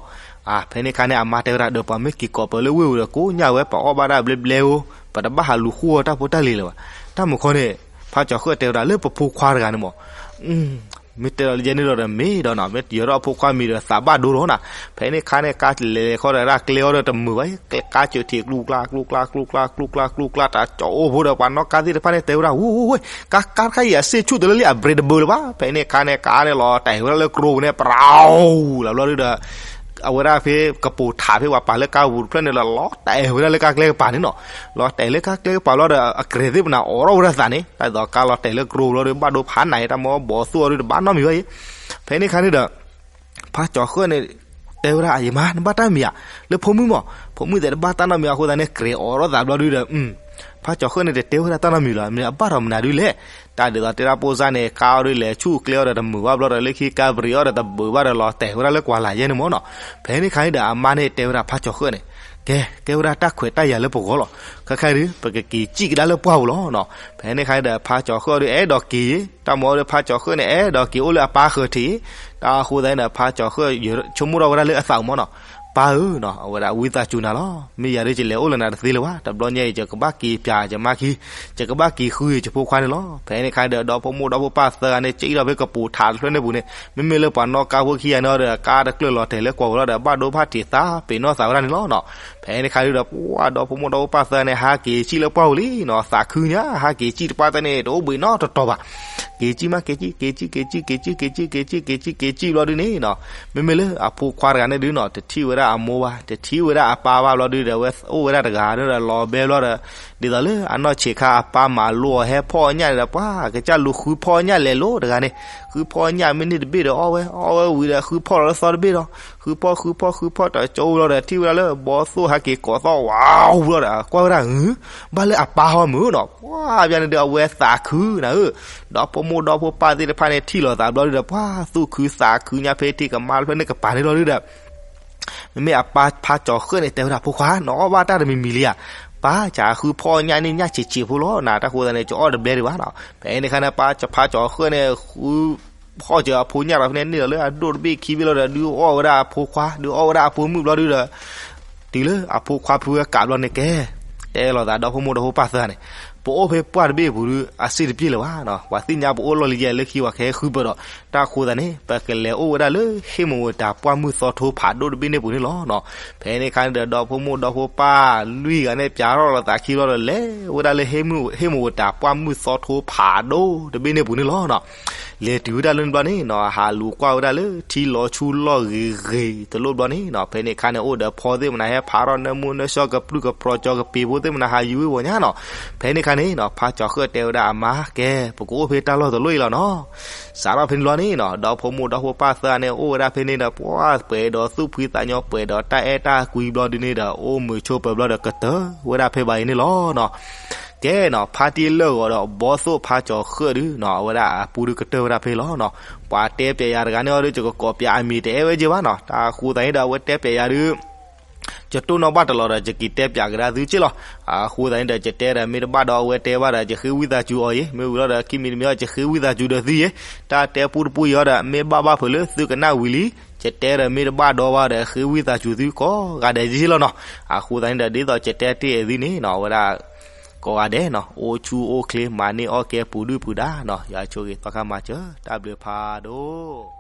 ဖဲန့ၣ်ခါန့ၣ် အမါတဲဝဲဒၣ်ဒီး ပှၤမ့ၢ်က့ၤကိးပၢၤလၢဝ့ၢ်ပူၤဒီး ကိးညၣ်ဝဲ ပအီၣ်ဘၣ်ဒၣ်ဘျဲဘျဲဧိၤ, ပတဘၣ်ဟးလူၤဃုအီၤတၢ်ဖိတၢ်လံၤလၢၤဘၣ်. တၢ်မၤခီန့ၣ် ဖါကၠီၤဃၢၣ်တဲဝဲဒၣ်လၢပဖိခွါတဂၤန့ၣ်မး မ့ၢ်တဲလီၤလၢယဲန့ၣ်ဒီး မ့ၢ်ဒီးနီၤ မ့ၢ်ယၢၤထီၣ်အဖိခွါမံၤဒီး သးဘၣ်ဒိလီၤနီၤ. ဖဲန့ၣ်ခါန့ၣ် ကါလဲၤလဲၤခီဒီး တၢ်ကျဲအီၤဒီးတမုာ်ဘၣ်, ကါစၢၤထံး ကျူကျါ ကျူကျါ ကျူကျါ ကျူကျါ ကျူကျါ တၢ်ကၠီအိၣ်ဖိဒီး ပှၤနီၣ်ကါသ့ၣ်တဖၣ်န့ၣ် တဲဝဲဒၣ် ဝဲ ကါ ကါတခါအံၤ အစ့ၣ်ဆူၣ်တလၢလံ အဘြ့းတဘၢလၢၤဘၣ်. ဖဲန့ၣ်ခါန့ၣ် ကါန့ၣ်လီၤတဲာ်ဝဲဒၣ်လၢကျိပူၤန့ၣ် ပရၤ လီၤဘျီဒုဒီး အဝဲဒၣ်ဖဲကပိာ်ထးဖဲပှၤပာ်လၢကါပူၤတဖျၢၣ်န့ၣ်ဒီး လီၤတဲာ်ဝဲဒၣ်လၢကါကျဲကပၤန့ၣ်နီၤ. လီၤတဲာ်လၢကါကျဲကပၤလီၤဒီး အကြဲးသ့ၣ်ပနၢ်အိးထီၣ်ဝဲဒၣ်သးန့ၣ် ဒ်သိးကါလီၤတဲာ်လၢကျိပူၤလီၤဒီး ဘၣ်ဒိဖးနးအံၤ တၢ်မ့ၢ်ဘီသိၣ်အီၤဒုးတဘၣ်နီတမံၤဘၣ်အံၤ. ဖဲန့ၣ်ခါန့ၣ်ဒီး ဖါကၠီၤဃၢၣ်န့ၣ် တဲဝဲဒၣ် ယမါ နဘၣ်တၢ်မံၤဧါ, လၢဖိမုၣ်မး ဖိမုၣ်သ့ၣ်တဘၣ်တၢ်နီတမံၤအဃိသတးန့ၣ် ကြဲးအိးထီၣ်သးဘျီဒုဒီး ဖါကၠီၤဃၢၣ်န့ၣ် တတဲဝဲဒၣ်တၢ်နီတမံၤလီၤ. မ့ၢ်အဘၣ်ထီၣ်မနုၤဒုလဲၣ်, တၢ်ဒ်သိးတဲဒၣ်ပိၢ်စၢ်န့ၣ် ကါအီၤဒုးလဲၤဆူၣ်ကျဲအီၤဒီးတမုာ်ဘၣ်ဘျီဒီး လၢခံကါဘြ့းအီၤဒီးတဘုးဘၣ်ဒီး လီၤတဲာ်ဝဲဒၣ်လၢကွၢ်လၢ်ယဲန့ၣ်မးနီၤ. ဖဲန့ၣ်ခါန့ၣ်ဒီး အမါန့ၣ်တဲဝဲဒၣ်ဖါကၠီၤဃၢၣ်န့ၣ် ကဲ ကဲဝဲဒၣ်တၢ်ခွဲးတၢ်ယာ်လၢပဂီၢ်လီၤ. ခဲခါဒုး ပကက့ၤစံၣ်ကဒါလၢပှၢ်ပူၤလီၤနီၤ. ဖဲန့ၣ်ခါန့ၣ်ဒီး ဖါကၠီၤဃၢၣ်အီၤဒုး အဲၣ်ဒိးက့ၤ တၢ်မ့ၢ်အီၤဒုး ဖါကၠီၤဃၢၣ်န့ၣ် အဲၣ်ဒိးက့ၤအိၣ်လၢအပၢ်ဃၢၤထံး, တၢ်အဃိသတးန့ၣ်ဒီး ဖါကၠီၤဃၢၣ် ဆိကမိၣ်ထီၣ်ဝဲဒၣ်လၢအသးမးနီၤ, ပၢ်ဧၢနီၤ အဝဲဒၣ်ဝံသးစူၤနၤလီၤ. မ့ၢ်ယၤဒုး ယလဲၤအိၣ်လၢနၤတသ့လၢၤဘၣ်. တဘျီညါအံၤ ယကဘၣ်က့ၤပျးယမါခံ, ယကဘၣ်က့ၤဃုယဖိခွါန့ၣ်လီၤ. ဖဲန့ၣ်ခါဒီး ဒီဖိမိၢ်ဒီဖိပၢ်သၢဂၤန့ၣ် စံၣ်ထီၣ်ဖဲကပိာ်ထးတဖျၢၣ်န့ၣ်ပူၤန့ၣ် မ့မ့ၢ်လၢပှၤနီၣ်ကါဖိခံဂၤန့ၣ်ဒီး ကါတကျၢၢ်လီၤတဲာ်လၢကွၢ်ပူၤလီၤဒီး ဘၣ်ဒိဖးထံးသးပ့ၤနီၣ်သးဝဲဒၣ်န့ၣ်လီၤနီၤ. ဖဲန့ၣ်ခါဒုးဒီး ပှၤဒီဖိမိၢ်ဒီဖိပၢ်သၢဂၤန့ၣ် ဟးက့ၤစံၣ်လၢပှၢ်ပူၤလံနီၤ. သးခုညါ ဟးက့ၤစံၣ်တပှၢ်တၢၢ်န့ၣ် တအိၣ်ဘှံးနီတတီၤဘၣ်. က့ၤစံၣ်မး က့ၤစံၣ် က့ၤစံၣ် က့ၤစံၣ် က့ၤစံၣ် က့ၤစံၣ် က့ၤစံၣ် က့ၤစံၣ် က့ၤစံၣ် က့ၤစံၣ် က့ၤစံၣ် က့ၤစံၣ်ဘျီဒုးန့ၣ်နီၤ မ့မ့ၢ်လၢအဖိခွါတဂၤန့ၣ်ဒုးနီၤ တထံၣ်ဝဲ အမိၢ်ဘၣ်, တထံၣ်ဝဲဒၣ်အပၢ်ဘၣ်ဘျီဒုဒီး အဝဲအိၣ်ဝဲဒၣ်တဂၤဒီးလီၤဘဲဘျီဒီး, ဒ်သိးလၢအနီၢ်ဆံးခါအပၢ်မၤလိအီၤဟဲဖီၣ်အညၣ်န့ၣ်ဒီး ပှၤကစၢ်လူၤဃုဖီၣ်ညၣ်လဲၤလိၤတဂၤန့ၣ်, ဃုဖီၣ်ညၣ်မ့ၢ်န့ၢ်တဘ့ၣ်ဒီးအီၣ်ဝဲ, အီၣ်ဝဲဝံၤဒီးဃုဖီၣ်လီၤလၢသီတဘ့ၣ်ဒီး, ဃုဖီၣ်ဃုဖီၣ်ဃုဖီၣ်တကၠိဘျီဒီး ထံၣ်ဝဲဒၣ်လၢဘီသိၣ်ဟဲက့ၤကိးသီၣ်ဝးဘျီဒီး ကွၢ်ဝဲဒၣ် ဘၣ်လၢအပၢ်ဟီမုၢ်နီၤ, ပှၤဘၣ်န့ၣ်ဒီးအဝဲသးခုနၤဧၢ, ဒီဖိမိၢ်ဒီဖိပၢ်သ့ၣ်တဖၣ်န့ၣ်ထံၣ်လိာ်သးဘျီဒုဒီး ပှၤသူၣ်ခုသးခုညါဖဲထံကမါတဖျၢၣ်န့ၣ်ကပၤန့ၣ်လီၤဒုဒီး မ့မ့ၢ်အပၢ်ဖါကၠီၤဃၢၣ်န့ၣ် တဲဝဲဒၣ်ဖိခွါ နအီၣ်ဘၣ်တၢ်တမံၤမံၤလံဧါ, ပၢ် ယဃုဖီၣ်ညၣ်န့ၣ်ညၣ်ဆံးဆံးဖိလီၤ, နတၢ်ဃိသတးန့ၣ် ယအီၣ်တဘျဲဒံးဘၣ်နီၤ, ဖဲန့ၣ်အခါန့ၣ် ပၢ်ဖါကၠီၤဃၢၣ်န့ၣ် ဃု ဖီၣ်စၢၤအဖိညၣ်ဒီးဖဲန့ၣ်န့ၢ်လီၤလၢအဒိၣ်တဘ့ၣ်ခံဘ့ၣ်လီၤဒီး ဒုးအီၣ်ဝဲဒၣ်အဖိခွါ ဒုးအီၣ်ဝဲဒၣ်အဖိမုၣ်ဘျီဒုဒီး တုၤလၢအဖိခွါဖုဝဲကးဘျီန့ၣ်ကဲ, တဲလိာ်သးဒီဖိမိၢ်ဒီဖိပၢ်သၢဂၤန့ၣ်, ပအိၣ်ဖဲပှၢ်တဘ့ၣ်အပူၤဒု အစ့ၣ်တပျ့ၢ်လၢၤဘၣ်နီၤ, ပှၤသ့ၣ်ညါပအိၣ်လီၢ်လံယဲလၢခံ ပှၤကဟဲဃုပၢၤဒီး, တၢ်ဃိသတးန့ၣ် ပကလဲၤအိၣ်ဝဲဒၣ်လၢဟ့ၣ်မူးဝ့ၤတၢ်ပှၢ်မုၢ်သီထိဖးဒိၣ်တဘ့ၣ်န့ၣ်ပူၤန့ၣ်လီၤနီၤ, ဖဲန့ၣ်အခါန့ၣ်ဒီး ဒီဖိမိၢ်ဒီဖိပၢ်လွံၢ်ဂၤန့ၣ် ပၠးထီၣ်လိာ်သးခံဘျီဒီး လဲၤဝဲဒၣ်လၢဟ့ၣ်မူးဝ့ၤတၢ်ပှၢ်မုၢ်သီထိဖးဒိၣ်တဘ့ၣ်န့ၣ်ပူၤန့ၣ်လီၤနီၤ. လဲၤတုၤဝဲဒၣ်လၢန့ၣ်ဘျီန့ၣ်နီၤ ဟးလူၤကွၢ်ဝဲဒၣ်လၢထံလီၤဆူလီၢ်ဂ့ၤဂ့ၤတလိၣ်ဘျီန့ၣ်နီၤ, ဖဲန့ၣ်အခါန့ၣ် အိၣ်ဒီးဖီသ့ၣ်မနုၤဟဲဖးထီၣ် နၢမူနၢဆှီကပြုၢ်ကပြီၤ ကၠီၤကပ့ၤဖိသ့ၣ်မနုၤဟးယူၤဝဲဂီၤညါနီၤ. ဖဲန့ၣ်အခါန့ၣ်နီၤ ဖါကၠီၤဃၢၣ်တဲဝဲဒၣ်အမါကဲ ပကအိၣ်ဖဲတၢ်လီၢ်တလိၣ်အံၤလီၤနီၤ. စးထီၣ်ဖဲန့ၣ်ဘျီန့ၣ်နီၤ ဒီဖိမိၢ်ဒီဖိပၢ်သၢဂၤန့ၣ် အိၣ်ဝဲဒၣ်ဖဲန့ၣ်ဒီး ပှၤပှဲၤဒီးသူၣ်ဖှံသးညီ ပှဲၤဒီးတၢ်အဲၣ်တၢ်ကွံဘျီဒုန့ၣ်ဒီး အိၣ်မုာ်ဆိးပၢၤဘျီဒီး ကတၢၢ်ဝဲဒၣ်ဖဲဘၣ်အံၤန့ၣ်လီၤနီၤ. ကဲနီၤ ဖါတံၢ်လၢၢ်ဂီၤဒီး ဘီသိၣ်ဖါကၠီၤဃၢၣ်ဒုနီၤ အဝဲဒၣ်အပူၤဒုကတၢၢ်ဝဲဒၣ်ဖဲလီၤနီၤ. ပှၤတဲပျဲယၤတဂၤန့ၣ်အီၤဒု ယကကိးပျဲအမံၤတအဲၣ်ဝဲက့ဘၣ်နီၤ. တၢ်ဃိသတးန့ၣ်ဒီး အဝဲတဲပျဲယၤဒု ယတိၢ်နီၣ်ဘၣ်တလီၤဒီး ယက့ၤတဲပျဲကဒါသုက့လီၤ. အဃိသတးန့ၣ်ဒီး ယတဲဒီးမ့ၢ်တဘၣ်ဒီး အဝဲတဲဘၣ်ဒီး ယဃ့ဝံသးစူၤအီၤအံၤ, မ့ၢ်ဝံၤလီၤဒီး ခံမံၤတမံၤအံၤ ယဃ့ဝံသးစူၤဒီးသုအံၤ, တၢ်တဲပူတပူအံၤအီၤဒီး မ့ၢ်ဘၣ်ဘၣ်ဖုးလၢသုကနၣ်ဝံၤလံ, ယတဲဒီးမ့ၢ်တဘၣ်ဒီးဘၣ်ဒီး ဃ့ဝံသးစူၤသုကိးဂၤဒဲးက့လီၤနီၤ. အဃိသတးန့ၣ်ဒီး ဒ်သိးယတဲတ့ၢ်အသုန့ၣ်နီၤ အဝဲဒၣ် ကိးဂၤဒဲးနီၤ အိၣ်ဆူၣ်အိၣ်ချ့ မၤန့ၢ်အီၣ်ကဲပူၤဒုၣ်ပူၤဒါနီၤ. ယွၤဆိၣ်ဂ့ၤသီခါမၤစၢၤ တၢ်ဘျုးဖးဒိၣ်